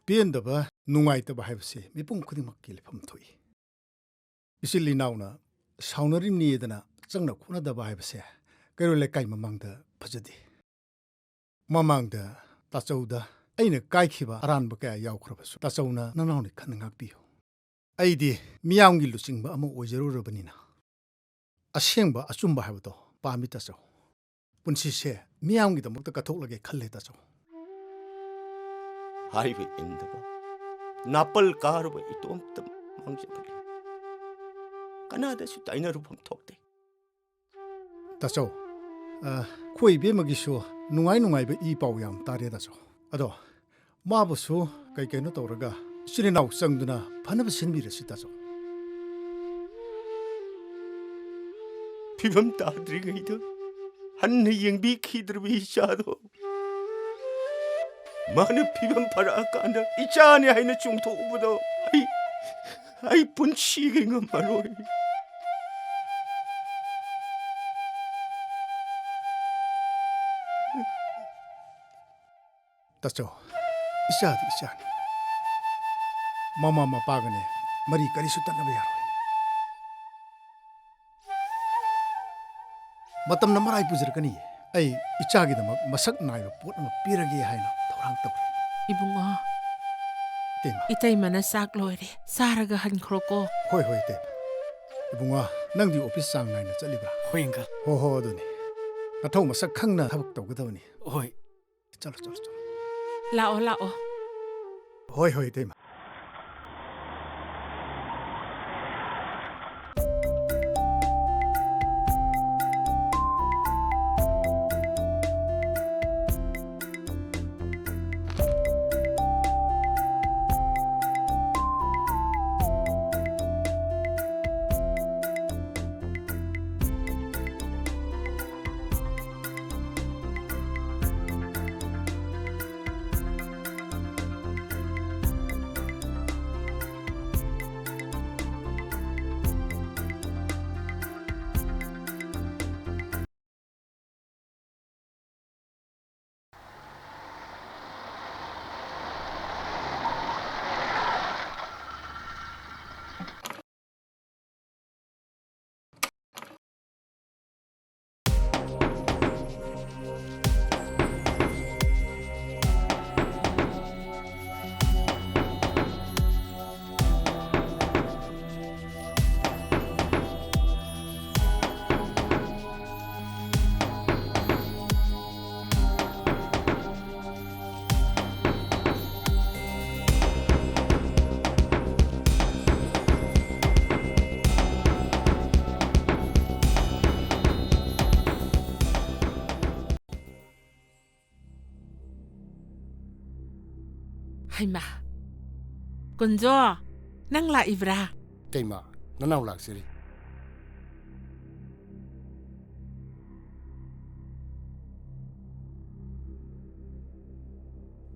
ꯄꯦꯟꯗꯕ, ꯅꯨꯡꯉꯥꯏꯇꯕ ꯍꯥꯏꯕꯁꯦ ꯃꯤꯄꯨꯝ ꯈꯨꯗꯤꯡꯃꯛꯀꯤ ꯂꯩꯐꯝ ꯊꯣꯛꯏ꯫ ꯏꯆꯤꯜ ꯏꯅꯥꯎꯅ ꯁꯥꯎꯅꯔꯤꯕꯅꯤꯗꯅ ꯆꯪꯅ ꯈꯣꯠꯅꯗꯕ ꯍꯥꯏꯕꯁꯦ ꯀꯩꯔꯣꯜ ꯂꯩꯀꯥꯏ ꯃꯃꯥꯡꯗ ꯐꯖꯗꯦ꯫ ꯃꯃꯥꯡꯗ ꯇꯥꯆꯧꯗ ꯑꯩꯅ ꯀꯥꯏꯈꯤꯕ ꯑꯔꯥꯟꯕ ꯀꯌꯥ ꯌꯥꯎꯈ꯭ꯔꯕꯁꯨ ꯇꯥꯆꯧꯅ ꯅꯅꯥꯎꯅꯤ ꯈꯟꯅ ꯉꯥꯛꯄꯤꯌꯨ꯫ ꯑꯩꯗꯤ ꯃꯤꯌꯥꯝꯒꯤ ꯂꯨꯆꯤꯡꯕ ꯑꯃ ꯑꯣꯏꯖꯔꯨꯔꯕꯅꯤꯅ ꯑꯁꯦꯡꯕ ꯑꯆꯨꯝꯕ ꯍꯥꯏꯕꯗꯣ ꯄꯥꯝꯃꯤ ꯇꯥꯆꯧ꯫ ꯄꯨꯟꯁꯤꯁꯦ ꯃꯤꯌꯥꯝꯒꯤꯗꯃꯛꯇ ꯀꯠꯊꯣꯛꯂꯒꯦ ꯈꯜꯂꯦ ꯇꯥꯆꯧ꯫ ꯍꯥꯏꯕ ꯏꯟꯗꯕ, ꯅꯥꯄꯜ ꯀꯥꯔꯨꯕ ꯏꯇꯣꯝꯇ ꯃꯥꯡꯖꯕꯅꯤ꯫ ꯀꯅꯥꯗꯁꯨ ꯇꯥꯏꯅꯔꯨꯐꯝ ꯊꯣꯛꯇꯦ꯫ ꯇꯥꯆꯧ, ꯑ, ꯑꯩꯈꯣꯏ ꯏꯕꯦꯝꯃꯒꯤꯁꯨ ꯅꯨꯡꯉꯥꯏ ꯅꯨꯡꯉꯥꯏꯕ ꯏ ꯄꯥꯎ ꯌꯥꯝ ꯇꯥꯔꯦ ꯇꯥꯆꯧ꯫ ꯑꯗꯣ ꯃꯥꯕꯨꯁꯨ ꯀꯩ ꯀꯩꯅꯣ ꯇꯧꯔꯒ ꯏꯆꯤꯜ ꯏꯅꯥꯎ ꯆꯪꯗꯨꯅ ꯐꯅꯕ ꯁꯤꯟꯕꯤꯔꯁꯤ ꯇꯥꯆꯧ꯫ ꯐꯤꯕꯝ ꯇꯥꯗ꯭ꯔꯤꯉꯩꯗ ꯍꯟꯅ ꯌꯦꯡꯕꯤꯈꯤꯗ꯭ꯔꯕ ꯏꯆꯥꯗꯣ, ꯃꯥꯅ ꯐꯤꯕꯝ ꯐꯔꯛꯑꯀꯥꯟꯗ ꯏꯆꯥꯅꯦ ꯍꯥꯏꯅ ꯆꯣꯡꯊꯣꯛꯎꯕꯗꯣ ꯑꯩ, ꯑꯩ ꯄꯨꯟꯁꯤꯒꯤ ꯉꯝꯃꯔꯣꯏ꯫ ꯇꯥꯆꯧ, ꯏꯆꯥꯗꯤ ꯏꯆꯥꯅꯤ꯫ ꯃꯃꯥ ꯃꯄꯥꯒꯅꯦ ꯃꯔꯤ ꯀꯔꯤꯁꯨ ꯇꯠꯅꯕ ꯌꯥꯔꯣꯏ꯫ ꯃꯇꯝꯅ ꯃꯔꯥꯏ ꯄꯨꯖꯔꯛꯀꯅꯤ꯫ ꯑꯩ ꯏꯆꯥꯒꯤꯗꯃꯛ ꯃꯁꯛ ꯅꯥꯏꯕ ꯄꯣꯠ ꯑꯃ ꯄꯤꯔꯒꯦ ꯍꯥꯏꯅ ꯊꯧꯔꯥꯡ ꯇꯧꯔꯤ꯫ ꯏꯕꯨꯡꯉꯣ꯫ ꯏꯇꯩꯃ꯫ ꯏꯇꯩꯃꯅ ꯆꯥꯛ ꯂꯣꯏꯔꯦ꯫ ꯆꯥꯔꯒ ꯍꯟꯈ꯭ꯔꯣꯀꯣ꯫ ꯍꯣꯏ, ꯍꯣꯏ, ꯏꯇꯩꯃ꯫ ꯏꯕꯨꯡꯉꯣ, ꯅꯪꯗꯤ ꯑꯣꯐꯤꯁ ꯆꯥꯡ ꯅꯥꯏꯅ ꯆꯠꯂꯤꯕ꯭ꯔꯥ? ꯍꯣꯏ, ꯑꯪꯀꯜ꯫ ꯍꯣ, ꯍꯣ, ꯑꯗꯨꯅꯤ꯫ ꯅꯊꯧ ꯃꯁꯛ ꯈꯪꯅ ꯊꯕꯛ ꯇꯧꯒꯗꯕꯅꯤ꯫ ꯍꯣꯏ꯫ ꯆꯠꯂꯣ, ꯆꯠꯂꯣ, ꯆꯠꯂꯣ꯫ ꯂꯥꯛꯑꯣ, ꯂꯥꯛꯑꯣ꯫ ꯍꯣꯏ, ꯍꯣꯏ, ꯏꯇꯩꯃ꯫ ꯍꯩꯃꯥ, ꯀꯨꯟꯖꯣ, ꯅꯪ ꯂꯥꯛꯏꯕ꯭ꯔꯥ? ꯇꯩꯃ, ꯅꯅꯥꯎ ꯂꯥꯛꯆꯔꯤ꯫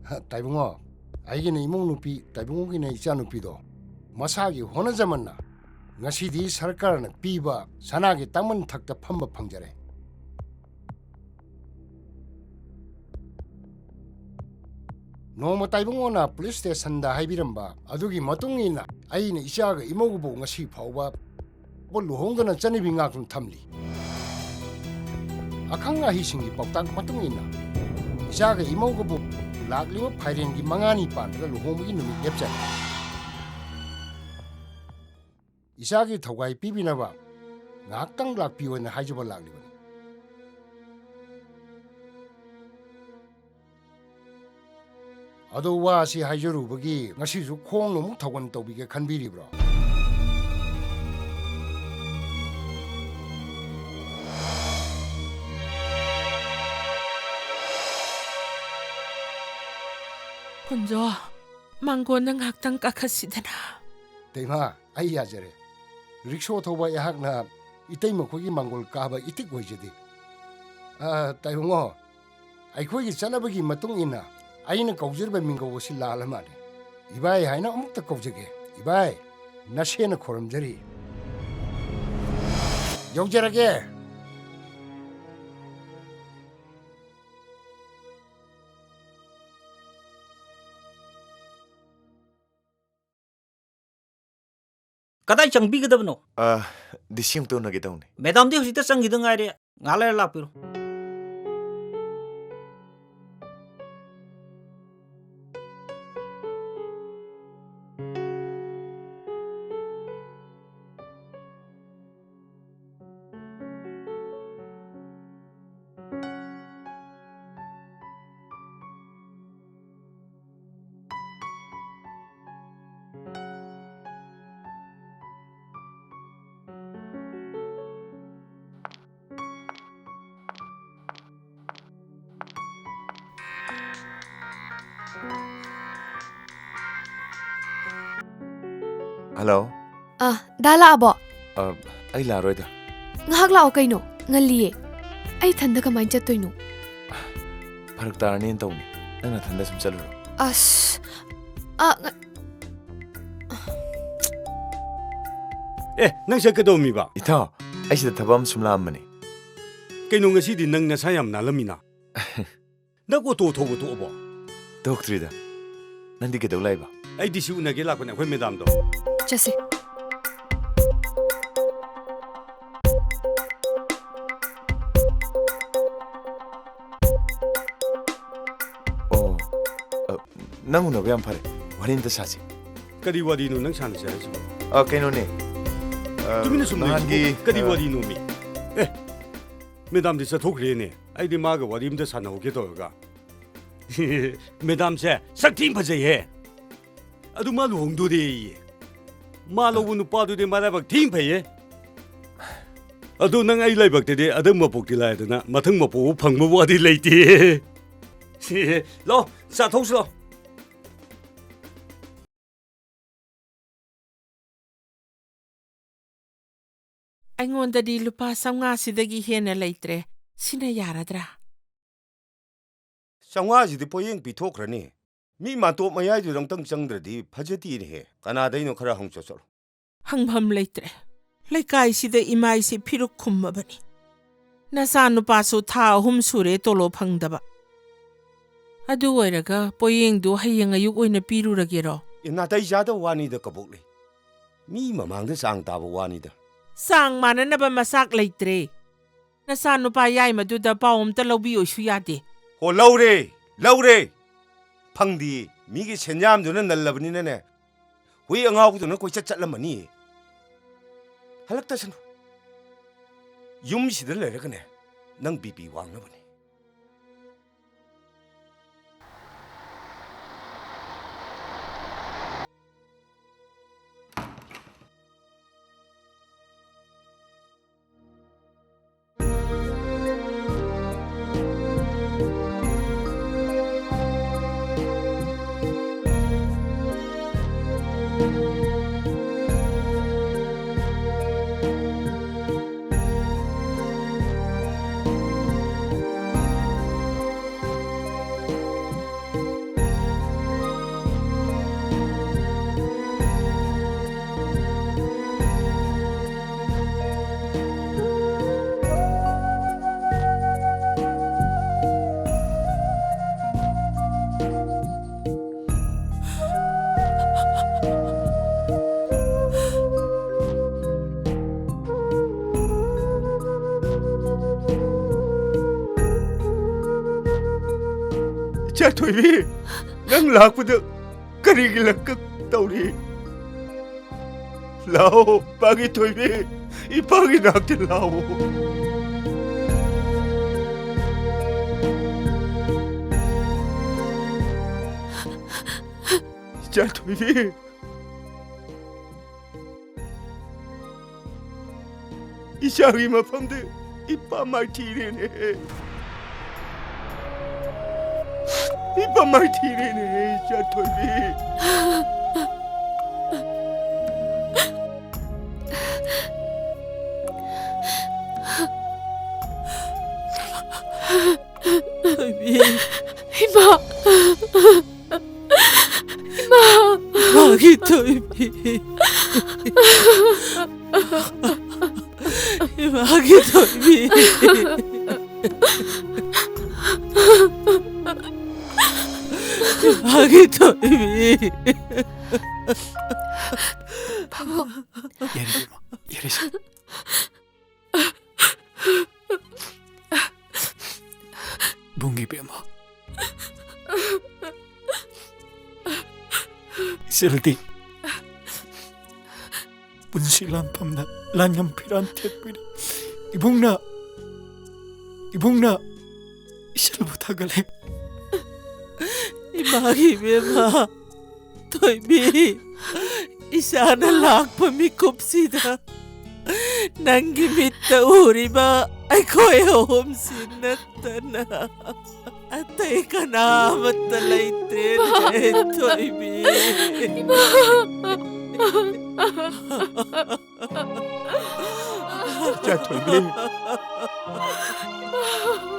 ꯍ, ꯇꯥꯏꯕꯨꯡꯉꯣ, ꯑꯩꯒꯤꯅ ꯏꯃꯧ ꯅꯨꯄꯤ, ꯇꯥꯏꯕꯨꯡꯉꯣꯒꯤꯅ ꯏꯆꯥ ꯅꯨꯄꯤꯗꯣ ꯃꯁꯥꯒꯤ ꯍꯣꯠꯅꯖꯃꯟꯅ ꯉꯁꯤꯗꯤ ꯁꯔꯀꯥꯔꯅ ꯄꯤꯕ ꯁꯅꯥꯒꯤ ꯇꯥꯡꯃꯟ ꯊꯛꯇ ꯐꯝꯕ ꯐꯪꯖꯔꯦ꯫ ꯅꯣꯡꯃ ꯇꯥꯏꯕꯨꯡꯉꯣꯅ ꯄꯨꯂꯤꯁ ꯁ꯭ꯇꯦꯁꯟꯗ ꯍꯥꯏꯕꯤꯔꯝꯕ ꯑꯗꯨꯒꯤ ꯃꯇꯨꯡ ꯏꯟꯅ ꯑꯩꯅ ꯏꯆꯥꯒ ꯏꯃꯧꯒꯕꯨ ꯉꯁꯤ ꯐꯥꯎꯕ ꯂꯨꯍꯣꯡꯗꯅ ꯆꯠꯅꯕꯤ ꯉꯥꯛꯇꯨꯅ ꯊꯝꯂꯤ꯫ ꯑꯈꯪ ꯑꯍꯩꯁꯤꯡꯒꯤ ꯄꯥꯎꯇꯥꯛ ꯃꯇꯨꯡ ꯏꯟꯅ ꯏꯆꯥꯒ ꯏꯃꯧꯒꯕꯨ ꯂꯥꯛꯂꯤꯕ ꯐꯥꯏꯔꯦꯟꯒꯤ ꯃꯉꯥꯅꯤ ꯄꯥꯟꯕꯗ ꯂꯨꯍꯣꯡꯕꯒꯤ ꯅꯨꯃꯤꯠ ꯂꯦꯞꯆꯔꯦ꯫ ꯏꯆꯥꯒꯤ ꯊꯧꯒꯥꯏ ꯄꯤꯕꯤꯅꯕ ꯉꯥꯏꯍꯥꯛꯇꯪ ꯂꯥꯛꯄꯤꯌꯣꯅ ꯍꯥꯏꯖꯕ ꯂꯥꯛꯂꯤꯕꯅꯤ꯫ ꯑꯗꯣ ꯋꯥ ꯑꯁꯤ ꯍꯥꯏꯖꯔꯨꯕꯒꯤ ꯉꯁꯤꯁꯨ ꯈꯣꯡꯅ ꯑꯃꯨꯛ ꯊꯧꯒꯜ ꯇꯧꯕꯤꯒꯦ ꯈꯟꯕꯤꯔꯤꯕ꯭ꯔꯣ? ꯀꯨꯟꯖꯣ, ꯃꯥꯡꯒꯣꯟꯗ ꯉꯥꯏꯍꯥꯛꯇꯪ ꯀꯥꯈꯠꯁꯤꯗꯅ꯫ ꯇꯩꯃ, ꯑꯩ ꯌꯥꯖꯔꯦ꯫ ꯔꯤꯛꯁꯣ ꯊꯧꯕ ꯑꯩꯍꯥꯛꯅ ꯏꯇꯩꯃ ꯈꯣꯏꯒꯤ ꯃꯥꯡꯒꯣꯜ ꯀꯥꯕ ꯏꯇꯤꯛ ꯑꯣꯏꯖꯗꯦ꯫ ꯑ, ꯇꯥꯏꯕꯨꯡꯉꯣ, ꯑꯩꯈꯣꯏꯒꯤ ꯆꯠꯅꯕꯒꯤ ꯃꯇꯨꯡ ꯏꯟꯅ ꯑꯩꯅ ꯀꯧꯖꯔꯤꯕ ꯃꯤꯡꯒꯧ ꯑꯁꯤ ꯂꯥꯜꯂ ꯃꯥꯜꯂꯦ꯫ ꯏꯕꯥꯏ ꯍꯥꯏꯅ ꯑꯃꯨꯛꯇ ꯀꯧꯖꯒꯦ꯫ ꯏꯕꯥꯏ, ꯅꯁꯦꯅ ꯈꯨꯔꯨꯝꯖꯔꯤ꯫ ꯌꯧꯖꯔꯒꯦ꯫ ꯀꯗꯥꯏ ꯆꯪꯕꯤꯒꯗꯕꯅꯣ? ꯑ, ꯗꯤ ꯁꯤ ꯑꯃꯨꯛꯇ ꯎꯅꯒꯦ ꯇꯧꯅꯤ꯫ ꯃꯦꯗꯥꯝꯗꯤ ꯍꯧꯖꯤꯛꯇ ꯆꯪꯈꯤꯗ ꯉꯥꯏꯔꯦ, ꯉꯥꯏꯍꯥꯛ ꯂꯩꯔ ꯂꯥꯛꯄꯤꯔꯣ꯫ ꯍꯜꯂꯣ꯫ ꯑ, ꯗꯥ ꯂꯥꯛꯑꯕꯣ? ꯑ, ꯑꯩ ꯂꯥꯛꯑꯔꯣꯏꯗ꯫ ꯉꯥꯏꯍꯥꯛ ꯂꯥꯛꯑꯣ ꯀꯩꯅꯣ, ꯉꯜꯂꯤꯌꯦ꯫ ꯑꯩ ꯏꯊꯟꯗ ꯀꯃꯥꯏꯅ ꯆꯠꯇꯣꯏꯅꯣ? ꯐꯔꯛ ꯇꯥꯔꯅꯦꯅ ꯇꯧꯅꯤ꯫ ꯅꯪ ꯅꯊꯟꯗ ꯁꯨꯝ ꯆꯠꯂꯨꯔꯣ꯫ ꯑꯁ, ꯑ, ꯉ- ꯑꯦ, ꯅꯪ ꯁꯤꯗ ꯀꯩꯗꯧꯔꯝꯃꯤꯕ? ꯏꯇꯥꯎ, ꯑꯩ ꯁꯤꯗ ꯊꯕꯛ ꯑꯃ ꯁꯨꯝ ꯂꯥꯛꯑꯝꯕꯅꯦ꯫ ꯀꯩꯅꯣ ꯉꯁꯤꯗꯤ ꯅꯪ ꯅꯁꯥ ꯌꯥꯝ ꯅꯥꯜꯂꯝꯃꯤꯅ? ꯅꯪ ꯑꯣꯇꯣ ꯊꯧꯕ ꯇꯣꯛꯑꯕꯣ? ꯇꯣꯛꯇ꯭ꯔꯤꯗ꯫ ꯅꯪꯗꯤ ꯀꯩꯗꯧ ꯂꯥꯛꯏꯕ? ꯑꯩꯗꯤ ꯁꯤ ꯎꯅꯒꯦ ꯂꯥꯛꯄꯅꯦ, ꯑꯩꯈꯣꯏ ꯃꯦꯗꯥꯝꯗꯣ꯫ ꯆꯠꯁꯦ꯫ ꯑꯣ, ꯑ, ꯅꯪ ꯎꯅꯕ ꯌꯥꯝ ꯐꯔꯦ꯫ ꯋꯥꯔꯤ ꯑꯝꯇ ꯁꯥꯁꯤ꯫ ꯀꯔꯤ ꯋꯥꯔꯤꯅꯣ ꯅꯪ ꯁꯥꯟꯅꯁꯦ ꯍꯥꯏꯁꯤꯕꯣ? ꯑ, ꯀꯩꯅꯣꯅꯦ꯫ ꯑ, ꯇꯨꯃꯤꯟꯅ ꯁꯨꯝ ꯅꯍꯥꯟꯒꯤ, ꯂꯩꯁꯤꯕꯣ? ꯀꯔꯤ ꯑ, ꯋꯥꯔꯤꯅꯣꯃꯤ? ꯑꯦ, ꯃꯦꯗꯥꯝꯗꯤ ꯆꯠꯊꯣꯛꯈ꯭ꯔꯦꯅꯦ꯫ ꯑꯩꯗꯤ ꯃꯥꯒ ꯋꯥꯔꯤ ꯑꯝꯇ ꯁꯥꯟꯅꯍꯧꯒꯦ ꯇꯧꯔꯒ꯫ ꯃꯦꯗꯥꯝꯁꯦ ꯁꯛ ꯊꯤ ꯐꯖꯩꯍꯦ꯫ ꯑꯗꯨ ꯃꯥ ꯂꯨꯍꯣꯡꯗꯣꯔꯦꯌꯦ꯫ ꯃꯥ ꯂꯧꯕ ꯅꯨꯄꯥꯗꯨꯗꯤ ꯃꯔꯥꯏꯕꯛ ꯊꯤ ꯐꯩꯌꯦ꯫ ꯑꯗꯨ ꯅꯪ ꯑꯩ ꯂꯥꯏꯕꯛꯇꯗꯤ ꯑꯗꯨ ꯃꯄꯣꯛꯇꯤ ꯂꯥꯏꯗꯅ ꯃꯊꯪ ꯃꯄꯣꯛ ꯐꯪꯕ ꯋꯥꯗꯤ ꯂꯩꯇꯦ꯫ ꯂꯥꯎ, ꯆꯥꯊꯣꯛꯁꯤ ꯂꯥꯎ꯫ ꯑꯩꯉꯣꯟꯗꯗꯤ ꯂꯨꯄꯥ ꯆꯥꯝꯃꯉꯥꯁꯤꯗꯒꯤ ꯍꯦꯟꯅ ꯂꯩꯇ꯭ꯔꯦ꯫ ꯁꯤꯅ ꯌꯥꯔꯗ꯭ꯔꯥ? ꯆꯥꯝꯃꯉꯥꯁꯤꯗꯤ ꯄꯣꯌꯦꯡ ꯄꯤꯊꯣꯛꯈ꯭ꯔꯅꯤ꯫ ꯃꯤ ꯃꯥꯟꯇꯣꯞ ꯃꯌꯥꯏꯗꯨꯗ ꯑꯃꯨꯛꯇꯪ ꯆꯪꯗ꯭ꯔꯗꯤ ꯐꯖꯗꯦꯅꯦꯍꯦ꯫ ꯀꯅꯥꯗꯩꯅꯣ ꯈꯔ ꯍꯪ ꯆꯠꯂꯣ꯫ ꯍꯪꯐꯝ ꯂꯩꯇ꯭ꯔꯦ꯫ ꯂꯩꯀꯥꯏꯁꯤꯗ ꯏꯃꯥꯏꯁꯦ ꯐꯤꯔꯨꯛ ꯈꯨꯝꯃꯕꯅꯤ꯫ ꯅꯆꯥꯅꯨꯄꯥꯁꯨ ꯊꯥ ꯑꯍꯨꯝ ꯁꯨꯔꯦ ꯇꯣꯂꯣꯞ ꯐꯪꯗꯕ꯫ ꯑꯗꯨ ꯑꯣꯏꯔꯒ ꯄꯣꯌꯦꯡꯗꯨ ꯍꯌꯦꯡ ꯑꯌꯨꯛ ꯑꯣꯏꯅ ꯄꯤꯔꯨꯔꯒꯦꯔꯣ? ꯑꯦ, ꯅꯥꯇꯩ ꯆꯥꯗꯕ ꯋꯥꯅꯤꯗ, ꯀꯕꯣꯛꯂꯩ꯫ ꯃꯤ ꯃꯃꯥꯡꯗ ꯆꯥꯡ ꯇꯥꯕ ꯋꯥꯅꯤꯗ꯫ ꯆꯥꯡ ꯃꯥꯟꯅꯅꯕ ꯃꯆꯥꯛ ꯂꯩꯇ꯭ꯔꯦ꯫ ꯅꯆꯥꯅꯨꯄꯥ ꯌꯥꯏꯃꯗꯨꯗ ꯄꯥꯎ ꯑꯝꯇ ꯂꯧꯕꯤꯌꯣꯁꯨ ꯌꯥꯗꯦ꯫ ꯍꯣ, ꯂꯧꯔꯦ, ꯂꯧꯔꯦ꯫ ꯐꯪꯗꯦ, ꯃꯤꯒꯤ ꯁꯦꯟꯌꯥꯝꯗꯨꯅ ꯅꯜꯂꯕꯅꯤꯅꯅꯦ, ꯍꯨꯏ ꯑꯉꯥꯎꯕꯗꯨꯅ ꯀꯣꯏꯆꯠ ꯆꯠꯂꯝꯃꯅꯤ꯫ ꯍꯜꯂꯛꯇꯁꯅꯨ꯫ ꯌꯨꯝꯁꯤꯗ ꯂꯩꯔꯒꯅꯦ, ꯅꯪ ꯕꯤ ꯄꯤ ꯋꯥꯡꯅꯕꯅꯤ꯫ ꯊꯣꯏꯕꯤ, ꯅꯪ ꯂꯥꯛꯄꯗ ꯀꯔꯤꯒꯤ ꯂꯪꯀꯛ ꯇꯧꯔꯤ? ꯂꯥꯛꯑꯣ, ꯄꯥꯒꯤ ꯊꯣꯏꯕꯤ, ꯏꯄꯥꯒꯤ ꯅꯥꯛꯇ ꯂꯥꯛꯑꯣ꯫ ꯏꯆꯥ ꯊꯣꯏꯕꯤ, ꯏꯆꯥꯒꯤ ꯃꯐꯝꯗ ꯏꯄꯥ ꯃꯥꯏꯊꯤꯔꯦꯅꯦ꯫ ꯏꯄꯥ ꯃꯥꯏꯊꯤꯔꯦꯅꯦ, ꯏꯆꯥ ꯊꯣꯏꯕꯤ꯫ ꯊꯣꯏꯕꯤ꯫ ꯏꯃꯥ! ꯏꯃꯥ! ꯏꯃꯥꯒꯤ ꯊꯣꯏꯕꯤ꯫ ꯏꯃꯥꯒꯤ ꯊꯣꯏꯕꯤ꯫ ꯏꯃꯥꯒꯤ ꯊꯣꯏꯕꯤ꯫ ꯄꯥꯕꯨꯡ꯫ ꯌꯥꯔꯦ, ꯏꯕꯦꯝꯃ, ꯌꯥꯔꯦꯁꯦ꯫ ꯏꯕꯨꯡꯒꯤ ꯏꯕꯦꯝꯃ꯫ ꯏꯆꯜꯗꯤ ꯄꯨꯟꯁꯤ ꯂꯥꯟꯐꯝꯗ ꯂꯥꯟꯉꯝ ꯐꯤꯔꯥꯟ ꯊꯦꯠꯄꯤꯔꯤ꯫ ꯏꯕꯨꯡꯅ, ꯏꯕꯨꯡꯅ ꯏꯆꯜꯕꯨ ꯊꯥꯒꯠꯂꯦ꯫ ꯏꯃꯥꯒꯤ ꯏꯕꯦꯝꯃ, ꯊꯣꯏꯕꯤ, ꯏꯆꯥꯅ ꯂꯥꯛꯄ ꯃꯤꯀꯨꯞꯁꯤꯗ ꯅꯪꯒꯤ ꯃꯤꯠꯇ ꯎꯔꯤꯕ ꯑꯩꯈꯣꯏ ꯑꯍꯨꯝꯁꯤ ꯅꯠꯇꯅ ꯑꯇꯩ ꯀꯅꯥ ꯑꯃꯠꯇ ꯂꯩꯇ꯭ꯔꯦꯅꯦ, ꯊꯣꯏꯕꯤ꯫ ꯏꯆꯥ ꯊꯣꯏꯕꯤ,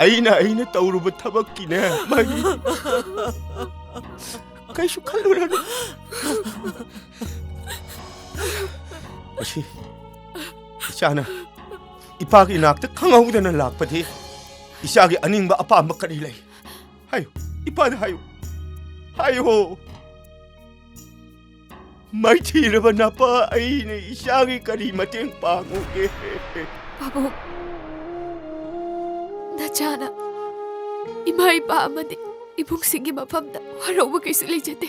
ꯑꯩꯅ, ꯑꯩꯅ ꯇꯧꯔꯨꯕ ꯊꯕꯛꯀꯤꯅꯦ ꯃꯍꯩ꯫ ꯀꯩꯁꯨ ꯈꯜꯂꯨꯔꯅꯨ꯫ ꯃꯁꯤ ꯏꯆꯥꯅ ꯏꯄꯥꯒꯤ ꯏꯅꯥꯛꯇ ꯈꯪꯍꯧꯗꯅ ꯂꯥꯛꯄꯗꯤ ꯏꯆꯥꯒꯤ ꯑꯅꯤꯡꯕ ꯑꯄꯥꯝꯕ ꯀꯔꯤ ꯂꯩ? ꯍꯥꯏꯌꯨ, ꯏꯄꯥꯗ ꯍꯥꯏꯌꯨ꯫ ꯍꯥꯏꯌꯨ꯫ ꯃꯥꯏꯊꯤꯔꯕ ꯅꯄꯥ ꯑꯩꯅ ꯏꯆꯥꯒꯤ ꯀꯔꯤ ꯃꯇꯦꯡ ꯄꯥꯡꯉꯨꯒꯦ? ꯄꯥꯕꯨꯡ, ꯅꯆꯥꯅ ꯏꯃꯥ ꯏꯄꯥ ꯑꯃꯗꯤ ꯏꯃꯨꯡꯁꯤꯡꯒꯤ ꯃꯐꯝꯗ ꯋꯥꯔꯧꯕ ꯀꯩꯁꯨ ꯂꯩꯖꯗꯦ꯫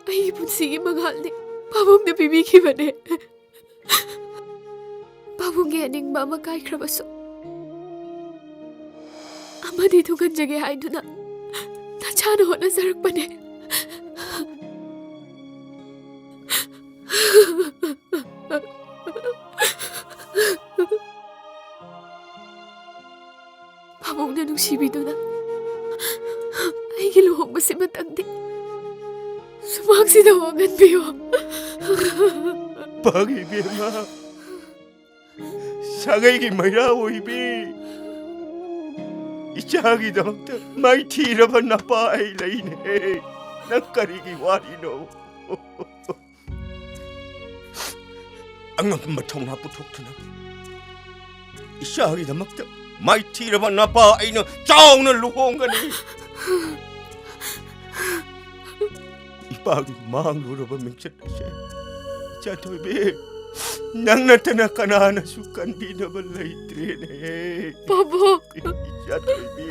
ꯑꯩꯒꯤ ꯄꯨꯟꯁꯤꯒꯤ ꯃꯉꯥꯜꯗꯤ ꯄꯥꯕꯨꯡꯅ ꯄꯤꯕꯤꯈꯤꯕꯅꯦ꯫ ꯄꯥꯕꯨꯡꯒꯤ ꯑꯅꯤꯡꯕ ꯑꯃ ꯀꯥꯏꯈ꯭ꯔꯕꯁꯨ ꯑꯃꯗꯤ ꯊꯨꯡꯍꯟꯖꯒꯦ ꯍꯥꯏꯗꯨꯅ ꯅꯆꯥꯅ ꯍꯣꯠꯅꯖꯔꯛꯄꯅꯦ꯫ ꯄꯥꯕꯨꯡꯅ ꯅꯨꯡꯁꯤꯕꯤꯗꯨꯅ ꯑꯩꯒꯤ ꯂꯨꯍꯣꯡꯕꯁꯤꯃꯇꯪꯗꯤ ꯁꯨꯃꯥꯡꯁꯤꯗ ꯍꯣꯡꯍꯟꯕꯤꯌꯨ꯫ ꯄꯥꯛꯏ ꯏꯕꯦꯝꯃ, ꯁꯥꯒꯩꯒꯤ ꯃꯩꯔꯥ ꯑꯣꯏꯕꯤ, ꯏꯆꯥꯒꯤꯗꯃꯛꯇ ꯃꯥꯏꯊꯤꯔꯕ ꯅꯄꯥ ꯑꯩ ꯂꯩꯅꯦ꯫ ꯅꯪ ꯀꯔꯤꯒꯤ ꯋꯥꯔꯤꯅꯣ? ꯑꯉꯝꯕ ꯊꯧꯅꯥ ꯄꯨꯊꯣꯛꯇꯨꯅ ꯏꯆꯥꯒꯤꯗꯃꯛꯇ ꯃꯥꯏꯊꯤꯔꯕ ꯅꯄꯥ ꯑꯩꯅ ꯆꯥꯎꯅ ꯂꯨꯍꯣꯡꯒꯅꯤ꯫ ꯏꯄꯥꯒꯤ ꯃꯥꯡꯂꯨꯔꯕ ꯃꯤꯡꯆꯠ ꯑꯁꯦ, ꯏꯆꯥ ꯊꯣꯏꯕꯤ, ꯅꯪ ꯅꯠꯇꯅ ꯀꯅꯥꯅꯁꯨ ꯀꯟꯕꯤꯅꯕ ꯂꯩꯇ꯭ꯔꯦꯅꯦ꯫ ꯄꯥꯕꯨꯡ! ꯏꯆꯥ ꯊꯣꯏꯕꯤ꯫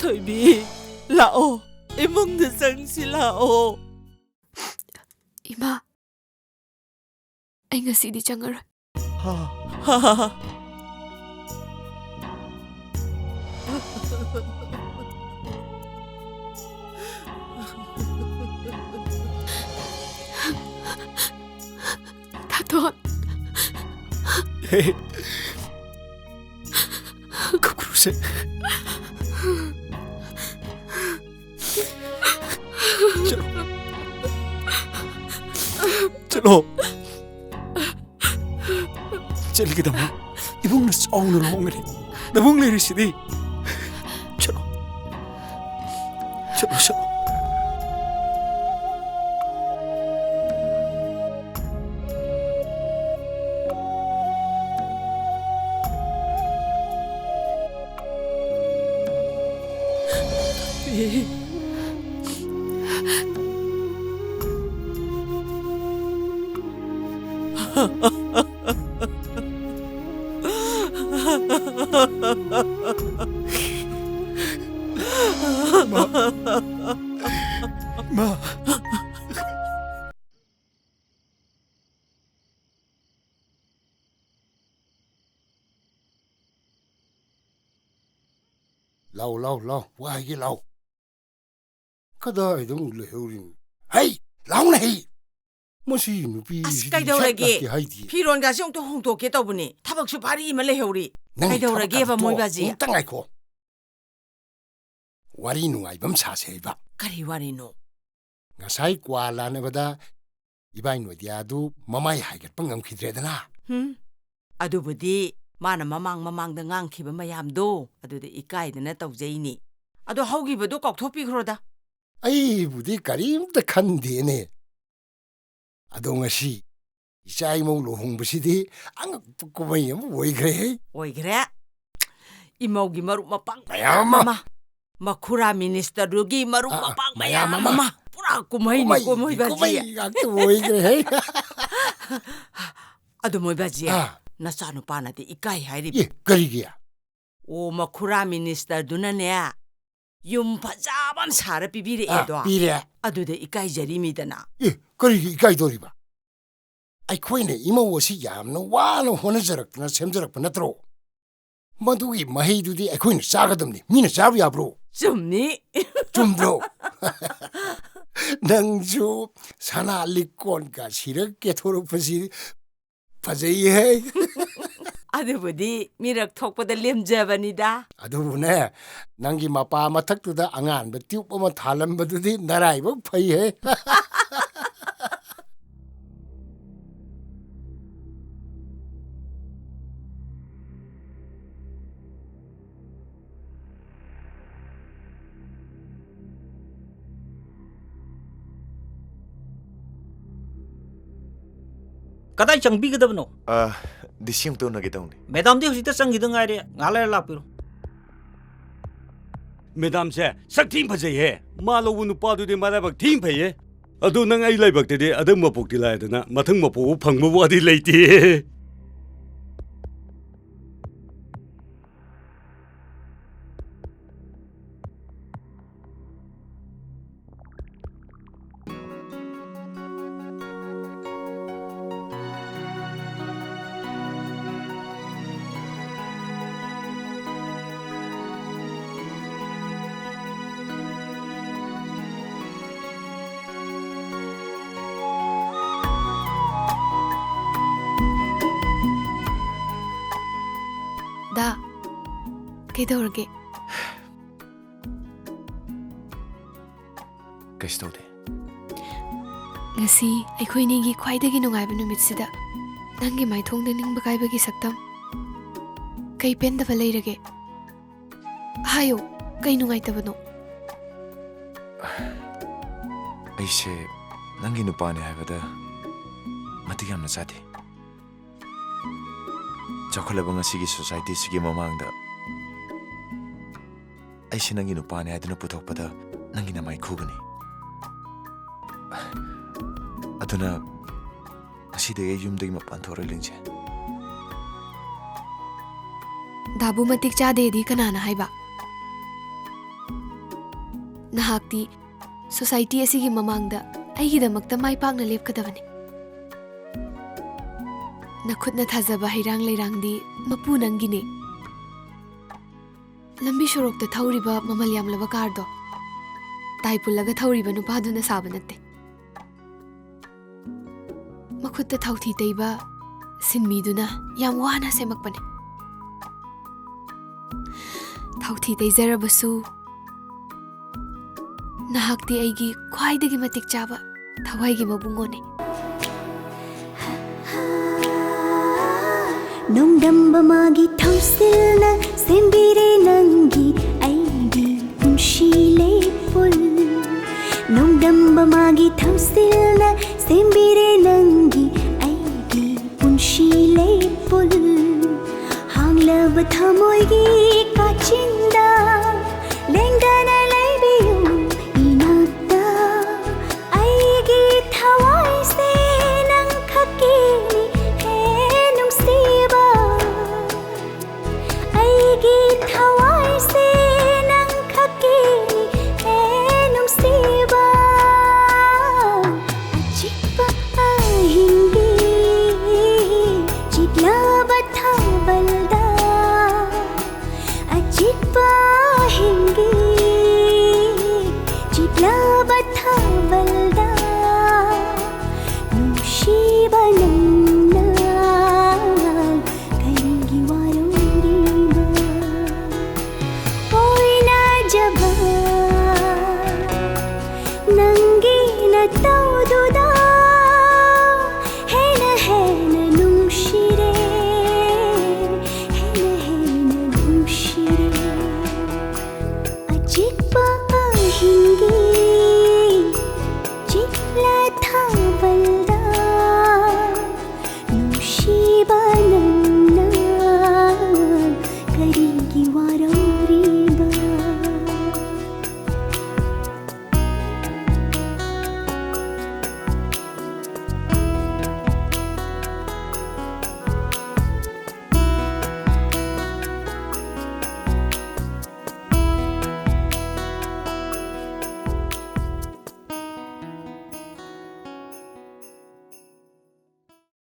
ꯊꯣꯏꯕꯤ, ꯂꯥꯛꯑꯣ, ꯏꯃꯨꯡꯗ ꯆꯪꯁꯤ ꯂꯥꯛꯑꯣ꯫ ꯏꯃꯥ, ꯑꯩ ꯉꯁꯤꯗꯤ ꯆꯪꯉꯔꯣꯏ꯫ ꯍꯥ? ꯍꯥ, ꯍꯥ, ꯍꯥ꯫ ꯊꯥꯗꯣꯟ꯫ ꯍꯦ꯫ ꯀꯨꯀ꯭ꯔꯨꯁꯦ꯫ ꯆꯠꯂꯣ꯫ ꯆꯠꯂꯣ꯫ ꯆꯠꯂꯒꯦ ꯇꯥꯃꯣ꯫ ꯏꯕꯨꯡꯅ ꯆꯥꯎꯅ ꯂꯨꯍꯣꯡꯒꯅꯤ꯫ ꯅꯕꯨꯡ ꯂꯩꯔꯤꯁꯤꯗꯤ꯫ ꯆꯠꯂꯣ꯫ ꯆꯠꯂꯣ, ꯆꯠꯂꯣ꯫ ꯃꯥ꯫ ꯂꯥꯎ, ꯂꯥꯎ, ꯂꯥꯎ, ꯋꯥ ꯍꯥꯏꯒꯦ, ꯂꯥꯎ꯫ ꯀꯗꯥꯏꯗ ꯑꯃꯨꯛ ꯂꯩꯍꯧꯔꯤꯅꯣ? ꯍꯩ, ꯂꯥꯎꯅ ꯍꯩ! ꯃꯁꯤ ꯅꯨꯄꯤ ꯑꯁ, ꯁꯤꯗꯤ ꯀꯩꯗꯧꯔꯒꯦ? ꯁꯛ ꯂꯥꯛꯇꯦ ꯍꯥꯏꯗꯤ꯫ ꯐꯤꯔꯣꯟꯒꯥꯁꯦ ꯑꯃꯨꯛꯇ ꯍꯣꯡꯗꯣꯛꯀꯦ ꯇꯧꯕꯅꯦ꯫ ꯊꯕꯛꯁꯨ ꯚꯥꯔꯤ ꯑꯃ ꯂꯩꯍꯧꯔꯤ꯫ ꯅꯪꯒꯤ ꯊꯕꯛ ꯀꯩꯗꯧꯔꯒꯦꯕ ꯑꯗꯨ ꯃꯣꯏ ꯇꯣꯛꯑꯣ꯫ ꯕꯥꯖꯤ? ꯑꯃꯨꯛꯇ ꯉꯥꯏꯈꯣ꯫ ꯋꯥꯔꯤ ꯅꯨꯡꯉꯥꯏꯕ ꯑꯃ ꯁꯥꯁꯦ ꯍꯥꯏꯕ꯫ ꯀꯔꯤ ꯋꯥꯔꯤꯅꯣ? ꯉꯁꯥꯏ ꯀ꯭ꯋꯥ ꯂꯥꯟꯅꯕꯗ ꯏꯕꯥꯏ ꯅꯣꯗꯤꯌꯥꯗꯨ ꯃꯃꯥꯏ ꯍꯥꯏꯒꯠꯄ ꯉꯝꯈꯤꯗ꯭ꯔꯦꯗꯅ꯫ ꯍꯨꯝ? ꯑꯗꯨꯕꯨꯗꯤ ꯃꯥꯅ ꯃꯃꯥꯡ ꯃꯃꯥꯡꯗ ꯉꯥꯡꯈꯤꯕ ꯃꯌꯥꯝꯗꯣ ꯑꯗꯨꯗ ꯏꯀꯥꯏꯗꯅ ꯇꯧꯖꯩꯅꯤ꯫ ꯑꯗꯣ ꯍꯧꯈꯤꯕꯗꯣ ꯀꯥꯎꯊꯣꯛꯄꯤꯈ꯭ꯔꯣꯗ꯫ ꯑꯩꯕꯨꯗꯤ ꯀꯔꯤꯝꯇ ꯈꯟꯗꯦꯅꯦ꯫ ꯑꯗꯣ ꯉꯁꯤ ꯏꯆꯥ ꯏꯃꯧ ꯂꯨꯍꯣꯡꯕꯁꯤꯗꯤ ꯑꯉꯛꯄ ꯀꯨꯝꯍꯩ ꯑꯃ ꯑꯣꯏꯈ꯭ꯔꯦꯍꯦ꯫ ꯑꯣꯏꯈ꯭ꯔꯦ꯫ ꯏꯃꯧꯒꯤ ꯃꯔꯨꯞ ꯃꯄꯥꯡ ꯃꯌꯥꯝ ꯑꯃ꯫ ꯑꯃ, ꯃꯈꯨꯔꯥ ꯃꯤꯅꯤꯁꯇꯔꯗꯨꯒꯤ ꯃꯔꯨꯞ ꯑꯥ, ꯑꯥ, ꯃꯄꯥꯡ ꯃꯌꯥꯝ ꯃꯌꯥꯝ ꯑꯃ꯫ ꯑꯃ꯫ ꯄꯨꯔꯥ ꯀꯨꯝꯍꯩꯅꯤꯀꯣ ꯀꯨꯝꯍꯩꯒꯤ ꯃꯣꯏ ꯕꯥꯖꯤ꯫ ꯀꯨꯝꯍꯩ ꯉꯥꯛꯇ ꯑꯣꯏꯈ꯭ꯔꯦꯍꯦ꯫ ꯑꯗꯣ ꯃꯣꯏ ꯕꯥꯖꯤ, ꯑꯥ꯫ ꯅꯆꯥꯅꯨꯄꯥꯅꯗꯤ ꯏꯀꯥꯏ ꯍꯥꯏꯔꯤꯕ꯫ ꯑꯦ, ꯀꯔꯤꯒꯤ? ꯑꯣ, ꯃꯈꯨꯔꯥ ꯃꯤꯅꯤꯁꯇꯔꯗꯨꯅꯅꯦ, ꯌꯨꯝ ꯐꯖꯕ ꯑꯃ ꯁꯥꯔ ꯄꯤꯕꯤꯔꯛꯑꯦꯗꯣ꯫ ꯑꯥ, ꯄꯤꯔꯦ꯫ ꯑꯗꯨꯗ ꯏꯀꯥꯏꯖꯔꯤꯃꯤꯗꯅ꯫ ꯑꯦ, ꯀꯔꯤꯒꯤ ꯏꯀꯥꯏꯗꯣꯔꯤꯕ? ꯑꯩꯈꯣꯏꯅ ꯏꯃꯧ ꯑꯁꯤ ꯌꯥꯝꯅ ꯋꯥꯅ ꯍꯣꯠꯅꯖꯔꯛꯇꯅ ꯁꯦꯝꯖꯔꯛꯄ ꯅꯠꯇ꯭ꯔꯣ? ꯃꯗꯨꯒꯤ ꯃꯍꯩꯗꯨꯗꯤ ꯑꯩꯈꯣꯏꯅ ꯆꯥꯒꯗꯕꯅꯤ, ꯃꯤꯅ ꯆꯥꯕ ꯌꯥꯕ꯭ꯔꯣ? ꯆꯨꯝꯃꯤ꯫ ꯆꯨꯝꯗ꯭ꯔꯣ? ꯅꯪꯁꯨ ꯁꯅꯥ ꯂꯤꯛꯀꯣꯟꯒ ꯁꯤꯔꯒ ꯀꯦꯊꯣꯔꯛꯄꯁꯤ ꯐꯖꯩꯍꯦ꯫ ꯑꯗꯨꯕꯨꯗꯤ ꯃꯤꯔꯛ ꯊꯣꯛꯄꯗ ꯂꯦꯝꯖꯕꯅꯤꯗ꯫ ꯑꯗꯨꯕꯨꯅꯦ, ꯅꯪꯒꯤ ꯃꯄꯥ ꯃꯊꯛꯇꯨꯗ ꯑꯉꯥꯟꯕ ꯇ꯭ꯌꯨꯕ ꯑꯃ ꯊꯥꯜꯂꯝꯕꯗꯨꯗꯤ ꯅꯔꯥꯏꯕꯛ ꯐꯩꯍꯦ꯫ ꯀꯗꯥꯏ ꯆꯪꯕꯤꯒꯗꯕꯅꯣ? ꯑ, ꯗꯤ ꯁꯤ ꯑꯃꯨꯛꯇ ꯎꯅꯒꯦ ꯇꯧꯅꯤ꯫ ꯃꯦꯗꯥꯝꯗꯤ ꯍꯧꯖꯤꯛꯇ ꯆꯪꯈꯤꯗ ꯉꯥꯏꯔꯦ, ꯉꯥꯏꯍꯥꯛ ꯂꯩꯔ ꯂꯥꯛꯄꯤꯔꯣ꯫ ꯃꯦꯗꯥꯝꯁꯦ ꯁꯛ ꯊꯤ ꯐꯖꯩꯍꯦ꯫ ꯃꯥ ꯂꯧꯕ ꯅꯨꯄꯥꯗꯨꯗꯤ ꯃꯔꯥꯏꯕꯛ ꯊꯤ ꯐꯩꯍꯦ꯫ ꯑꯗꯨ ꯅꯪ ꯑꯩ ꯂꯥꯏꯕꯛꯇꯗꯤ ꯑꯗꯨꯝ ꯃꯄꯣꯛꯇꯤ ꯂꯥꯏꯗꯅ ꯃꯊꯪ ꯃꯄꯣꯛꯄꯨ ꯐꯪꯕ ꯋꯥꯗꯤ ꯂꯩꯇꯦ꯫ ꯀꯩꯗꯧꯔꯒꯦ? ꯀꯩꯁꯨ ꯇꯧꯗꯦ꯫ ꯉꯁꯤ ꯑꯩꯈꯣꯏꯅꯤꯒꯤ ꯈ꯭ꯋꯥꯏꯗꯒꯤ ꯅꯨꯡꯉꯥꯏꯕ ꯅꯨꯃꯤꯠꯁꯤꯗ ꯅꯪꯒꯤ ꯃꯥꯏꯊꯣꯡꯗ ꯅꯤꯡꯕ ꯀꯥꯏꯕꯒꯤ ꯁꯛꯇꯝ꯫ ꯀꯩ ꯄꯦꯟꯗꯕ ꯂꯩꯔꯒꯦ? ꯍꯥꯏꯌꯣ, ꯀꯩ ꯅꯨꯡꯉꯥꯏꯇꯕꯅꯣ? ꯑꯩꯁꯦ ꯅꯪꯒꯤ ꯅꯨꯄꯥꯅꯦ ꯍꯥꯏꯕꯗ ꯃꯇꯤꯛ ꯌꯥꯝꯅ ꯆꯥꯗꯦ꯫ ꯆꯥꯎꯈꯠꯂꯕ ꯉꯁꯤꯒꯤ ꯁꯣꯁꯥꯏꯇꯤꯁꯤꯒꯤ ꯃꯃꯥꯡꯗ ꯑꯩꯁꯦ ꯅꯪꯒꯤ ꯅꯨꯄꯥꯅꯦ ꯍꯥꯏꯗꯨꯅ ꯄꯨꯊꯣꯛꯄꯗ ꯅꯪꯒꯤ ꯅꯃꯥꯏ ꯈꯨꯒꯅꯤ꯫ ꯑꯗꯨꯅ ꯉꯁꯤꯗꯒꯤ ꯑꯩ ꯌꯨꯝꯗꯒꯤ ꯃꯄꯥꯟ ꯊꯣꯛꯑꯔꯣꯏ, ꯂꯤꯟꯖꯦ꯫ ꯗꯥꯕꯨ ꯃꯇꯤꯛ ꯆꯥꯗꯦꯗꯤ ꯀꯅꯥꯅ ꯍꯥꯏꯕ? ꯅꯍꯥꯛꯇꯤ ꯁꯣꯁꯥꯏꯇꯤ ꯑꯁꯤꯒꯤ ꯃꯃꯥꯡꯗ ꯑꯩꯒꯤꯗꯃꯛꯇ ꯃꯥꯏ ꯄꯥꯛꯅ ꯂꯦꯞꯀꯗꯕꯅꯤ꯫ ꯅꯈꯨꯠꯅ ꯊꯥꯖꯕ ꯍꯩꯔꯥꯡ ꯂꯩꯔꯥꯡꯗꯤ ꯃꯄꯨ ꯅꯪꯒꯤꯅꯦ꯫ ꯂꯝꯕꯤ ꯁꯣꯔꯣꯛꯇ ꯊꯧꯔꯤꯕ ꯃꯃꯜ ꯌꯥꯝꯂꯕ ꯀꯥꯔꯗꯣ ꯇꯥꯏ ꯄꯨꯜꯂꯒ ꯊꯧꯔꯤꯕ ꯅꯨꯄꯥꯗꯨꯅ ꯁꯥꯕ ꯅꯠꯇꯦ꯫ ꯃꯈꯨꯠꯇ ꯊꯥꯎꯊꯤ ꯇꯩꯕ ꯁꯤꯟꯃꯤꯗꯨꯅ ꯌꯥꯝ ꯋꯥꯅ ꯁꯦꯝꯃꯛꯄꯅꯤ꯫ ꯊꯥꯎꯊꯤ ꯇꯩꯖꯔꯕꯁꯨ ꯅꯍꯥꯛꯇꯤ ꯑꯩꯒꯤ ꯈ꯭ꯋꯥꯏꯗꯒꯤ ꯃꯇꯤꯛ ꯆꯥꯕ ꯊꯋꯥꯏꯒꯤ ꯃꯕꯨꯡꯉꯣꯅꯤ꯫ ꯅꯣꯡꯗꯝꯕ ꯃꯥꯒꯤ ꯊꯧꯁꯤꯜꯅ ꯁꯦꯝꯕꯤꯔꯦ ꯅꯪꯒꯤ ꯑꯩꯒꯤ ꯄꯨꯟꯁꯤ ꯂꯩꯄꯨꯟ꯫ ꯅꯣꯡꯗꯝꯕ ꯃꯥꯒꯤ ꯊꯧꯁꯤꯜꯅ ꯁꯦꯝꯕꯤꯔꯦ ꯅꯪꯒꯤ ꯑꯩꯒꯤ ꯄꯨꯟꯁꯤ ꯂꯩꯄꯨꯟ꯫ ꯍꯥꯡꯂꯕ ꯊꯃꯣꯏꯒꯤ ꯀꯥꯆꯤꯟ